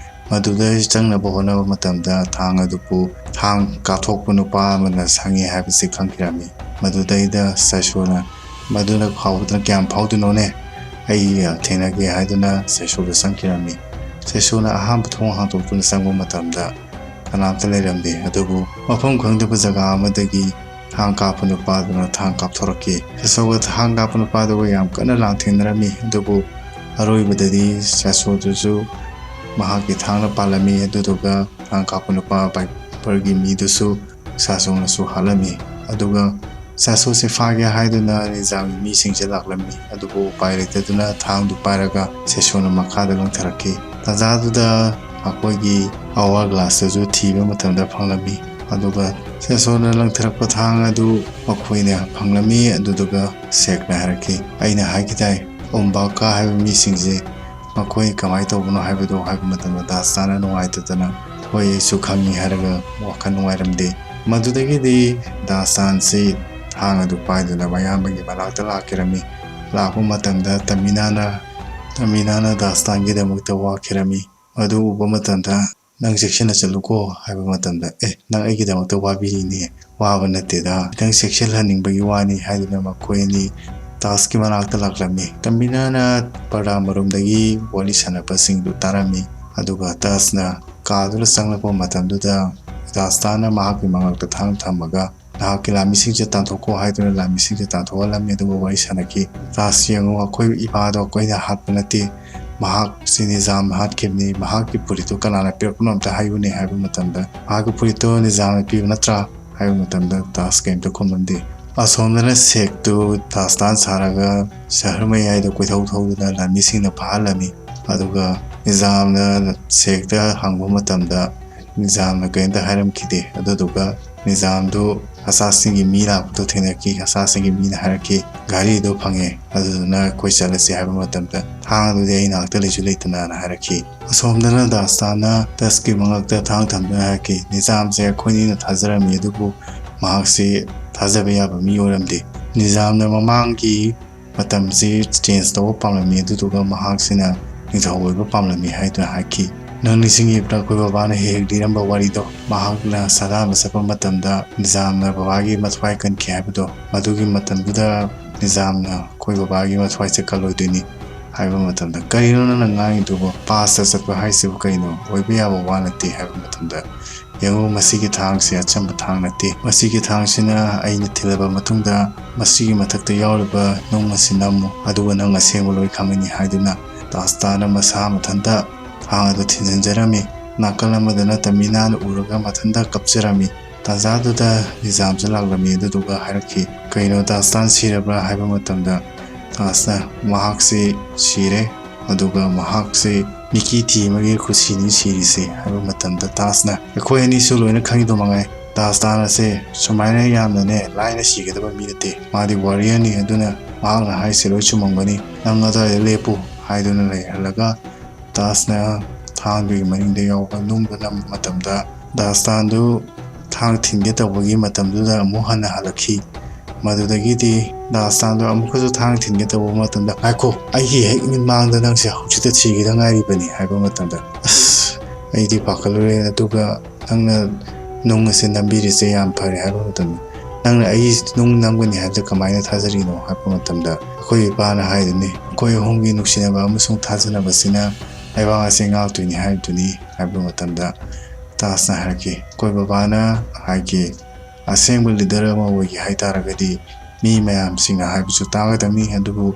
ꯃꯗꯨꯗ ꯆꯪꯅꯕ ꯍꯣꯠꯅꯕ ꯃꯇꯝꯗ ꯊꯥꯡ ꯑꯗꯨꯕꯨ ꯊꯥꯡ ꯀꯥꯊꯣꯛꯄ ꯅꯨꯄꯥ ꯑꯃꯅ ꯁꯪꯉꯤ ꯍꯥꯏꯕꯁꯤ ꯈꯪꯈꯤꯔꯝꯃꯤ꯫ ꯃꯗꯨꯗꯩꯗ ꯁꯥꯏꯁꯣꯅ, "ꯃꯗꯨꯅ ꯐꯥꯎꯕꯗꯨꯅ ꯀꯌꯥꯝ ꯐꯥꯎꯗꯣꯏꯅꯣꯅꯦ? ꯑꯩꯒ ꯊꯦꯡꯅꯒꯦ" ꯍꯥꯏꯗꯨꯅ ꯁꯥꯏꯁꯣꯗ ꯆꯪꯈꯤꯔꯝꯃꯤ꯫ ꯁꯦꯁꯣꯅ ꯑꯍꯥꯟꯕ ꯊꯣꯡ ꯍꯥꯡꯗꯣꯛꯇꯨꯅ ꯆꯪꯕ ꯃꯇꯝꯗ ꯀꯅꯥꯝꯇ ꯂꯩꯔꯝꯗꯦ꯫ ꯑꯗꯨꯕꯨ ꯃꯐꯝ ꯈꯪꯗꯕ ꯖꯒꯥ ꯑꯃꯗꯒꯤ ꯊꯥꯡ ꯀꯥꯞꯄ ꯅꯨꯄꯥꯗꯨꯅ ꯊꯥꯡ ꯀꯥꯞꯊꯣꯔꯛꯈꯤ꯫ ꯁꯦꯁꯣꯒ ꯊꯥꯡ ꯀꯥꯞꯄ ꯅꯨꯄꯥꯗꯨꯒ ꯌꯥꯝ ꯀꯟꯅ ꯂꯥꯟꯊꯦꯡꯅꯔꯝꯃꯤ꯫ ꯑꯗꯨꯕꯨ ꯑꯔꯣꯏꯕꯗꯗꯤ ꯁꯦꯁꯣꯗꯨꯁꯨ ꯃꯍꯥꯛꯀꯤ ꯊꯥꯡꯅ ꯄꯥꯜꯂꯝꯃꯤ꯫ ꯑꯗꯨꯗꯨꯒ ꯊꯥꯡ ꯀꯥꯞꯄ ꯅꯨꯄꯥ ꯕꯥꯏꯄꯔꯒꯤ ꯃꯤꯗꯨꯁꯨ ꯁꯥꯁꯣꯡꯅꯁꯨ ꯍꯥꯠꯂꯝꯃꯤ꯫ ꯑꯗꯨꯒ ꯁꯥꯁꯣꯁꯦ ꯐꯥꯒꯦ ꯍꯥꯏꯗꯨꯅ ꯅꯤꯖꯥꯝꯒꯤ ꯃꯤꯁꯤꯡꯁꯦ ꯂꯥꯛꯂꯝꯃꯤ꯫ ꯑꯗꯨꯕꯨ ꯎꯄꯥꯏ ꯂꯩꯇꯗꯨꯅ ꯊꯥꯡꯗꯨ ꯄꯥꯏꯔꯒ ꯁꯦꯁꯣꯅ ꯃꯈꯥꯗ ꯂꯪꯊꯔꯛꯈꯤ꯫ ꯇꯥꯟꯖꯥꯗꯨꯗ ꯃꯈꯣꯏꯒꯤ ꯑꯋꯥꯔ ꯒ꯭ꯂꯥꯁꯇꯁꯨ ꯊꯤꯕ ꯃꯇꯝꯗ ꯐꯪꯂꯝꯃꯤ꯫ ꯑꯗꯨꯒ ꯁꯦꯁꯣꯅ ꯂꯪꯊꯔꯛꯄ ꯊꯥꯡ ꯑꯗꯨ ꯃꯈꯣꯏꯅ ꯐꯪꯂꯝꯃꯤ꯫ ꯑꯗꯨꯗꯨꯒ ꯁꯦꯛꯅ ꯍꯥꯏꯔꯛꯈꯤ, "ꯑꯩꯅ ꯍꯥꯏꯈꯤꯗꯥꯏ, ꯎꯝꯕꯥꯀꯥ ꯍꯥꯏꯕ ꯃꯤꯁꯤꯡꯁꯦ ꯃꯈꯣꯏ ꯀꯃꯥꯏꯅ ꯇꯧꯕꯅꯣ ꯍꯥꯏꯕꯗꯨ?" ꯍꯥꯏꯕ ꯃꯇꯝꯗ ꯗꯥꯁꯇꯥꯟꯅ ꯅꯨꯡꯉꯥꯏꯇꯗꯅ, "ꯍꯣꯏ, ꯑꯩꯁꯨ ꯈꯪꯉꯤ" ꯍꯥꯏꯔꯒ ꯋꯥꯈꯜ ꯅꯨꯡꯉꯥꯏꯔꯝꯗꯦ꯫ ꯃꯗꯨꯗꯒꯤꯗꯤ ꯗꯥꯁꯇꯥꯟꯁꯤ ꯊꯥꯡ ꯑꯗꯨ ꯄꯥꯏꯗꯨꯅ ꯃꯌꯥꯝꯕꯒꯤ ꯃꯅꯥꯛꯇ ꯂꯥꯛꯈꯤꯔꯝꯃꯤ꯫ ꯂꯥꯛꯄ ꯃꯇꯝꯗ ꯇꯃꯤꯅꯥꯅ, ꯇꯃꯤꯅꯥꯅ ꯗꯥꯁꯇꯥꯟꯒꯤꯗꯃꯛꯇ ꯋꯥꯈꯤꯔꯝꯃꯤ꯫ ꯃꯗꯨ ꯎꯕ ꯃꯇꯝꯗ, "ꯅꯪ ꯆꯦꯛꯁꯤꯟꯅ ꯆꯠꯂꯨꯀꯣ" ꯍꯥꯏꯕ ꯃꯇꯝꯗ, "ꯑꯦ, ꯅꯪ ꯑꯩꯒꯤꯗꯃꯛꯇ ꯋꯥꯕꯤꯔꯤꯅꯦ, ꯋꯥꯕ ꯅꯠꯇꯦꯗ, ꯈꯤꯇꯪ ꯆꯦꯛꯁꯤꯜꯍꯟꯅꯤꯡꯕꯒꯤ ꯋꯥꯅꯤ" ꯍꯥꯏꯗꯨꯅ ꯃꯈꯣꯏ ꯑꯅꯤ ꯇꯥꯖꯀꯤ ꯃꯅꯥꯛꯇ ꯂꯥꯛꯂꯝꯃꯤ꯫ ꯇꯃꯤꯅꯥꯅ ꯄꯔꯗꯥ ꯃꯔꯨꯝꯗꯒꯤ ꯋꯥꯔꯤ ꯁꯥꯟꯅꯕꯁꯤꯡꯗꯨ ꯇꯥꯔꯝꯃꯤ꯫ ꯑꯗꯨꯒ ꯇꯥꯖꯅ ꯀꯥꯗꯨꯗ ꯆꯪꯂꯛꯄ ꯃꯇꯝꯗꯨꯗ, ꯗꯥꯁꯇꯥꯟꯅ ꯃꯍꯥꯛꯀꯤ ꯃꯉꯛꯇ ꯊꯥꯡ ꯊꯝꯃꯒ, "ꯅꯍꯥꯛꯀꯤ ꯂꯥꯟꯃꯤꯁꯤꯡꯁꯦ ꯇꯥꯟꯊꯣꯛꯀꯣ" ꯍꯥꯏꯗꯨꯅ ꯂꯥꯟꯃꯤꯁꯤꯡꯁꯦ ꯇꯥꯟꯊꯣꯛꯍꯜꯂꯝꯃꯤ꯫ ꯑꯗꯨꯒ ꯋꯥꯔꯤ ꯁꯥꯟꯅꯈꯤ꯫ "ꯇꯥꯖ, ꯌꯦꯡꯉꯨ, ꯑꯩꯈꯣꯏ ꯏꯄꯥꯗꯣ ꯑꯩꯈꯣꯏꯅ ꯍꯥꯠꯄ ꯅꯠꯇꯦ, ꯃꯍꯥꯛꯁꯤ ꯅꯤꯖꯥꯝꯅ ꯍꯥꯠꯈꯤꯕꯅꯤ, ꯃꯍꯥꯛꯀꯤ ꯐꯨꯔꯤꯠꯇꯨ ꯀꯅꯥꯅ ꯄꯤꯔꯛꯄꯅꯣ ꯑꯝꯇ ꯍꯥꯏꯌꯨꯅꯦ" ꯍꯥꯏꯕ ꯃꯇꯝꯗ, "ꯃꯍꯥꯛꯀꯤ ꯐꯨꯔꯤꯠꯇꯨ ꯅꯤꯖꯥꯝꯅ ꯄꯤꯕ ꯅꯠꯇ꯭ꯔꯥ?" ꯍꯥꯏꯕ ꯃꯇꯝꯗ ꯇꯥꯖ ꯀꯔꯤꯝꯇ ꯈꯨꯝꯂꯝꯗꯦ꯫ ꯑꯁꯣꯝꯗꯅ ꯁꯦꯛꯇꯨ ꯗꯥꯁꯇꯥꯟ ꯁꯥꯔꯒ ꯁꯍꯔ ꯃꯌꯥꯏꯗ ꯀꯣꯏꯊꯧ ꯊꯧꯗꯨꯅ ꯂꯥꯟꯃꯤꯁꯤꯡꯅ ꯐꯥꯍꯜꯂꯝꯃꯤ꯫ ꯑꯗꯨꯒ ꯅꯤꯖꯥꯝꯅ ꯁꯦꯛꯇ ꯍꯪꯕ ꯃꯇꯝꯗ ꯅꯤꯖꯥꯝꯅ ꯀꯔꯤꯝꯇ ꯍꯥꯏꯔꯝꯈꯤꯗꯦ꯫ ꯑꯗꯨꯗꯨꯒ ꯅꯤꯖꯥꯝꯗꯨ ꯍꯁꯥꯁꯤꯡꯒꯤ ꯃꯤ ꯂꯥꯛꯄꯗꯣ ꯊꯦꯡꯅꯈꯤ꯫ ꯍꯁꯥꯁꯤꯡꯒꯤ ꯃꯤꯅ ꯍꯥꯏꯔꯛꯈꯤ, "ꯘꯥꯔꯤꯗꯣ ꯐꯪꯉꯦ, ꯑꯗꯨꯗꯨꯅ ꯑꯩꯈꯣꯏ ꯆꯠꯂꯁꯤ" ꯍꯥꯏꯕ ꯃꯇꯝꯗ, "ꯊꯥꯡ ꯑꯗꯨꯗꯤ ꯑꯩ ꯅꯥꯛꯇ ꯂꯩꯁꯨ ꯂꯩꯇꯅ"ꯅ ꯍꯥꯏꯔꯛꯈꯤ꯫ ꯑꯁꯣꯝꯗꯅ ꯗꯥꯁꯇꯥꯟꯅ ꯇꯥꯖꯀꯤ ꯃꯉꯛꯇ ꯊꯥꯡ ꯊꯝꯗꯨꯅ ꯍꯥꯏꯔꯛꯈꯤ, "ꯅꯤꯖꯥꯝꯁꯦ ꯑꯩꯈꯣꯏꯅꯤꯅ ꯊꯥꯖꯔꯝꯃꯤ, ꯑꯗꯨꯕꯨ ꯃꯍꯥꯛꯁꯤ ꯊꯥꯖꯕ ꯌꯥꯕ ꯃꯤ ꯑꯣꯏꯔꯝꯗꯦ꯫ ꯅꯤꯖꯥꯝꯅ ꯃꯃꯥꯡꯒꯤ ꯃꯇꯝꯁꯤ ꯆꯦꯟꯖ ꯇꯧꯕ ꯄꯥꯝꯂꯝꯃꯤ, ꯑꯗꯨꯗꯨꯒ ꯃꯍꯥꯛꯁꯤꯅ ꯅꯤꯡꯊꯧ ꯑꯣꯏꯕ ꯄꯥꯝꯂꯝꯃꯤ" ꯍꯥꯏꯗꯨꯅ ꯍꯥꯏꯈꯤ꯫ "ꯅꯪ ꯅꯤꯡꯁꯤꯡꯉꯤꯕ꯭ꯔꯥ, ꯑꯩꯈꯣꯏ ꯕꯕꯥꯅ ꯍꯦꯛ ꯍꯦꯛ ꯂꯤꯔꯝꯕ ꯋꯥꯔꯤꯗꯣ? ꯃꯍꯥꯛꯅ ꯁꯥꯗꯥꯟꯕ ꯆꯠꯄ ꯃꯇꯝꯗ ꯅꯤꯖꯥꯝꯅ ꯕꯕꯥꯒꯤ ꯃꯊ꯭ꯋꯥꯏ ꯀꯟꯈꯤ ꯍꯥꯏꯕꯗꯣ, ꯃꯗꯨꯒꯤ ꯃꯇꯝꯗꯨꯗ ꯅꯤꯖꯥꯝꯅ ꯑꯩꯈꯣꯏ ꯕꯕꯥꯒꯤ ꯃꯊ꯭ꯋꯥꯏꯁꯦ ꯀꯜꯂꯣꯏꯗꯣꯏꯅꯤ, ꯍꯥꯏꯕ ꯃꯇꯝꯗ, "ꯀꯔꯤꯅꯣ ꯅꯪꯅ ꯉꯥꯡꯉꯤꯗꯨꯕꯣ? ꯄꯥꯁꯇ ꯆꯠꯄ ꯍꯥꯏꯁꯤꯕꯨ ꯀꯩꯅꯣ? ꯑꯣꯏꯕ ꯌꯥꯕ ꯋꯥ ꯅꯠꯇꯦ" ꯍꯥꯏꯕ ꯃꯇꯝꯗ, "ꯌꯦꯡꯉꯨ, ꯃꯁꯤꯒꯤ ꯊꯥꯡꯁꯦ ꯑꯆꯝꯕ ꯊꯥꯡ ꯅꯠꯇꯦ꯫ ꯃꯁꯤꯒꯤ ꯊꯥꯡꯁꯤꯅ ꯑꯩꯅ ꯊꯤꯜꯂꯕ ꯃꯇꯨꯡꯗ ꯃꯁꯤꯒꯤ ꯃꯊꯛꯇ ꯌꯥꯎꯔꯤꯕ ꯅꯨꯡ ꯑꯁꯤ ꯅꯝꯃꯨ, ꯑꯗꯨꯒ ꯅꯪ ꯑꯁꯦꯡꯕ ꯂꯣꯏ ꯈꯪꯒꯅꯤ" ꯍꯥꯏꯗꯨꯅ ꯗꯥꯁꯇꯥꯅ ꯃꯁꯥ ꯃꯊꯟꯇ ꯊꯥꯡ ꯑꯗꯨ ꯊꯤꯟꯖꯤꯟꯖꯔꯝꯃꯤ꯫ ꯅꯥꯀꯜ ꯑꯃꯗꯅ ꯇꯃꯤꯅꯥꯅ ꯎꯔꯒ ꯃꯊꯟꯇ ꯀꯞꯆꯔꯝꯃꯤ꯫ ꯇꯥꯟꯖꯥꯗꯨꯗ ꯅꯤꯖꯥꯝꯁꯨ ꯂꯥꯛꯂꯝꯃꯤ, ꯑꯗꯨꯗꯨꯒ ꯍꯥꯏꯔꯛꯈꯤ, "ꯀꯩꯅꯣ, ꯗꯥꯁꯇꯥꯟ ꯁꯤꯔꯕ꯭ꯔꯥ?" ꯍꯥꯏꯕ ꯃꯇꯝꯗ ꯗꯥꯁꯅ, "ꯃꯍꯥꯛꯁꯤ ꯁꯤꯔꯦ, ꯑꯗꯨꯒ ꯃꯍꯥꯛꯁꯤ ꯃꯤꯀꯤ ꯊꯤ ꯑꯃꯒꯤ ꯈꯨꯁꯤꯅꯤ ꯁꯤꯔꯤꯁꯦ" ꯍꯥꯏꯕ ꯃꯇꯝꯗ ꯗꯥꯁꯅ, "ꯑꯩꯈꯣꯏ ꯑꯅꯤꯁꯨ ꯂꯣꯏꯅ ꯈꯪꯉꯤꯗꯣ ꯃꯉꯥꯏ, ꯗꯥꯁꯇꯥꯟ ꯑꯁꯦ ꯁꯨꯃꯥꯏꯅ ꯌꯥꯝꯅꯅꯦ ꯂꯥꯏꯅ ꯁꯤꯒꯗꯕ ꯃꯤ ꯅꯠꯇꯦ꯫ ꯃꯥꯗꯤ ꯋꯥꯔꯤꯌꯔꯅꯤ, ꯑꯗꯨꯅ ꯃꯍꯥꯛꯅ ꯍꯥꯏꯁꯦ ꯂꯣꯏ ꯆꯨꯝꯃꯝꯒꯅꯤ꯫ ꯅꯪ ꯑꯗꯨꯋꯥꯏꯗ ꯂꯦꯞꯄꯨ" ꯍꯥꯏꯗꯨꯅ ꯂꯩꯍꯜꯂꯒ ꯗꯥꯁꯅ ꯊꯥꯡꯗꯨꯒꯤ ꯃꯅꯤꯡꯗ ꯌꯥꯎꯕ ꯅꯨꯡꯗꯨ ꯅꯝꯕ ꯃꯇꯝꯗ, ꯗꯥꯁꯇꯥꯟꯗꯨ ꯊꯥꯡ ꯊꯤꯟꯒꯦ ꯇꯧꯕꯒꯤ ꯃꯇꯝꯗꯨꯗ ꯑꯃꯨꯛ ꯍꯟꯅ ꯍꯜꯂꯛꯈꯤ꯫ ꯃꯗꯨꯗꯒꯤꯗꯤ ꯗꯥꯁꯇꯥꯟꯗꯣ ꯑꯃꯨꯛꯀꯁꯨ ꯊꯥꯡ ꯊꯤꯟꯒꯦ ꯇꯧꯕ ꯃꯇꯝꯗ, "ꯉꯥꯏꯈꯣ, ꯑꯩꯒꯤ ꯍꯦꯛ ꯃꯤꯠꯃꯥꯡꯗ ꯅꯪꯁꯦ ꯍꯧꯖꯤꯛꯇ ꯁꯤꯈꯤꯗ ꯉꯥꯏꯔꯤꯕꯅꯤ" ꯍꯥꯏꯕ ꯃꯇꯝꯗ, "ꯑꯁ, ꯑꯩꯗꯤ ꯄꯥꯈꯠꯂꯨꯔꯦ, ꯑꯗꯨꯒ ꯅꯪꯅ ꯅꯨꯡ ꯑꯁꯤ ꯅꯝꯕꯤꯔꯤꯁꯦ ꯌꯥꯝ ꯐꯔꯦ" ꯍꯥꯏꯕ ꯃꯇꯝꯗ, "ꯅꯪꯅ ꯑꯩ ꯅꯨꯡ ꯅꯝꯒꯅꯤ ꯍꯥꯏꯕꯗ ꯀꯃꯥꯏꯅ ꯊꯥꯖꯔꯤꯅꯣ?" ꯍꯥꯏꯕ ꯃꯇꯝꯗ, "ꯑꯩꯈꯣꯏ ꯏꯄꯥꯅ ꯍꯥꯏꯗꯨꯅꯤ, ꯑꯩꯈꯣꯏ ꯑꯍꯨꯝꯒꯤ ꯅꯨꯡꯁꯤꯅꯕ ꯑꯃꯁꯨꯡ ꯊꯥꯖꯅꯕꯁꯤꯅ ꯂꯩꯕꯥꯛ ꯑꯁꯤ ꯉꯥꯛꯇꯣꯏꯅꯤ ꯍꯥꯏꯕꯗꯨꯅꯤ" ꯍꯥꯏꯕ ꯃꯇꯝꯗ, ꯗꯥꯁꯅ ꯍꯥꯏꯔꯛꯈꯤ, "ꯑꯩꯈꯣꯏ ꯕꯕꯥꯅ ꯍꯥꯏꯈꯤ, ꯑꯁꯦꯡꯕ ꯂꯤꯗꯔ ꯑꯃ ꯑꯣꯏꯒꯦ ꯍꯥꯏ ꯇꯥꯔꯒꯗꯤ ꯃꯤ ꯃꯌꯥꯝꯁꯤꯡꯅ ꯍꯥꯏꯕꯁꯨ ꯇꯥꯒꯗꯕꯅꯤ, ꯑꯗꯨꯕꯨ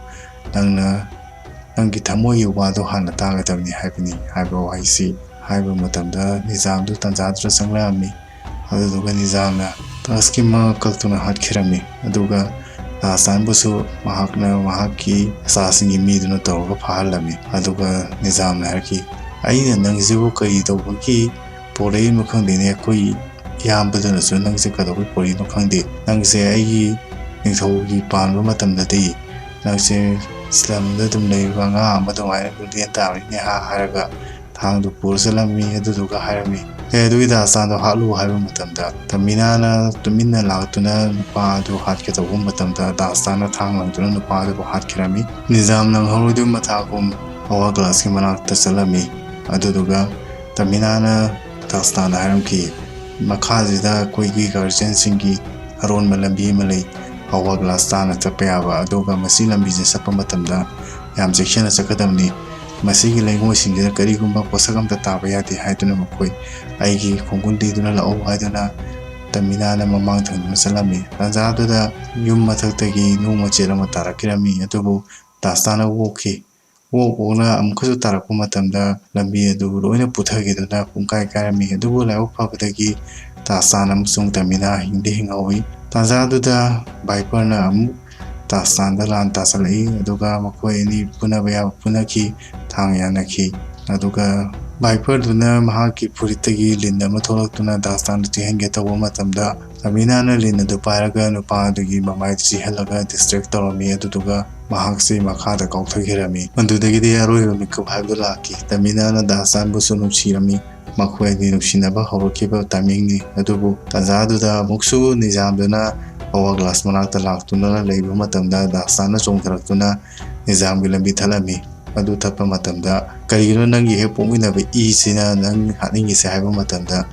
ꯅꯪꯅ ꯅꯪꯒꯤ ꯊꯃꯣꯏꯒꯤ ꯋꯥꯗꯣ ꯍꯥꯟꯅ ꯇꯥꯒꯗꯕꯅꯤ ꯍꯥꯏꯕꯅꯤ" ꯍꯥꯏꯕ ꯋꯥꯍꯩꯁꯤ ꯍꯥꯏꯕ ꯃꯇꯝꯗ, ꯅꯤꯖꯥꯝꯗꯨ ꯇꯟꯖꯥꯗꯨꯗ ꯆꯪꯂꯛꯑꯝꯃꯤ꯫ ꯑꯗꯨꯗꯨꯒ ꯅꯤꯖꯥꯝꯅ ꯗꯥꯁꯀꯤ ꯃꯉꯛ ꯀꯛꯇꯨꯅ ꯍꯥꯠꯈꯤꯔꯝꯃꯤ꯫ ꯑꯗꯨꯒ ꯗꯥꯁꯇꯥꯟꯕꯨꯁꯨ ꯃꯍꯥꯛꯅ ꯃꯍꯥꯛꯀꯤ ꯑꯆꯥꯁꯤꯡꯒꯤ ꯃꯤꯗꯨꯅ ꯇꯧꯔꯒ ꯐꯥꯍꯜꯂꯝꯃꯤ꯫ ꯑꯗꯨꯒ ꯅꯤꯖꯥꯝꯅ ꯍꯥꯏꯔꯛꯈꯤ, "ꯑꯩꯅ ꯅꯪꯁꯤꯕꯨ ꯀꯔꯤ ꯇꯧꯕꯒꯤ ꯄꯣꯔꯛꯏꯅꯣ ꯈꯪꯗꯦꯅꯦ, ꯑꯩꯈꯣꯏ ꯏꯌꯥꯝꯕꯗꯨꯅꯁꯨ ꯅꯪꯁꯦ ꯀꯩꯗꯧꯕꯩ ꯄꯣꯔꯛꯏꯅꯣ ꯈꯪꯗꯦ꯫ ꯅꯪꯁꯦ ꯑꯩꯒꯤ ꯅꯤꯡꯊꯧꯒꯤ ꯄꯥꯟꯕ ꯃꯇꯝꯗꯗꯤ ꯅꯪꯁꯦ ꯁ꯭ꯂꯝꯗ ꯑꯗꯨꯝ ꯂꯩꯕ ꯑꯉꯥꯡ ꯑꯃ ꯑꯗꯨꯃꯥꯏꯅ ꯑꯗꯨꯝ ꯂꯦꯟ ꯇꯥꯕꯅꯤꯅꯦ ꯍꯥ" ꯍꯥꯏꯔꯒ ꯊꯥꯡꯗꯨ ꯄꯨꯔ ꯆꯠꯂꯝꯃꯤ꯫ ꯑꯗꯨꯗꯨꯒ ꯍꯥꯏꯔꯝꯃꯤ, "ꯑꯦ, ꯑꯗꯨꯒꯤ ꯗꯥꯁꯇꯥꯟꯗꯣ ꯍꯥꯠꯂꯨ" ꯍꯥꯏꯕ ꯃꯇꯝꯗ, ꯇꯃꯤꯅꯥꯅ ꯇꯨꯃꯤꯟꯅ ꯂꯥꯛꯇꯨꯅ ꯅꯨꯄꯥ ꯑꯗꯨ ꯍꯥꯠꯀꯦ ꯇꯧꯕ ꯃꯇꯝꯗ, ꯗꯥꯁꯇꯥꯟꯅ ꯊꯥꯡ ꯂꯪꯗꯨꯅ ꯅꯨꯄꯥ ꯑꯗꯨꯕꯨ ꯍꯥꯠꯈꯤꯔꯝꯃꯤ꯫ ꯅꯤꯖꯥꯝ ꯅꯪꯍꯧꯔꯣꯏꯗꯕ ꯃꯊꯥꯒꯨꯝ ꯑꯋꯥ ꯒ꯭ꯂꯥꯁꯀꯤ ꯃꯅꯥꯛꯇ ꯆꯠꯂꯝꯃꯤ꯫ ꯑꯗꯨꯗꯨꯒ ꯇꯃꯤꯅꯥꯅ ꯗꯥꯁꯇꯥꯟꯗ ꯍꯥꯏꯔꯝꯈꯤ, "ꯃꯈꯥꯁꯤꯗ ꯑꯩꯈꯣꯏꯒꯤ ꯒꯥꯔꯖꯤꯌꯟꯁꯤꯡꯒꯤ ꯑꯔꯣꯟꯕ ꯂꯝꯕꯤ ꯑꯃ ꯂꯩ, ꯑꯋꯥ ꯒ꯭ꯂꯥꯁ ꯇꯥꯅ ꯆꯠꯄ ꯌꯥꯕ꯫ ꯑꯗꯨꯒ ꯃꯁꯤ ꯂꯝꯕꯤꯁꯦ ꯆꯠꯄ ꯃꯇꯝꯗ ꯌꯥꯝ ꯆꯦꯛꯁꯤꯟꯅ ꯆꯠꯀꯗꯕꯅꯤ꯫ ꯃꯁꯤꯒꯤ ꯂꯩꯉꯣꯏꯁꯤꯡꯁꯤꯗ ꯀꯔꯤꯒꯨꯝꯕ ꯄꯣꯠꯁꯛ ꯑꯝꯇ ꯇꯥꯕ ꯌꯥꯗꯦ" ꯍꯥꯏꯗꯨꯅ ꯃꯈꯣꯏ "ꯑꯩꯒꯤ ꯈꯣꯡꯒꯨꯜ ꯂꯤꯗꯨꯅ ꯂꯥꯛꯎ" ꯍꯥꯏꯗꯨꯅ ꯇꯃꯤꯅꯥꯅ ꯃꯃꯥꯡ ꯊꯪꯗꯨꯅ ꯆꯠꯂꯝꯃꯤ꯫ ꯇꯥꯟꯖꯥꯗꯨꯗ ꯌꯨꯝ ꯃꯊꯛꯇꯒꯤ ꯅꯨꯡ ꯃꯆꯦꯠ ꯑꯃ ꯇꯥꯔꯛꯈꯤꯔꯝꯃꯤ꯫ ꯑꯗꯨꯕꯨ ꯗꯥꯁꯇꯥꯅ ꯑꯣꯛꯈꯤ꯫ ꯑꯣꯛ ꯑꯣꯛꯅ ꯑꯃꯨꯛꯀꯁꯨ ꯇꯥꯔꯛꯄ ꯃꯇꯝꯗ ꯂꯝꯕꯤ ꯑꯗꯨ ꯂꯣꯏꯅ ꯄꯨꯊꯈꯤꯗꯨꯅ ꯄꯨꯡꯀꯥꯏ ꯀꯥꯏꯔꯝꯃꯤ꯫ ꯑꯗꯨꯕꯨ ꯂꯥꯏꯕꯛ ꯐꯕꯗꯒꯤ ꯗꯥꯁꯇꯥꯟ ꯑꯃꯁꯨꯡ ꯇꯃꯤꯅꯥ ꯍꯤꯡꯗꯤ ꯍꯤꯡꯍꯧꯏ꯫ ꯇꯥꯟꯖꯥꯗꯨꯗ ꯚꯥꯏꯄꯔꯅ ꯑꯃꯨꯛ ꯗꯥꯁꯇꯥꯟꯗ ꯂꯥꯟ ꯇꯥꯁꯜꯂꯛꯏ꯫ ꯑꯗꯨꯒ ꯃꯈꯣꯏ ꯑꯅꯤ ꯐꯨꯅꯕ ꯌꯥꯕ ꯐꯨꯅꯈꯤ, ꯊꯥꯡ ꯌꯥꯅꯈꯤ꯫ ꯑꯗꯨꯒ ꯚꯥꯏꯄꯔꯗꯨꯅ ꯃꯍꯥꯛꯀꯤ ꯐꯨꯔꯤꯠꯇꯒꯤ ꯂꯤꯟ ꯑꯃ ꯊꯣꯛꯂꯛꯇꯨꯅ ꯗꯥꯁꯇꯥꯟꯗ ꯆꯤꯛꯍꯟꯒꯦ ꯇꯧꯕ ꯃꯇꯝꯗ ꯇꯃꯤꯅꯥꯅ ꯂꯤꯟ ꯑꯗꯨ ꯄꯥꯏꯔꯒ ꯅꯨꯄꯥ ꯑꯗꯨꯒꯤ ꯃꯃꯥꯏꯗ ꯆꯤꯍꯜꯂꯒ ꯗꯤꯁꯇ꯭ꯔꯦꯛ ꯇꯧꯔꯝꯃꯤ꯫ ꯑꯗꯨꯗꯨꯒ ꯃꯍꯥꯛꯁꯤ ꯃꯈꯥꯗ ꯀꯥꯎꯊꯈꯤꯔꯝꯃꯤ꯫ ꯃꯗꯨꯗꯒꯤꯗꯤ ꯑꯔꯣꯏꯕ ꯃꯤꯀꯨꯞ ꯍꯥꯏꯕꯗꯨ ꯂꯥꯛꯈꯤ꯫ ꯇꯃꯤꯅꯥꯅ ꯗꯥꯁꯇꯥꯟꯕꯨꯁꯨ ꯅꯨꯡꯁꯤꯔꯝꯃꯤ꯫ ꯃꯈꯣꯏ ꯑꯅꯤ ꯅꯨꯡꯁꯤꯅꯕ ꯍꯧꯔꯛꯈꯤꯕ ꯇꯥꯏꯃꯤꯡꯅꯤ꯫ ꯑꯗꯨꯕꯨ ꯇꯥꯟꯖꯥꯗꯨꯗ ꯑꯃꯨꯛꯁꯨ ꯅꯤꯖꯥꯝꯗꯨꯅ ꯑꯋꯥ ꯒ꯭ꯂꯥꯁ ꯃꯅꯥꯛꯇ ꯂꯥꯛꯇꯨꯅ ꯂꯩꯕ ꯃꯇꯝꯗ ꯗꯥꯁꯇꯥꯟꯅ ꯆꯣꯡꯊꯔꯛꯇꯨꯅ ꯅꯤꯖꯥꯝꯒꯤ ꯂꯝꯕꯤ ꯊꯠꯂꯝꯃꯤ꯫ ꯑꯗꯨ ꯊꯠꯄ ꯃꯇꯝꯗ "ꯀꯔꯤꯒꯤꯅꯣ ꯅꯪꯒꯤ ꯍꯦꯛ ꯄꯣꯛꯃꯤꯟꯅꯕ ꯏꯁꯤꯅ ꯅꯪ ꯍꯥꯠꯅꯤꯡꯉꯤꯁꯦ?" ꯍꯥꯏꯕ ꯃꯇꯝꯗ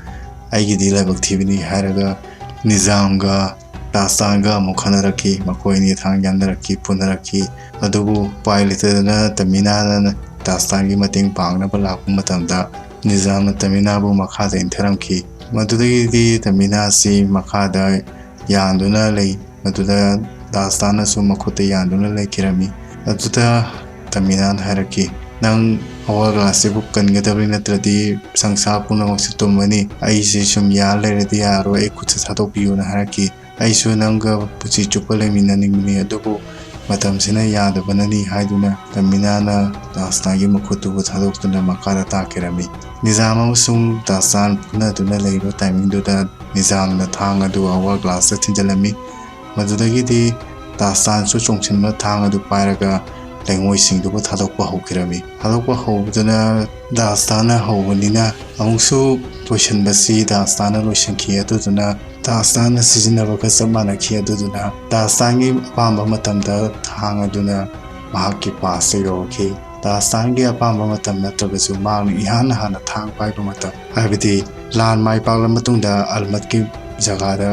"ꯑꯩꯒꯤꯗꯤ ꯂꯥꯏꯕꯛ ꯊꯤꯕꯅꯤ" ꯍꯥꯏꯔꯒ ꯅꯤꯖꯥꯝꯒ ꯗꯥꯁꯇꯥꯟꯒ ꯑꯃꯨꯛ ꯈꯟꯅꯔꯛꯈꯤ꯫ ꯃꯈꯣꯏ ꯑꯅꯤ ꯊꯥꯡ ꯌꯥꯟꯅꯔꯛꯈꯤ, ꯐꯨꯅꯔꯛꯈꯤ꯫ ꯑꯗꯨꯕꯨ ꯎꯄꯥꯏ ꯂꯩꯇꯗꯅ ꯇꯃꯤꯅꯥꯅ ꯗꯥꯁꯇꯥꯟꯒꯤ ꯃꯇꯦꯡ ꯄꯥꯡꯅꯕ ꯂꯥꯛꯄ ꯃꯇꯝꯗ ꯅꯤꯖꯥꯝꯅ ꯇꯃꯤꯅꯥꯕꯨ ꯃꯈꯥꯗ ꯏꯟꯊꯔꯝꯈꯤ꯫ ꯃꯗꯨꯗꯒꯤꯗꯤ ꯇꯃꯤꯅꯥ ꯑꯁꯤ ꯃꯈꯥꯗ ꯌꯥꯟꯗꯨꯅ ꯂꯩ꯫ ꯃꯗꯨꯗ ꯗꯥꯁꯇꯥꯟꯅꯁꯨ ꯃꯈꯨꯠꯇ ꯌꯥꯟꯗꯨꯅ ꯂꯩꯈꯤꯔꯝꯃꯤ꯫ ꯑꯗꯨꯗ ꯇꯃꯤꯅꯥꯅ ꯍꯥꯏꯔꯛꯈꯤ, "ꯅꯪ ꯑꯋꯥ ꯒ꯭ꯂꯥꯁꯁꯤꯕꯨ ꯀꯟꯒꯗꯕꯅꯤ, ꯅꯠꯇ꯭ꯔꯗꯤ ꯁꯪꯁꯥꯔ ꯄꯨꯝꯅꯃꯛꯁꯦ ꯇꯨꯝꯃꯅꯤ꯫ ꯑꯩꯁꯦ ꯁꯨꯝ ꯌꯥꯟ ꯂꯩꯔꯗꯤ ꯌꯥꯔꯣꯏ, ꯑꯩ ꯈꯨꯠꯁꯦ ꯊꯥꯗꯣꯛꯄꯤꯌꯨꯅ" ꯍꯥꯏꯔꯛꯈꯤ꯫ "ꯑꯩꯁꯨ ꯅꯪꯒ ꯄꯨꯟꯁꯤ ꯆꯨꯞꯄ ꯂꯩꯃꯤꯟꯅꯅꯤꯡꯕꯅꯤ, ꯑꯗꯨꯕꯨ ꯃꯇꯝꯁꯤꯅ ꯌꯥꯗꯕꯅꯅꯤ" ꯍꯥꯏꯗꯨꯅ ꯇꯃꯤꯅꯥꯅ ꯗꯥꯁꯇꯥꯟꯒꯤ ꯃꯈꯨꯠꯇꯨꯕꯨ ꯊꯥꯗꯣꯛꯇꯨꯅ ꯃꯈꯥꯗ ꯇꯥꯈꯤꯔꯝꯃꯤ꯫ ꯅꯤꯖꯥꯝ ꯑꯃꯁꯨꯡ ꯗꯥꯁꯇꯥꯟ ꯐꯨꯅꯗꯨꯅ ꯂꯩꯕ ꯇꯥꯏꯃꯤꯡꯗꯨꯗ ꯅꯤꯖꯥꯝꯅ ꯊꯥꯡ ꯑꯗꯨ ꯑꯋꯥ ꯒ꯭ꯂꯥꯁꯇ ꯊꯤꯟꯖꯤꯜꯂꯝꯃꯤ꯫ ꯃꯗꯨꯗꯒꯤꯗꯤ ꯗꯥꯁꯇꯥꯟꯁꯨ ꯆꯣꯡꯁꯤꯟꯗꯨꯅ ꯊꯥꯡ ꯑꯗꯨ ꯄꯥꯏꯔꯒ ꯂꯩꯉꯣꯏꯁꯤꯡꯗꯨꯕꯨ ꯊꯥꯗꯣꯛꯄ ꯍꯧꯈꯤꯔꯝꯃꯤ꯫ ꯊꯥꯗꯣꯛꯄ ꯍꯧꯕꯗꯨꯅ ꯗꯥꯁꯇꯥꯟꯅ ꯍꯧꯕꯅꯤꯅ ꯑꯃꯨꯛꯁꯨ ꯂꯣꯏꯁꯤꯟꯕꯁꯤ ꯗꯥꯁꯇꯥꯟꯅ ꯂꯣꯏꯁꯤꯟꯈꯤ꯫ ꯑꯗꯨꯗꯨꯅ ꯗꯥꯁꯇꯥꯟꯅ ꯁꯤꯖꯤꯟꯅꯕꯒ ꯆꯞ ꯃꯥꯟꯅꯈꯤ꯫ ꯑꯗꯨꯗꯨꯅ ꯗꯥꯁꯇꯥꯟꯒꯤ ꯑꯄꯥꯝꯕ ꯃꯇꯝꯗ ꯊꯥꯡ ꯑꯗꯨꯅ ꯃꯍꯥꯛꯀꯤ ꯄꯥꯁꯇ ꯌꯧꯔꯛꯈꯤ꯫ ꯗꯥꯁꯇꯥꯟꯒꯤ ꯑꯄꯥꯝꯕ ꯃꯇꯝ ꯅꯠꯇ꯭ꯔꯕꯁꯨ ꯃꯍꯥꯛꯅ ꯏꯍꯥꯟ ꯍꯥꯟꯅ ꯊꯥꯡ ꯄꯥꯏꯕ ꯃꯇꯝ, ꯍꯥꯏꯕꯗꯤ ꯂꯥꯟ ꯃꯥꯏ ꯄꯥꯛꯂ ꯃꯇꯨꯡꯗ ꯑꯜꯃꯠꯀꯤ ꯖꯒꯥꯗ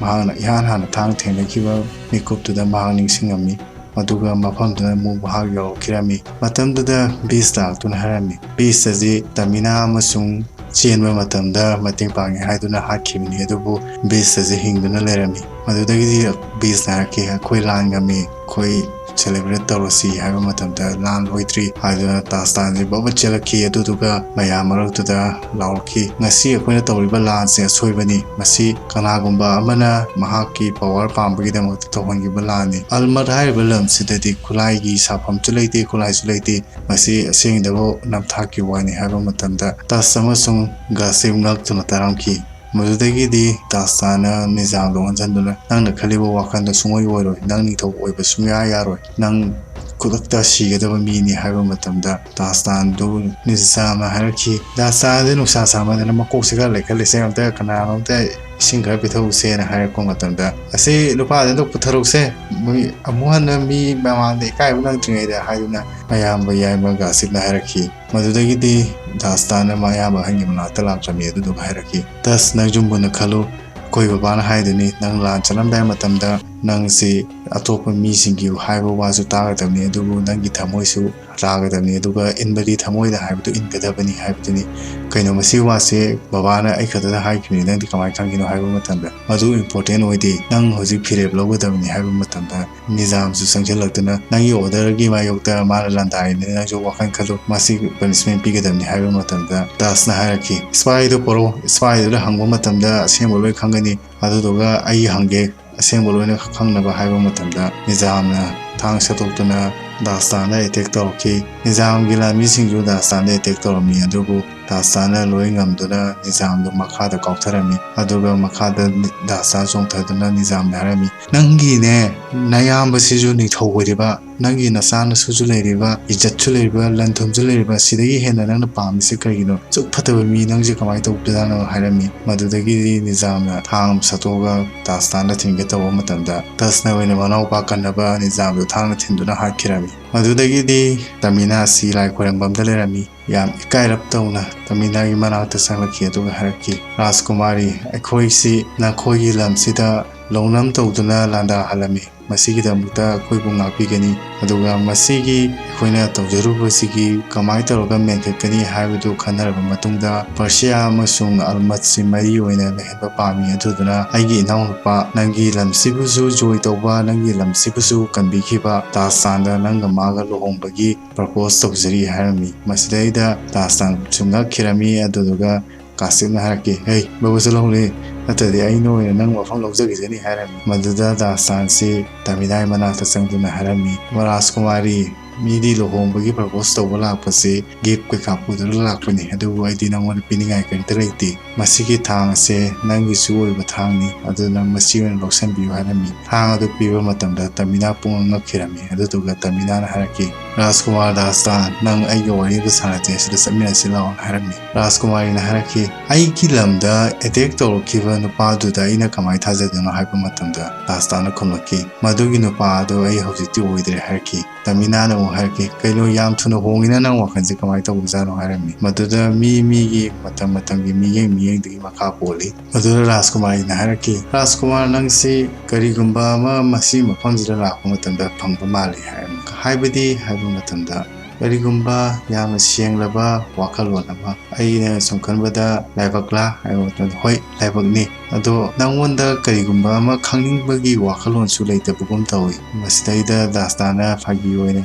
ꯃꯍꯥꯛꯅ ꯏꯍꯥꯟ ꯍꯥꯟꯅ ꯊꯥꯡ ꯊꯦꯡꯅꯈꯤꯕ ꯃꯤꯀꯨꯞꯇꯨꯗ ꯃꯍꯥꯛ ꯅꯤꯡꯁꯤꯡꯉꯝꯃꯤ꯫ ꯃꯗꯨꯒ ꯃꯐꯝꯗꯨꯗ ꯑꯃꯨꯛ ꯃꯍꯥꯛ ꯌꯧꯔꯛꯈꯤꯔꯝꯃꯤ꯫ ꯃꯇꯝꯗꯨꯗ ꯕꯤꯁ ꯂꯥꯛꯇꯨꯅ ꯍꯥꯏꯔꯝꯃꯤ, ꯕꯤꯁ ꯑꯁꯤ ꯇꯃꯤꯅꯥ ꯑꯃꯁꯨꯡ ꯆꯦꯟꯕ ꯃꯇꯝꯗ ꯃꯇꯦꯡ ꯄꯥꯡꯉꯤ ꯍꯥꯏꯗꯨꯅ ꯍꯥꯠꯈꯤꯕꯅꯤ, ꯑꯗꯨꯕꯨ ꯕꯤꯁ ꯑꯁꯤ ꯍꯤꯡꯗꯨꯅ ꯂꯩꯔꯝꯃꯤ꯫ ꯃꯗꯨꯗꯒꯤꯗꯤ ꯕꯤꯁꯅ ꯍꯥꯏꯔꯛꯈꯤ, "ꯑꯩꯈꯣꯏ ꯂꯥꯟ ꯉꯝꯃꯤ, ꯑꯩꯈꯣꯏ ꯁꯦꯂꯦꯕ꯭ꯔꯦꯠ ꯇꯧꯔꯁꯤ" ꯍꯥꯏꯕ ꯃꯇꯝꯗ, "ꯂꯥꯟ ꯂꯣꯏꯗ꯭ꯔꯤ" ꯍꯥꯏꯗꯨꯅ ꯇꯥꯁꯇꯥꯟꯁꯤ ꯕꯕꯠ ꯆꯦꯜꯂꯛꯈꯤ꯫ ꯑꯗꯨꯗꯨꯒ ꯃꯌꯥꯝ ꯃꯔꯛꯇꯨꯗ ꯂꯥꯎꯔꯛꯈꯤ, "ꯉꯁꯤ ꯑꯩꯈꯣꯏꯅ ꯇꯧꯔꯤꯕ ꯂꯥꯟꯁꯦ ꯑꯁꯣꯏꯕꯅꯤ꯫ ꯃꯁꯤ ꯀꯅꯥꯒꯨꯝꯕ ꯑꯃꯅ ꯃꯍꯥꯛꯀꯤ ꯄꯋꯥꯔ ꯄꯥꯝꯕꯒꯤꯗꯃꯛꯇ ꯇꯧꯍꯟꯈꯤꯕ ꯂꯥꯟꯅꯤ꯫ ꯑꯜꯃꯠ ꯍꯥꯏꯔꯤꯕ ꯂꯝꯁꯤꯗꯗꯤ ꯈꯨꯠꯂꯥꯏꯒꯤ ꯁꯥꯐꯝꯁꯨ ꯂꯩꯇꯦ, ꯈꯨꯠꯂꯥꯏꯁꯨ ꯂꯩꯇꯦ꯫ ꯃꯁꯤ ꯑꯁꯦꯡꯗꯕ ꯅꯝꯊꯥꯛꯀꯤ ꯋꯥꯅꯤ" ꯍꯥꯏꯕ ꯃꯇꯝꯗ ꯇꯁ ꯑꯃꯁꯨꯡ ꯒꯥꯁꯤꯞ ꯉꯛꯇꯨꯅ ꯇꯥꯔꯝꯈꯤ꯫ ꯃꯗꯨꯗꯒꯤꯗꯤ ꯇꯥꯁꯇꯥꯟꯅ ꯅꯤꯖꯥꯝꯗ ꯑꯣꯟꯁꯤꯟꯗꯨꯅ, "ꯅꯪꯅ ꯈꯜꯂꯤꯕ ꯋꯥꯈꯜꯗꯣ ꯁꯨꯡꯑꯣꯏ ꯑꯣꯏꯔꯣꯏ, ꯅꯪ ꯅꯤꯡꯊꯧ ꯑꯣꯏꯕ ꯁꯨꯡꯌꯥ ꯌꯥꯔꯣꯏ, ꯅꯪ ꯈꯨꯗꯛꯇ ꯁꯤꯒꯗꯕ ꯃꯤꯅꯤ" ꯍꯥꯏꯕ ꯃꯇꯝꯗ ꯇꯥꯁꯇꯥꯟꯗꯨ ꯅꯤꯖꯥꯝꯅ ꯍꯥꯏꯔꯛꯈꯤ, "ꯇꯥꯁꯇꯥꯟꯗꯤ ꯅꯨꯡꯁꯥ ꯁꯥꯃꯟꯗꯅ ꯃꯀꯣꯛꯁꯦ ꯈꯔ ꯂꯩꯈꯠꯂꯤꯁꯦ, ꯑꯝꯇ ꯀꯅꯥꯅꯣꯝꯇ ꯏꯁꯤꯡ ꯈꯔ ꯄꯤꯊꯣꯛꯎꯁꯦꯅ" ꯍꯥꯏꯔꯛꯄ ꯃꯇꯝꯗ, "ꯑꯁꯤ ꯅꯨꯄꯥꯁꯦ ꯑꯝꯇ ꯄꯨꯊꯔꯛꯎꯁꯦ, ꯃꯣꯏ ꯑꯃꯨꯛ ꯍꯟꯅ ꯃꯤ ꯃꯃꯥꯡꯗ ꯏꯀꯥꯏꯕ ꯅꯪꯗ꯭ꯔꯤꯉꯩꯗ" ꯍꯥꯏꯗꯨꯅ ꯃꯌꯥꯝꯕ ꯌꯥꯏꯃ ꯒꯥꯁꯤꯞꯅ ꯍꯥꯏꯔꯛꯈꯤ꯫ ꯃꯗꯨꯗꯒꯤꯗꯤ ꯗꯥꯁꯇꯥꯟꯅ ꯃꯌꯥꯝꯕ ꯑꯍꯟꯒꯤ ꯃꯅꯥꯛꯇ ꯂꯥꯛꯂꯝꯃꯤ꯫ ꯑꯗꯨꯗꯨꯒ ꯍꯥꯏꯔꯛꯈꯤ, "ꯇꯁ, ꯅꯪꯁꯨ ꯃꯨꯟꯅ ꯈꯜꯂꯨ, ꯑꯩꯈꯣꯏ ꯕꯕꯥꯅ ꯍꯥꯏꯗꯨꯅꯤ, ꯅꯪ ꯂꯥꯟ ꯆꯠꯂꯝꯗꯥꯏ ꯃꯇꯝꯗ ꯅꯪꯁꯤ ꯑꯇꯣꯞꯄ ꯃꯤꯁꯤꯡꯒꯤ ꯍꯥꯏꯕ ꯋꯥꯁꯨ ꯇꯥꯒꯗꯕꯅꯤ, ꯑꯗꯨꯕꯨ ꯅꯪꯒꯤ ꯊꯃꯣꯏꯁꯨ ꯇꯥꯒꯗꯕꯅꯤ, ꯑꯗꯨꯒ ꯏꯟꯕꯗꯤ ꯊꯃꯣꯏꯗ ꯍꯥꯏꯕꯗꯨ ꯏꯟꯒꯗꯕꯅꯤ" ꯍꯥꯏꯕꯗꯨꯅꯤ꯫ "ꯀꯩꯅꯣ, ꯃꯁꯤ ꯋꯥꯁꯦ ꯕꯕꯥꯅ ꯑꯩ ꯈꯛꯇꯗ ꯍꯥꯏꯈꯤꯕꯅꯤ, ꯅꯪꯗꯤ ꯀꯃꯥꯏꯅ ꯈꯪꯒꯤꯅꯣ?" ꯍꯥꯏꯕ ꯃꯇꯝꯗ, "ꯃꯗꯨ ꯏꯝꯄꯣꯔꯇꯦꯟ ꯑꯣꯏꯗꯦ, ꯅꯪ ꯍꯧꯖꯤꯛ ꯐꯤꯔꯦꯞ ꯂꯧꯒꯗꯕꯅꯤ" ꯍꯥꯏꯕ ꯃꯇꯝꯗ, ꯅꯤꯖꯥꯝꯁꯨ ꯆꯪꯁꯤꯜꯂꯛꯇꯨꯅ, "ꯅꯪꯒꯤ ꯑꯣꯔꯗꯔꯒꯤ ꯃꯥꯌꯣꯛꯇ ꯃꯥꯅ ꯂꯥꯟꯗꯥꯔꯤꯅꯤ, ꯅꯪꯁꯨ ꯋꯥꯈꯜ ꯈꯜꯂꯨ, ꯃꯁꯤ ꯄꯅꯤꯁꯃꯦꯟ ꯄꯤꯒꯗꯕꯅꯤ" ꯍꯥꯏꯕ ꯃꯇꯝꯗ, ꯇꯁꯅ ꯍꯥꯏꯔꯛꯈꯤ, "ꯁꯤꯄꯥꯏꯗꯨ ꯄꯣꯔꯛꯑꯣ, ꯁꯤꯄꯥꯏꯗꯨꯗ ꯍꯪꯕ ꯃꯇꯝꯗ ꯑꯁꯦꯡꯕ ꯂꯣꯏ ꯈꯪꯒꯅꯤ, ꯑꯗꯨꯗꯨꯒ ꯑꯩ ꯍꯪꯒꯦ, ꯑꯁꯦꯡꯕ ꯂꯣꯏꯅ ꯈꯪꯅꯕ" ꯍꯥꯏꯕ ꯃꯇꯝꯗ, ꯅꯤꯖꯥꯝꯅ ꯊꯥꯡ ꯁꯠꯇꯣꯛꯇꯨꯅ ꯗꯥꯁꯇꯥꯟꯗ ꯑꯦꯇꯦꯛ ꯇꯧꯔꯛꯈꯤ꯫ ꯅꯤꯖꯥꯝꯒꯤ ꯂꯥꯟꯃꯤꯁꯤꯡꯁꯨ ꯗꯥꯁꯇꯥꯟꯗ ꯑꯦꯇꯦꯛ ꯇꯧꯔꯝꯃꯤ, ꯑꯗꯨꯕꯨ ꯗꯥꯁꯇꯥꯟꯅ ꯂꯣꯏ ꯉꯝꯗꯨꯅ ꯅꯤꯖꯥꯝꯗꯨ ꯃꯈꯥꯗ ꯀꯥꯎꯊꯔꯝꯃꯤ꯫ ꯑꯗꯨꯒ ꯃꯈꯥꯗ ꯗꯥꯁꯇꯥꯟ ꯆꯣꯡꯊꯗꯨꯅ ꯅꯤꯖꯥꯝꯗ ꯍꯥꯏꯔꯝꯃꯤ, "ꯅꯪꯒꯤꯅꯦ, ꯅꯌꯥꯝꯕꯁꯤꯁꯨ ꯅꯤꯡꯊꯧ ꯑꯣꯏꯔꯤꯕ, ꯅꯪꯒꯤ ꯅꯆꯥꯅꯁꯨꯁꯨ ꯂꯩꯔꯤꯕ, ꯏꯖꯠꯁꯨ ꯂꯩꯔꯤꯕ, ꯂꯟ ꯊꯨꯝꯁꯨ ꯂꯩꯔꯤꯕ, ꯁꯤꯗꯒꯤ ꯍꯦꯟꯅ ꯅꯪꯅ ꯄꯥꯝꯃꯤꯁꯦ ꯀꯔꯤꯒꯤꯅꯣ? ꯑꯁꯨꯛ ꯐꯠꯇꯕ ꯃꯤ ꯅꯪꯁꯦ ꯀꯃꯥꯏꯅ ꯇꯧꯕꯖꯥꯠꯅꯣ?" ꯍꯥꯏꯔꯝꯃꯤ꯫ ꯃꯗꯨꯗꯒꯤꯗꯤ ꯅꯤꯖꯥꯝꯅ ꯊꯥꯡ ꯁꯠꯇꯣꯛꯑꯒ ꯗꯥꯁꯇꯥꯟꯗ ꯊꯤꯟꯒꯦ ꯇꯧꯕ ꯃꯇꯝꯗ, ꯇꯁꯅ ꯑꯣꯏꯅ ꯃꯅꯥꯎꯄꯥ ꯀꯟꯅꯕ ꯅꯤꯖꯥꯝꯗꯨ ꯊꯥꯡꯅ ꯊꯤꯟꯗꯨꯅ ꯍꯥꯠꯈꯤꯔꯝꯃꯤ꯫ ꯃꯗꯨꯗꯒꯤꯗꯤ ꯇꯃꯤꯅꯥ ꯑꯁꯤ ꯂꯥꯏ ꯈꯣꯏꯔꯝꯕꯝꯗ ꯂꯩꯔꯝꯃꯤ꯫ ꯌꯥꯝ ꯏꯀꯥꯏꯔꯞ ꯇꯧꯅ ꯇꯃꯤꯅꯥꯒꯤ ꯃꯅꯥꯛꯇ ꯆꯪꯂꯛꯈꯤ, ꯑꯗꯨꯒ ꯍꯥꯏꯔꯛꯈꯤ, "ꯔꯥꯖꯀꯨꯃꯥꯔꯤ, ꯑꯩꯈꯣꯏꯁꯤ ꯅꯈꯣꯏꯒꯤ ꯂꯝꯁꯤꯗ ꯂꯧꯅꯝ ꯇꯧꯗꯨꯅ ꯂꯥꯟꯗꯥꯍꯜꯂꯝꯃꯤ꯫ ꯃꯁꯤꯒꯤꯗꯃꯛꯇ ꯑꯩꯈꯣꯏꯕꯨ ꯉꯥꯛꯄꯤꯒꯅꯤ꯫ ꯑꯗꯨꯒ ꯃꯁꯤꯒꯤ ꯑꯩꯈꯣꯏꯅ ꯇꯧꯖꯔꯨꯕꯁꯤꯒꯤ ꯀꯃꯥꯏꯅ ꯇꯧꯔꯒ ꯃꯦꯟꯈꯠꯀꯅꯤ ꯍꯥꯏꯕꯗꯨ ꯈꯟꯅꯔꯕ ꯃꯇꯨꯡꯗ, ꯄꯔꯁꯤꯌꯥ ꯑꯃꯁꯨꯡ ꯑꯜꯃꯠꯁꯤ ꯃꯔꯤ ꯑꯣꯏꯅ ꯂꯩꯍꯟꯕ ꯄꯥꯝꯃꯤ꯫ ꯑꯗꯨꯗꯨꯅ ꯑꯩꯒꯤ ꯏꯅꯥꯎꯅꯨꯄꯥ, ꯅꯪꯒꯤ ꯂꯝꯁꯤꯕꯨꯁꯨ ꯖꯣꯏ ꯇꯧꯕ, ꯅꯪꯒꯤ ꯂꯝꯁꯤꯕꯨꯁꯨ ꯀꯟꯕꯤꯈꯤꯕ ꯗꯥꯁꯇꯥꯟꯗ ꯅꯪꯒ ꯃꯥꯒ ꯂꯨꯍꯣꯡꯕꯒꯤ ꯄ꯭ꯔꯄꯣꯁ ꯇꯧꯖꯔꯤ ꯍꯥꯏꯔꯝꯃꯤ꯫ ꯃꯁꯤꯗꯩꯗ ꯗꯥꯁꯇꯥꯟꯁꯨ ꯉꯛꯈꯤꯔꯝꯃꯤ꯫ ꯑꯗꯨꯗꯨꯒ ꯀꯥꯁꯤꯞꯅ ꯍꯥꯏꯔꯛꯈꯤ, "ꯍꯩ, ꯕꯕꯨ ꯆꯠꯍꯧꯅꯦ, ꯅꯠꯇ꯭ꯔꯗꯤ ꯑꯩ ꯅꯣꯏꯅ ꯅꯪ ꯃꯐꯝ ꯂꯧꯖꯈꯤꯖꯅꯤ" ꯍꯥꯏꯔꯝꯃꯤ꯫ ꯃꯗꯨꯗ ꯗꯥꯁꯇꯥꯟꯁꯤ ꯇꯃꯤꯅꯥꯏ ꯃꯅꯥꯛꯇ ꯆꯪꯗꯨꯅ ꯍꯥꯏꯔꯝꯃꯤ, "ꯔꯥꯖꯀꯨꯃꯥꯔꯤ, ꯃꯤꯗꯤ ꯂꯨꯍꯣꯡꯕꯒꯤ ꯄ꯭ꯔꯄꯣꯁ ꯇꯧꯕ ꯂꯥꯛꯄꯁꯤ ꯒꯤꯐ ꯀꯩꯀꯥ ꯄꯨꯗꯨꯅ ꯂꯥꯛꯄꯅꯤ, ꯑꯗꯨꯕꯨ ꯑꯩꯗꯤ ꯅꯪꯉꯣꯟꯗ ꯄꯤꯅꯤꯡꯉꯥꯏ ꯀꯔꯤꯝꯇ ꯂꯩꯇꯦ꯫ ꯃꯁꯤꯒꯤ ꯊꯥꯡ ꯑꯁꯦ ꯅꯪꯒꯤꯁꯨ ꯑꯣꯏꯕ ꯊꯥꯡꯅꯤ, ꯑꯗꯨꯅ ꯃꯁꯤ ꯑꯣꯏꯅ ꯂꯧꯁꯤꯟꯕꯤꯌꯨ" ꯍꯥꯏꯔꯝꯃꯤ꯫ ꯊꯥꯡ ꯑꯗꯨ ꯄꯤꯕ ꯃꯇꯝꯗ ꯇꯃꯤꯅꯥ ꯄꯨꯡꯉꯛ ꯉꯛꯈꯤꯔꯝꯃꯤ꯫ ꯑꯗꯨꯗꯨꯒ ꯇꯃꯤꯅꯥꯅ ꯍꯥꯏꯔꯛꯈꯤ, "ꯔꯥꯖꯀꯨꯃꯥꯔ ꯗꯥꯁꯇꯥꯟ, ꯅꯪ ꯑꯩꯒ ꯋꯥꯔꯤ ꯑꯃ ꯁꯥꯟꯅꯁꯦ, ꯁꯤꯗ ꯆꯠꯃꯤꯟꯅꯁꯤ ꯂꯥꯛꯑꯣꯅ" ꯍꯥꯏꯔꯝꯃꯤ꯫ ꯔꯥꯖꯀꯨꯃꯥꯔꯤꯅ ꯍꯥꯏꯔꯛꯈꯤ, "ꯑꯩꯒꯤ ꯂꯝꯗ ꯑꯦꯇꯦꯛ ꯇꯧꯔꯛꯈꯤꯕ ꯅꯨꯄꯥꯗꯨꯗ ꯑꯩꯅ ꯀꯃꯥꯏꯅ ꯊꯥꯖꯗꯣꯏꯅꯣ?" ꯍꯥꯏꯕ ꯃꯇꯝꯗ ꯗꯥꯁꯇꯥꯟꯅ ꯈꯨꯝꯂꯛꯈꯤ, "ꯃꯗꯨꯒꯤ ꯅꯨꯄꯥ ꯑꯗꯨ ꯑꯩ ꯍꯧꯖꯤꯛꯇꯤ ꯑꯣꯏꯗ꯭ꯔꯦ" ꯍꯥꯏꯔꯛꯈꯤ꯫ ꯇꯃꯤꯅꯥꯅ ꯑꯃꯨꯛ ꯍꯥꯏꯔꯛꯈꯤ, "ꯀꯩꯅꯣ, ꯌꯥꯝ ꯊꯨꯅ ꯍꯣꯡꯉꯤꯅ, ꯅꯪ ꯋꯥꯈꯜꯁꯦ ꯀꯃꯥꯏꯅ ꯇꯧꯕꯖꯥꯠꯅꯣ?" ꯍꯥꯏꯔꯝꯃꯤ꯫ ꯃꯗꯨꯗ ꯃꯤ ꯃꯤꯒꯤ ꯃꯇꯝ ꯃꯇꯝꯒꯤ ꯃꯤꯠꯌꯦꯡ ꯃꯤꯠꯌꯦꯡꯗꯨꯒꯤ ꯃꯈꯥ ꯄꯣꯜꯂꯤ꯫ ꯃꯗꯨꯗ ꯔꯥꯖꯀꯨꯃꯥꯔꯤꯅ ꯍꯥꯏꯔꯛꯈꯤ, "ꯔꯥꯖꯀꯨꯃꯥꯔ, ꯅꯪꯁꯤ ꯀꯔꯤꯒꯨꯝꯕ ꯑꯃ ꯃꯁꯤ ꯃꯐꯝꯁꯤꯗ ꯂꯥꯛꯄ ꯃꯇꯝꯗ ꯐꯪꯕ ꯃꯥꯜꯂꯤ" ꯍꯥꯏꯔꯝꯃꯤ꯫ ꯍꯥꯏꯕꯗꯤ ꯍꯥꯏꯕ ꯃꯇꯝꯗ, ꯀꯔꯤꯒꯨꯝꯕ ꯌꯥꯝꯅ ꯁꯦꯡꯂꯕ ꯋꯥꯈꯜꯂꯣꯟ ꯑꯃ, ꯑꯩꯅ ꯁꯨꯝ ꯈꯟꯕꯗ ꯂꯥꯏꯕꯛꯂꯥ ꯍꯥꯏꯕ ꯃꯇꯝꯗ, ꯍꯣꯏ, ꯂꯥꯏꯕꯛꯅꯤ꯫ ꯑꯗꯣ ꯅꯪꯉꯣꯟꯗ ꯀꯔꯤꯒꯨꯝꯕ ꯑꯃ ꯈꯪꯅꯤꯡꯕꯒꯤ ꯋꯥꯈꯜꯂꯣꯟꯁꯨ ꯂꯩꯇꯕꯒꯨꯝ ꯇꯧꯏ꯫ ꯃꯁꯤꯗꯩꯗ ꯗꯥꯁꯇꯥꯅ ꯐꯥꯒꯤ ꯑꯣꯏꯅ,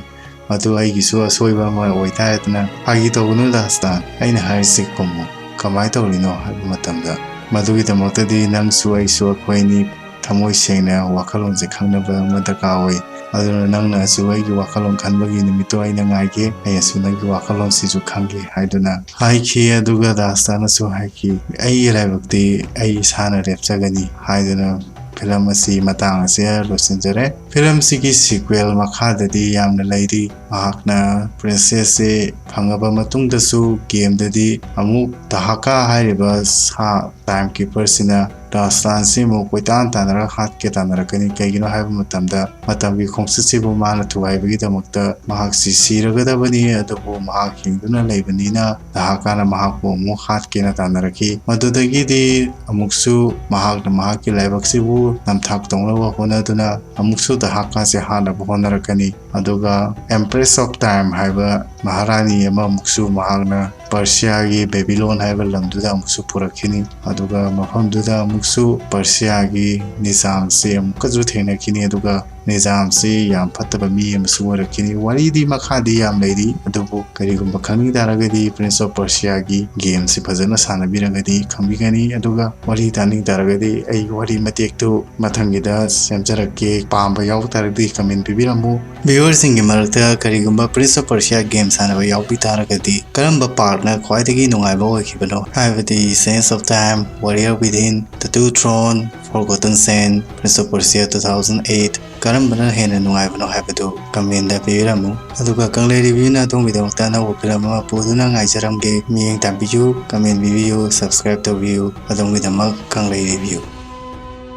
"ꯃꯗꯨ ꯑꯩꯒꯤꯁꯨ ꯑꯁꯣꯏꯕ ꯑꯃ ꯑꯣꯏꯇꯥꯔꯦꯗꯅ, ꯐꯥꯒꯤ ꯇꯧꯒꯅꯨ ꯗꯥꯁꯇꯥꯟ, ꯑꯩꯅ ꯍꯥꯏꯔꯤꯁꯤ ꯈꯨꯝꯃꯨ꯫ ꯀꯃꯥꯏꯅ ꯇꯧꯔꯤꯅꯣ?" ꯍꯥꯏꯕ ꯃꯇꯝꯗ, "ꯃꯗꯨꯒꯤꯗꯃꯛꯇꯗꯤ ꯅꯪꯁꯨ ꯑꯩꯁꯨ ꯑꯩꯈꯣꯏ ꯑꯅꯤ ꯊꯃꯣꯏ ꯁꯦꯡꯅ ꯋꯥꯈꯜꯂꯣꯟꯁꯦ ꯈꯪꯅꯕ ꯑꯃ ꯗꯔꯀꯥꯔ ꯑꯣꯏ꯫ ꯑꯗꯨꯅ ꯅꯪꯅꯁꯨ ꯑꯩꯒꯤ ꯋꯥꯈꯜꯂꯣꯟ ꯈꯟꯕꯒꯤ ꯅꯨꯃꯤꯠꯇꯣ ꯑꯩꯅ ꯉꯥꯏꯒꯦ, ꯑꯩꯅꯁꯨ ꯅꯪꯒꯤ ꯋꯥꯈꯜꯂꯣꯟꯁꯤꯁꯨ ꯈꯪꯒꯦ" ꯍꯥꯏꯗꯨꯅ ꯍꯥꯏꯈꯤ꯫ ꯑꯗꯨꯒ ꯗꯥꯁꯇꯥꯅꯁꯨ ꯍꯥꯏꯈꯤ, "ꯑꯩꯒꯤ ꯂꯥꯏꯕꯛꯇꯤ ꯑꯩ ꯏꯁꯥꯅ ꯂꯦꯞꯆꯒꯅꯤ" ꯍꯥꯏꯗꯨꯅ ꯐꯤꯂꯝ ꯑꯁꯤ ꯃꯇꯥꯡ ꯑꯁꯤꯗ ꯂꯣꯏꯁꯤꯟꯖꯔꯦ꯫ ꯐꯤꯂꯝꯁꯤꯒꯤ ꯁꯤꯀ꯭ꯋꯦꯜ ꯃꯈꯥꯗꯗꯤ ꯌꯥꯝꯅ ꯂꯩꯔꯤ꯫ ꯃꯍꯥꯛꯅ princessꯁꯦ ꯐꯪꯉꯕ ꯃꯇꯨꯡꯗꯁꯨ gameꯗꯗꯤ ꯑꯃꯨꯛ ꯗꯍꯥꯀꯥ ꯍꯥꯏꯔꯤꯕ ꯁꯥ time keeperꯁꯤꯅ ꯔꯥꯖꯁꯊꯥꯟꯁꯤ ꯑꯃꯨꯛ ꯀꯣꯏꯇꯥꯟ ꯇꯥꯟꯅꯔꯒ ꯍꯥꯠꯀꯦ ꯇꯥꯟꯅꯔꯛꯀꯅꯤ꯫ ꯀꯩꯒꯤꯅꯣ ꯍꯥꯏꯕ ꯃꯇꯝꯗ ꯃꯇꯝꯒꯤ ꯈꯣꯡꯆꯠꯁꯤꯕꯨ ꯃꯥꯅ ꯊꯨꯒꯥꯏꯕꯒꯤꯗꯃꯛꯇ ꯃꯍꯥꯛꯁꯤ ꯁꯤꯔꯒꯗꯕꯅꯤ, ꯑꯗꯨꯕꯨ ꯃꯍꯥꯛ ꯍꯤꯡꯗꯨꯅ ꯂꯩꯕꯅꯤꯅ ꯗꯍꯥꯀꯥꯅ ꯃꯍꯥꯛꯄꯨ ꯑꯃꯨꯛ ꯍꯥꯠꯀꯦꯅ ꯇꯥꯟꯅꯔꯛꯈꯤ꯫ ꯃꯗꯨꯗꯒꯤꯗꯤ ꯑꯃꯨꯛꯁꯨ ꯃꯍꯥꯛꯅ ꯃꯍꯥꯛꯀꯤ ꯂꯥꯏꯕꯛꯁꯤꯕꯨ ꯅꯝꯊꯥꯛ ꯇꯧꯅꯕ ꯍꯣꯠꯅꯗꯨꯅ ꯑꯃꯨꯛꯁꯨ ꯗꯍꯥꯀꯥꯁꯦ ꯍꯥꯠꯅꯕ ꯍꯣꯠꯅꯔꯛꯀꯅꯤ꯫ ꯑꯗꯨꯒ Empress of Time ꯍꯥꯏꯕ ꯃꯍꯥꯔꯥꯅꯤ ꯑꯃ ꯑꯃꯨꯛꯁꯨ ꯃꯍꯥꯛꯅ ꯄꯔꯁꯤꯌꯥꯒꯤ ꯕꯦꯕꯤꯂꯣꯟ ꯍꯥꯏꯕ ꯂꯝꯗꯨꯗ ꯑꯃꯨꯛꯁꯨ ꯄꯨꯔꯛꯈꯤꯅꯤ꯫ ꯑꯗꯨꯒ ꯃꯐꯝꯗꯨꯗ ꯑꯃꯨꯛꯁꯨ ꯄꯔꯁꯤꯌꯥꯒꯤ ꯅꯤꯖꯥꯝꯁꯦ ꯑꯃꯨꯛꯀꯁꯨ ꯊꯦꯡꯅꯈꯤꯅꯤ꯫ ꯑꯗꯨꯒ ꯅꯤꯖꯥꯝꯁꯤ ꯌꯥꯝ ꯐꯠꯇꯕ ꯃꯤ ꯑꯃꯁꯨ ꯑꯣꯏꯔꯛꯈꯤꯅꯤ꯫ ꯋꯥꯔꯤꯗꯤ ꯃꯈꯥꯗꯤ ꯌꯥꯝ ꯂꯩꯔꯤ, ꯑꯗꯨꯕꯨ ꯀꯔꯤꯒꯨꯝꯕ ꯈꯪꯅꯤꯡ ꯇꯥꯔꯒꯗꯤ Prince of Persiaꯒꯤ gameꯁꯤ ꯐꯖꯅ ꯁꯥꯟꯅꯕꯤꯔꯒꯗꯤ ꯈꯪꯕꯤꯒꯅꯤ꯫ ꯑꯗꯨꯒ ꯋꯥꯔꯤ ꯇꯥꯅꯤꯡ ꯇꯥꯔꯒꯗꯤ ꯑꯩ ꯋꯥꯔꯤ ꯃꯇꯦꯛꯇꯨ ꯃꯊꯪꯒꯤꯗ ꯁꯦꯝꯖꯔꯛꯀꯦ꯫ ꯄꯥꯝꯕ ꯌꯥꯎ ꯇꯥꯔꯒꯗꯤ comment ꯄꯤꯕꯤꯔꯝꯃꯨ꯫ Viewerꯁꯤꯡꯒꯤ ꯃꯔꯛꯇ ꯀꯔꯤꯒꯨꯝꯕ Prince of Persia game ꯁꯥꯟꯅꯕ ꯌꯥꯎꯕꯤ ꯇꯥꯔꯒꯗꯤ ꯀꯔꯝꯕ partꯅ ꯈ꯭ꯋꯥꯏꯗꯒꯤ ꯅꯨꯡꯉꯥꯏꯕ ꯑꯣꯏꯈꯤꯕꯅꯣ ꯍꯥꯏꯕꯗꯤ Sands of Time, Warrior Within, The Two Throne, Forgotten Sands, Prince of Persia two thousand eight, ꯀꯔꯝꯕꯅ ꯍꯦꯟꯅ ꯅꯨꯡꯉꯥꯏꯕꯅꯣ ꯍꯥꯏꯕꯗꯨ commentꯗ ꯄꯤꯕꯤꯔꯝꯃꯨ꯫ ꯑꯗꯨꯒ ꯀꯪꯂꯩ Reviewꯅ ꯑꯗꯣꯝꯒꯤꯗꯃꯛꯇ ꯑꯅꯧꯕ ꯐꯤꯂꯝ ꯑꯃ ꯄꯨꯗꯨꯅ ꯉꯥꯏꯖꯔꯝꯒꯦ꯫ ꯃꯤꯠꯌꯦꯡ ꯇꯥꯕꯤꯌꯨ, comment ꯄꯤꯕꯤꯌꯨ, subscribe ꯇꯧꯕꯤꯌꯨ꯫ ꯑꯗꯣꯝꯒꯤꯗꯃꯛ ꯀꯪꯂꯩ Review꯫